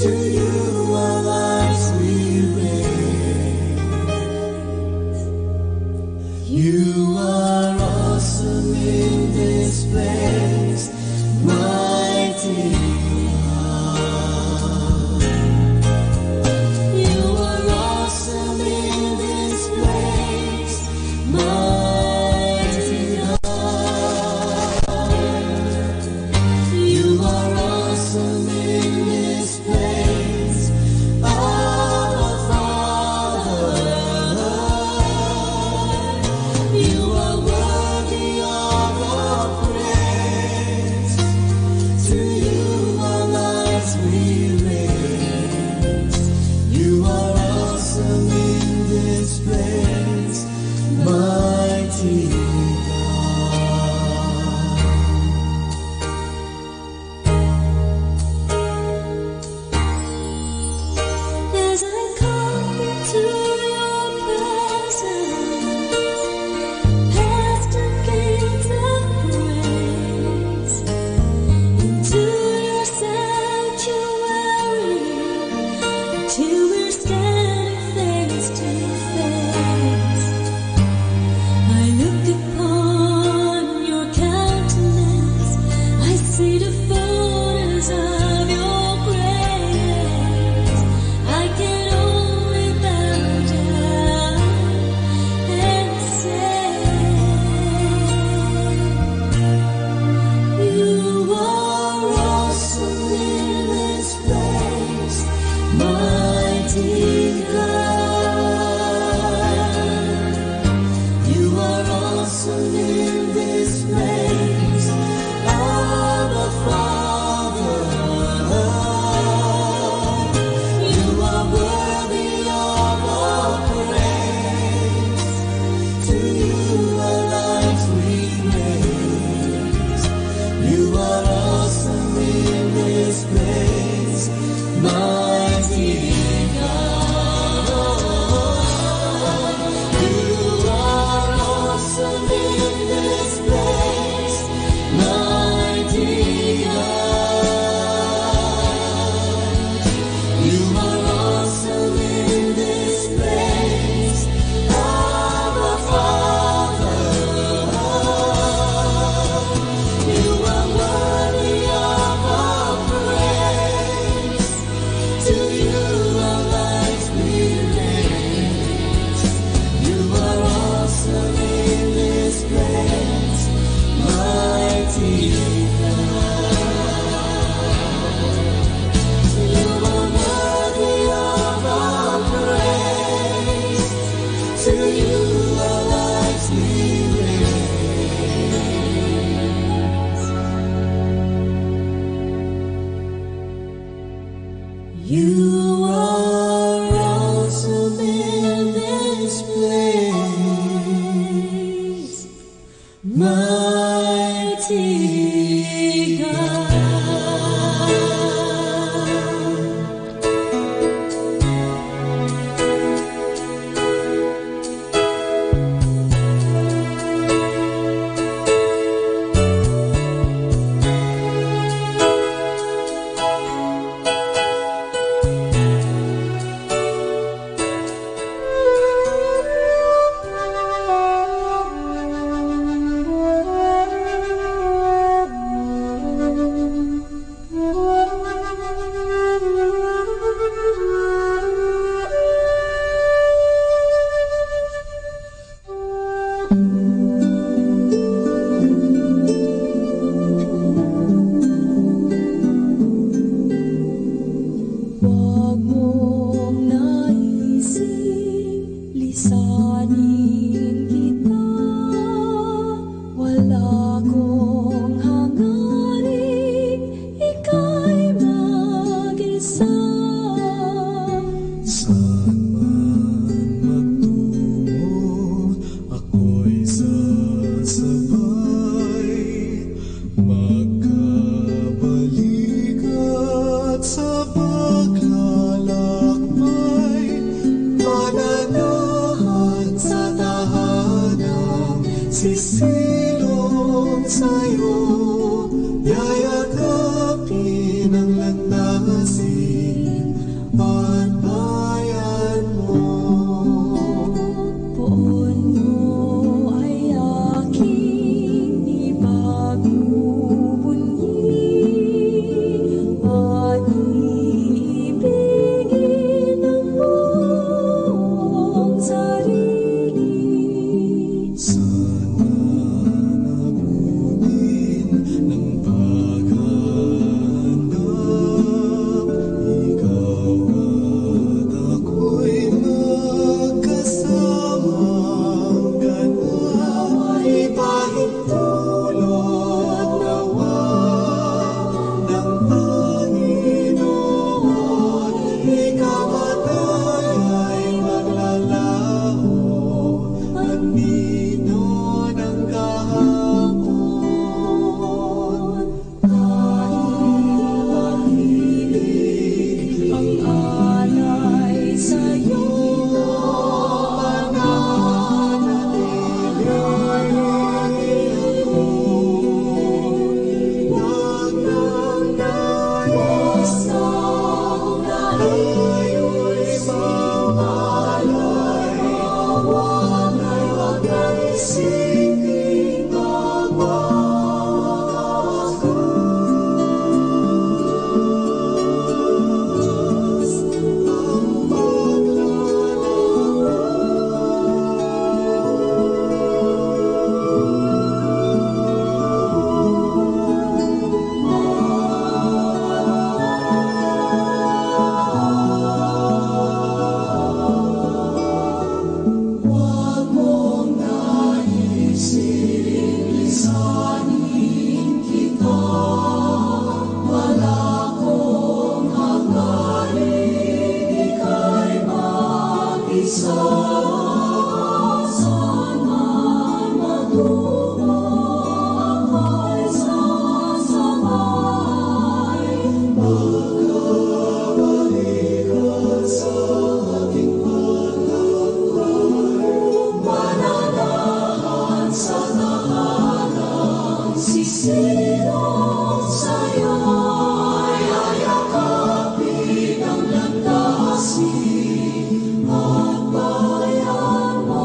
To you our lives we raise. You are awesome in this place, mighty God. You are awesome in this place, mighty God. You are awesome in this place, Abba Father. You are worthy of all praise. To you our lives we raise. You are awesome in this place, mighty God. As I come into your presence, past the gates of praise, into your sanctuary, till we're standing face to face. I look upon your countenance, I see the fullness of your grace. I can only bow down and say, you are awesome in this place, mighty God. You are awesome in this place, Abba Father. You are worthy of all praise. To you our lives we raise. You are awesome in this place, mighty God. You are awesome in this place, mighty God. You are awesome in this place, Abba Father. You are worthy of our praise. To you our lives we raise. You are awesome in this place, mighty God. You are worthy of our praise. To you our lives we raise. You are awesome in this place, mighty God. Sabay makabalikat sa paglalakbay, mananahan sa tahanan, sisilong sayo, yayakapin ang landasin at bayan mo. Poon mo ay aking ipagmumuni at ibigin ang buong sarili. Sana abutin ng paghahanap, ikaw at ako'y magkasamang ganap. Ipahintulot nawa ng Panginoon, ikamatay ay maglalaho, anino ng kahapon. Dahil mahilig ang alay sa'yo, mananatili ako. Nagnanais ako na iyo'y mawalay, mawalay, wagay singking pagmamakawas. Huwag mong naisin lisanin kita, wala kong hangarin ika'y mag-isa. Saan man matuma akay sasabay, makabalikan sa aking paglalakbay, mananahan sa tahanan, sisilong sayo, yayakapin ang landasin at bayan mo.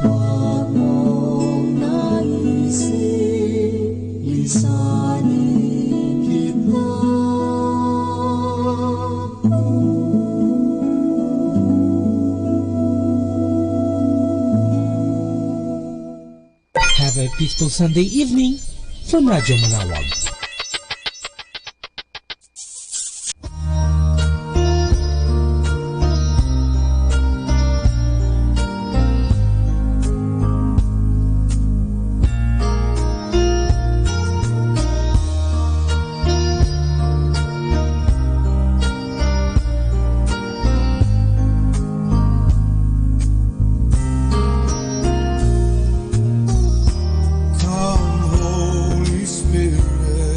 Huwag mong naisin lisanin kita. Have a peaceful Sunday evening from Radyo Manawag. Come, Holy Spirit.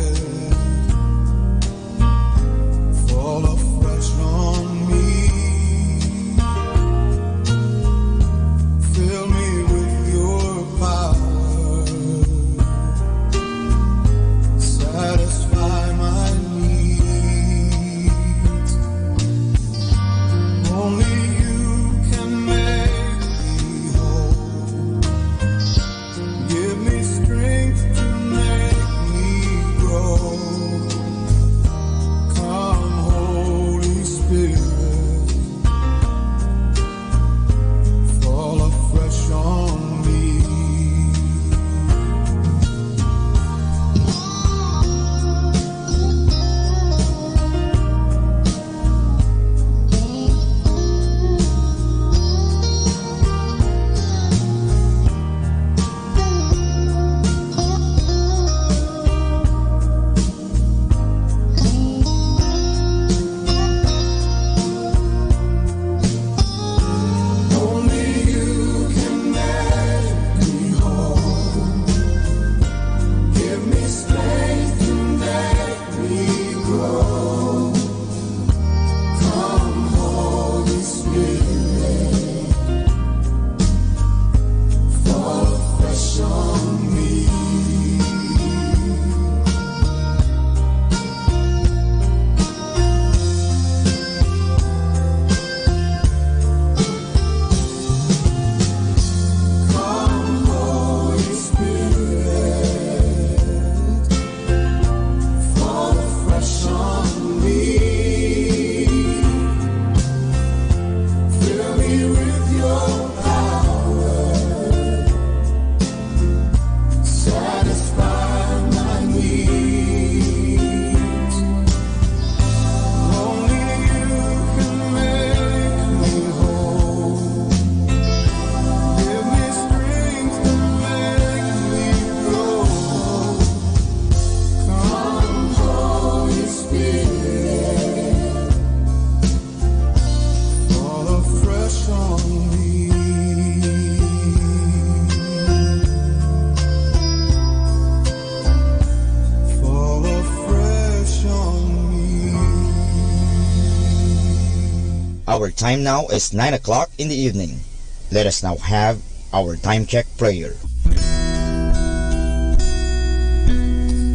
Our time now is nine o'clock in the evening. Let us now have our time check prayer.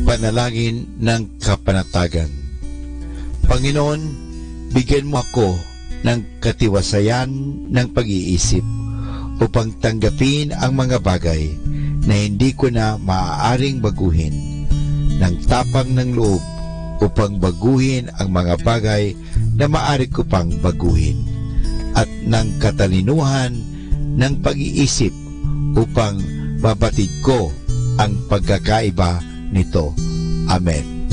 Panalangin ng kapanatagan. Panginoon, bigyan mo ako ng katiwasayan ng pag-iisip upang tanggapin ang mga bagay na hindi ko na maaaring baguhin, ng tapang ng loob upang baguhin ang mga bagay na maaari ko pang baguhin, at ng katalinuhan ng pag-iisip upang mabatid ko ang pagkakaiba nito. Amen.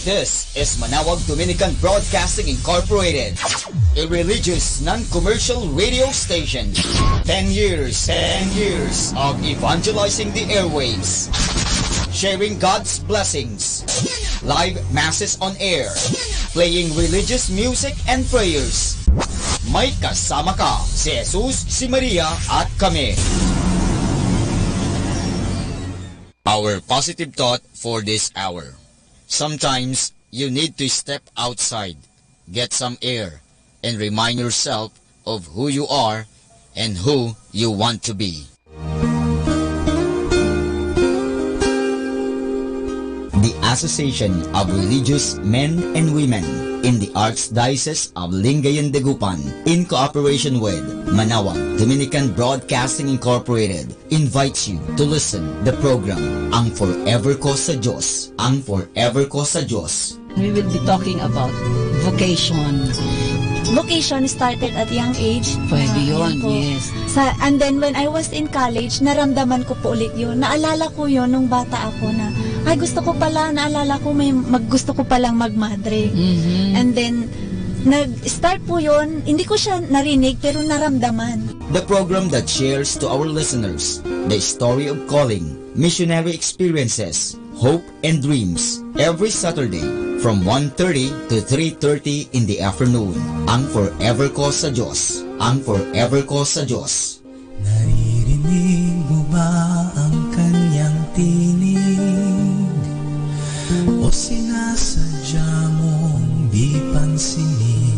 This is Manawag Dominican Broadcasting Incorporated, a religious non-commercial radio station. Ten years, ten years of evangelizing the airwaves, sharing God's blessings, live masses on air, playing religious music and prayers. May kasama ka, si Jesus, si Maria, at kami. Our positive thought for this hour. Sometimes you need to step outside, get some air, and remind yourself of who you are and who you want to be. The Association of Religious Men and Women in the Archdiocese of Lingayen Dagupan, in cooperation with Manawag Dominican Broadcasting Incorporated, invites you to listen the program Ang Forever Ko sa Diyos. Ang Forever Ko sa Diyos. We will be talking about vocation. Vocation started at young age. Pwede Ah, yun, po. Yes. Sa, and then when I was in college, naramdaman ko po ulit yun. Naalala ko yun nung bata ako na, ay gusto ko pala, naalala ko may mag, gusto ko palang magmadre. Mm-hmm. And then, nag-start po yun, hindi ko siya narinig pero naramdaman. The program that shares to our listeners the story of calling, missionary experiences, hope, and dreams every Saturday from one thirty to three thirty in the afternoon. Ang Forever Ko sa Diyos. Ang Forever Ko sa Diyos. Naririnig mo ba ang kanyang tinig? O sinasadya mong di pansinin?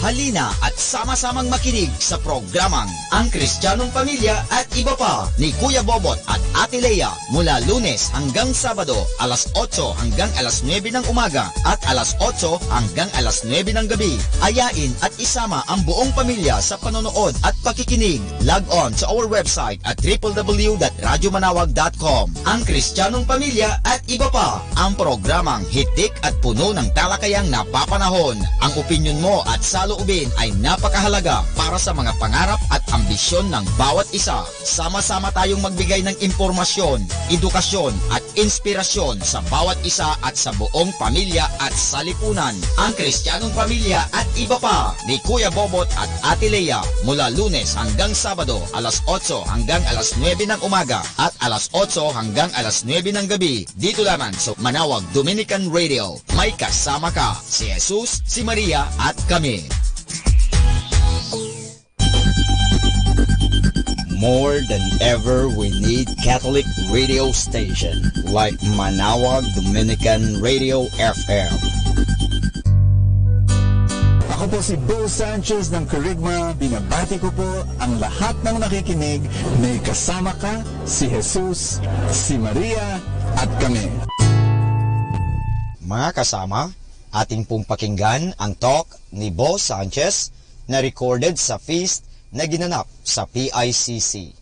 Halina at sama-samang makinig sa programang Ang Kristiyanong Pamilya at Iba Pa ni Kuya Bobot at Ate Lea mula Lunes hanggang Sabado, alas otso hanggang alas nuebe ng umaga at alas otso hanggang alas nuebe ng gabi. Ayain at isama ang buong pamilya sa panonood at pakikinig. Log on sa our website at triple W dot radyo manawag dot com. Ang Kristiyanong Pamilya at Iba Pa, ang programang hitik at puno ng talakayang napapanahon. Ang opinyon mo at saloobin ay napakahalaga para sa mga pangarap at ambisyon ng bawat isa. Sama-sama tayong magbigay ng impormasyon, edukasyon, at inspirasyon sa bawat isa at sa buong pamilya at salipunan. Ang Kristiyanong Pamilya at Iba Pa ni Kuya Bobot at Ate Lea mula Lunes hanggang Sabado, alas otso hanggang alas nuebe ng umaga at alas otso hanggang alas nuebe ng gabi, dito lamang sa Manawag Dominican Radio. May kasama ka, si Jesus, si Maria, at kami. More than ever, we need Catholic radio station like Manawag Dominican Radio F M. Ako po si Bo Sanchez ng Kerygma. Binabati ko po ang lahat ng nakikinig. May kasama ka, si Jesus, si Maria, at kami. Mga kasama, atin pong pakinggan ang talk ni Bo Sanchez na recorded sa feast na ginanap sa P I C C.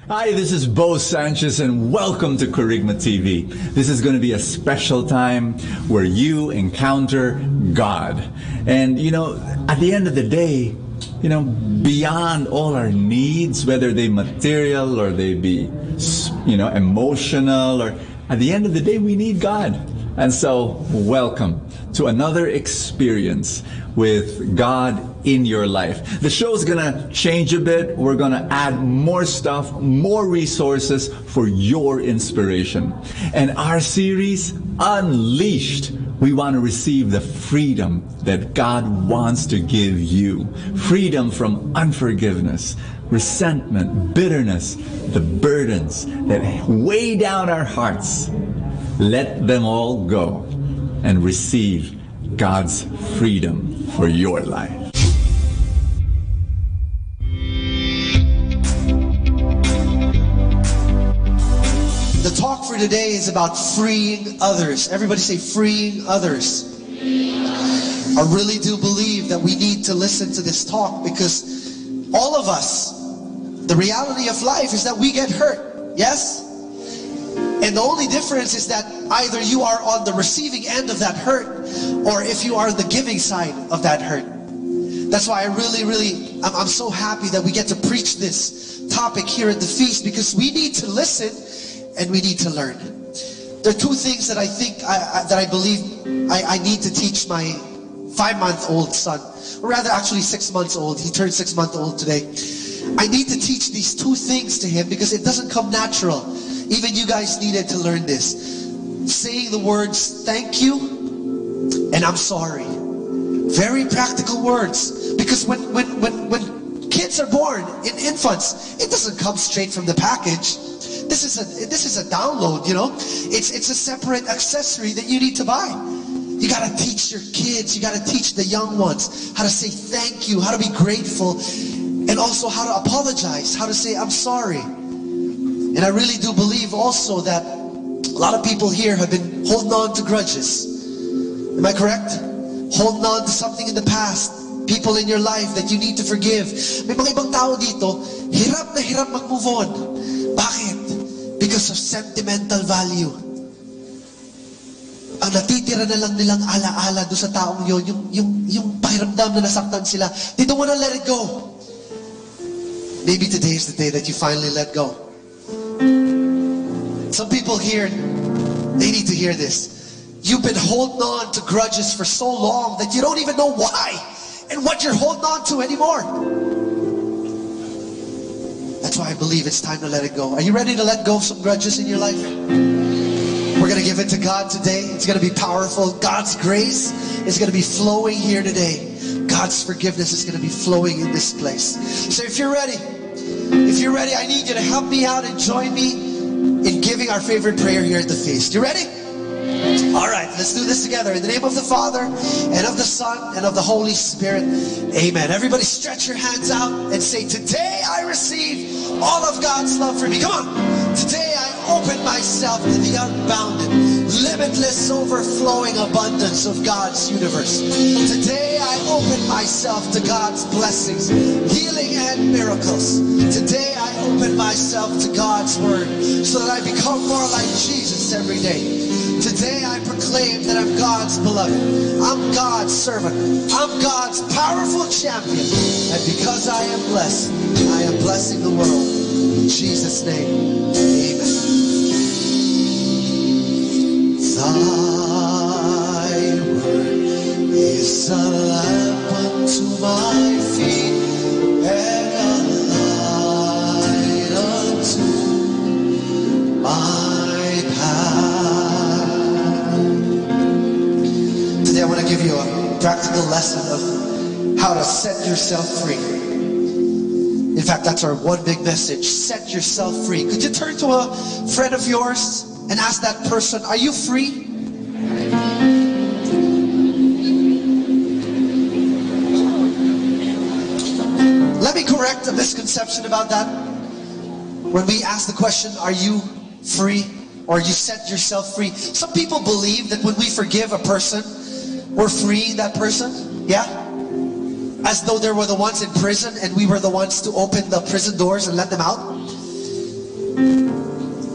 Hi, this is Bo Sanchez, and welcome to Kerygma T V. This is going to be a special time where you encounter God. And, you know, at the end of the day, you know, beyond all our needs, whether they material or they be, s- you know, emotional, or at the end of the day, we need God. And so, welcome to another experience with God in your life. The show is going to change a bit. We're going to add more stuff, more resources for your inspiration. And our series, Unleashed, We want to receive the freedom that God wants to give you. Freedom from unforgiveness, resentment, bitterness, the burdens that weigh down our hearts. Let them all go and receive God's freedom for your life. The talk for today is about freeing others. Everybody say, "Freeing others." I really do believe that we need to listen to this talk because all of us, the reality of life is that we get hurt. Yes? And the only difference is that either you are on the receiving end of that hurt or if you are on the giving side of that hurt. That's why I really, really, I'm, I'm so happy that we get to preach this topic here at the feast because we need to listen and we need to learn. There are two things that I think I, I, that I believe I, I need to teach my five-month-old son, or rather, actually six months old. He turned six month old today. I need to teach these two things to him because it doesn't come natural. Even you guys needed to learn this. Saying the words "thank you" and "I'm sorry." Very practical words. Because when, when, when, when kids are born, in infants, it doesn't come straight from the package. This is a, this is a download, you know? It's, it's a separate accessory that you need to buy. You gotta teach your kids, you gotta teach the young ones how to say thank you, how to be grateful, and also how to apologize, how to say, "I'm sorry." And I really do believe also that a lot of people here have been holding on to grudges. Am I correct? Holding on to something in the past, people in your life that you need to forgive. May mga ibang tao dito, hirap na hirap mag-move on. Bakit? Because of sentimental value. Ang natitira na lang nilang alaala do sa taong yon, yung, yung, yung pakiramdam na nasaktan sila. They don't wanna let it go. Maybe today is the day that you finally let go. Some people here, they need to hear this. You've been holding on to grudges for so long that you don't even know why and what you're holding on to anymore. That's why I believe it's time to let it go. Are you ready to let go of some grudges in your life? We're going to give it to God today. It's going to be powerful. God's grace is going to be flowing here today. God's forgiveness is going to be flowing in this place. So if you're ready, if you're ready, I need you to help me out and join me in giving our favorite prayer here at the feast. You ready? All right, let's do this together. In the name of the Father, and of the Son, and of the Holy Spirit. Amen. Everybody stretch your hands out and say, "Today I receive all of God's love for me." Come on. "Today I open myself to the unbounded, limitless, overflowing abundance of God's universe. Today I open myself to God's blessings, healing, and miracles. Today I open myself to God's word so that I become more like Jesus every day. Today I proclaim that I'm God's beloved. I'm God's servant. I'm God's powerful champion. And because I am blessed, I am blessing the world. In Jesus' name, amen." Thy word is a lamp unto my feet and a light unto my path. Today I want to give you a practical lesson of how to set yourself free. In fact, that's our one big message. Set yourself free. Could you turn to a friend of yours and ask that person, "Are you free?" Let me correct a misconception about that. When we ask the question, "Are you free?" or "You set yourself free." Some people believe that when we forgive a person, we're freeing that person. Yeah? As though they were the ones in prison and we were the ones to open the prison doors and let them out.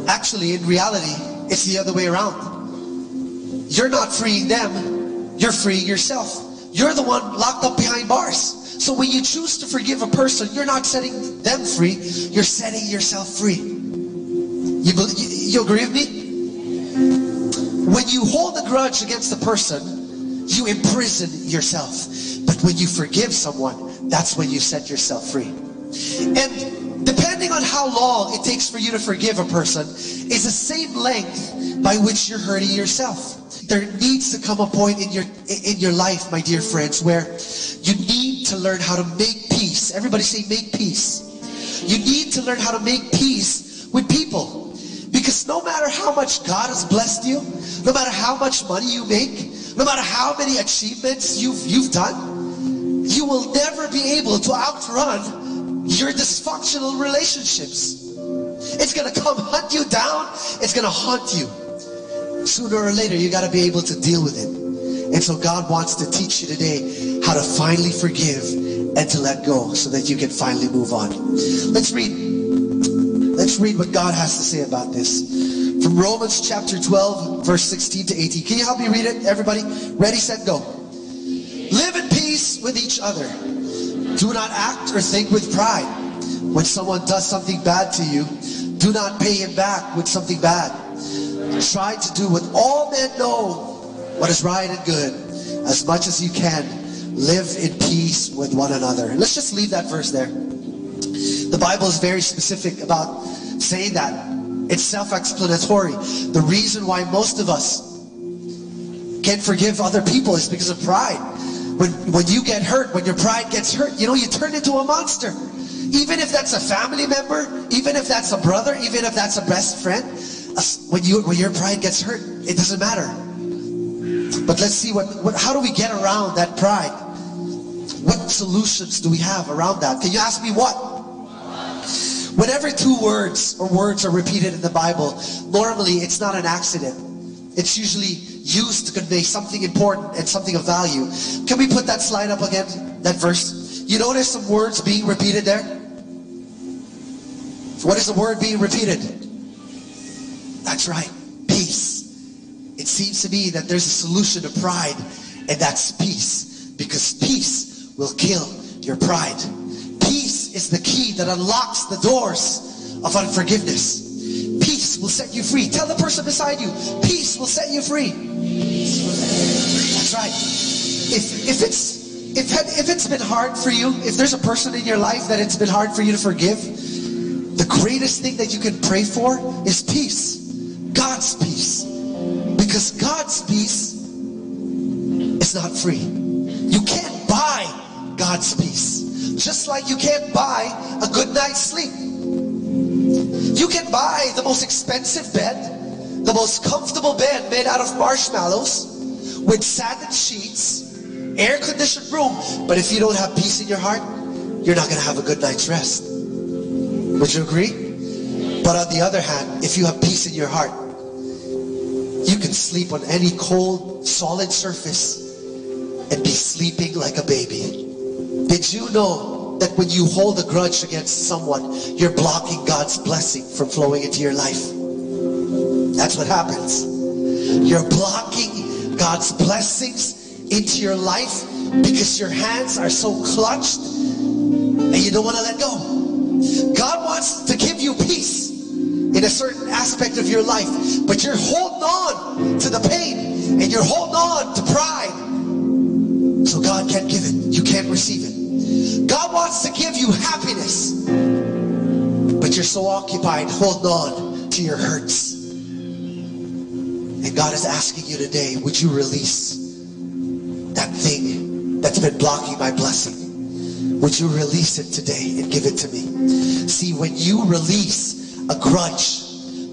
Actually, in reality, it's the other way around. You're not freeing them, you're freeing yourself. You're the one locked up behind bars. So when you choose to forgive a person, you're not setting them free, you're setting yourself free. You, bel- you, you agree with me? When you hold a grudge against a person, you imprison yourself. But when you forgive someone, that's when you set yourself free. And depending on how long it takes for you to forgive a person, is the same length by which you're hurting yourself. There needs to come a point in your in your life, my dear friends, where you need to learn how to make peace. Everybody say, "Make peace." You need to learn how to make peace with people, because no matter how much God has blessed you, no matter how much money you make, no matter how many achievements you've you've done, you will never be able to outrun your dysfunctional relationships. It's gonna come hunt you down. It's gonna haunt you. Sooner or later, you gotta be able to deal with it. And so God wants to teach you today how to finally forgive and to let go so that you can finally move on. Let's read. Let's read what God has to say about this. From Romans chapter twelve, verse sixteen to eighteen. Can you help me read it, everybody? Ready, set, go. Live in peace with each other. Do not act or think with pride. When someone does something bad to you, do not pay him back with something bad. Try to do what all men know what is right and good. As much as you can, live in peace with one another. Let's just leave that verse there. The Bible is very specific about saying that. It's self-explanatory. The reason why most of us can't forgive other people is because of pride. When, when you get hurt, when your pride gets hurt, you know, you turn into a monster. Even if that's a family member, even if that's a brother, even if that's a best friend, as- when, you, when your pride gets hurt, it doesn't matter. But let's see, what, what, how do we get around that pride? What solutions do we have around that? Can you ask me what? Whenever two words or words are repeated in the Bible, normally it's not an accident. It's usually used to convey something important and something of value. Can we put that slide up again? That verse? You notice some words being repeated there? What is the word being repeated? That's right. Peace. It seems to me that there's a solution to pride, and that's peace. Because peace will kill your pride. Peace is the key that unlocks the doors of unforgiveness. Peace will set you free. Tell the person beside you, "Peace will set you free." That's right. If, if it's if, had, if it's been hard for you, if there's a person in your life that it's been hard for you to forgive, the greatest thing that you can pray for is peace. God's peace. Because God's peace is not free. You can't buy God's peace. Just like you can't buy a good night's sleep. You can buy the most expensive bed, the most comfortable bed made out of marshmallows, with satin sheets, air-conditioned room, but if you don't have peace in your heart, you're not gonna have a good night's rest. Would you agree? But on the other hand, if you have peace in your heart, you can sleep on any cold, solid surface and be sleeping like a baby. Did you know that when you hold a grudge against someone, you're blocking God's blessing from flowing into your life? That's what happens. You're blocking God's blessings into your life because your hands are so clutched and you don't want to let go. God wants to give you peace in a certain aspect of your life, but you're holding on to the pain and you're holding on to pride. So God can't give it. You can't receive it. God wants to give you happiness, but you're so occupied holding on to your hurts. And God is asking you today, would you release that thing that's been blocking my blessing? Would you release it today and give it to me? See, when you release a grudge,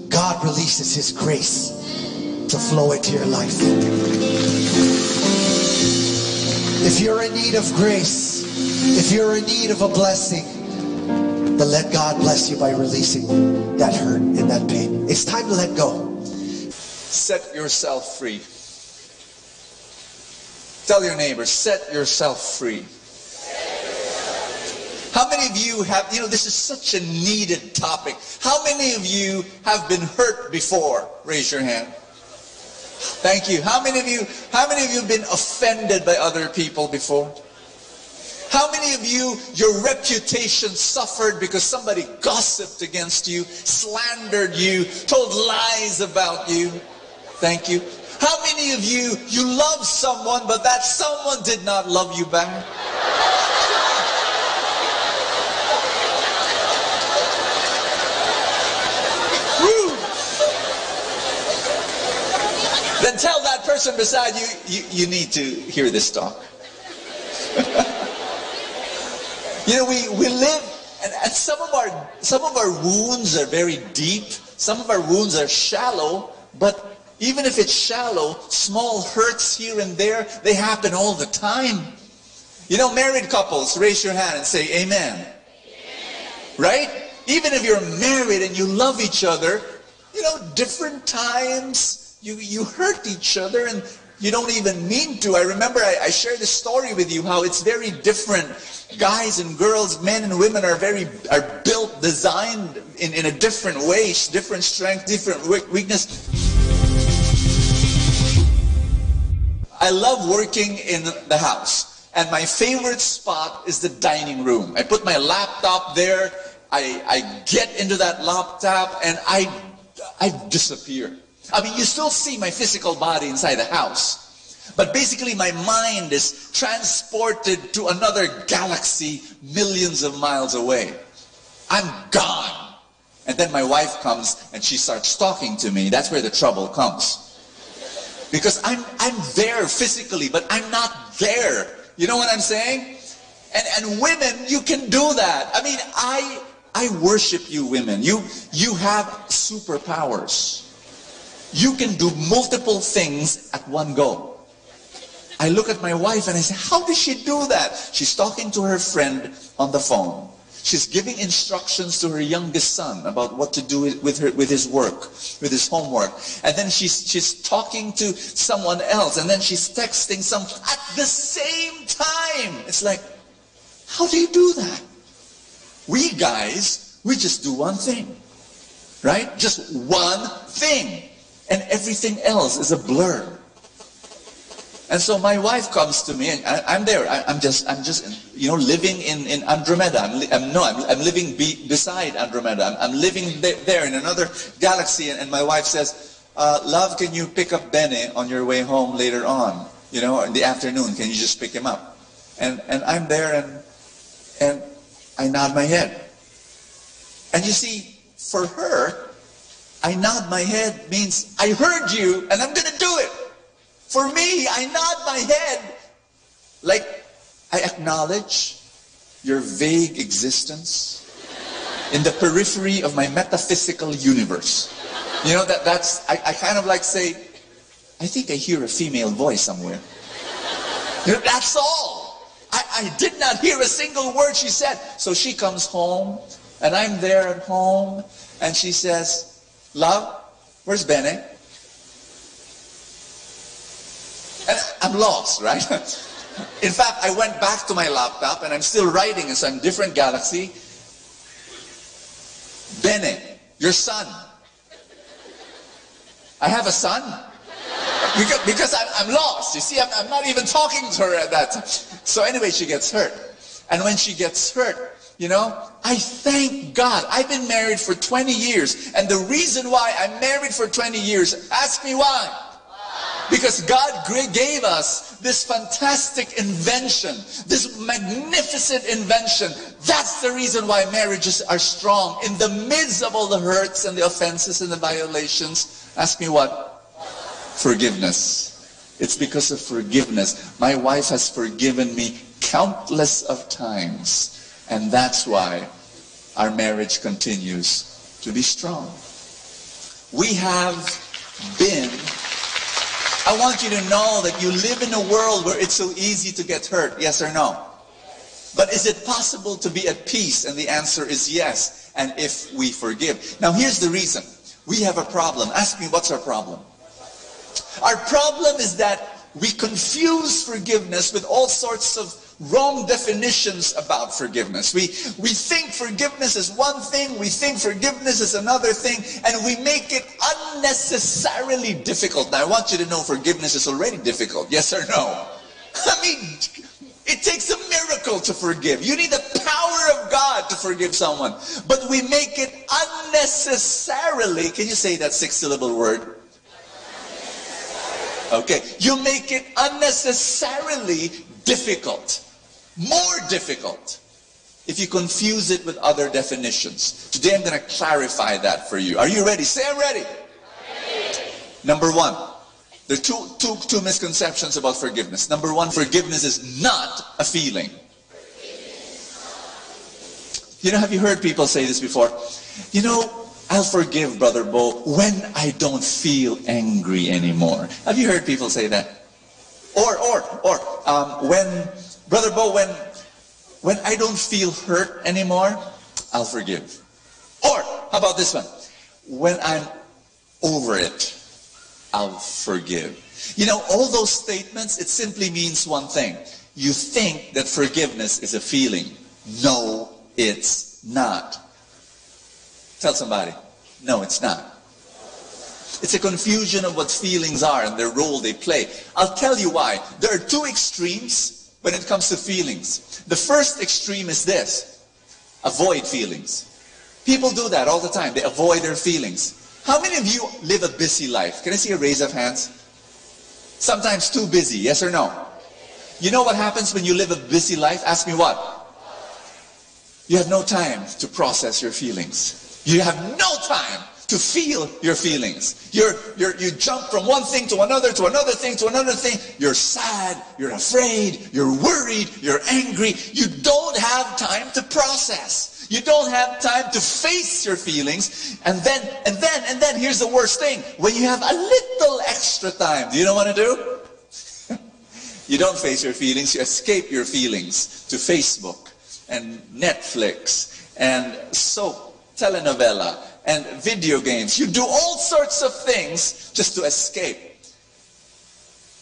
God releases His grace to flow into your life. If you're in need of grace, if you're in need of a blessing, then let God bless you by releasing that hurt and that pain. It's time to let go. Set yourself free. Tell your neighbor, "Set yourself free." How many of you have, you know, this is such a needed topic. How many of you have been hurt before? Raise your hand. Thank you. How many of you, how many of you have been offended by other people before? How many of you, your reputation suffered because somebody gossiped against you, slandered you, told lies about you? Thank you. How many of you, you love someone, but that someone did not love you back? Woo! Then tell that person, person beside you, you, you need to hear this talk. You know, we, we live, and, and some of our, some of our wounds are very deep, some of our wounds are shallow, but even if it's shallow, small hurts here and there, they happen all the time. You know, married couples, raise your hand and say, "Amen." Right? Even if you're married and you love each other, you know, different times you, you hurt each other and you don't even mean to. I remember I, I shared this story with you, how it's very different. Guys and girls, men and women are very, are built, designed in, in a different way, sh- different strength, different weak- weakness. I love working in the house, and my favorite spot is the dining room. I put my laptop there, I, I get into that laptop, and I, I disappear. I mean, you still see my physical body inside the house, but basically my mind is transported to another galaxy millions of miles away. I'm gone. And then my wife comes and she starts talking to me. That's where the trouble comes. Because I'm, I'm there physically, but I'm not there. You know what I'm saying? And, and women, you can do that. I mean, I, I worship you women. You, you have superpowers. You can do multiple things at one go. I look at my wife and I say, "How does she do that?" She's talking to her friend on the phone. She's giving instructions to her youngest son about what to do with her, with his work, with his homework. And then she's, she's talking to someone else, and then she's texting some at the same time. It's like, how do you do that? We guys, we just do one thing, right? Just one thing. And everything else is a blur. And so my wife comes to me, and I, I'm there. I, I'm just, I'm just, you know, living in, in Andromeda. I'm, li- I'm no, I'm, I'm living be, beside Andromeda. I'm, I'm living there, there in another galaxy. And, and my wife says, uh, "Love, can you pick up Benny on your way home later on? You know, in the afternoon, can you just pick him up?" And and I'm there, and and I nod my head. And you see, for her, I nod my head means I heard you, and I'm gonna do it. For me, I nod my head like I acknowledge your vague existence in the periphery of my metaphysical universe. You know, that, that's, I, I kind of like say, "I think I hear a female voice somewhere." You know, that's all. I, I did not hear a single word she said. So she comes home, and I'm there at home, and she says, "Love, where's Benny?" And I'm lost, right? In fact, I went back to my laptop and I'm still writing in some different galaxy. "Benny, your son." "I have a son?" Because, because I'm, I'm lost. You see, I'm, I'm not even talking to her at that time. So anyway, she gets hurt. And when she gets hurt, you know, I thank God. I've been married for twenty years. And the reason why I'm married for twenty years, ask me why. Because God gra- gave us this fantastic invention, this magnificent invention. That's the reason why marriages are strong in the midst of all the hurts and the offenses and the violations. Ask me what? Forgiveness. It's because of forgiveness. My wife has forgiven me countless of times, and that's why our marriage continues to be strong. We have been, I want you to know that you live in a world where it's so easy to get hurt, yes or no? But is it possible to be at peace? And the answer is yes, and if we forgive. Now, here's the reason. We have a problem. Ask me, what's our problem? Our problem is that we confuse forgiveness with all sorts of wrong definitions about forgiveness. We, we think forgiveness is one thing, we think forgiveness is another thing, and we make it unnecessarily difficult. Now, I want you to know forgiveness is already difficult. Yes or no? I mean, it takes a miracle to forgive. You need the power of God to forgive someone. But we make it unnecessarily, can you say that six syllable word? Okay. You make it unnecessarily difficult. More difficult if you confuse it with other definitions. Today I'm going to clarify that for you. Are you ready? Say, "I'm ready." Number one, There are two, two, two misconceptions about forgiveness. Number one, forgiveness is not a feeling. You know, have you heard people say this before? You know, I'll forgive Brother Bo when I don't feel angry anymore. Have you heard people say that? Or, or, or, um, when, Brother Bo, when, when I don't feel hurt anymore, I'll forgive. Or, how about this one? When I'm over it, I'll forgive. You know, all those statements, it simply means one thing. You think that forgiveness is a feeling. No, it's not. Tell somebody, no, it's not. It's a confusion of what feelings are and their role they play. I'll tell you why. There are two extremes when it comes to feelings. The first extreme is this: avoid feelings. People do that all the time. They avoid their feelings. How many of you live a busy life? Can I see a raise of hands? Sometimes too busy, yes or no? You know what happens when you live a busy life? Ask me what. You have no time to process your feelings. You have no time to feel your feelings. You're, you're, you jump from one thing to another, to another thing, to another thing. You're sad, you're afraid, you're worried, you're angry. You don't have time to process. You don't have time to face your feelings. And then, and then, and then, here's the worst thing. When you have a little extra time, do you know what to do? You don't face your feelings, you escape your feelings to Facebook and Netflix and soap, telenovela, and video games. You do all sorts of things just to escape.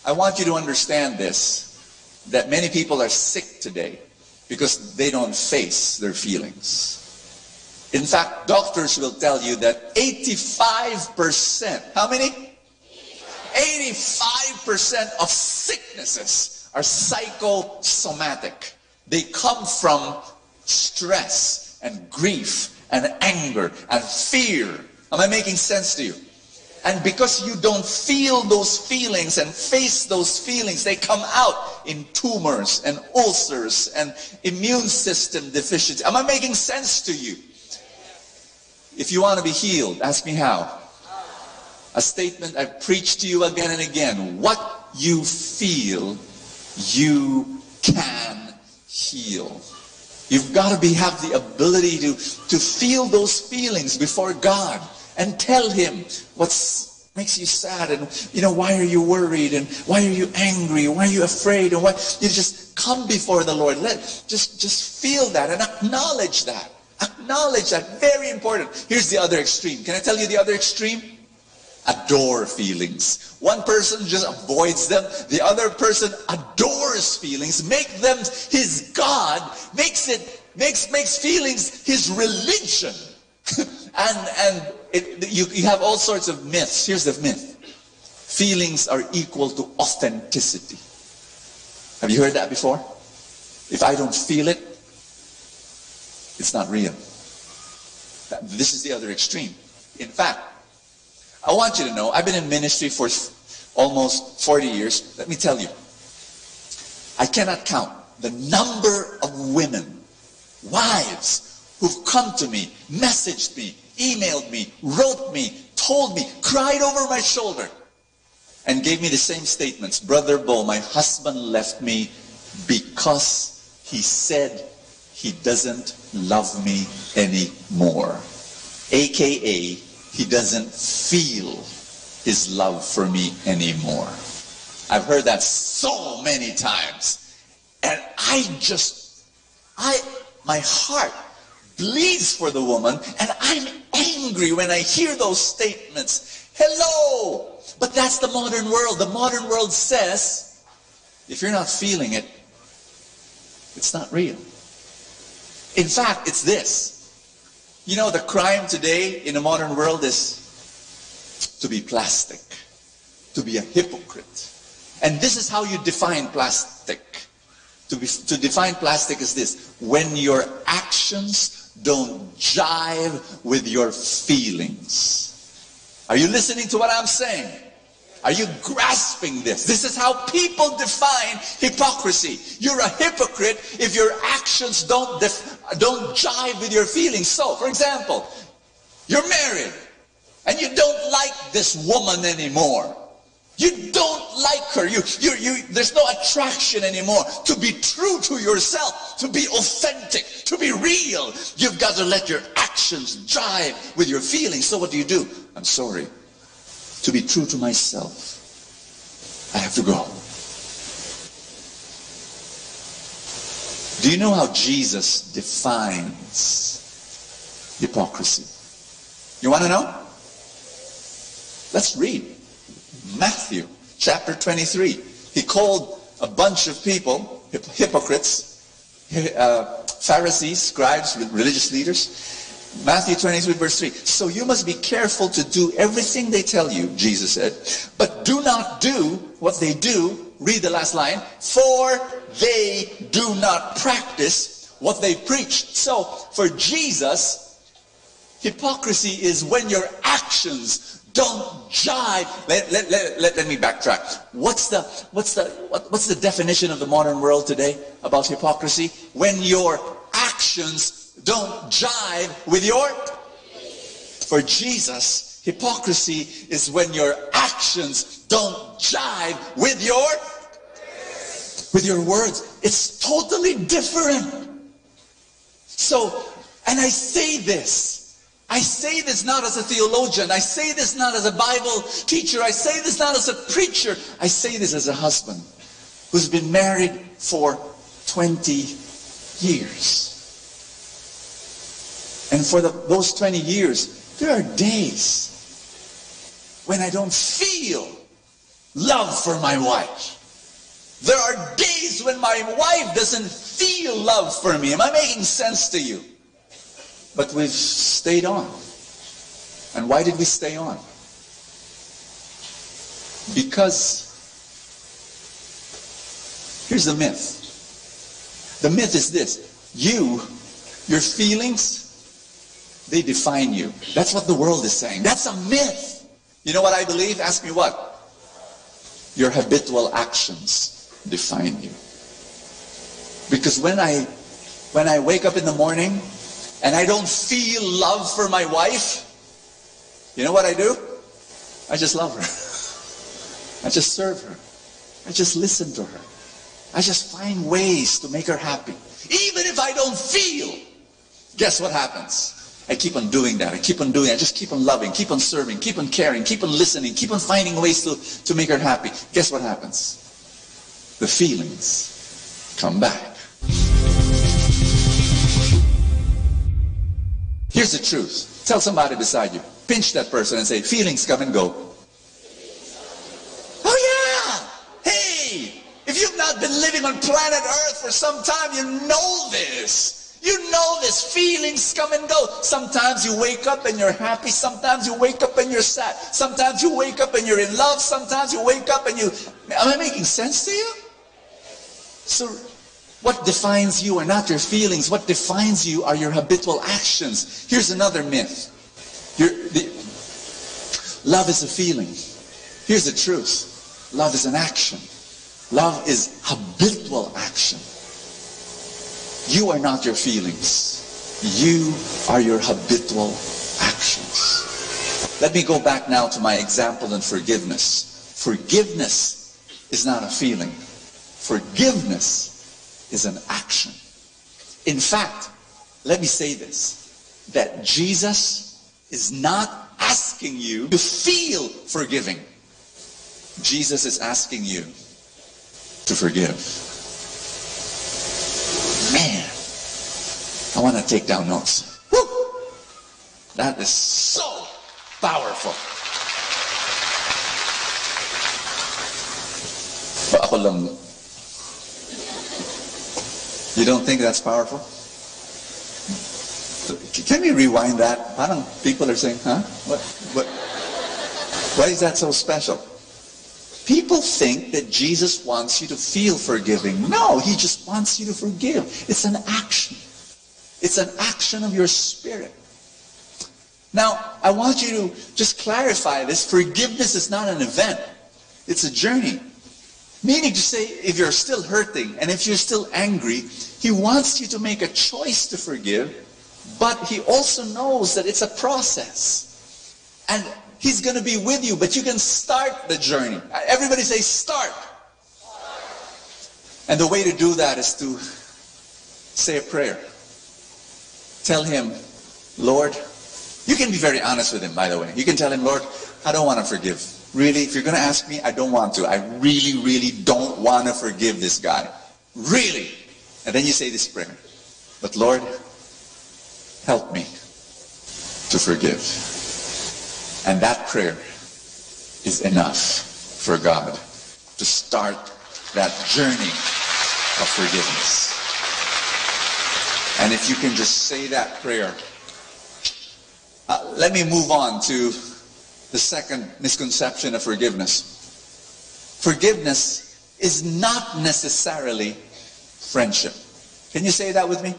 I want you to understand this, that many people are sick today because they don't face their feelings. In fact, doctors will tell you that eighty-five percent, how many? Eighty-five percent of sicknesses are psychosomatic. They come from stress and grief and anger and fear. Am I making sense to you? And because you don't feel those feelings and face those feelings, they come out in tumors and ulcers and immune system deficiency. Am I making sense to you? If you want to be healed, ask me how. A statement I've preached to you again and again. What you feel, you can heal. You've got to be, have the ability to, to feel those feelings before God and tell Him what's makes you sad, and, you know, why are you worried, and why are you angry, why are you afraid, and why you just come before the Lord. Let, just, just feel that and acknowledge that. Acknowledge that. Very important. Here's the other extreme. Can I tell you the other extreme? Adore feelings. One person just avoids them. The other person adores feelings, make them his God, makes it, makes, makes feelings his religion. And, and it, you, you have all sorts of myths. Here's the myth. Feelings are equal to authenticity. Have you heard that before? If I don't feel it, it's not real. This is the other extreme. In fact, I want you to know, I've been in ministry for almost forty years. Let me tell you, I cannot count the number of women, wives, who've come to me, messaged me, emailed me, wrote me, told me, cried over my shoulder, and gave me the same statements. "Brother Bo, my husband left me because he said he doesn't love me anymore." A K A, he doesn't feel his love for me anymore. I've heard that so many times. And I just, I, my heart bleeds for the woman, and I'm angry when I hear those statements. Hello! But that's the modern world. The modern world says, if you're not feeling it, it's not real. In fact, it's this. You know, the crime today in the modern world is to be plastic, to be a hypocrite. And this is how you define plastic. To, be, to define plastic is this: when your actions don't jive with your feelings. Are you listening to what I'm saying? Are you grasping this? This is how people define hypocrisy. You're a hypocrite if your actions don't def- don't jive with your feelings. So, for example, you're married and you don't like this woman anymore. You don't like her. You, you, you, there's no attraction anymore. To be true to yourself, to be authentic, to be real, you've got to let your actions jive with your feelings. So what do you do? I'm sorry. To be true to myself, I have to go. Do you know how Jesus defines hypocrisy? You want to know? Let's read Matthew chapter twenty-three. He called a bunch of people, hyp-, hypocrites, uh, Pharisees, scribes, re-, religious leaders. Matthew twenty-three, verse three. "So you must be careful to do everything they tell you," Jesus said, "but do not do what they do." Read the last line. "For they do not practice what they preach." So, for Jesus, hypocrisy is when your actions don't jive. Let, let, let, let, let me backtrack. What's the, what's the, what, what's the definition of the modern world today about hypocrisy? When your actions don't jive with your, for Jesus, hypocrisy is when your actions don't jive with your, with your words. It's totally different. So, and I say this, I say this not as a theologian, I say this not as a Bible teacher, I say this not as a preacher, I say this as a husband who's been married for twenty years. And for the, those twenty years, there are days when I don't feel love for my wife. There are days when my wife doesn't feel love for me. Am I making sense to you? But we've stayed on. And why did we stay on? Because here's the myth. The myth is this. You, your feelings, they define you. That's what the world is saying. That's a myth. You know what I believe? Ask me what. Your habitual actions define you. Because when I, when I wake up in the morning and I don't feel love for my wife, you know what I do? I just love her. I just serve her. I just listen to her. I just find ways to make her happy. Even if I don't feel, guess what happens? I keep on doing that. I keep on doing it. I just keep on loving, keep on serving, keep on caring, keep on listening, keep on finding ways to, to make her happy. Guess what happens? The feelings come back. Here's the truth. Tell somebody beside you. Pinch that person and say, "Feelings come and go." Oh, yeah! Hey! If you've not been living on planet Earth for some time, you know this. You know this. Feelings come and go. Sometimes you wake up and you're happy. Sometimes you wake up and you're sad. Sometimes you wake up and you're in love. Sometimes you wake up and you... Am I making sense to you? So, what defines you are not your feelings. What defines you are your habitual actions. Here's another myth. Your, the, love is a feeling. Here's the truth. Love is an action. Love is habitual action. You are not your feelings. You are your habitual actions. Let me go back now to my example in forgiveness. Forgiveness is not a feeling. Forgiveness is an action. In fact, let me say this, that Jesus is not asking you to feel forgiving. Jesus is asking you to forgive. Man, I want to take down notes. Woo! That is so powerful. Ba, ako lang. You don't think that's powerful? Can we rewind that? Parang people are saying, "Huh? What? What? Why is that so special?" People think that Jesus wants you to feel forgiving. No, he just wants you to forgive. It's an action. It's an action of your spirit. Now, I want you to just clarify this. Forgiveness is not an event. It's a journey. Meaning to say, if you're still hurting and if you're still angry, he wants you to make a choice to forgive, but he also knows that it's a process. And He's going to be with you, but you can start the journey. Everybody say, "Start." And the way to do that is to say a prayer. Tell him, "Lord," you can be very honest with him, by the way. You can tell him, "Lord, I don't want to forgive. Really, if you're going to ask me, I don't want to. I really, really don't want to forgive this guy. Really." And then you say this prayer, "But Lord, help me to forgive." And that prayer is enough for God to start that journey of forgiveness. And if you can just say that prayer, uh, let me move on to the second misconception of forgiveness. Forgiveness is not necessarily friendship. Can you say that with me?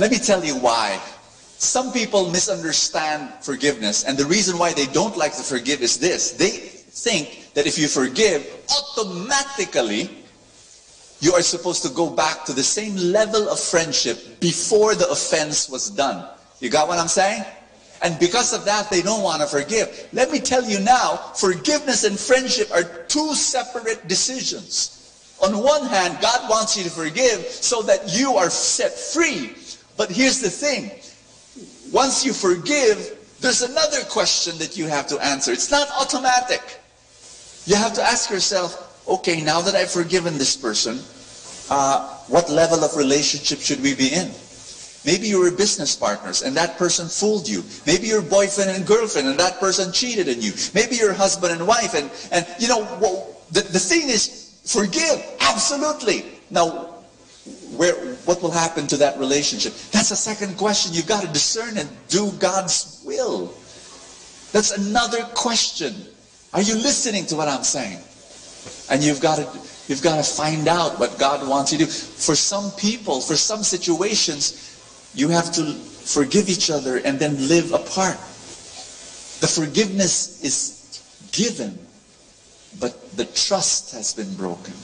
Let me tell you why. Some people misunderstand forgiveness, and the reason why they don't like to forgive is this. They think that if you forgive, automatically you are supposed to go back to the same level of friendship before the offense was done. You got what I'm saying? And because of that, they don't want to forgive. Let me tell you now, forgiveness and friendship are two separate decisions. On one hand, God wants you to forgive so that you are set free. But here's the thing. Once you forgive, there's another question that you have to answer. It's not automatic. You have to ask yourself, "Okay, now that I've forgiven this person, uh, what level of relationship should we be in?" Maybe you were business partners and that person fooled you. Maybe you're boyfriend and girlfriend and that person cheated on you. Maybe you're husband and wife and, and you know, wha- the, the thing is, forgive, absolutely. Now, where, what will happen to that relationship? That's a second question. You've got to discern and do God's will. That's another question. Are you listening to what I'm saying? And you've got to, you've got to find out what God wants you to do. For some people, for some situations, you have to forgive each other and then live apart. The forgiveness is given, but the trust has been broken.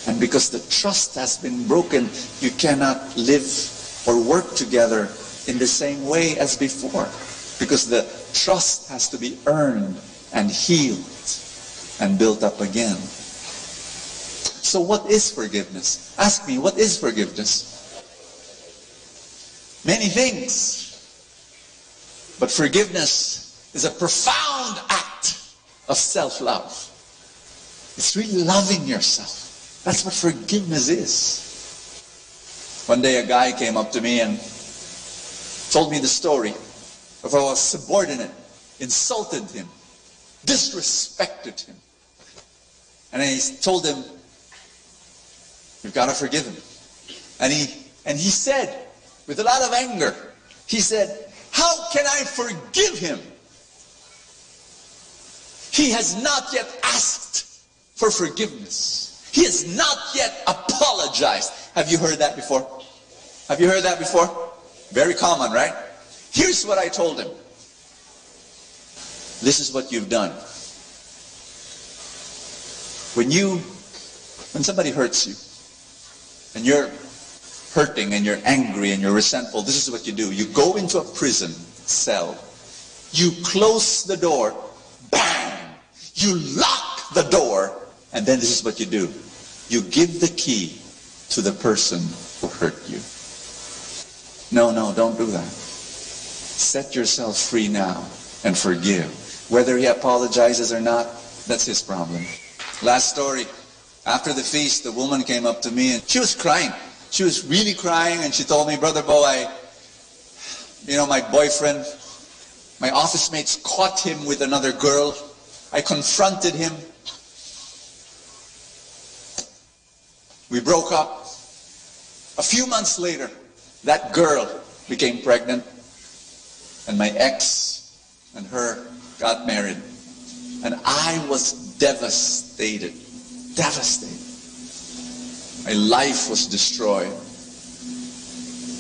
And because the trust has been broken, you cannot live or work together in the same way as before. Because the trust has to be earned and healed and built up again. So what is forgiveness? Ask me, what is forgiveness? Many things. But forgiveness is a profound act of self-love. It's really loving yourself. That's what forgiveness is. One day a guy came up to me and told me the story of how a subordinate insulted him, disrespected him. And I told him, "You've got to forgive him." And he, and he said, with a lot of anger, he said, "How can I forgive him? He has not yet asked for forgiveness. He has not yet apologized." Have you heard that before? Have you heard that before? Very common, right? Here's what I told him. "This is what you've done. When you, when somebody hurts you, and you're hurting and you're angry and you're resentful, this is what you do. You go into a prison cell, you close the door, bang! You lock the door, and then this is what you do. You give the key to the person who hurt you." No, no, don't do that. Set yourself free now and forgive. Whether he apologizes or not, that's his problem. Last story. After the feast, the woman came up to me and she was crying. She was really crying and she told me, "Brother Bo, I, you know, my boyfriend, my office mates caught him with another girl. I confronted him. We broke up. A few months later, that girl became pregnant, and my ex and her got married. And I was devastated. Devastated. My life was destroyed."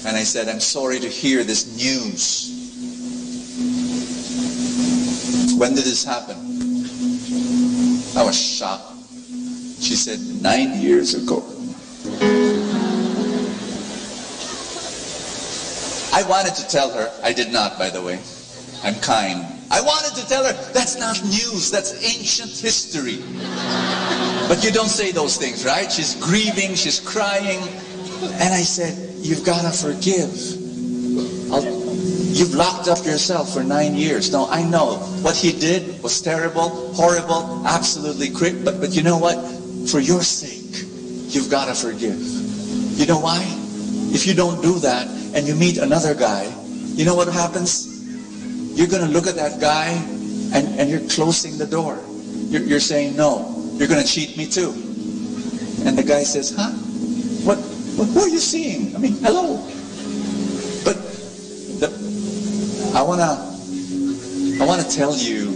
And I said, "I'm sorry to hear this news. When did this happen?" I was shocked. She said, "Nine years ago." I wanted to tell her, I did not, by the way. I'm kind. I wanted to tell her, "That's not news, that's ancient history." But you don't say those things, right? She's grieving, she's crying. And I said, "You've got to forgive. I'll, you've locked up yourself for nine years. Now, I know what he did was terrible, horrible, absolutely cri-, but, but you know what? For your sake, you've got to forgive." You know why? If you don't do that and you meet another guy, you know what happens? You're going to look at that guy and, and you're closing the door. You're, you're saying, "No, you're going to cheat me too." And the guy says, "Huh? What, what, who are you seeing? I mean, hello." But the, I want to, I want to tell you,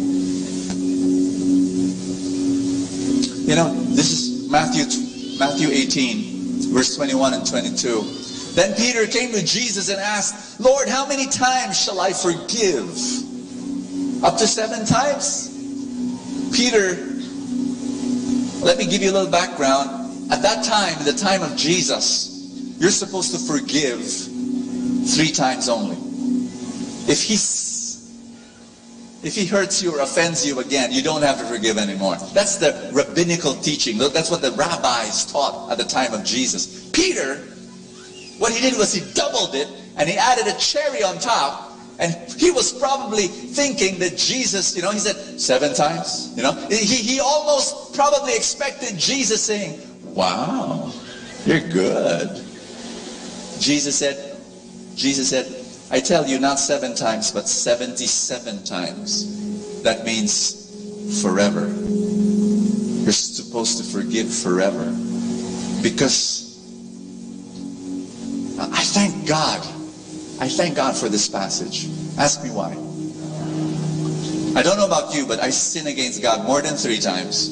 you know, this is Matthew, Matthew eighteen, verse twenty-one and twenty-two. Then Peter came to Jesus and asked, "Lord, how many times shall I forgive? Up to seven times?" Peter, let me give you a little background. At that time, in the time of Jesus, you're supposed to forgive three times only. If he's, if he hurts you or offends you again, you don't have to forgive anymore. That's the rabbinical teaching. That's what the rabbis taught at the time of Jesus. Peter, what he did was he doubled it and he added a cherry on top. And he was probably thinking that Jesus, you know, he said, "Seven times," you know. He, he almost probably expected Jesus saying, "Wow, you're good." Jesus said, Jesus said, "I tell you, not seven times, but seventy-seven times." That means forever. You're supposed to forgive forever. Because I thank God. I thank God for this passage. Ask me why. I don't know about you, but I sin against God more than three times,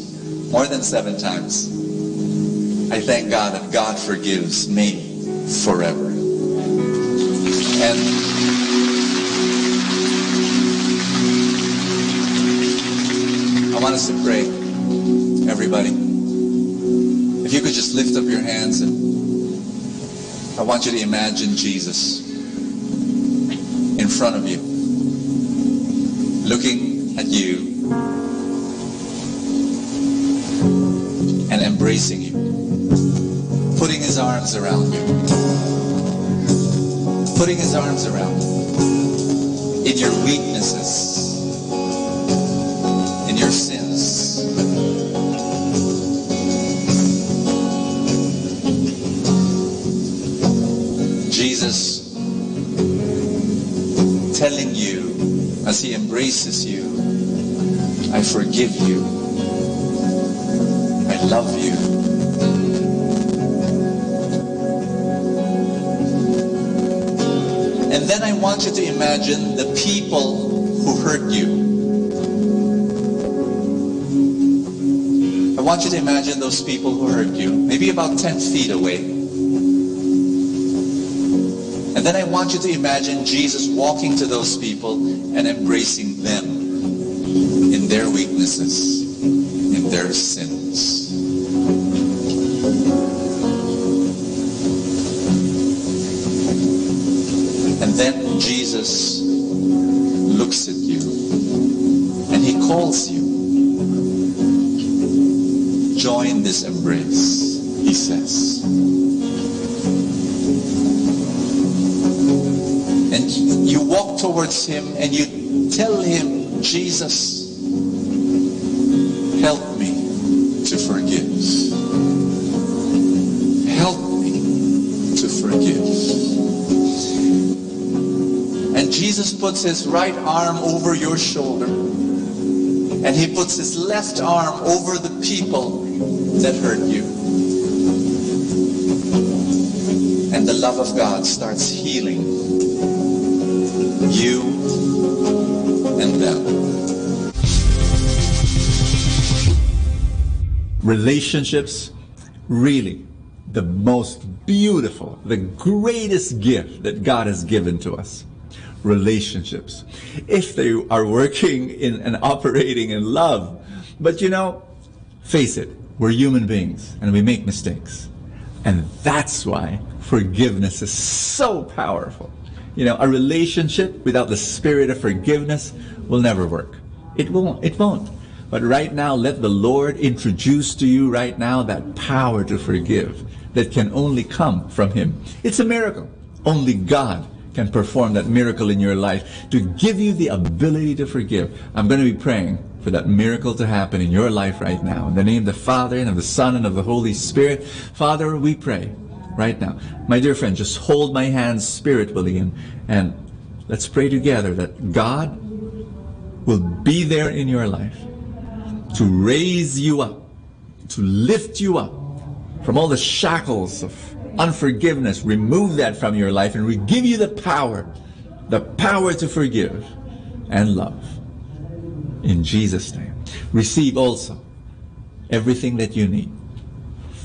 more than seven times. I thank God that God forgives me forever. And I want us to pray, everybody. If you could just lift up your hands, and I want you to imagine Jesus in front of you, looking at you and embracing you, putting his arms around you, putting his arms around you in your weaknesses, in your sins. Jesus telling you as he embraces you, "I forgive you. I love you." And then I want you to imagine the people who hurt you. I want you to imagine those people who hurt you, maybe about ten feet away. And then I want you to imagine Jesus walking to those people and embracing them in their weaknesses, in their sins. And then Jesus looks at you and he calls you. "Join this embrace," he says. And you walk towards him and you tell him, "Jesus, help me to forgive. Help me to forgive." And Jesus puts his right arm over your shoulder, and he puts his left arm over the people that hurt you. And the love of God starts healing you and them. Relationships, really, the most beautiful, the greatest gift that God has given to us. Relationships. If they are working in and operating in love, but you know, face it, we're human beings and we make mistakes. And that's why forgiveness is so powerful. You know, a relationship without the spirit of forgiveness will never work. It won't. It won't. But right now, let the Lord introduce to you right now that power to forgive that can only come from Him. It's a miracle. Only God can perform that miracle in your life to give you the ability to forgive. I'm gonna be praying for that miracle to happen in your life right now. In the name of the Father, and of the Son, and of the Holy Spirit. Father, we pray right now. My dear friend, just hold my hand spiritually and, and let's pray together that God will be there in your life to raise you up, to lift you up from all the shackles of unforgiveness. Remove that from your life and re-, give you the power, the power to forgive and love. In Jesus' name. Receive also everything that you need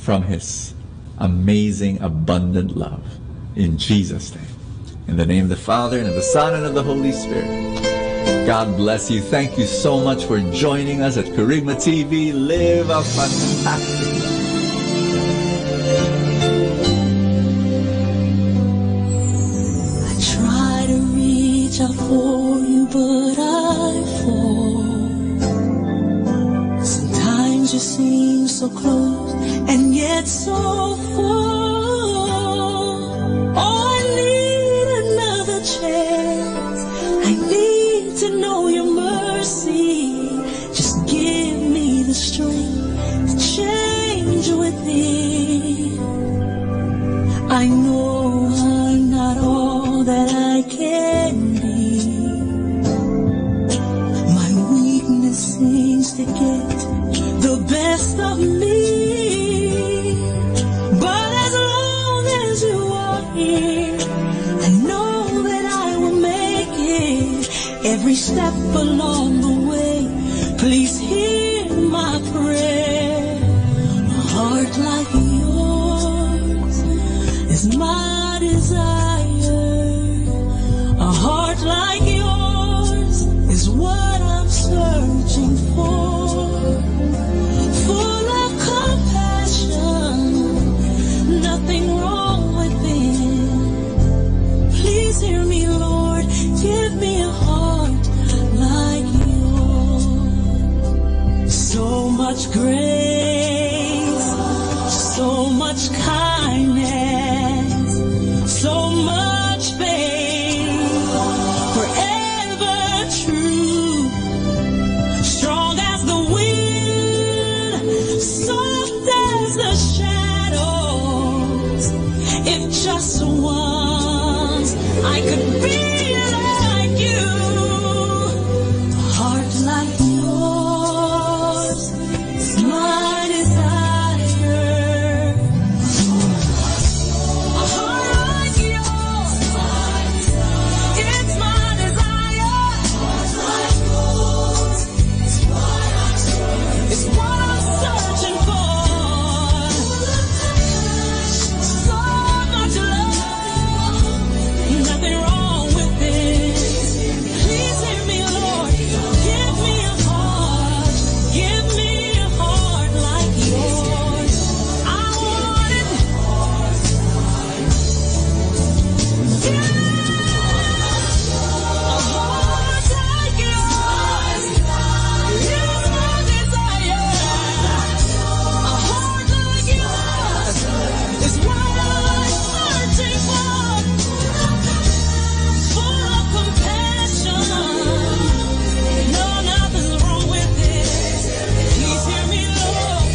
from His amazing, abundant love. In Jesus' name. In the name of the Father, and of the Son, and of the Holy Spirit. God bless you. Thank you so much for joining us at Kerygma T V. Live a fantastic life. I try to reach out for you, but I fall. Sometimes you seem so close and yet so far. Oh, I need another chance. I need to know your mercy. Just give me the strength to change within. I know I'm not all that I can be. My weakness seems to get the best of me. But as long as you are here, I know that I will make it. Every step along the way, please hear my prayer. A heart like yours is my desire. A heart like yours is what I'm searching for. Full of compassion, nothing wrong within. Please hear me, Lord, give me a heart like yours. So much grace, so much kindness, so much faith, forever true, strong as the wind, soft as the shadows. If just once I could be like you, a heart like yours is my desire. A heart like yours, it's my desire. It's what I'm searching for. So much love, nothing wrong with it. Please hear me, Lord. Give me a heart. Give me a heart like yours. I want it. Please hear me, Lord.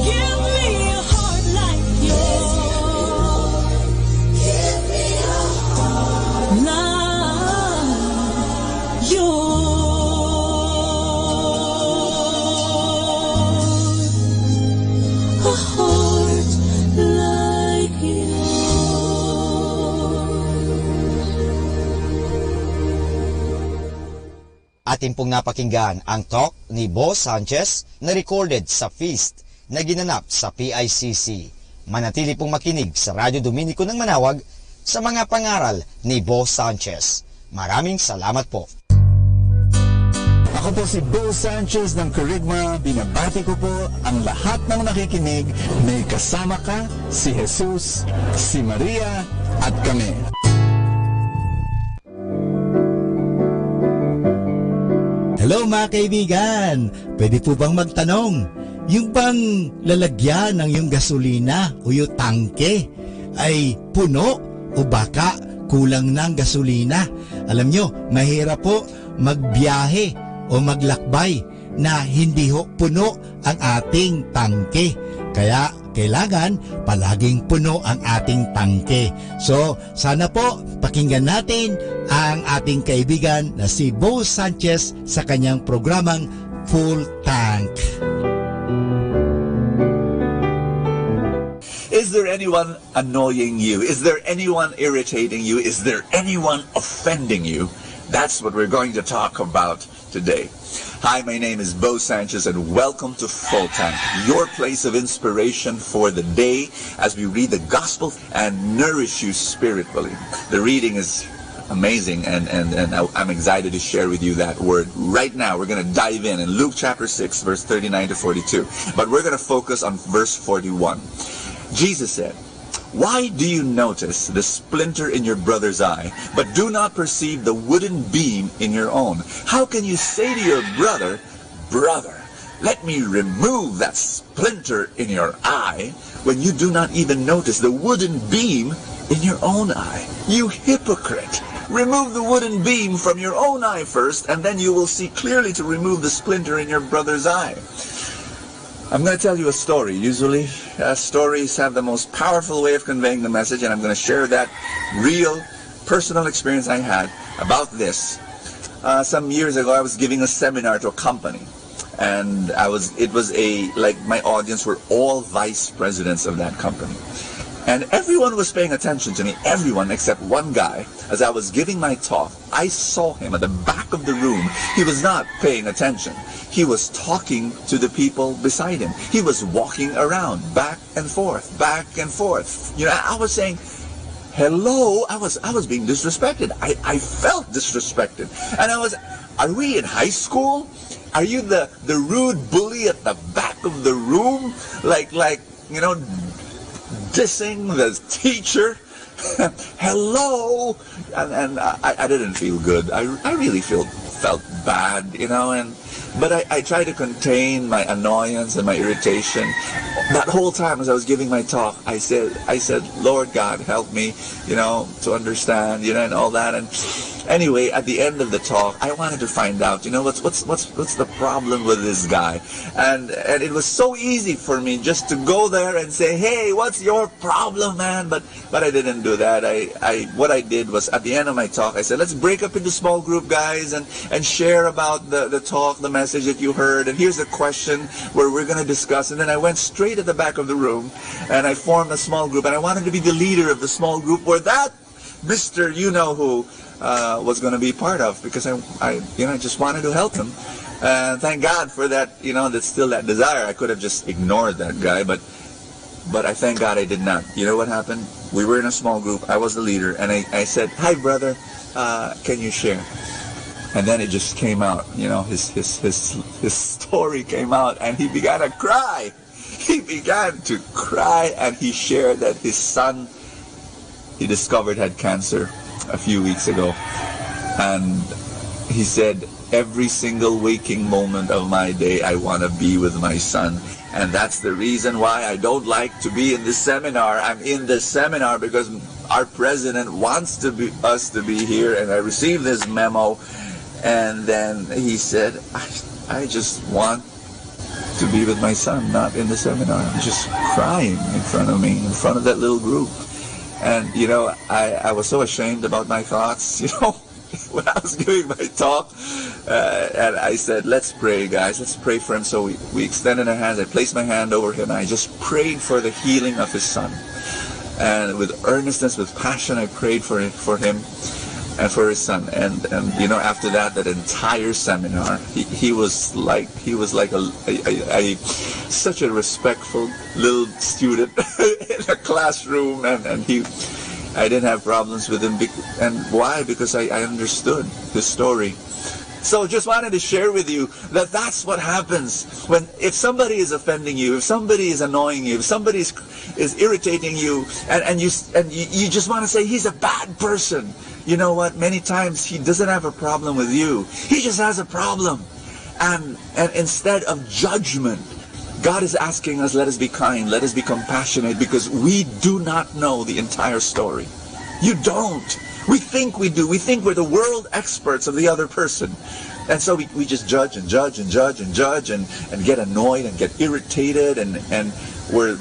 Give me a heart like yours. Give me a heart like yours. A heart like yours. Atin pong napakinggan ang talk ni Boss Sanchez na recorded sa feast na ginanap sa P I C C. Manatili pong makinig sa Radyo Dominico ng Manawag sa mga pangaral ni Boss Sanchez. Maraming salamat po. Ako po si Bo Sanchez ng Kerygma. Binabati ko po ang lahat ng nakikinig. May kasama ka, si Jesus, si Maria, At kami. Hello, mga kaibigan! Pwede po bang magtanong? Yung bang lalagyan ng yung gasolina o yung tangke ay puno o baka kulang ng gasolina? Alam nyo, mahirap po magbiyahe o maglakbay na hindi ho puno ang ating tangke. Kaya kailangan palaging puno ang ating tangke. So, sana po pakinggan natin ang ating kaibigan na si Bo Sanchez sa kanyang programang Full Tank. Is there anyone annoying you? Is there anyone irritating you? Is there anyone offending you? That's what we're going to talk about today. Hi, my name is Bo Sanchez, and welcome to Full Tank, your place of inspiration for the day as we read the gospel and nourish you spiritually. The reading is amazing, and, and, and I, I'm excited to share with you that word right now. We're going to dive in in Luke chapter six, verse thirty-nine to forty-two. But we're going to focus on verse forty-one. Jesus said, "Why do you notice the splinter in your brother's eye, but do not perceive the wooden beam in your own? How can you say to your brother, 'Brother, let me remove that splinter in your eye,' when you do not even notice the wooden beam in your own eye? You hypocrite! Remove the wooden beam from your own eye first, and then you will see clearly to remove the splinter in your brother's eye." I'm going to tell you a story. Usually, uh, stories have the most powerful way of conveying the message, and I'm going to share that real personal experience I had about this. Uh, some years ago, I was giving a seminar to a company, and I was, it was a, like, my audience were all vice presidents of that company. And everyone was paying attention to me, everyone except one guy. As I was giving my talk, I saw him at the back of the room. He was not paying attention. He was talking to the people beside him. He was walking around, back and forth, back and forth. You know, I was saying, "Hello?" I was, I was being disrespected. I, I felt disrespected. And I was, "Are we in high school? Are you the, the rude bully at the back of the room? Like, like, you know, dissing the teacher?" "Hello?" And, and I, I didn't feel good. I, I really feel, felt bad, you know, and, but I, I tried to contain my annoyance and my irritation. That whole time as I was giving my talk, I said, I said, "Lord God, help me, you know, to understand," you know, and all that. And anyway, at the end of the talk, I wanted to find out, you know, what's, what's, what's, what's the problem with this guy? And, and it was so easy for me just to go there and say, "Hey, what's your problem, man?" But but I didn't do that. I, I, what I did was, at the end of my talk, I said, "Let's break up into small group, guys, and, and share about the, the talk, the message that you heard. And here's the question where we're gonna discuss." And then I went straight at the back of the room, and I formed a small group. And I wanted to be the leader of the small group where that Mister You Know Who, uh, was gonna be part of, because I, I, you know, I just wanted to help him. And thank God for that. You know, that's still that desire. I could have just ignored that guy, but but I thank God I did not. You know what happened? We were in a small group. I was the leader, and I, I said, "Hi, brother. Uh, can you share?" And then it just came out. You know, his, his, his, his story came out, and he began to cry. He began to cry, and he shared that his son, he discovered, had cancer a few weeks ago. And he said, "Every single waking moment of my day, I want to be with my son. And that's the reason why I don't like to be in this seminar. I'm in this seminar because our president wants to be, us to be here, and I received this memo." And then he said, "I, I just want to be with my son, not in the seminar." Just crying in front of me, in front of that little group. And, you know, I, I was so ashamed about my thoughts, you know, when I was giving my talk. Uh, and I said, "Let's pray, guys. Let's pray for him." So we, we extended our hands. I placed my hand over him, and I just prayed for the healing of his son. And with earnestness, with passion, I prayed for him, for him and for his son. And, and, you know, after that, that entire seminar, he, he was like, he was like a, a, a, a, such a respectful little student in a classroom, and, and he, I didn't have problems with him. Bec-, and why? Because I, I understood his story. So just wanted to share with you that that's what happens when, if somebody is offending you, if somebody is annoying you, if somebody is, is irritating you, and, and you s- and you, you just want to say, "He's a bad person." You know what? Many times he doesn't have a problem with you. He just has a problem. And and instead of judgment, God is asking us, let us be kind, let us be compassionate, because we do not know the entire story. You don't. We think we do. We think we're the world experts of the other person. And so we, we just judge and judge and judge and judge and, and get annoyed and get irritated and, and we're,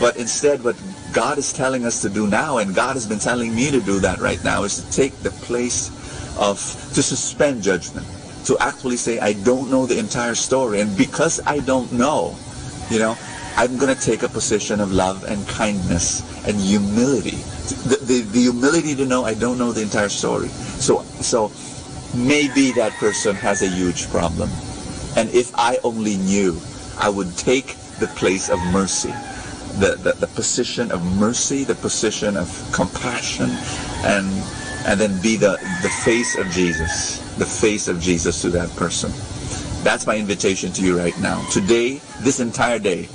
but instead what God is telling us to do now, and God has been telling me to do that right now, is to take the place of, to suspend judgment, to actually say, "I don't know the entire story, and because I don't know, you know, I'm gonna take a position of love and kindness and humility." The, the, the humility to know I don't know the entire story. So, so maybe that person has a huge problem. And if I only knew, I would take the place of mercy, the, the, the position of mercy, the position of compassion, and, and then be the, the face of Jesus, the face of Jesus to that person. That's my invitation to you right now. Today, this entire day,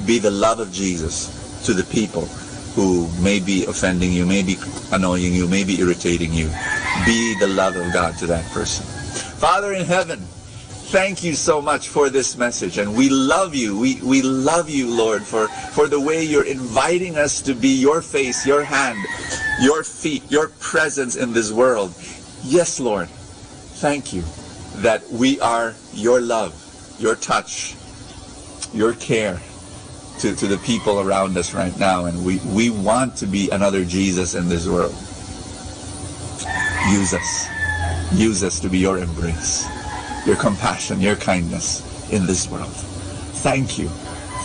be the love of Jesus to the people who may be offending you, may be annoying you, may be irritating you. Be the love of God to that person. Father in heaven, thank you so much for this message, and we love you. We, we love you, Lord, for, for the way you're inviting us to be your face, your hand, your feet, your presence in this world. Yes, Lord, thank you that we are your love, your touch, your care to, to the people around us right now. And we, we want to be another Jesus in this world. Use us. Use us to be your embrace, your compassion, your kindness in this world. Thank you.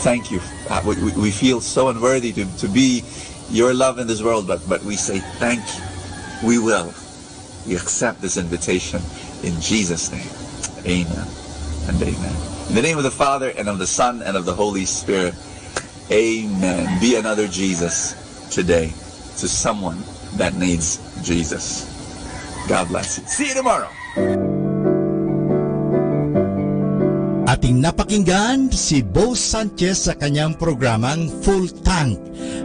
Thank you. Uh, we, we, we feel so unworthy to, to be your love in this world, but, but we say thank you. We will. We accept this invitation in Jesus' name. Amen and amen. In the name of the Father, and of the Son, and of the Holy Spirit. Amen. Be another Jesus today to someone that needs Jesus. God bless you. See you tomorrow. Ating napakinggan si Bo Sanchez sa kanyang programang Full Tank.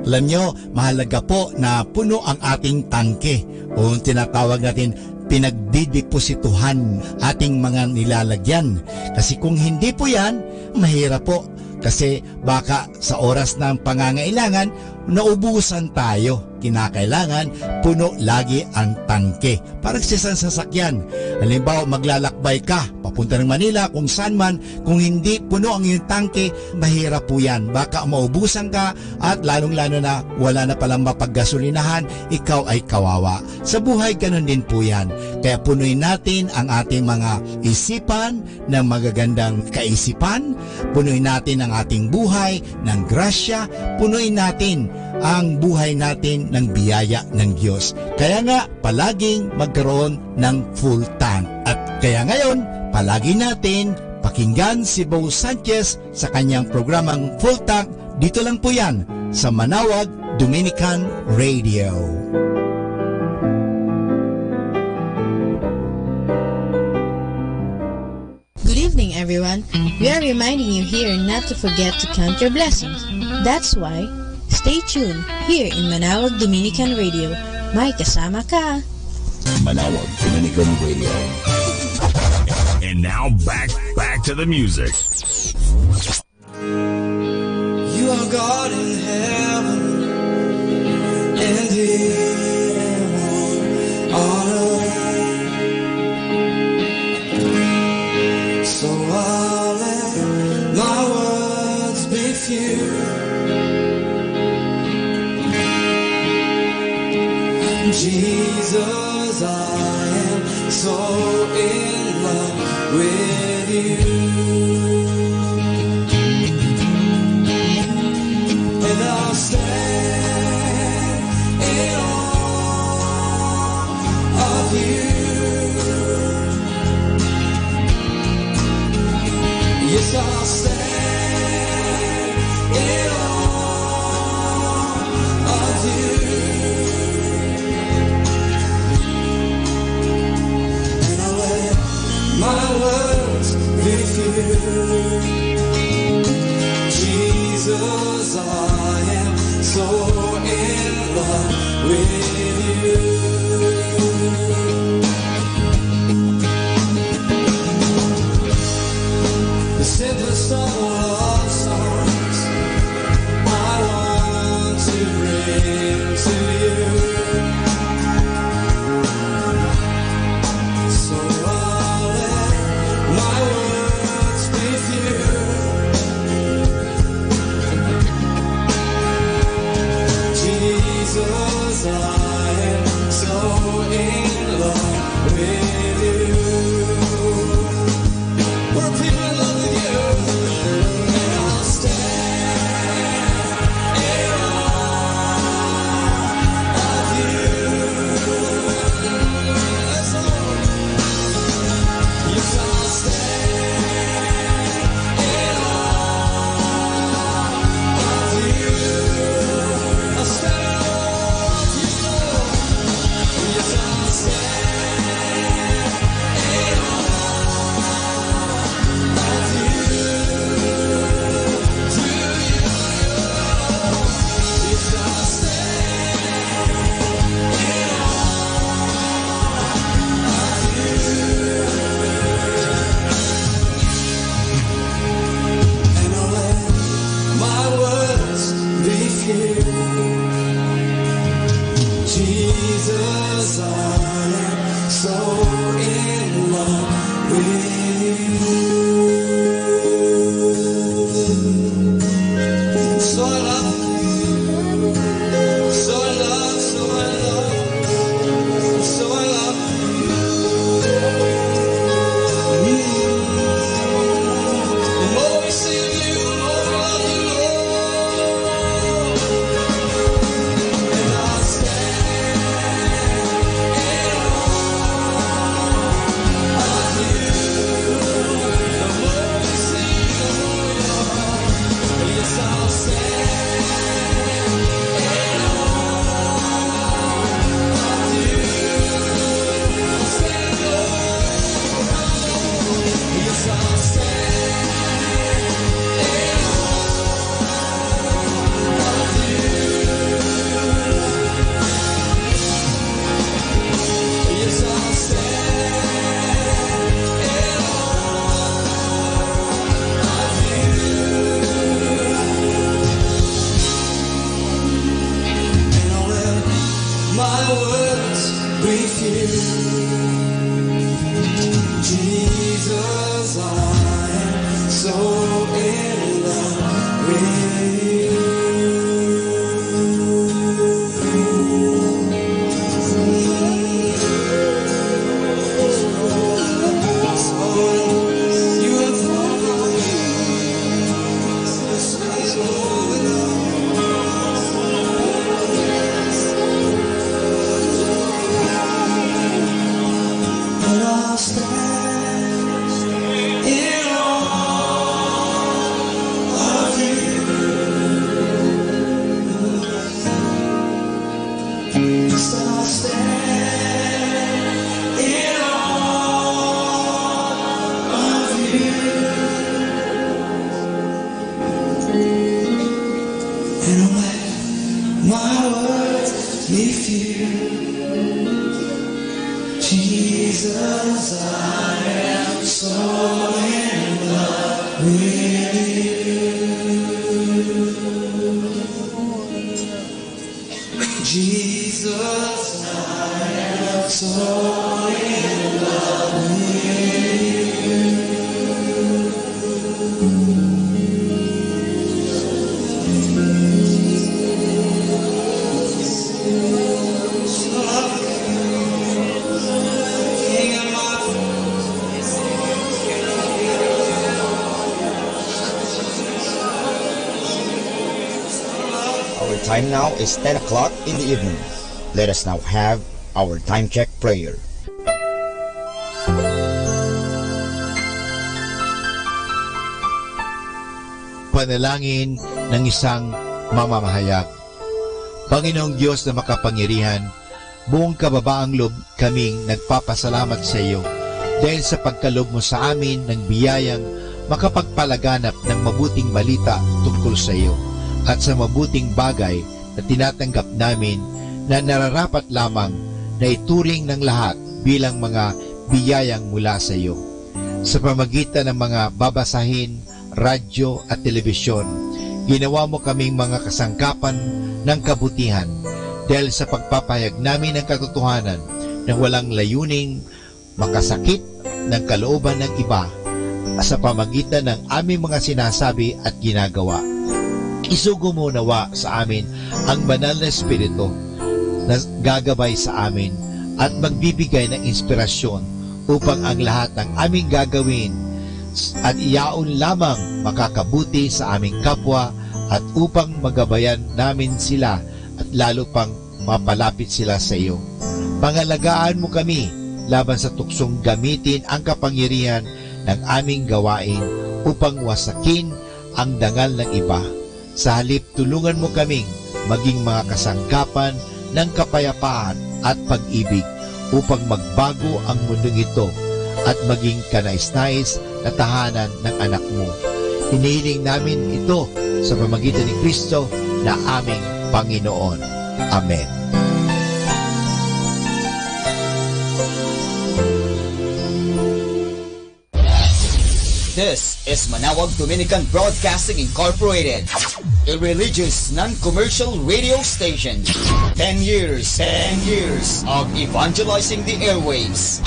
Alam nyo, mahalaga po na puno ang ating tangke, o tinatawag natin pinagdideposituhan, ating mga nilalagyan. Kasi kung hindi po yan, mahirap po. Kasi baka sa oras ng pangangailangan, naubusan tayo. Kinakailangan puno lagi ang tangke. Parang sa isang sasakyan. Halimbawa, maglalakbay ka papunta ng Manila, kung saan man, kung hindi puno ang iyong tangke, mahirap po yan. Baka maubusan ka at lalong-lalo na wala na palang mapaggasolinahan, ikaw ay kawawa. Sa buhay, ganun din po yan. Kaya punuin natin ang ating mga isipan ng magagandang kaisipan, punuin natin ang ating buhay ng grasya, punuin natin ang buhay natin ng biyaya ng Diyos. Kaya nga, palaging magkaroon ng full tank. At kaya ngayon, palagi natin pakinggan si Bo Sanchez sa kanyang programang Full Tank. Dito lang po yan sa Manawag Dominican Radio. Good evening, everyone. We are reminding you here not to forget to count your blessings. That's why, stay tuned here in Manawag Dominican Radio. May kasama ka. Manawag Dominican Radio. And now back, back to the music. You are God in heaven and in on earth. So I'll let my words be few. Jesus, I am so in love with you. And I'll stand in awe of you. Yes, I'll stand in awe of you. And I'll let Jesus, I am so in love with you. The simplest of love songs I want to bring to you. So I'll let my words be few. Jesus, I am so in love with you. We're people in love with you. And I'll stand in awe of you. That's all. Yes, I'll stand in awe of you. I'll stand in awe of you, Lord. Yes, I'll stand in awe of you. To you, Lord. Yes, I'll stand in awe of you. And I'll let my words be few. Jesus, I am so in love with you. So in love, so in love, so in love, so in love. My words refuse. Jesus, I am so in love with you. And I'll let my words be few. Jesus, I am so in love with you. Jesus, I am so in love with you. Our time now is ten o'clock in the evening. Let us now have our time check prayer. Panalangin ng isang mamamahayag. Panginoong Diyos na makapangyarihan, buong kababaang loob kaming nagpapasalamat sa iyo dahil sa pagkaloob mo sa amin ng biyayang makapagpalaganap ng mabuting balita tungkol sa iyo at sa mabuting bagay na tinatanggap namin na nararapat lamang na ituring ng lahat bilang mga biyayang mula sa iyo. Sa pamagitan ng mga babasahin, radyo at telebisyon, ginawa mo kaming mga kasangkapan ng kabutihan dahil sa pagpapahayag namin ng katotohanan na walang layuning makasakit ng kalooban ng iba sa pamagitan ng aming mga sinasabi at ginagawa. Isugo mo nawa sa amin ang Banal na Espiritu na gagabay sa amin at magbibigay ng inspirasyon upang ang lahat ng aming gagawin at iyaon lamang makakabuti sa aming kapwa at upang magabayan namin sila at lalo pang mapalapit sila sa iyo. Pangalagaan mo kami laban sa tuksong gamitin ang kapangyarihan ng aming gawain upang wasakin ang dangal ng iba. Sa halip, tulungan mo kaming maging mga kasangkapan ng kapayapaan at pag-ibig upang magbago ang mundong ito at maging kanais-nais na tahanan ng Anak mo. Hinihiling namin ito sa pamagitan ni Kristo na aming Panginoon. Amen. This is Manawag Dominican Broadcasting Incorporated, a religious non-commercial radio station. Ten years, ten years of evangelizing the airwaves,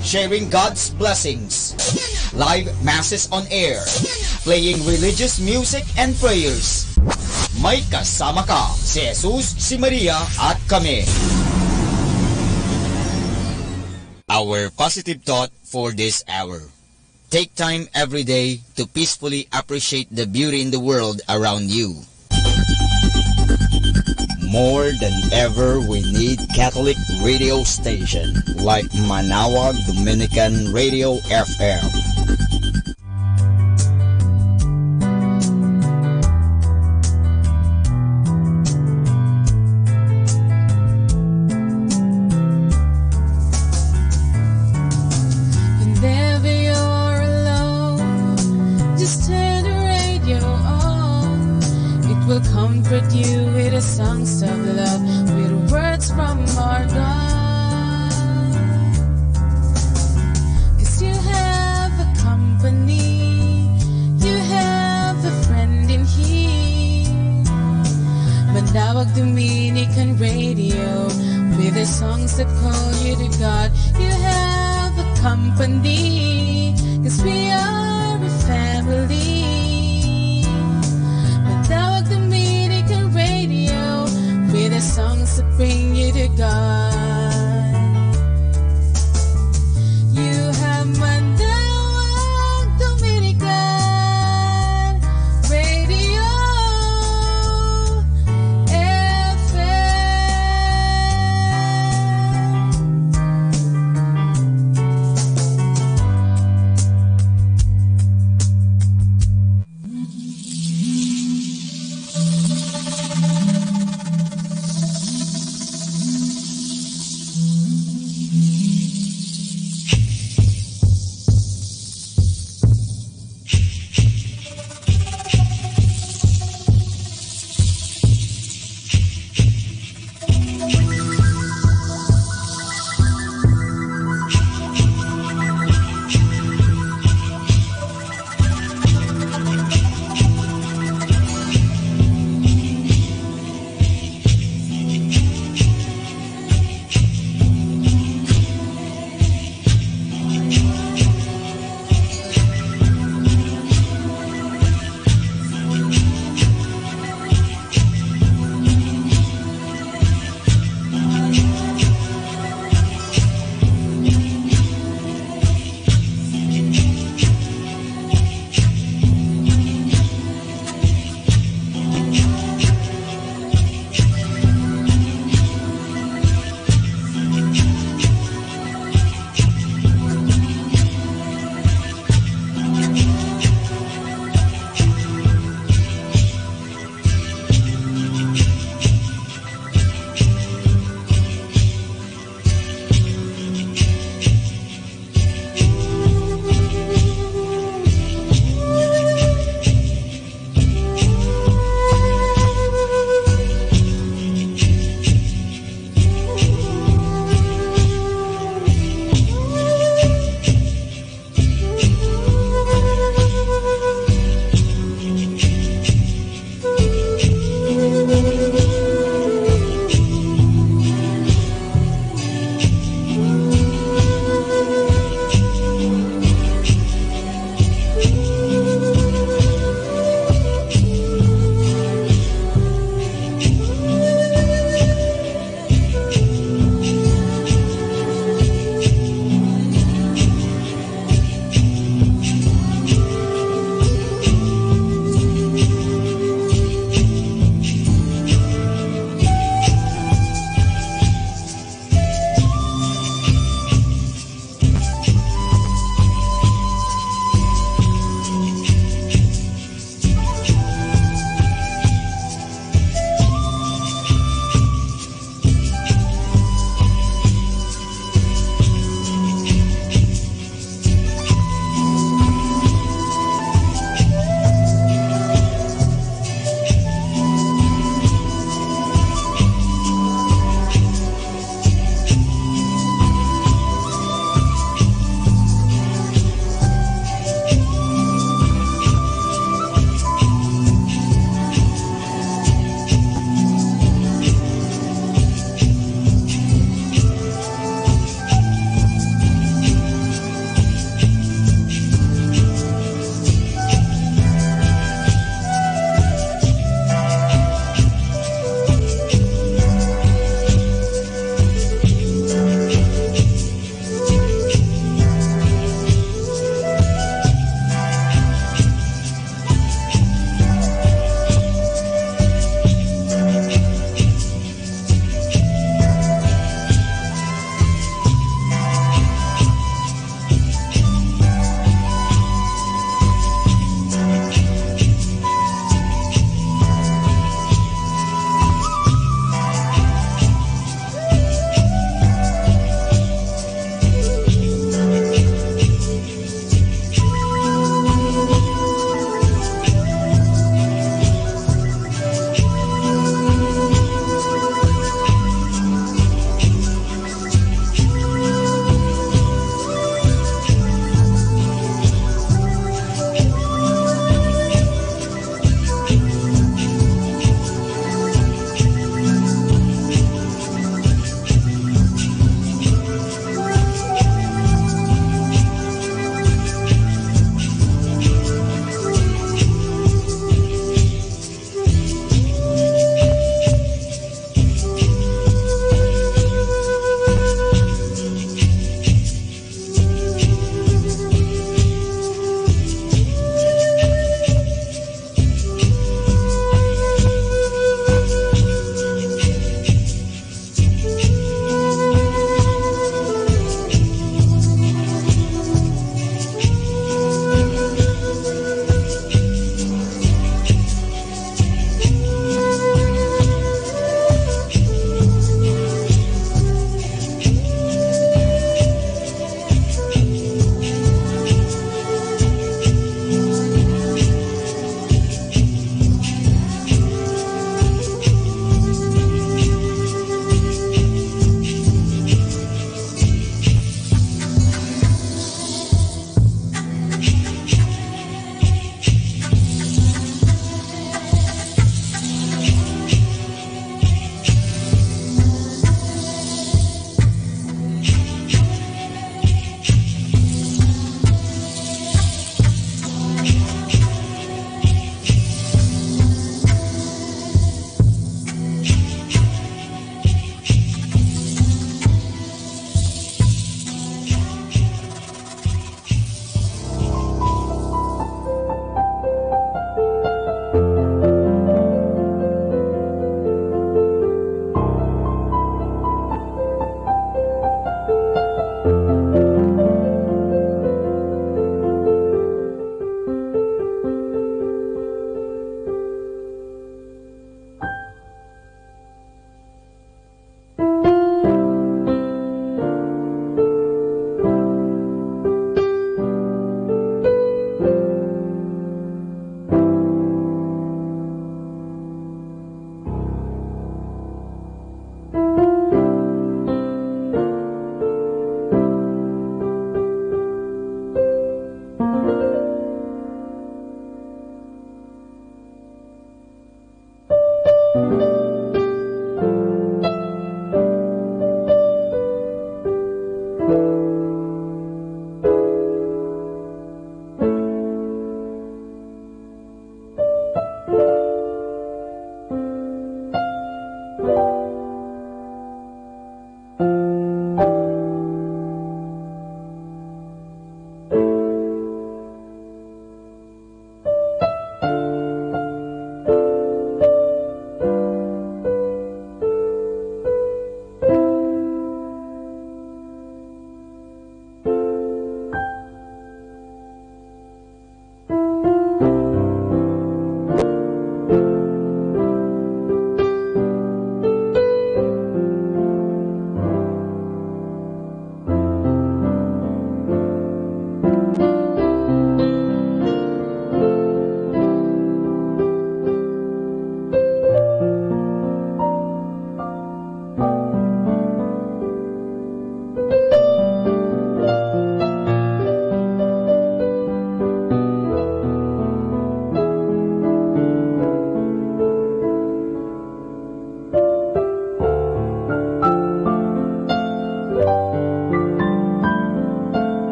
sharing God's blessings, live masses on air, playing religious music and prayers. May kasama ka, si Jesus, si Maria, at kami. Our positive thought for this hour. Take time every day to peacefully appreciate the beauty in the world around you. More than ever, we need Catholic radio station like Manawag Dominican Radio F M. Whenever you're alone, just turn the radio on. It will comfort you with the songs of love, with words from our God. 'Cause you have a company, you have a friend in here. Manawag Dominican Radio, with the songs that call you to God. You have a company, 'cause we are a family. Manawag Dominican Radio, with the songs that bring you to God. You have Manawag Dominican Radio F M.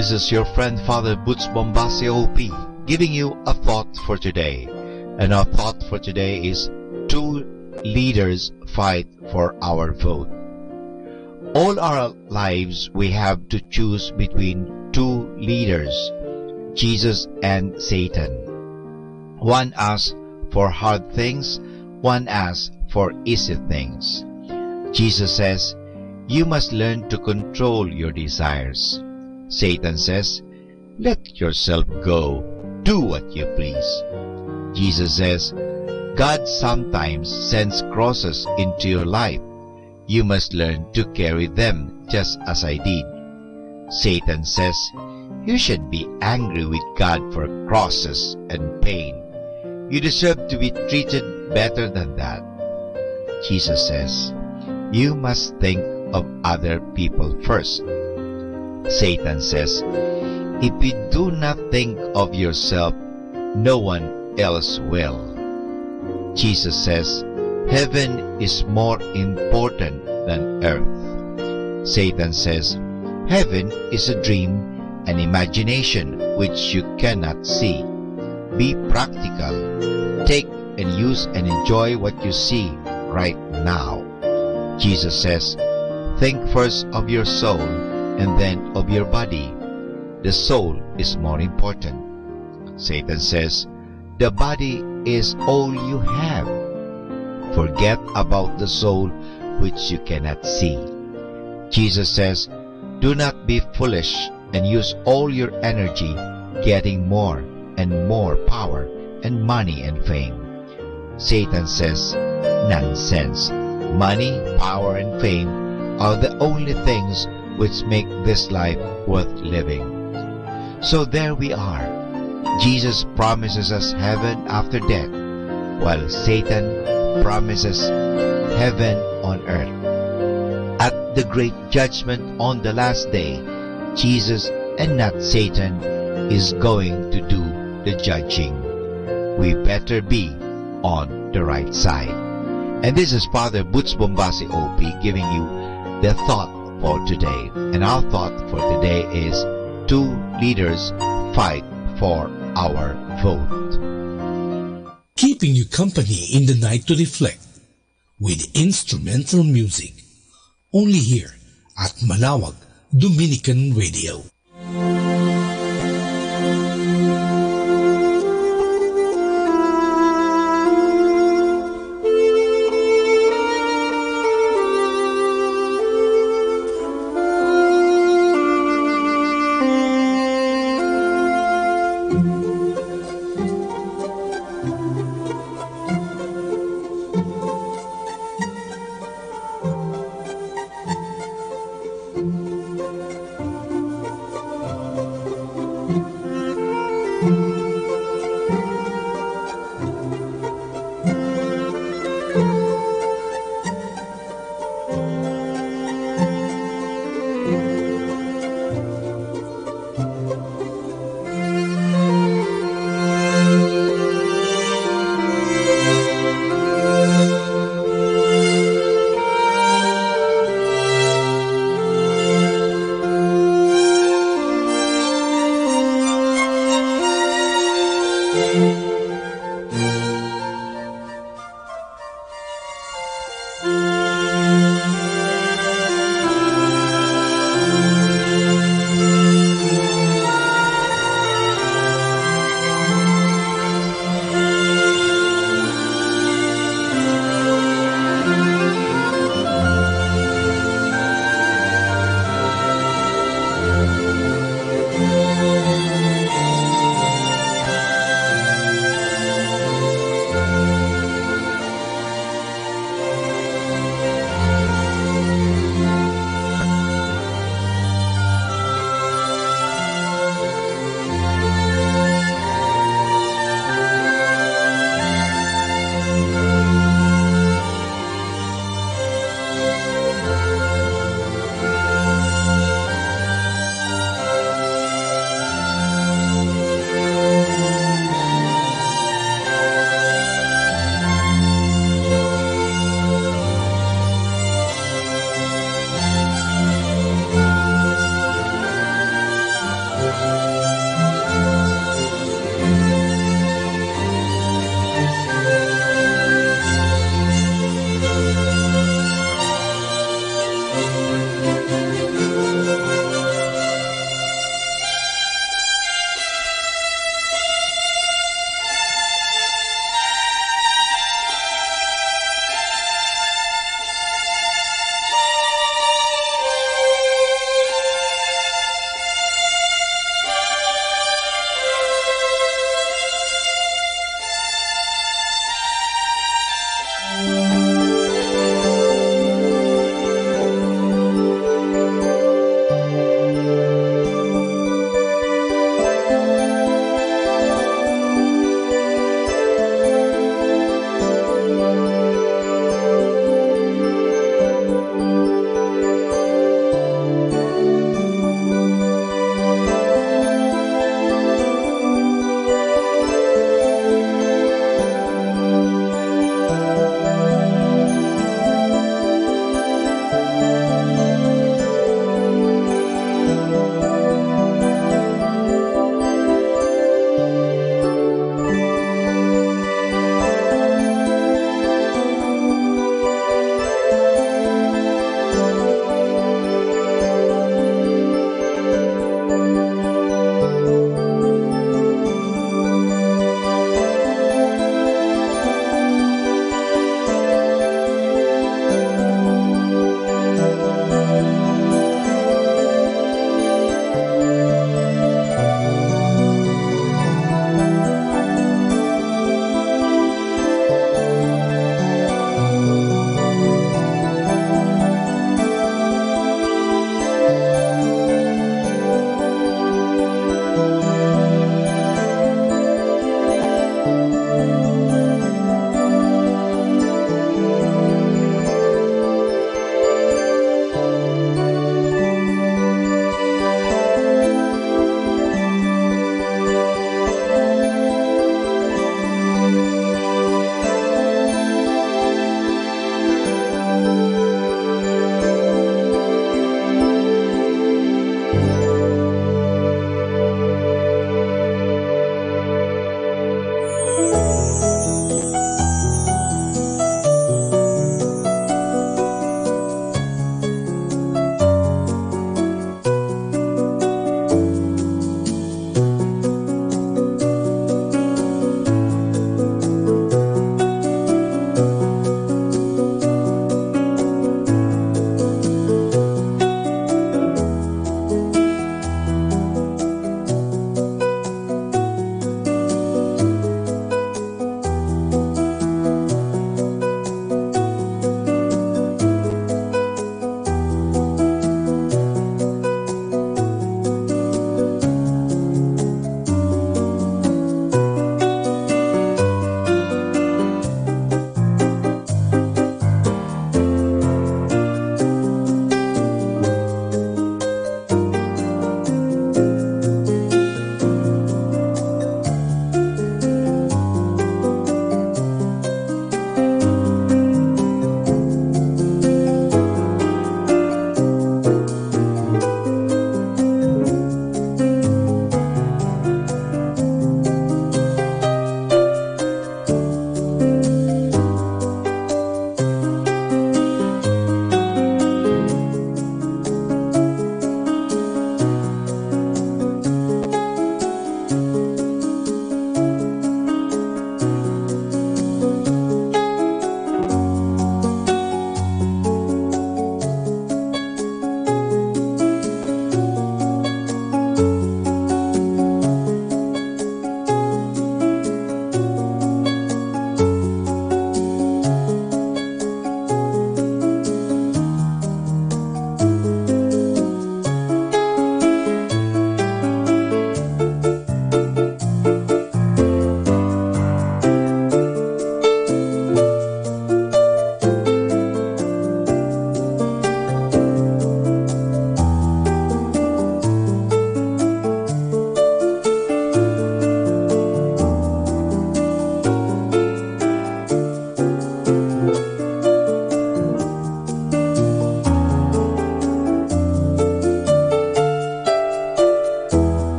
This is your friend Father Butch Bombasi O P giving you a thought for today. And our thought for today is two leaders fight for our vote. All our lives, we have to choose between two leaders, Jesus and Satan. One asks for hard things, one asks for easy things. Jesus says, "You must learn to control your desires." Satan says, "Let yourself go. Do what you please." Jesus says, "God sometimes sends crosses into your life. You must learn to carry them just as I did." Satan says, "You should be angry with God for crosses and pain. You deserve to be treated better than that." Jesus says, "You must think of other people first." Satan says, "If you do not think of yourself, no one else will." Jesus says, "Heaven is more important than earth." Satan says, "Heaven is a dream, an imagination which you cannot see. Be practical. Take and use and enjoy what you see right now." Jesus says, "Think first of your soul and then of your body. The soul is more important." Satan says, "The body is all you have. Forget about the soul which you cannot see." Jesus says, "Do not be foolish and use all your energy getting more and more power and money and fame." Satan says, "Nonsense. Money, power, and fame are the only things which make this life worth living." So there we are. Jesus promises us heaven after death, while Satan promises heaven on earth. At the great judgment on the last day, Jesus and not Satan is going to do the judging. We better be on the right side. And this is Father Butch Bombasi O P giving you the thought for today. And our thought for today is two leaders fight for our vote. Keeping you company in the night to reflect with instrumental music. Only here at Manawag Dominican Radio.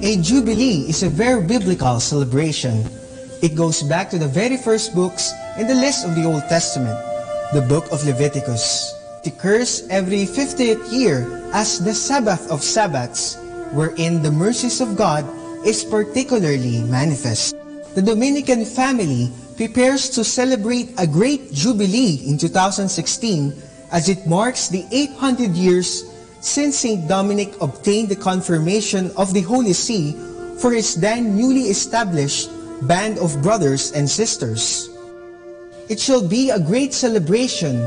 A jubilee is a very biblical celebration. It goes back to the very first books in the list of the Old Testament, the book of Leviticus. It occurs every fiftieth year as the Sabbath of Sabbaths, wherein the mercies of God is particularly manifest. The Dominican family prepares to celebrate a great jubilee in two thousand sixteen, as it marks the eight hundred years since Saint Dominic obtained the confirmation of the Holy See for his then newly established band of brothers and sisters. It shall be a great celebration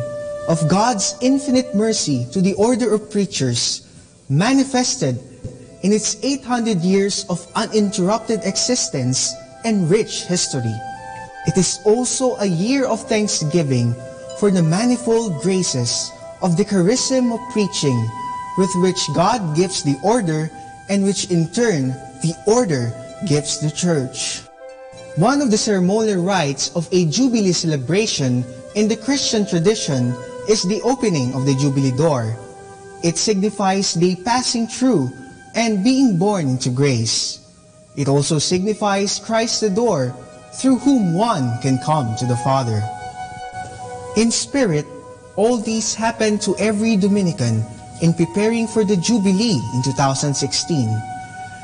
of God's infinite mercy to the order of preachers, manifested in its eight hundred years of uninterrupted existence and rich history. It is also a year of thanksgiving for the manifold graces of the charism of preaching, with which God gives the order and which in turn the order gives the church. One of the ceremonial rites of a Jubilee celebration in the Christian tradition is the opening of the Jubilee door. It signifies the passing through and being born into grace. It also signifies Christ the door through whom one can come to the Father. In spirit, all these happen to every Dominican in preparing for the Jubilee in two thousand sixteen.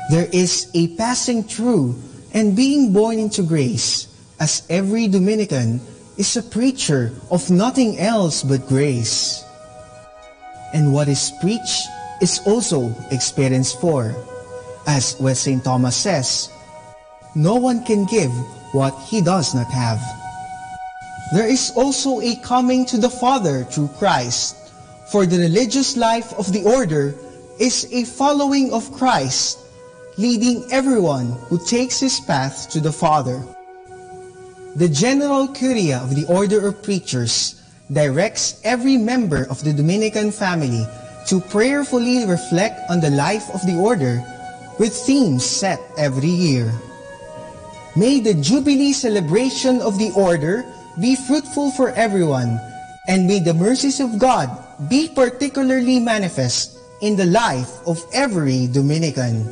There is a passing through and being born into grace, as every Dominican is a preacher of nothing else but grace. And what is preached is also experienced for. As what Saint Thomas says, "No one can give what he does not have." There is also a coming to the Father through Christ, for the religious life of the order is a following of Christ, leading everyone who takes his path to the Father. The General Curia of the Order of Preachers directs every member of the Dominican family to prayerfully reflect on the life of the order with themes set every year. May the Jubilee celebration of the order be fruitful for everyone, and may the mercies of God be particularly manifest in the life of every Dominican.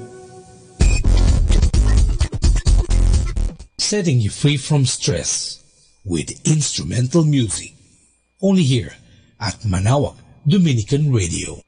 Setting you free from stress with instrumental music. Only here at Manawag Dominican Radio.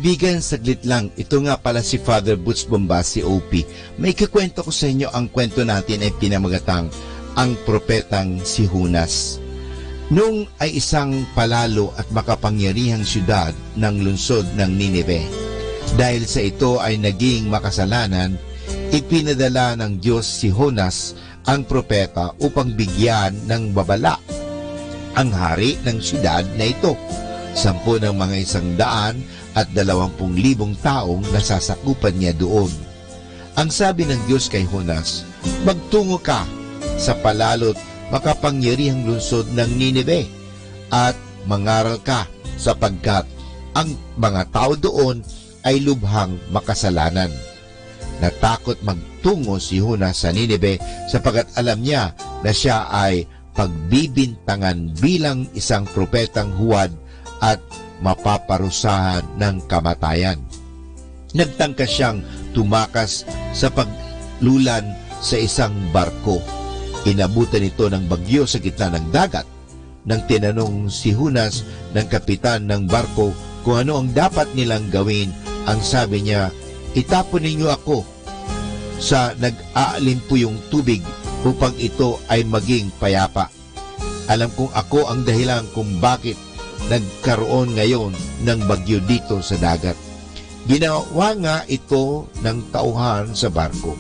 Bigan saglit lang, ito nga pala si Father Boots Bombasi, O P. May ikukwento ko sa inyo, ang kwento natin ay pinamagatang Ang Propetang si Jonas. Nung ay isang palalo at makapangyarihang siyudad ng lungsod ng Ninive. Dahil sa ito ay naging makasalanan, ipinadala ng Diyos si Jonas ang propeta upang bigyan ng babala ang hari ng siyudad na ito. Sampo ng mga isang daan at dalawampung libong taong nasasakupan niya doon. Ang sabi ng Diyos kay Jonas, "Magtungo ka sa palalo't makapangyarihang lungsod ng Ninive at mangaral ka, sapagkat ang mga tao doon ay lubhang makasalanan." Natakot magtungo si Jonas sa Ninive sapagkat alam niya na siya ay pagbibintangan bilang isang propetang huwad at mapaparusahan ng kamatayan. Nagtangka siyang tumakas sa paglulan sa isang barko. Inabutan ito ng bagyo sa gitna ng dagat. Nang tinanong si Jonas ng kapitan ng barko kung ano ang dapat nilang gawin, ang sabi niya, "Itapon ninyo ako sa nag-aalimpuyong tubig upang ito ay maging payapa. Alam kong ako ang dahilan kung bakit nagkaroon ngayon ng bagyo dito sa dagat." Ginawa nga ito ng tauhan sa barko.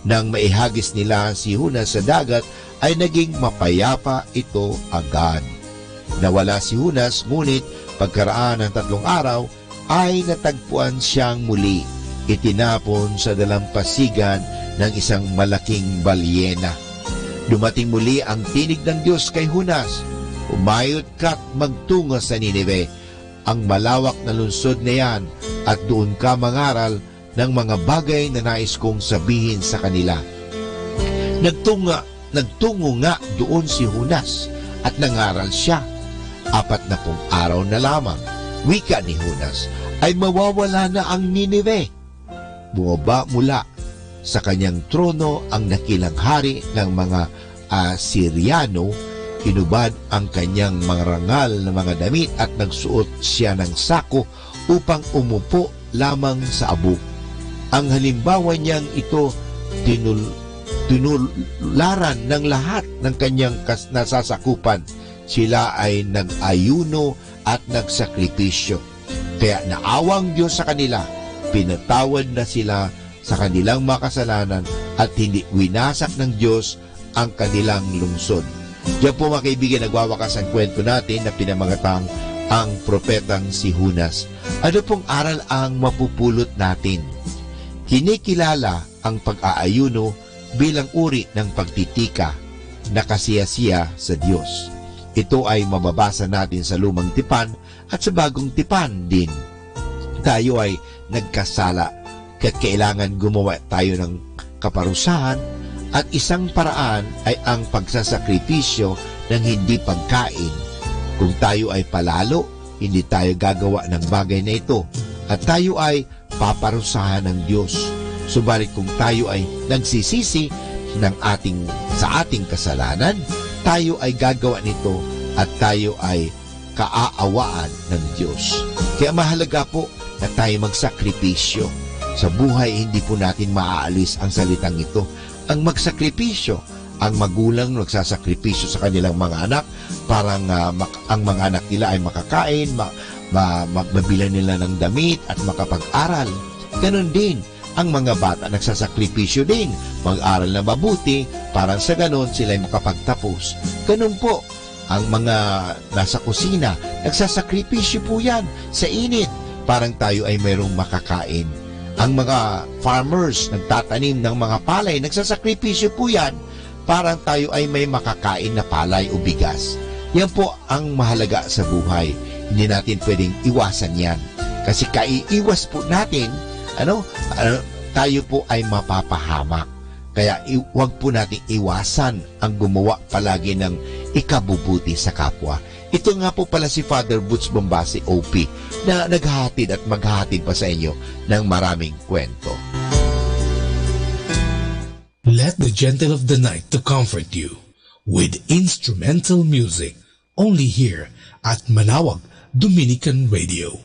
Nang maihagis nila si Jonas sa dagat, ay naging mapayapa ito agad. Nawala si Jonas, ngunit pagkaraan ng tatlong araw, ay natagpuan siyang muli, itinapon sa dalampasigan ng isang malaking balyena. Dumating muli ang tinig ng Diyos kay Jonas, "Umayot ka't magtungo sa Ninive. Ang malawak na lungsod na yan, at doon ka mangaral ng mga bagay na nais kong sabihin sa kanila." Nagtunga, nagtungo nga doon si Jonas at nangaral siya. Apat na pung araw na lamang, wika ni Jonas, ay mawawala na ang Ninive. Bumaba mula sa kanyang trono ang dakilang hari ng mga Asiriano, inubad ang kanyang marangal na mga damit at nagsuot siya ng sako upang umupo lamang sa abung. Ang halimbawa niyang ito tinul-, tinularan ng lahat ng kanyang kas-, nasasakupan. Sila ay nag-ayuno at nagsakripisyo. Kaya naawa ang Diyos sa kanila, pinatawad na sila sa kanilang makasalanan at hindi winasak ng Diyos ang kanilang lungsod. Diyan po, mga kaibigan, nagwawakas ang kwento natin na pinamagatang ang propetang si Jonas. Ano pong aral ang mapupulot natin? Kinikilala ang pag-aayuno bilang uri ng pagtitika na kasiyasiya sa Diyos. Ito ay mababasa natin sa Lumang Tipan at sa Bagong Tipan din. Tayo ay nagkasala, kaya't kailangan gumawa tayo ng kaparusahan, at isang paraan ay ang pagsasakripisyo ng hindi pagkain. Kung tayo ay palalo, hindi tayo gagawa ng bagay na ito, at tayo ay paparusahan ng Diyos. Subalit kung tayo ay nagsisisi ng ating, sa ating kasalanan, tayo ay gagawa nito at tayo ay kaaawaan ng Diyos. Kaya mahalaga po na tayo magsakripisyo. Sa buhay, hindi po natin maaalis ang salitang ito. Ang magsakripisyo, ang magulang nagsasakripisyo sa kanilang mga anak, parang, ah, mak-, ang mga anak nila ay makakain, ma-, ma-, ma-, mabilan nila ng damit at makapag-aral. Ganun din, ang mga bata nagsasakripisyo din, mag-aral na mabuti, parang sa ganun sila'y makapagtapos. Ganun po, ang mga nasa kusina, nagsasakripisyo po yan sa init, parang tayo ay mayroong makakain. Ang mga farmers, nagtatanim ng mga palay, nagsasakripisyo po yan, parang tayo ay may makakain na palay o bigas. Yan po ang mahalaga sa buhay. Hindi natin pwedeng iwasan yan. Kasi kaiiwas po natin, ano, ah, tayo po ay mapapahamak. Kaya i-, wag po natin iwasan ang gumawa palagi ng ikabubuti sa kapwa. Ito nga po pala si Father Boots Bombasi, O P, na naghahatid at maghahatid pa sa inyo ng maraming kwento. Let the gentle of the night to comfort you with instrumental music, only here at Manawag Dominican Radio.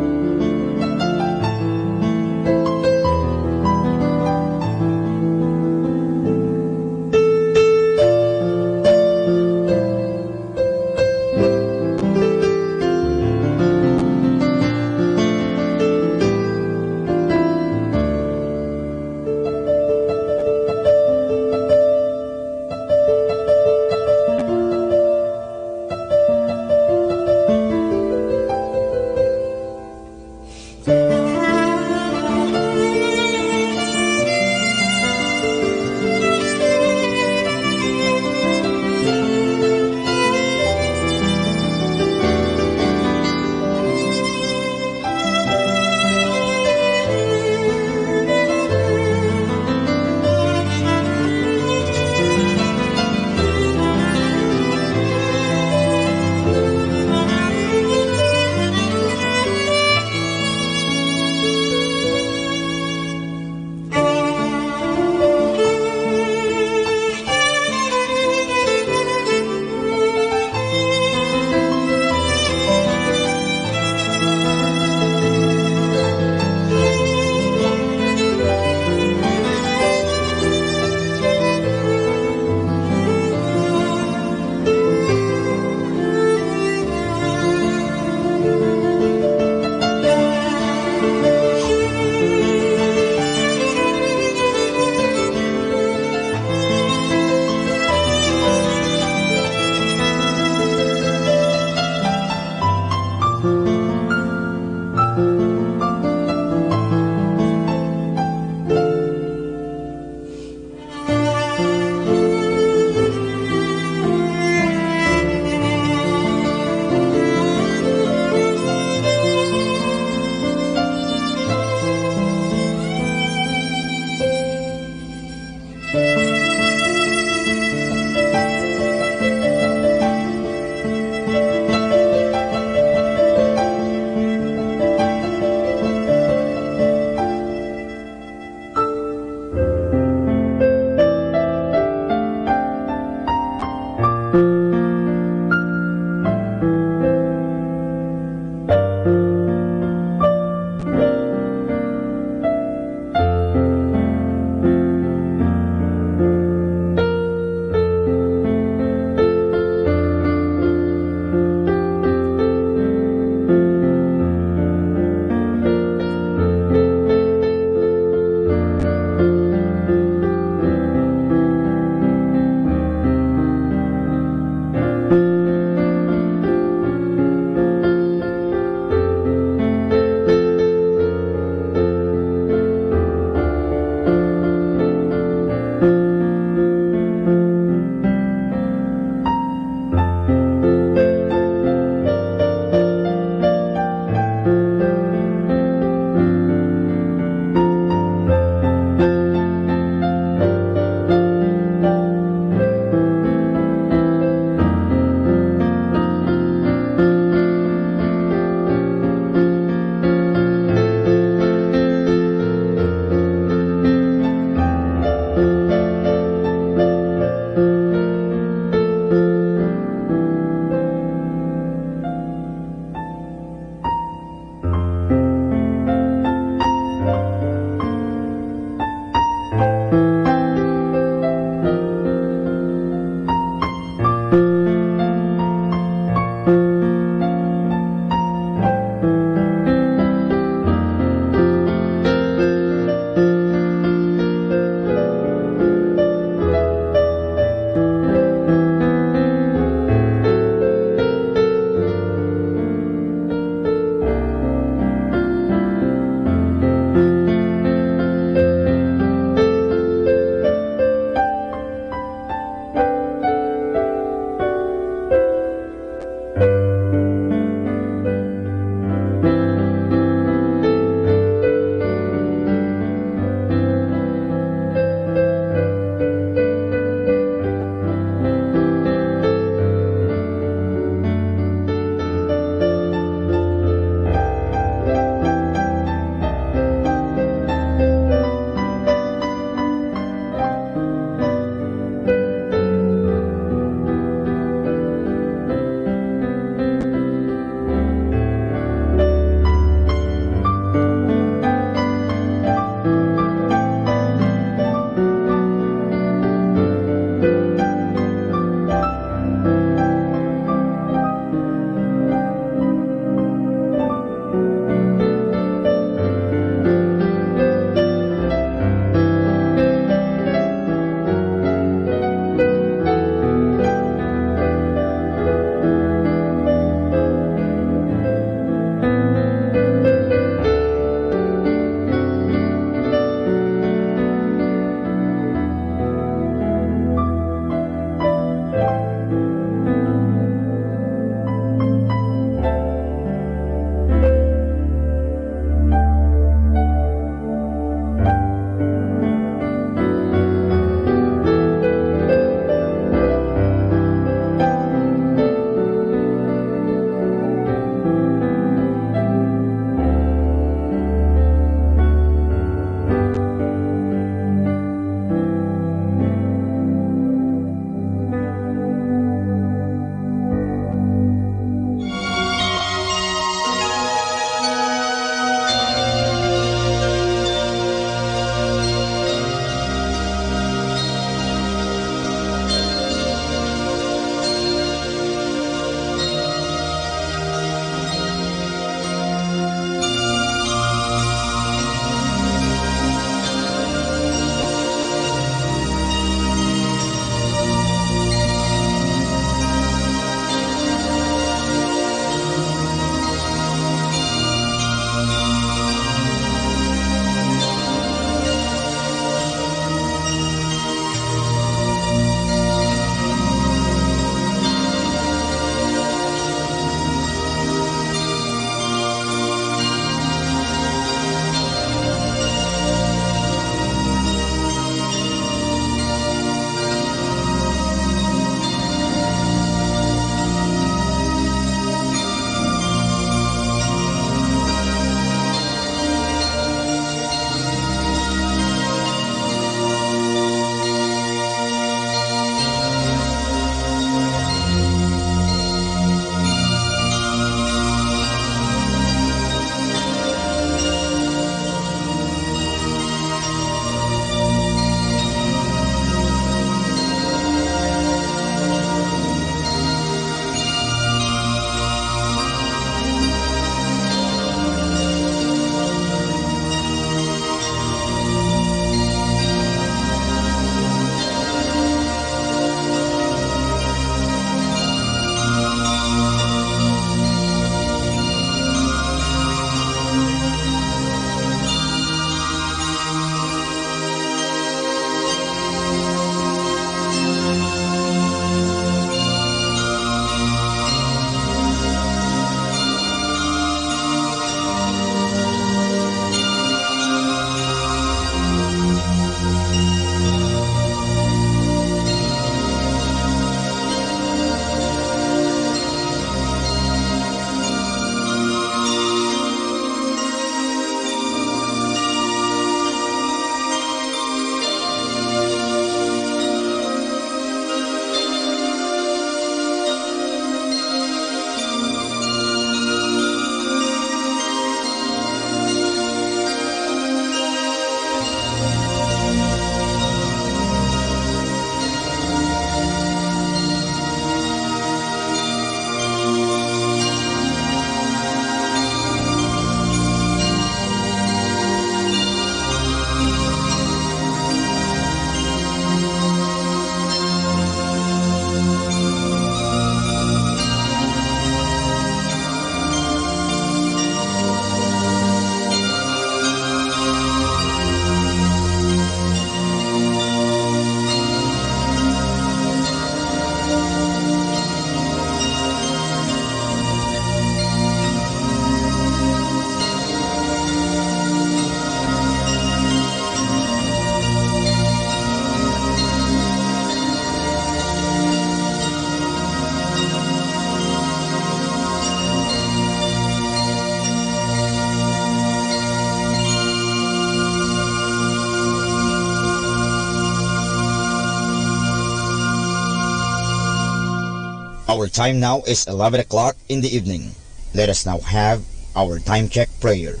Our time now is eleven o'clock in the evening. Let us now have our time check prayer.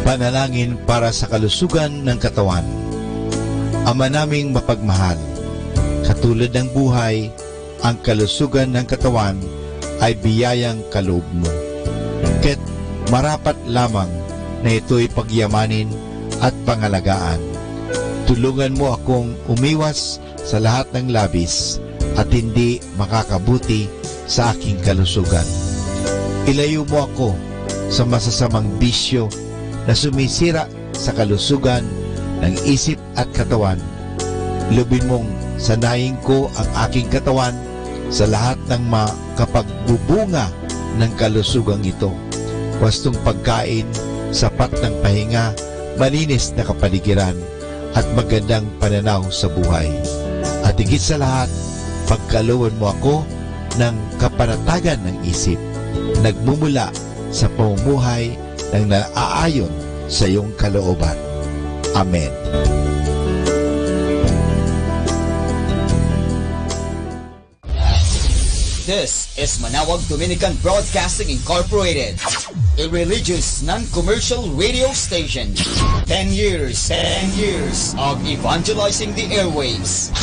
Panalangin para sa kalusugan ng katawan. Ama naming mapagmahal, katulad ng buhay, ang kalusugan ng katawan ay biyayang kaloob mo. Kaya't marapat lamang na ito'y pagyamanin at pangalagaan. Tulungan mo akong umiwas sa lahat ng labis at hindi makakabuti sa aking kalusugan. Ilayo mo ako sa masasamang bisyo na sumisira sa kalusugan ng isip at katawan. Lubin mong sanayin ko ang aking katawan sa lahat ng makapagbubunga ng kalusugang ito. Wastong pagkain, sapat ng pahinga, malinis na kapaligiran, at magandang pananaw sa buhay. At higit sa lahat, pagkalooban mo ako ng kapanatagan ng isip, nagmumula sa pamumuhay ng naaayon sa iyong kalooban. Amen. This is Manawag Dominican Broadcasting Incorporated, a religious non-commercial radio station. Ten years, ten years of evangelizing the airwaves,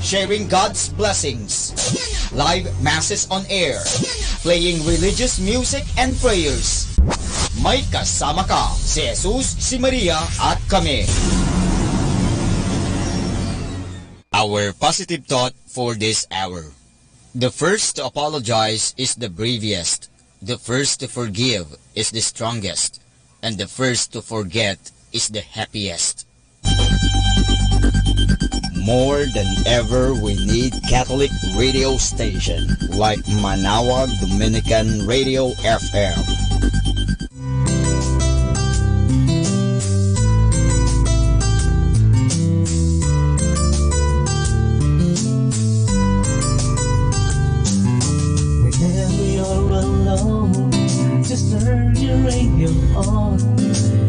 sharing God's blessings, live masses on air, playing religious music and prayers. May kasama ka, si Jesus, si Maria, at kami. Our positive thought for this hour. The first to apologize is the bravest. The first to forgive is the strongest. And the first to forget is the happiest. More than ever, we need Catholic radio station like Manawag Dominican Radio F M. Whenever you're alone, just turn your radio on.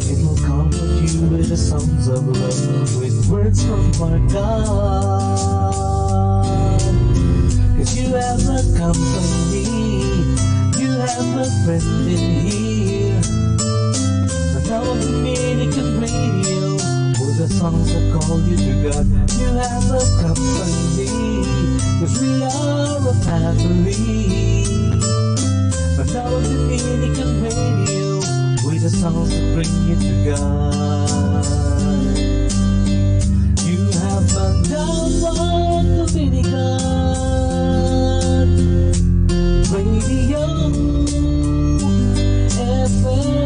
It will comfort you with the songs of love, with words from our God. 'Cause you have a company, you have a friend in here. Now the Dominican Radio, with the songs that call you to God. You have a company, 'cause we are a family. Now the Dominican Radio, with the songs that bring you to God. You have Manawag Dominican Radio F M.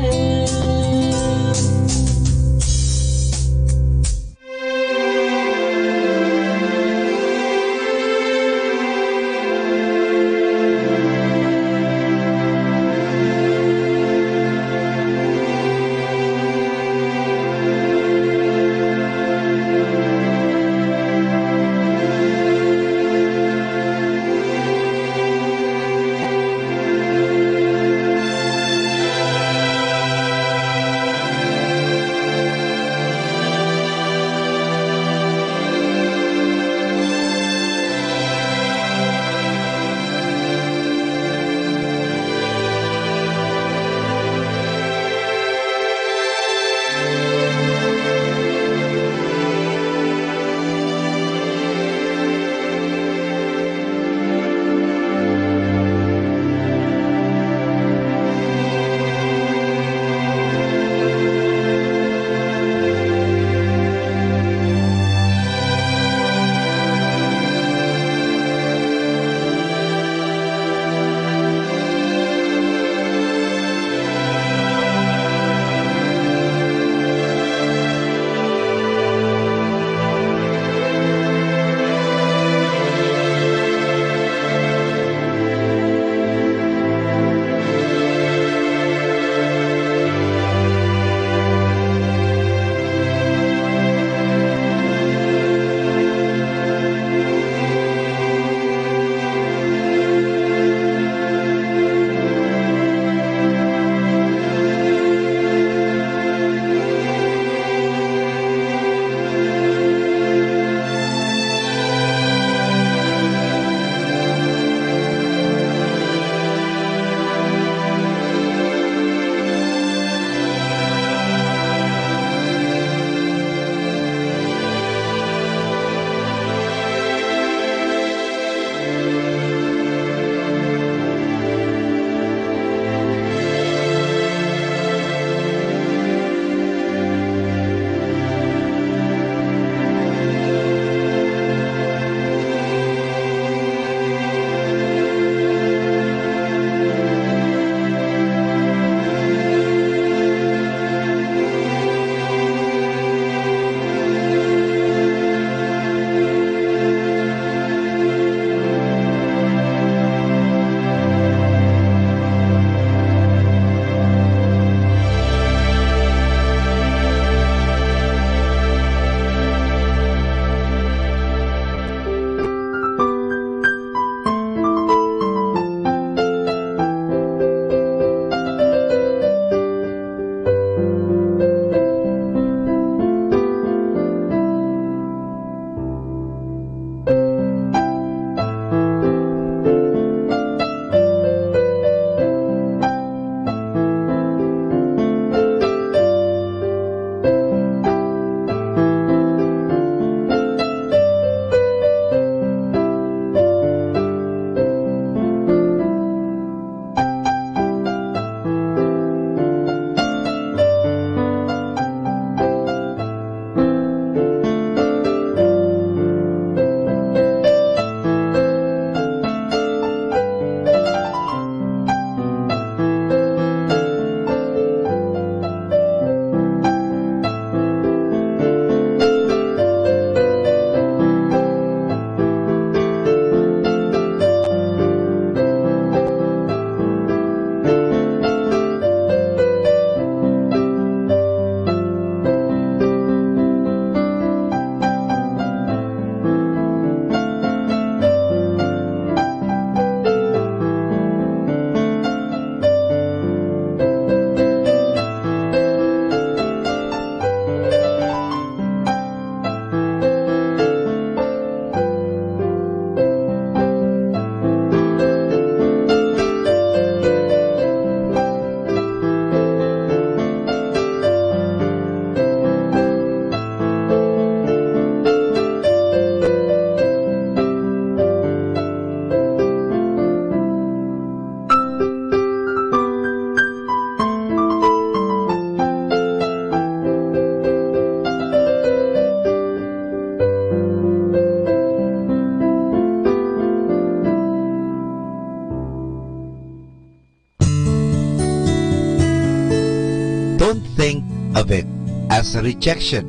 Don't think of it as a rejection.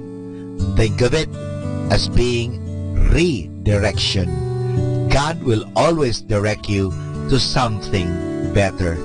Think of it as being redirection. God will always direct you to something better.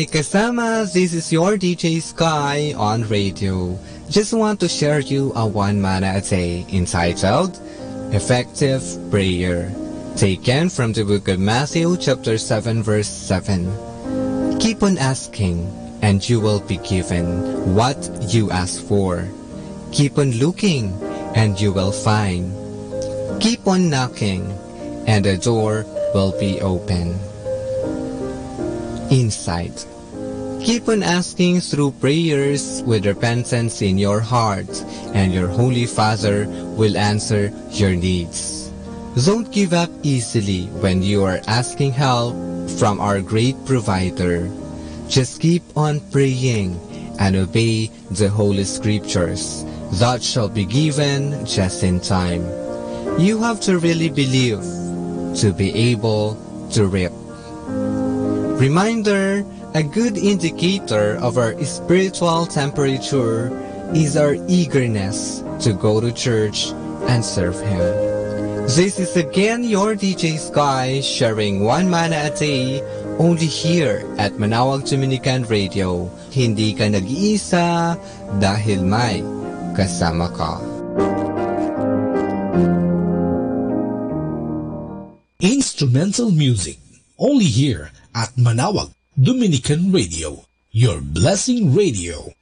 Kasama, this is your D J Sky on radio. Just want to share you a one manna a day entitled Effective Prayer, taken from the book of Matthew chapter seven verse seven. Keep on asking, and you will be given what you ask for. Keep on looking, and you will find. Keep on knocking, and the door will be open. Insight. Keep on asking through prayers with repentance in your heart, and your Holy Father will answer your needs. Don't give up easily when you are asking help from our great provider. Just keep on praying and obey the Holy Scriptures. That shall be given just in time. You have to really believe to be able to reap. Reminder, a good indicator of our spiritual temperature is our eagerness to go to church and serve Him. This is again your D J Sky sharing one manna a day only here at Manawag Dominican Radio. Hindi ka nag-iisa dahil may kasama ka. Instrumental music, only here at Manawag Dominican Radio, your blessing radio.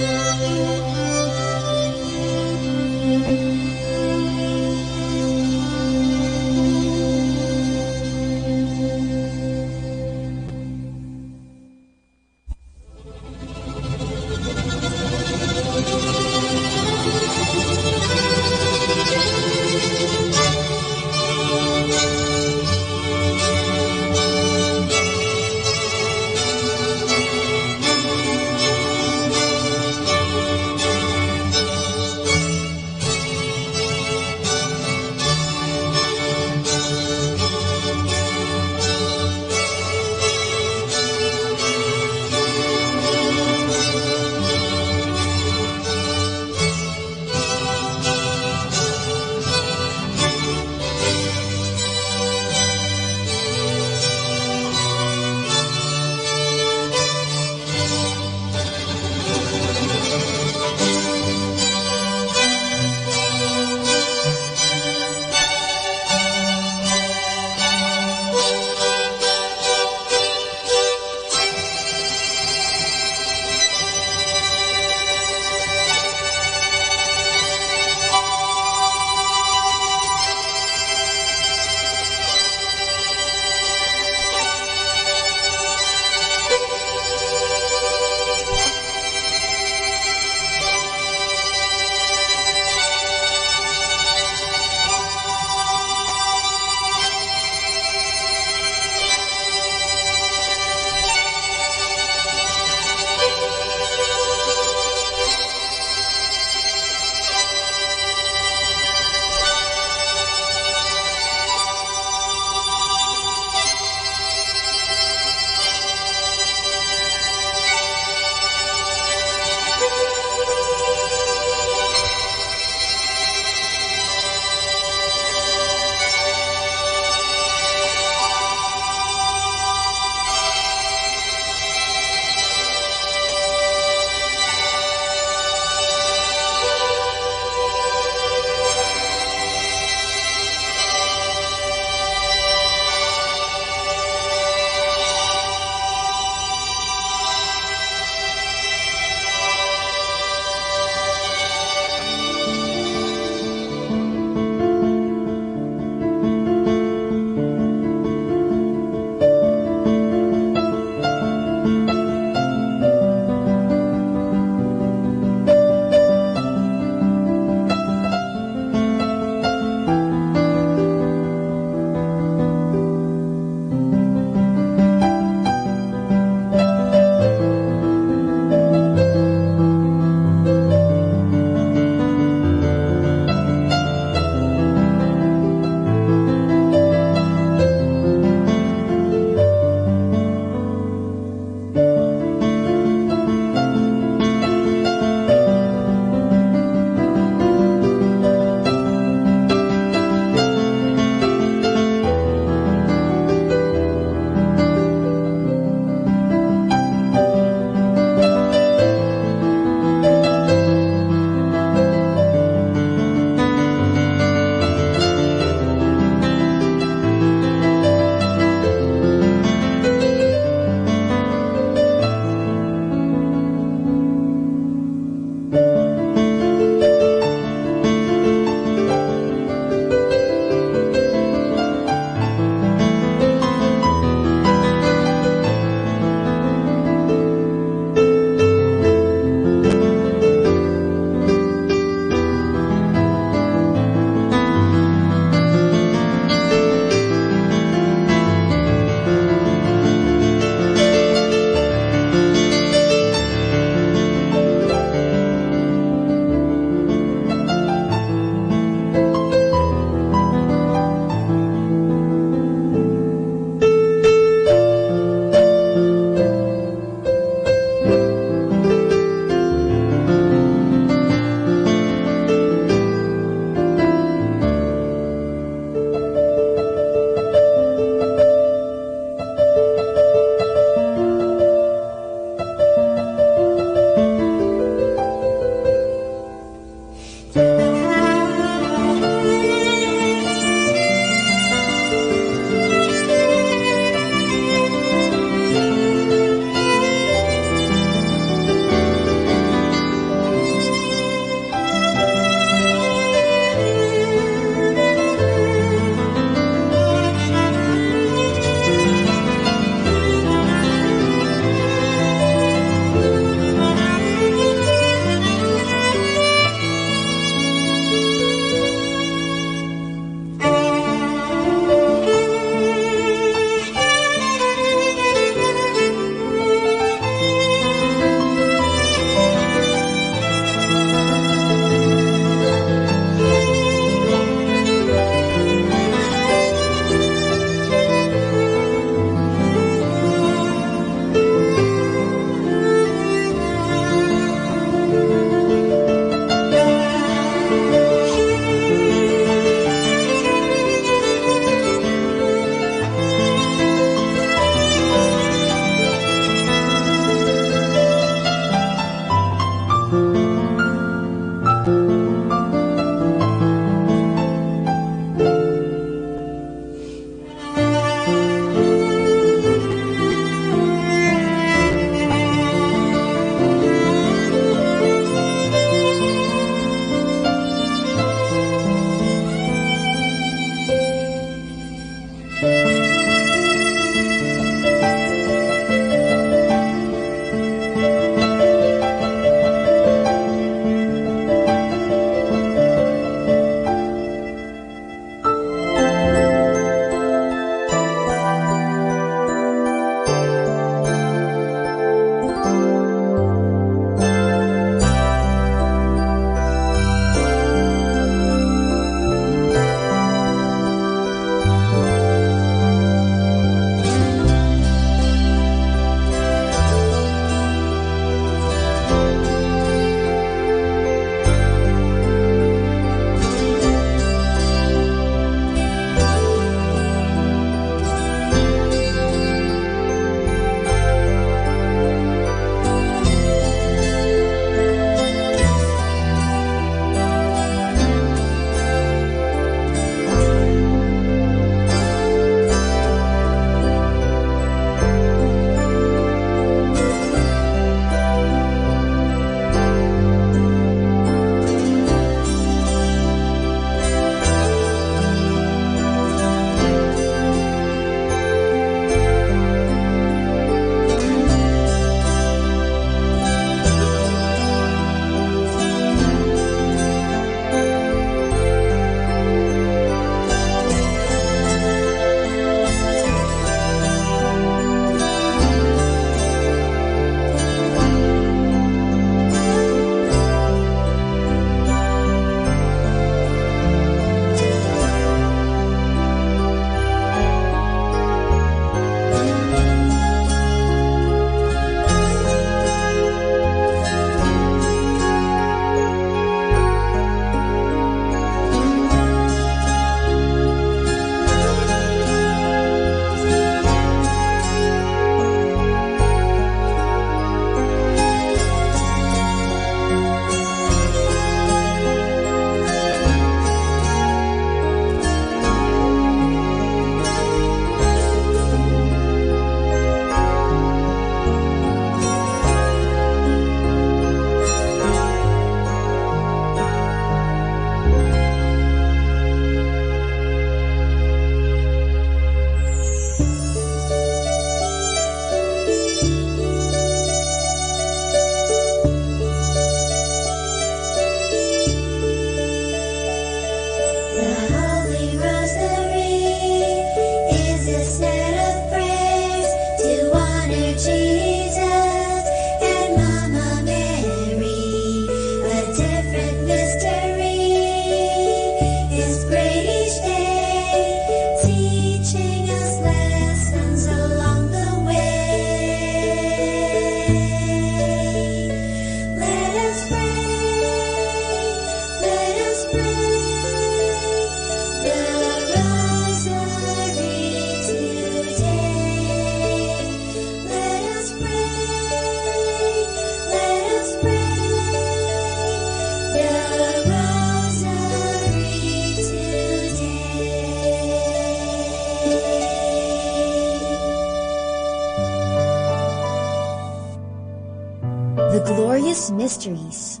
Mysteries.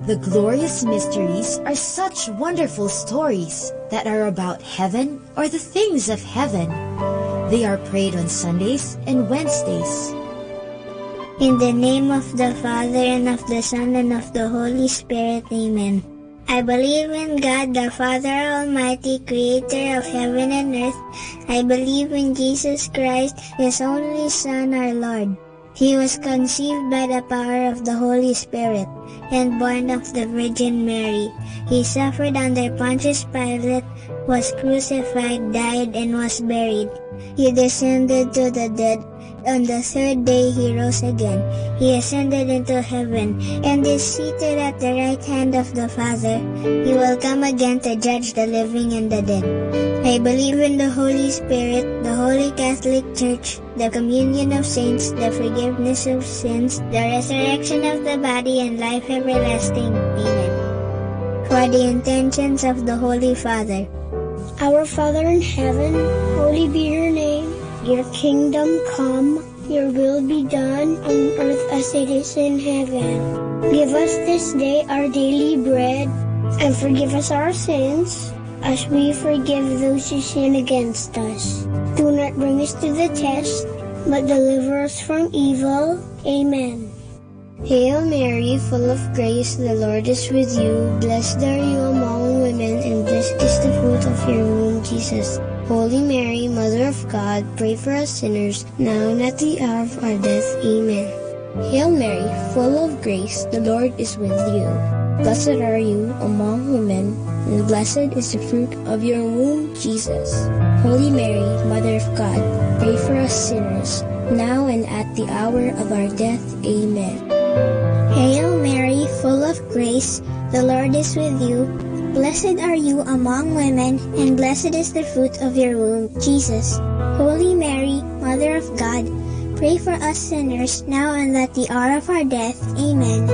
The glorious mysteries are such wonderful stories that are about heaven or the things of heaven. They are prayed on Sundays and Wednesdays. In the name of the Father, and of the Son, and of the Holy Spirit, amen. I believe in God, the Father Almighty, creator of heaven and earth. I believe in Jesus Christ, his only Son, our Lord. He was conceived by the power of the Holy Spirit and born of the Virgin Mary. He suffered under Pontius Pilate, was crucified, died, and was buried. He descended to the dead. On the third day he rose again. He ascended into heaven and is seated at the right hand of the Father. He will come again to judge the living and the dead. I believe in the Holy Spirit, the Holy Catholic Church, the communion of saints, the forgiveness of sins, the resurrection of the body, and life everlasting. Amen. For the intentions of the Holy Father. Our Father in heaven, holy be your name. Your kingdom come, your will be done on earth as it is in heaven. Give us this day our daily bread, and forgive us our sins, as we forgive those who sin against us. Do not bring us to the test, but deliver us from evil. Amen. Hail Mary, full of grace, the Lord is with you. Blessed are you among women, and blessed is the fruit of your womb, Jesus. Holy Mary, Mother of God, pray for us sinners, now and at the hour of our death. Amen. Hail Mary, full of grace, the Lord is with you. Blessed are you among women, and blessed is the fruit of your womb, Jesus. Holy Mary, Mother of God, pray for us sinners, now and at the hour of our death. Amen. Hail Mary, full of grace, the Lord is with you. Blessed are you among women, and blessed is the fruit of your womb, Jesus. Holy Mary, Mother of God, pray for us sinners, now and at the hour of our death. Amen.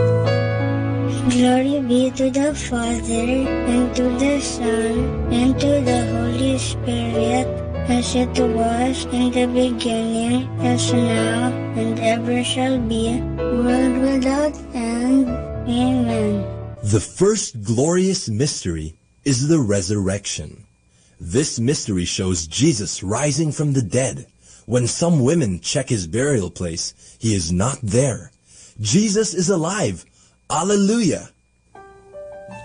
Glory be to the Father, and to the Son, and to the Holy Spirit, as it was in the beginning, is now, and ever shall be, world without end. Amen. The first glorious mystery is the resurrection. This mystery shows Jesus rising from the dead. When some women check his burial place, he is not there. Jesus is alive. Alleluia!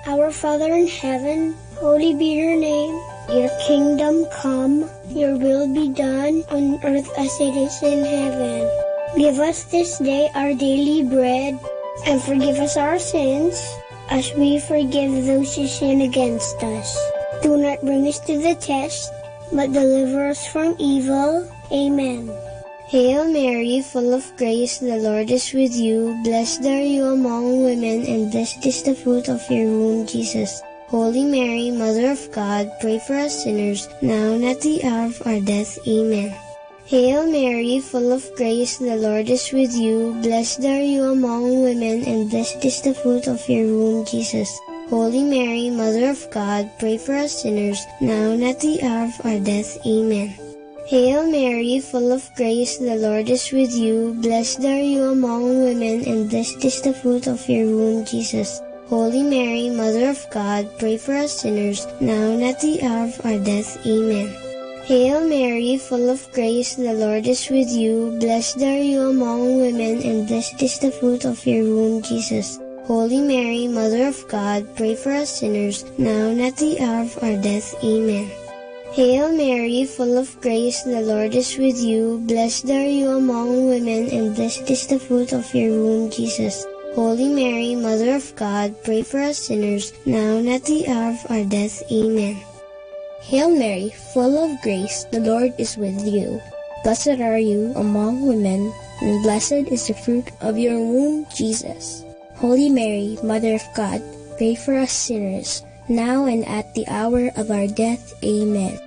Our Father in heaven, holy be your name. Your kingdom come, your will be done on earth as it is in heaven. Give us this day our daily bread, and forgive us our sins, as we forgive those who sin against us. Do not bring us to the test, but deliver us from evil. Amen. Hail Mary, full of grace, the Lord is with you. Blessed are you among women, and blessed is the fruit of your womb, Jesus. Holy Mary, Mother of God, pray for us sinners, now and at the hour of our death. Amen. Hail Mary, full of grace, the Lord is with you. Blessed are you among women, and blessed is the fruit of your womb, Jesus. Holy Mary, Mother of God, pray for us sinners, now and at the hour of our death. Amen. Hail Mary, full of grace, the Lord is with you. Blessed are you among women, and blessed is the fruit of your womb, Jesus. Holy Mary, Mother of God, pray for us sinners, now and at the hour of our death. Amen. Hail Mary, full of grace, the Lord is with you. Blessed are you among women, and blessed is the fruit of your womb, Jesus. Holy Mary, Mother of God, pray for us sinners, now and at the hour of our death. Amen. Hail Mary, full of grace, the Lord is with you. Blessed are you among women, and blessed is the fruit of your womb, Jesus. Holy Mary, Mother of God, pray for us sinners, now and at the hour of our death. Amen. Hail Mary, full of grace, the Lord is with you. Blessed are you among women, and blessed is the fruit of your womb, Jesus. Holy Mary, Mother of God, pray for us sinners, now and at the hour of our death. Amen.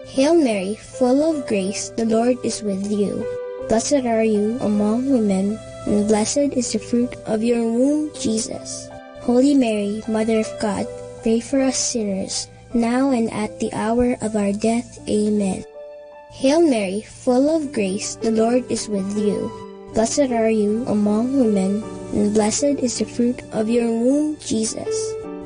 Hail Mary, full of grace, the Lord is with you. Blessed are you among women, and blessed is the fruit of your womb, Jesus. Holy Mary, Mother of God, pray for us sinners, now and at the hour of our death. Amen. Hail Mary, full of grace, the Lord is with you. Blessed are you among women, and blessed is the fruit of your womb, Jesus.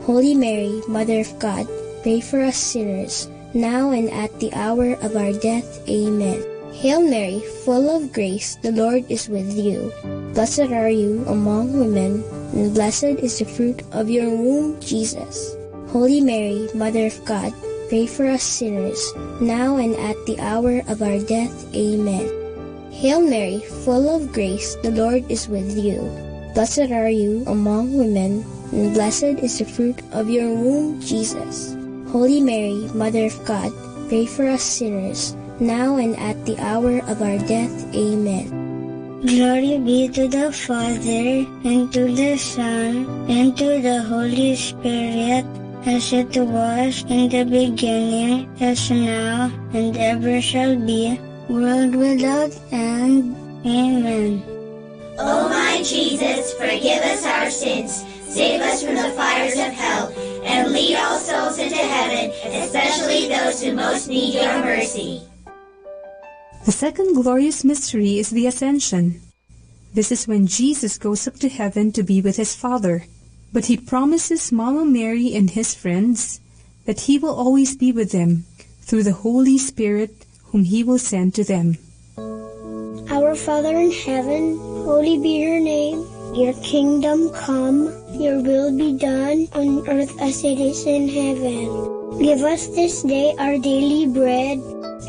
Holy Mary, Mother of God, pray for us sinners, now and at the hour of our death. Amen. Hail Mary, full of grace, the Lord is with you. Blessed are you among women, and blessed is the fruit of your womb, Jesus. Holy Mary, Mother of God, pray for us sinners, now and at the hour of our death. Amen. Hail Mary, full of grace, the Lord is with you. Blessed are you among women, and blessed is the fruit of your womb, Jesus. Holy Mary, Mother of God, pray for us sinners, now and at the hour of our death. Amen. Glory be to the Father, and to the Son, and to the Holy Spirit, as it was in the beginning, is now, and ever shall be, world without end. Amen. Oh my Jesus, forgive us our sins, save us from the fires of hell, and lead all souls into heaven, especially those who most need your mercy. The second glorious mystery is the Ascension. This is when Jesus goes up to heaven to be with his Father. But he promises Mama Mary and his friends that he will always be with them through the Holy Spirit whom he will send to them. Our Father in heaven, holy be your name. Your kingdom come, your will be done on earth as it is in heaven. Give us this day our daily bread,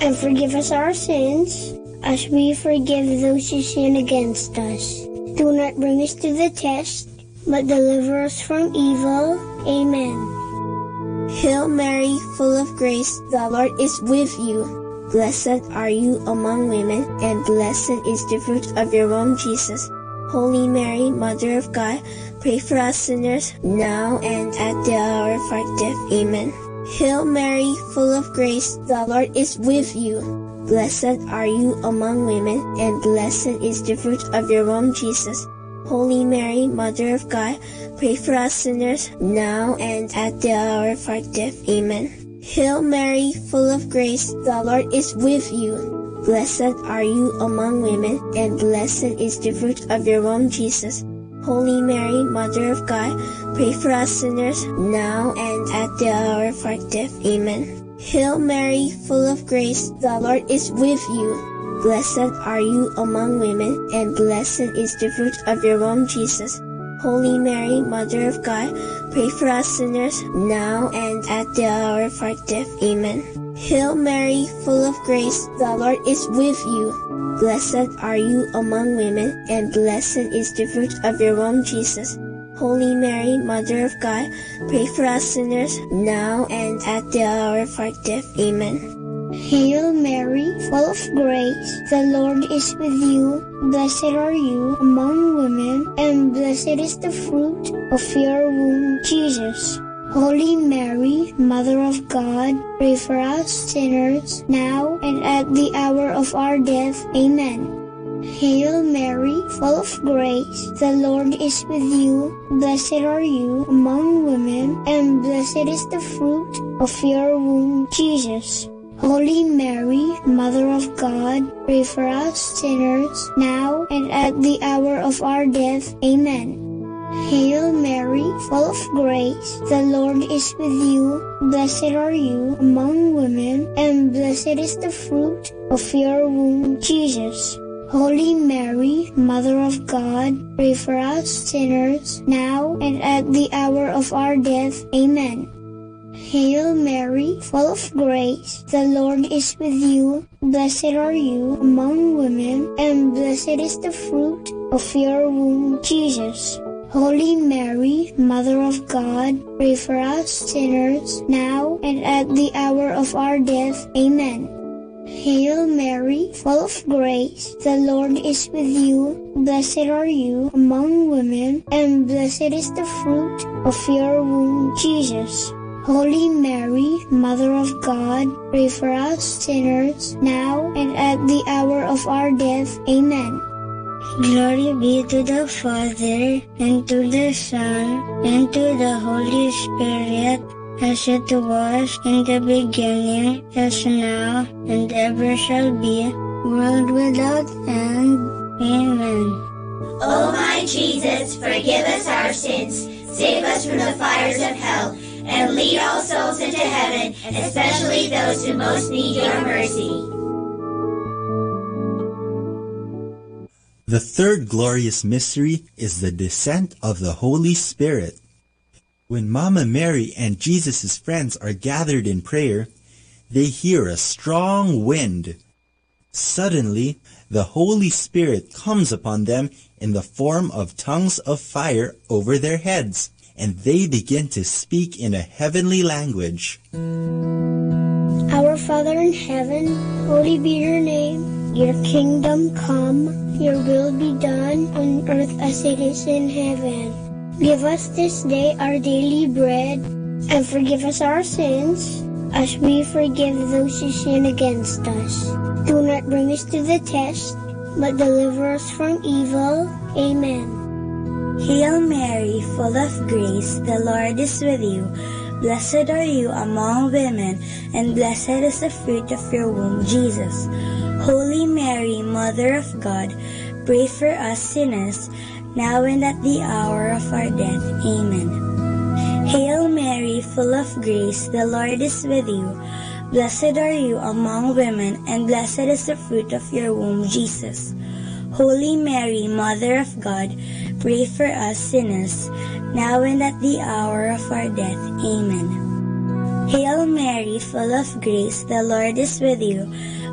and forgive us our sins, as we forgive those who sin against us. Do not bring us to the test, but deliver us from evil. Amen. Hail Mary, full of grace, the Lord is with you. Blessed are you among women, and blessed is the fruit of your womb, Jesus. Holy Mary, Mother of God, pray for us sinners, now and at the hour of our death. Amen. Hail Mary, full of grace, the Lord is with you. Blessed are you among women, and blessed is the fruit of your womb, Jesus. Holy Mary, Mother of God, pray for us sinners, now and at the hour of our death. Amen. Hail Mary, full of grace, the Lord is with you. Blessed are you among women, and blessed is the fruit of your womb, Jesus. Holy Mary, Mother of God, pray for us sinners, now and at the hour of our death. Amen. Hail Mary, full of grace, the Lord is with you. Blessed are you among women, and blessed is the fruit of your womb, Jesus. Holy Mary, Mother of God, pray for us sinners, now and at the hour of our death. Amen. Hail Mary, full of grace, the Lord is with you. Blessed are you among women, and blessed is the fruit of your womb, Jesus. Holy Mary, Mother of God, pray for us sinners, now and at the hour of our death. Amen. Hail Mary, full of grace, the Lord is with you. Blessed are you among women, and blessed is the fruit of your womb, Jesus. Holy Mary, Mother of God, pray for us sinners, now and at the hour of our death. Amen. Hail Mary, full of grace, the Lord is with you. Blessed are you among women, and blessed is the fruit of your womb, Jesus. Holy Mary, Mother of God, pray for us sinners, now and at the hour of our death. Amen. Hail Mary, full of grace, the Lord is with you. Blessed are you among women, and blessed is the fruit of your womb, Jesus. Holy Mary, Mother of God, pray for us sinners, now and at the hour of our death. Amen. Hail Mary, full of grace, the Lord is with you. Blessed are you among women, and blessed is the fruit of your womb, Jesus. Holy Mary, Mother of God, pray for us sinners, now and at the hour of our death. Amen. Hail Mary, full of grace, the Lord is with you. Blessed are you among women, and blessed is the fruit of your womb, Jesus. Holy Mary, Mother of God, pray for us sinners, now and at the hour of our death. Amen. Glory be to the Father, and to the Son, and to the Holy Spirit, as it was in the beginning, is now, and ever shall be, world without end. Amen. Oh my Jesus, forgive us our sins, save us from the fires of hell, and lead all souls into heaven, especially those who most need your mercy. The third glorious mystery is the descent of the Holy Spirit. When Mama Mary and Jesus' friends are gathered in prayer, they hear a strong wind. Suddenly, the Holy Spirit comes upon them in the form of tongues of fire over their heads, and they begin to speak in a heavenly language. Our Father in heaven, holy be your name. Your kingdom come, your will be done on earth as it is in heaven. Give us this day our daily bread, and forgive us our sins, as we forgive those who sin against us. Do not bring us to the test, but deliver us from evil. Amen. Hail Mary, full of grace, the Lord is with you. Blessed are you among women, and blessed is the fruit of your womb, Jesus. Holy Mary, Mother of God, pray for us sinners, now and at the hour of our death. Amen. Hail Mary, full of grace, the Lord is with you. Blessed are you among women, and blessed is the fruit of your womb, Jesus. Holy Mary, Mother of God, pray for us sinners, now and at the hour of our death. Amen. Hail Mary, full of grace, the Lord is with you.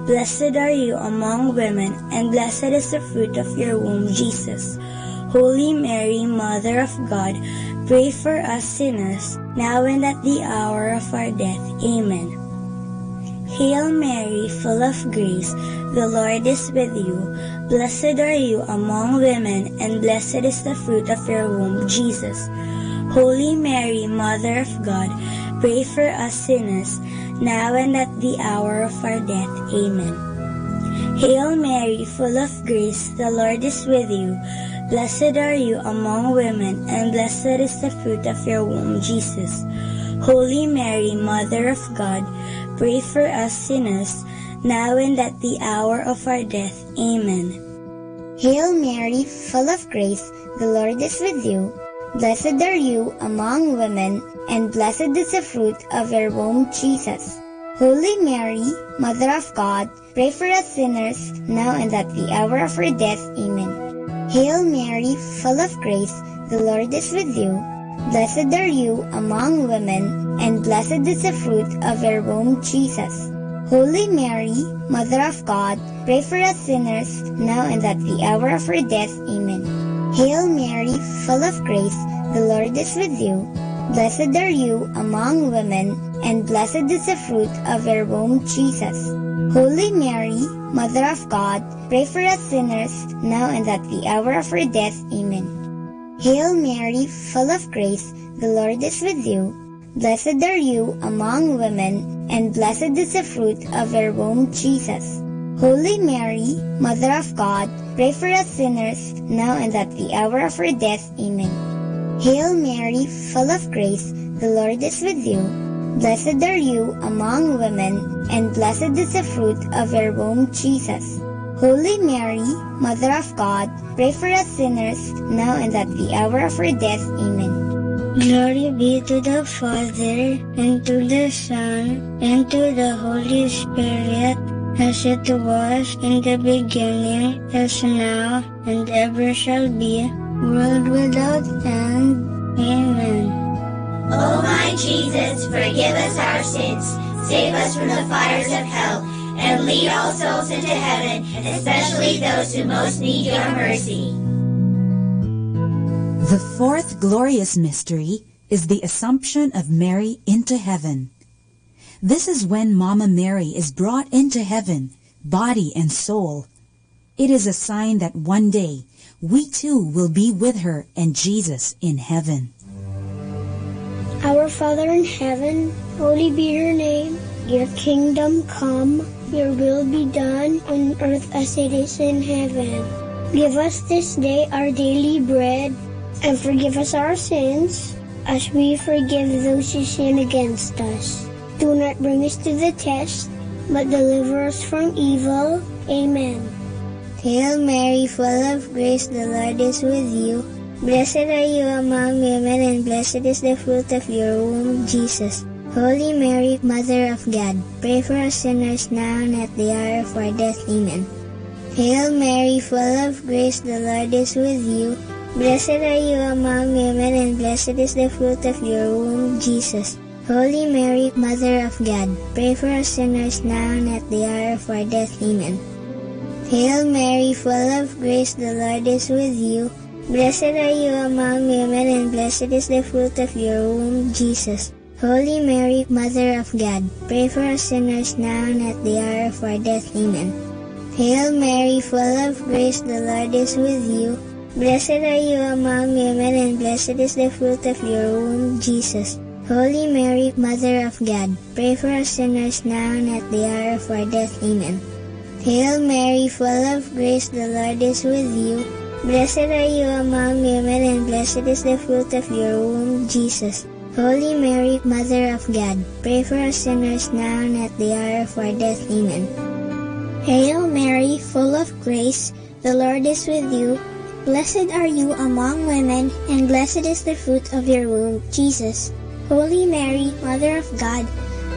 Blessed are you among women, and blessed is the fruit of your womb, Jesus. Holy Mary, Mother of God, pray for us sinners, now and at the hour of our death. Amen. Hail Mary, full of grace, the Lord is with you. Blessed are you among women, and blessed is the fruit of your womb, Jesus. Holy Mary, Mother of God, pray for us sinners, now and at the hour of our death. Amen. Hail Mary, full of grace, the Lord is with you. Blessed are you among women, and blessed is the fruit of your womb, Jesus. Holy Mary, Mother of God, pray for us sinners, now and at the hour of our death. Amen. Hail Mary, full of grace, the Lord is with you. Blessed are you among women, and blessed is the fruit of your womb, Jesus. Holy Mary, Mother of God, pray for us sinners, now and at the hour of our death. Amen. Hail Mary, full of grace, the Lord is with you. Blessed are you among women, and blessed is the fruit of your womb, Jesus. Holy Mary, Mother of God, pray for us sinners, now and at the hour of our death. Amen. Hail Mary, full of grace, the Lord is with you. Blessed are you among women, and blessed is the fruit of your womb, Jesus. Holy Mary, Mother of God, pray for us sinners, now and at the hour of our death. Amen. Hail Mary, full of grace, the Lord is with you. Blessed are you among women, and blessed is the fruit of your womb, Jesus. Holy Mary, Mother of God, pray for us sinners, now and at the hour of our death. Amen. Hail Mary, full of grace, the Lord is with you. Blessed are you among women, and blessed is the fruit of your womb, Jesus. Holy Mary, Mother of God, pray for us sinners, now and at the hour of our death. Amen. Glory be to the Father, and to the Son, and to the Holy Spirit, as it was in the beginning, is now, and ever shall be, world without end. Amen. Oh my Jesus, forgive us our sins, save us from the fires of hell, and lead all souls into heaven, especially those who most need your mercy. The fourth glorious mystery is the Assumption of Mary into heaven. This is when Mama Mary is brought into heaven, body and soul. It is a sign that one day we too will be with her and Jesus in heaven. Our Father in heaven, holy be your name. Your kingdom come, your will be done on earth as it is in heaven. Give us this day our daily bread, and forgive us our sins, as we forgive those who sin against us. Do not bring us to the test, but deliver us from evil. Amen. Hail Mary, full of grace, the Lord is with you. Blessed are you among women, and blessed is the fruit of your womb, Jesus. Holy Mary, Mother of God, pray for us sinners now and at the hour of our death. Amen. Hail Mary, full of grace, the Lord is with you. Blessed are you among women, and blessed is the fruit of your womb, Jesus. Holy Mary, Mother of God, pray for us sinners now and at the hour of our death. Amen. Hail Mary, full of grace, the Lord is with you. Blessed are you among women, and blessed is the fruit of your womb, Jesus. Holy Mary, Mother of God, pray for us sinners now and at the hour of our death. Amen. Hail Mary, full of grace, the Lord is with you. Blessed are you among women, and blessed is the fruit of your womb, Jesus. Holy Mary, Mother of God, pray for us sinners now and at the hour of our death. Amen. Hail Mary, full of grace, the Lord is with you. Blessed are you among women, and blessed is the fruit of your womb, Jesus. Holy Mary, Mother of God, pray for us sinners now and at the hour of our death. Amen. Hail Mary, full of grace, the Lord is with you. Blessed are you among women, and blessed is the fruit of your womb, Jesus. Holy Mary, Mother of God,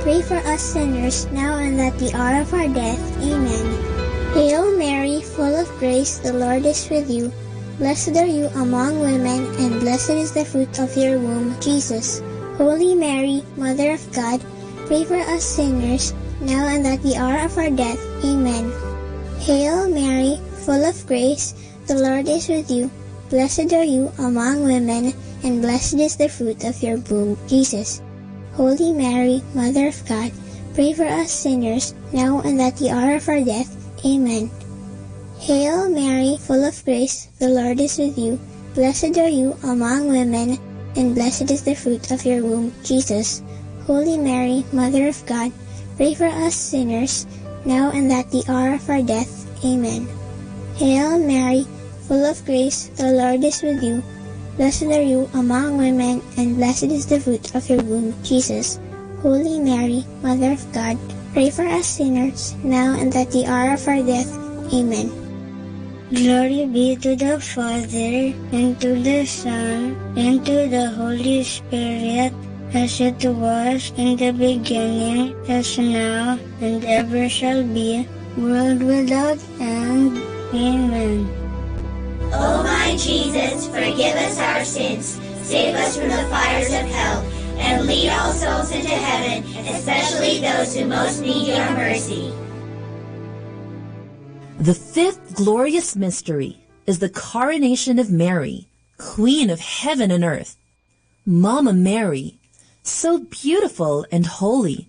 pray for us sinners now and at the hour of our death. Amen. Hail Mary, full of grace, the Lord is with you. Blessed are you among women, and blessed is the fruit of your womb, Jesus. Holy Mary, Mother of God, pray for us sinners, now and at the hour of our death. Amen. Hail Mary, full of grace, the Lord is with you. Blessed are you among women, and blessed is the fruit of your womb, Jesus. Holy Mary, Mother of God, pray for us sinners, now and at the hour of our death. Amen. Hail Mary, full of grace, the Lord is with you. Blessed are you among women, and blessed is the fruit of your womb, Jesus. Holy Mary, Mother of God, pray for us sinners, now and at the hour of our death. Amen. Hail Mary, full of grace, the Lord is with you. Blessed are you among women, and blessed is the fruit of your womb, Jesus. Holy Mary, Mother of God, pray for us sinners, now and at the hour of our death. Amen. Glory be to the Father, and to the Son, and to the Holy Spirit, as it was in the beginning, as now, and ever shall be, world without end. Amen. O my Jesus, forgive us our sins, save us from the fires of hell, and lead all souls into heaven, especially those who most need your mercy. The fifth glorious mystery is the coronation of Mary, Queen of heaven and earth. Mama Mary, so beautiful and holy,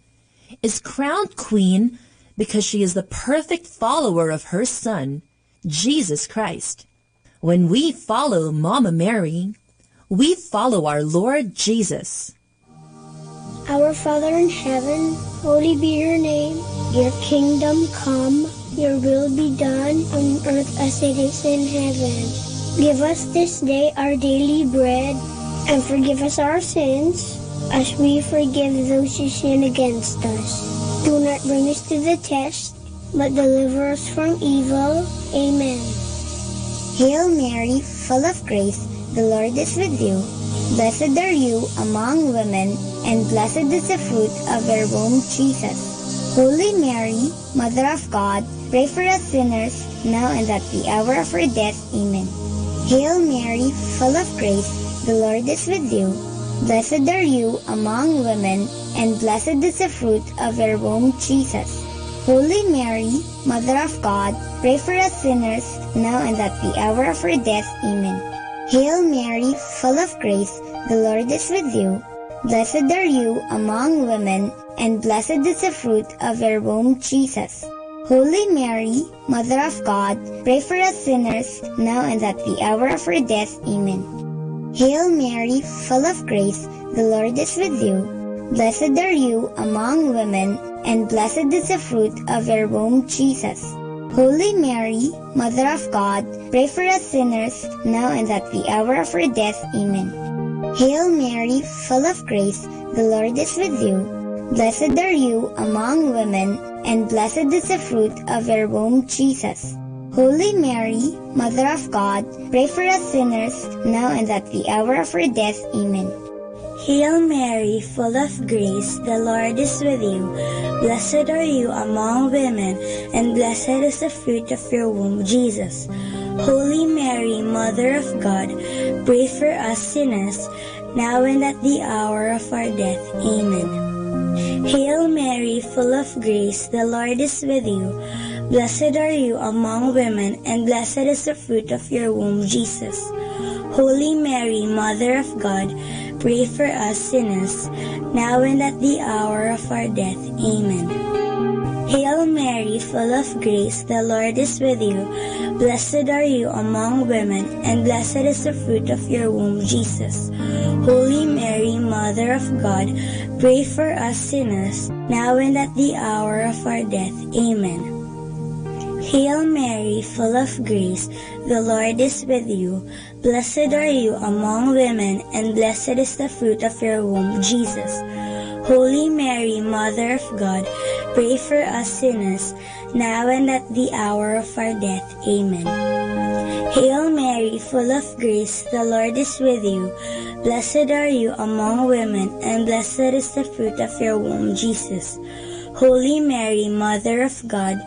is crowned queen because she is the perfect follower of her Son, Jesus Christ. When we follow Mama Mary, we follow our Lord Jesus. Our Father in heaven, holy be your name. Your kingdom come, your will be done on earth as it is in heaven. Give us this day our daily bread, and forgive us our sins, as we forgive those who sin against us. Do not bring us to the test, but deliver us from evil. Amen. Hail Mary, full of grace, the Lord is with you. Blessed are you among women, and blessed is the fruit of your womb, Jesus. Holy Mary, Mother of God, pray for us sinners, now and at the hour of our death. Amen. Hail Mary, full of grace, the Lord is with you. Blessed are you among women, and blessed is the fruit of your womb, Jesus. Holy Mary, Mother of God, pray for us sinners, now and at the hour of our death. Amen. Hail Mary, full of grace, the Lord is with you. Blessed are you among women, and blessed is the fruit of your womb, Jesus. Holy Mary, Mother of God, pray for us sinners, now and at the hour of our death. Amen. Hail Mary, full of grace, the Lord is with you. Blessed are you among women, and blessed is the fruit of your womb, Jesus. Holy Mary, Mother of God, pray for us sinners, now and at the hour of our death. Amen. Hail Mary, full of grace, the Lord is with you. Blessed are you among women, and blessed is the fruit of your womb, Jesus. Holy Mary, Mother of God, pray for us sinners, now and at the hour of our death. Amen. Hail Mary, full of grace, the Lord is with you. Blessed are you among women, and blessed is the fruit of your womb, Jesus. Holy Mary, Mother of God, pray for us sinners, now and at the hour of our death. Amen. Hail Mary, full of grace, the Lord is with you. Blessed are you among women, and blessed is the fruit of your womb, Jesus. Holy Mary, Mother of God, pray for us sinners, now and at the hour of our death. Amen. Hail Mary, full of grace, the Lord is with you. Blessed are you among women, and blessed is the fruit of your womb, Jesus. Holy Mary, Mother of God, pray for us sinners, now and at the hour of our death. Amen. Hail Mary, full of grace, the Lord is with you. Blessed are you among women, and blessed is the fruit of your womb, Jesus. Holy Mary, Mother of God, pray for us sinners, now and at the hour of our death. Amen. Hail Mary, full of grace, the Lord is with you. Blessed are you among women, and blessed is the fruit of your womb, Jesus. Holy Mary, Mother of God,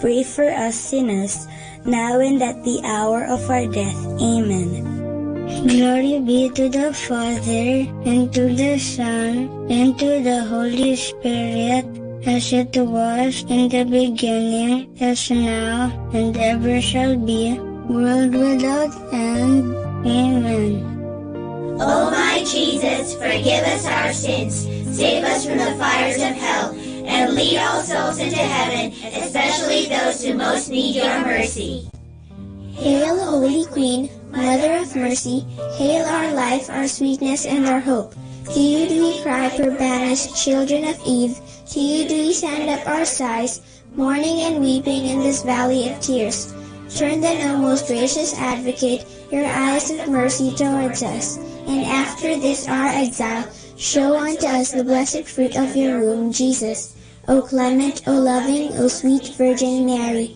pray for us sinners, now and at the hour of our death. Amen. Glory be to the Father, and to the Son, and to the Holy Spirit, as it was in the beginning, is now, and ever shall be, world without end. Amen. Oh my Jesus, forgive us our sins, save us from the fires of hell, and lead all souls into heaven, especially those who most need your mercy. Hail, Holy Queen, Mother of Mercy, hail our life, our sweetness, and our hope. To you do we cry, poor banished children of Eve, to you do we send up our sighs, mourning and weeping in this valley of tears. Turn then, O most gracious Advocate, your eyes of mercy towards us, and after this our exile, show unto us the blessed fruit of your womb, Jesus. O clement, O loving, O sweet Virgin Mary,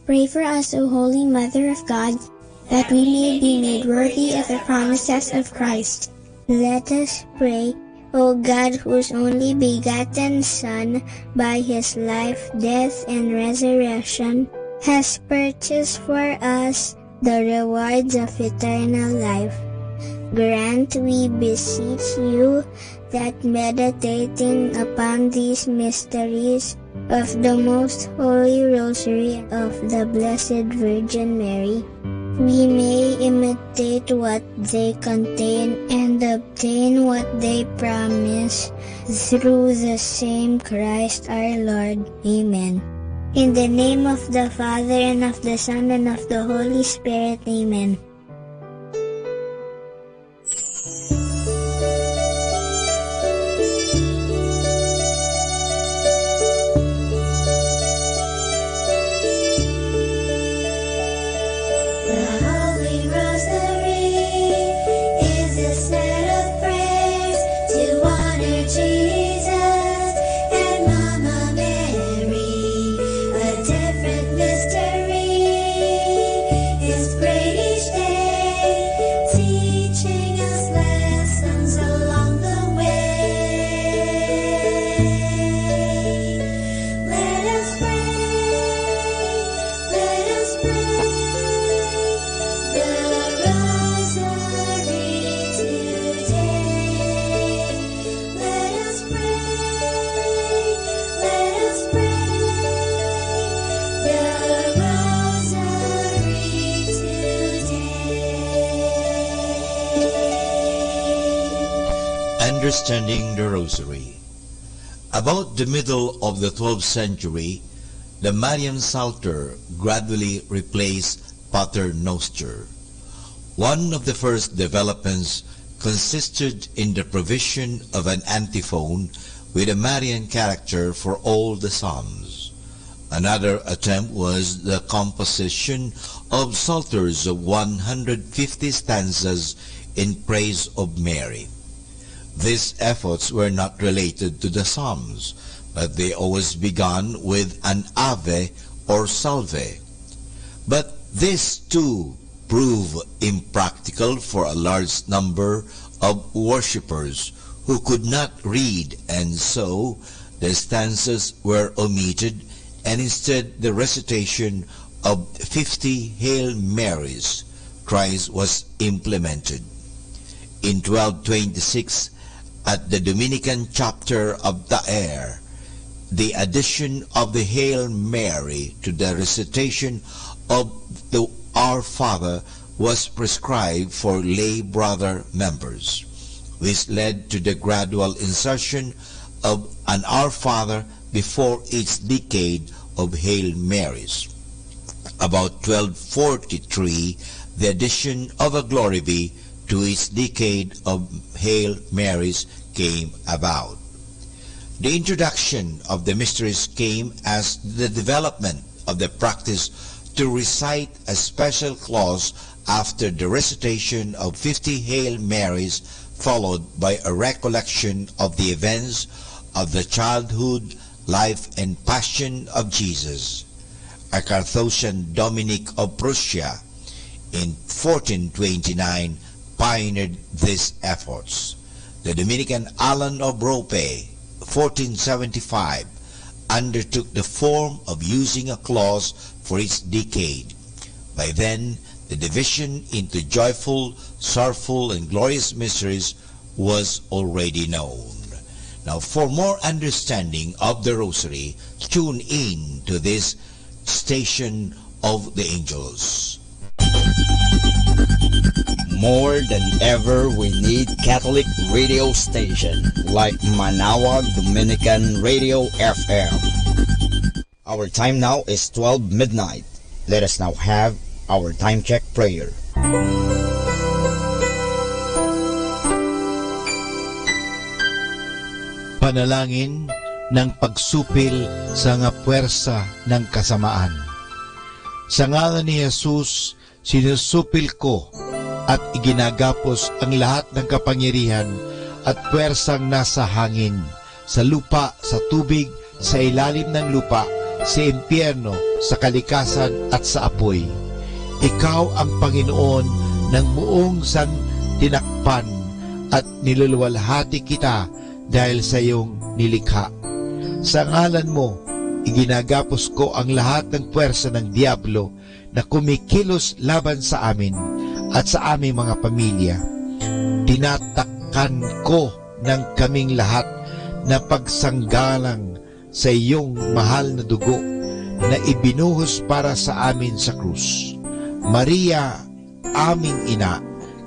pray for us, O Holy Mother of God, that we may be made worthy of the promises of Christ. Let us pray. O God, whose only begotten Son, by his life, death, and resurrection, has purchased for us the rewards of eternal life, grant, we beseech you, that meditating upon these mysteries of the most holy rosary of the Blessed Virgin Mary, we may imitate what they contain and obtain what they promise, through the same Christ our Lord. Amen. In the name of the Father, and of the Son, and of the Holy Spirit. Amen. The Holy Rosary is a set of prayers to honor Jesus and Mama Mary. A different mystery is prayed each day, teaching us lessons along the way. Let us pray, let us pray the Rosary today. Let us pray, let us pray the Rosary today. Understanding the Rosary. About the middle of the twelfth century, the Marian Psalter gradually replaced Pater Noster. One of the first developments consisted in the provision of an antiphon with a Marian character for all the Psalms. Another attempt was the composition of psalters of one hundred fifty stanzas in praise of Mary. These efforts were not related to the Psalms, but they always began with an Ave or Salve. But this too proved impractical for a large number of worshippers who could not read, and so the stanzas were omitted, and instead the recitation of fifty Hail Marys thrice was implemented. In twelve twenty-six, at the Dominican chapter of Taer, the addition of the Hail Mary to the recitation of the Our Father was prescribed for lay brother members, which led to the gradual insertion of an Our Father before each decade of Hail Marys. About twelve forty-three, the addition of a Glory Be to each decade of Hail Marys came about. The introduction of the mysteries came as the development of the practice to recite a special clause after the recitation of fifty Hail Marys, followed by a recollection of the events of the childhood, life, and passion of Jesus. A Carthusian Dominic of Prussia in fourteen twenty-nine pioneered these efforts. The Dominican Alan of Rope, fourteen seventy-five, undertook the form of using a clause for each decade. By then, the division into joyful, sorrowful, and glorious mysteries was already known. Now, for more understanding of the Rosary, tune in to this station of the angels. More than ever, we need Catholic radio station like Manaoag Dominican Radio F M. Our time now is twelve midnight. Let us now have our time check prayer. Panalangin ng pagsupil sa mga puwersa ng kasamaan. Sa ngalan ni Jesus, sinusupil ko at iginagapos ang lahat ng kapangyarihan at puwersang nasa hangin, sa lupa, sa tubig, sa ilalim ng lupa, sa impyerno, sa kalikasan, at sa apoy. Ikaw ang Panginoon ng buong santinakpan at niluluwalhati kita dahil sa iyong nilikha. Sa ngalan mo, iginagapos ko ang lahat ng puwersa ng Diablo na kumikilos laban sa amin at sa aming mga pamilya. Tinatakan ko ng kaming lahat na pagsanggalang sa iyong mahal na dugo na ibinuhos para sa amin sa krus. Maria, aming ina,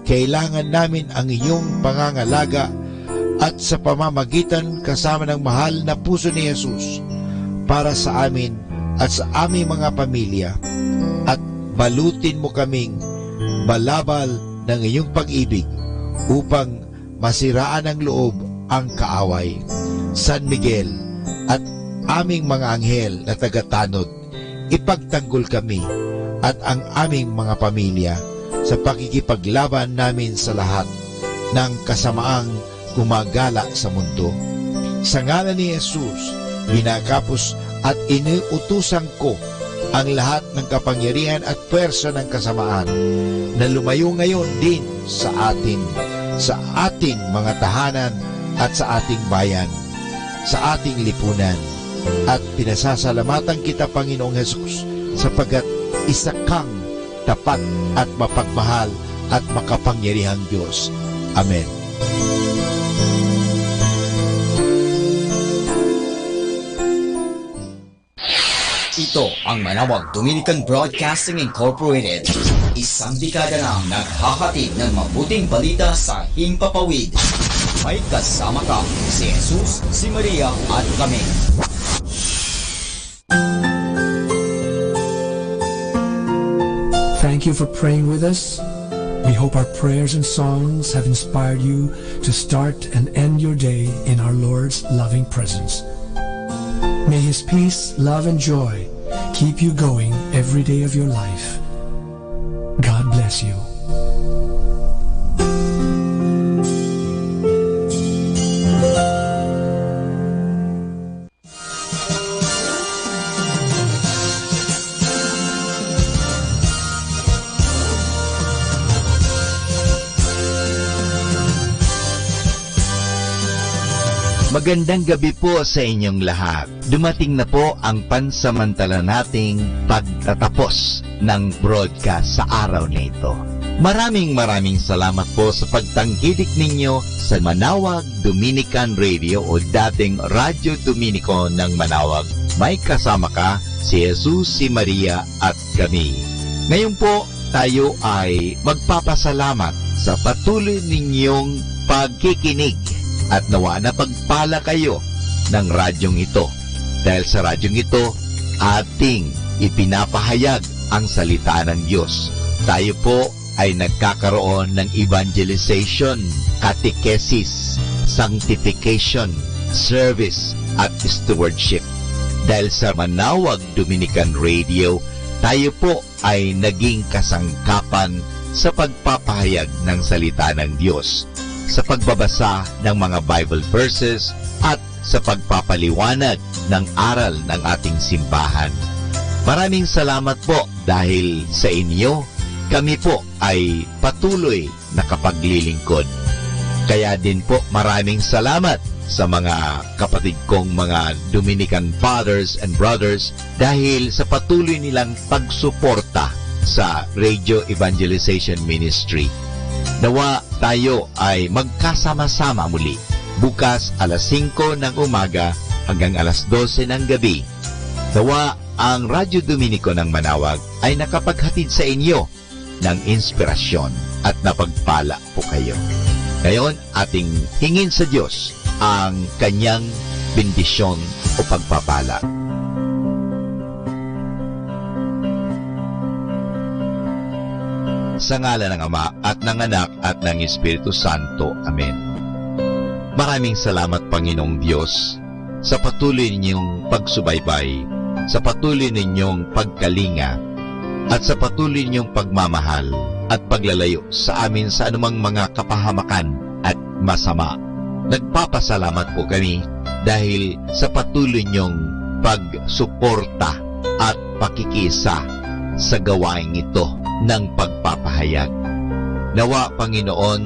kailangan namin ang iyong pangangalaga at sa pamamagitan kasama ng mahal na puso ni Jesus para sa amin at sa aming mga pamilya, at balutin mo kaming balabal ng iyong pag-ibig upang masiraan ng loob ang kaaway. San Miguel at aming mga anghel na tagatanod, ipagtanggol kami at ang aming mga pamilya sa pakikipaglaban namin sa lahat ng kasamaang gumagala sa mundo. Sa ngalan ni Jesus, ginagapos at inuutusan ko ang lahat ng kapangyarihan at puwersa ng kasamaan na lumayo ngayon din sa atin, sa ating mga tahanan at sa ating bayan, sa ating lipunan. At pinasasalamatan kita, Panginoong Jesus, sapagkat isa kang tapat at mapagmahal at makapangyarihang Dios. Amen. Ito ang Manawag Dominican Broadcasting Incorporated. Isang dekada nang naghahatid ng mabuting balita sa himpapawid. May kasama ka, si Jesus, si Maria, at kami. Thank you for praying with us. We hope our prayers and songs have inspired you to start and end your day in our Lord's loving presence. May His peace, love, and joy keep you going every day of your life. God bless you. Magandang gabi po sa inyong lahat. Dumating na po ang pansamantala nating pagtatapos ng broadcast sa araw na ito. Maraming, maraming salamat po sa pagtangkilik ninyo sa Manawag Dominican Radio o dating Radyo Dominico ng Manawag. May kasama ka, si Jesus, si Maria, at kami. Ngayon po, tayo ay magpapasalamat sa patuloy ninyong pagkikinig at nawa napagpala kayo ng radyong ito. Dahil sa radyong ito, ating ipinapahayag ang salita ng Diyos. Tayo po ay nagkakaroon ng evangelization, catechesis, sanctification, service, at stewardship. Dahil sa Manawag Dominican Radio, tayo po ay naging kasangkapan sa pagpapahayag ng salita ng Diyos, sa pagbabasa ng mga Bible verses, at sa pagpapaliwanag ng aral ng ating simbahan. Maraming salamat po dahil sa inyo, kami po ay patuloy nakapaglilingkod. Kaya din po, maraming salamat sa mga kapatid kong mga Dominican fathers and brothers dahil sa patuloy nilang pagsuporta sa Radio Evangelization Ministry. Nawa tayo ay magkasama-sama muli bukas alas singko ng umaga hanggang alas dose ng gabi. Nawa ang Radyo Dominico ng Manawag ay nakapaghatid sa inyo ng inspirasyon at napagpala po kayo. Ngayon, ating hingin sa Diyos ang kanyang bendisyon o pagpapala. Sa ngalan ng Ama at ng Anak at ng Espiritu Santo. Amen. Maraming salamat, Panginoong Diyos, sa patuloy ninyong pagsubaybay, sa patuloy ninyong pagkalinga, at sa patuloy ninyong pagmamahal at paglalayo sa amin sa anumang mga kapahamakan at masama. Nagpapasalamat po kami dahil sa patuloy ninyong pagsuporta at pakikiisa sa gawaing ito ng pagpapahayag. Nawa, Panginoon,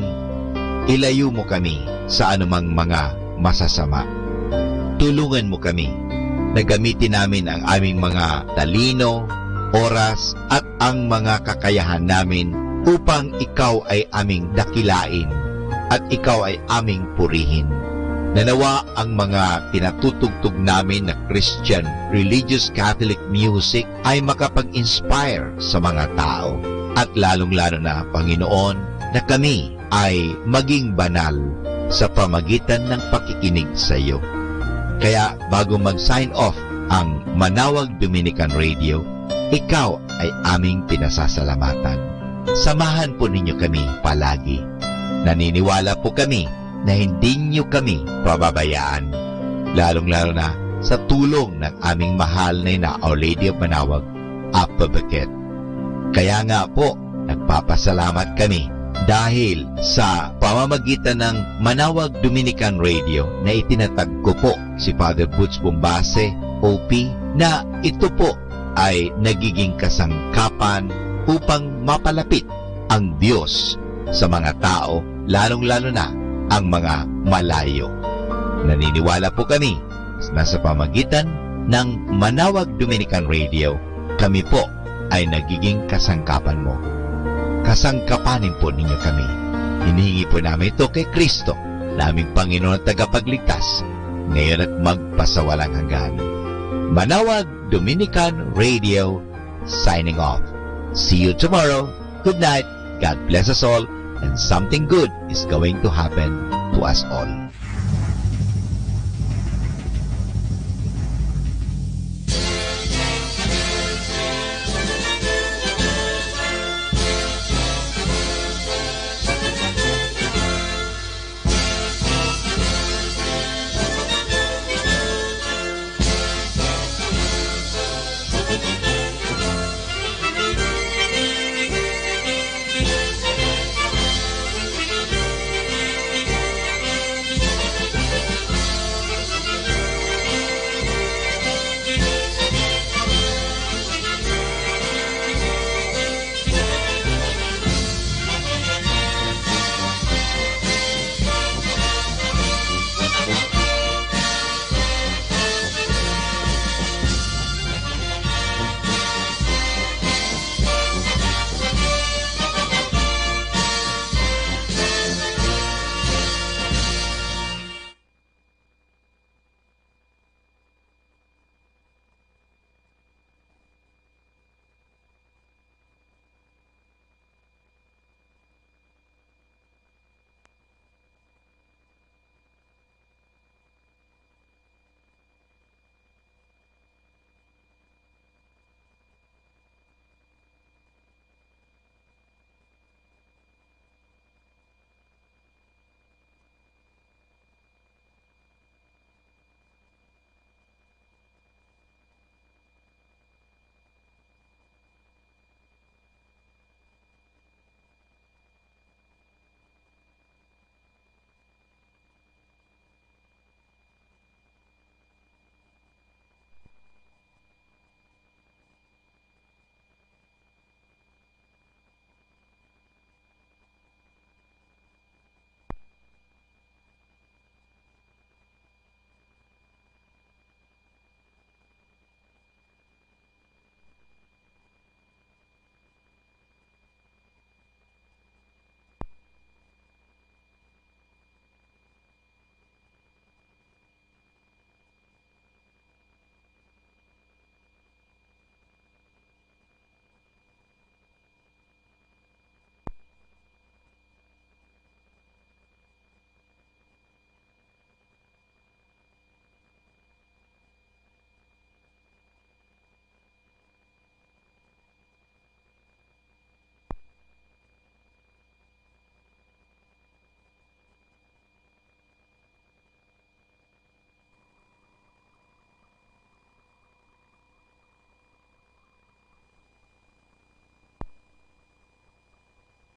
ilayo mo kami sa anumang mga masasama. Tulungan mo kami na gamitin namin ang aming mga talino, oras, at ang mga kakayahan namin upang ikaw ay aming dakilain at ikaw ay aming purihin. Nanawa ang mga pinatutugtog namin na Christian religious Catholic music ay makapag-inspire sa mga tao, at lalong-lalo na, Panginoon, na kami ay maging banal sa pamagitan ng pakikinig sa iyo. Kaya bago mag-sign off ang Manawag Dominican Radio, ikaw ay aming pinasasalamatan. Samahan po ninyo kami palagi. Naniniwala po kami na hindi niyo kami pababayaan, lalong-lalo na sa tulong ng aming mahal na ina, Our Lady of Manawag, Apabeket. Kaya nga po, nagpapasalamat kami dahil sa pamamagitan ng Manawag Dominican Radio na itinatag ko po si Father Butch Bombase, O P, na ito po ay nagiging kasangkapan upang mapalapit ang Diyos sa mga tao, lalong-lalo na ang mga malayo. Naniniwala po kami na sa pamagitan ng Manawag Dominican Radio, kami po ay nagiging kasangkapan mo. Kasangkapanin po ninyo kami. Hinihingi po namin ito kay Kristo, naming Panginoon at Tagapagligtas, ngayon at magpasawalang hanggan. Manawag Dominican Radio, signing off. See you tomorrow. Good night. God bless us all, and something good is going to happen to us all.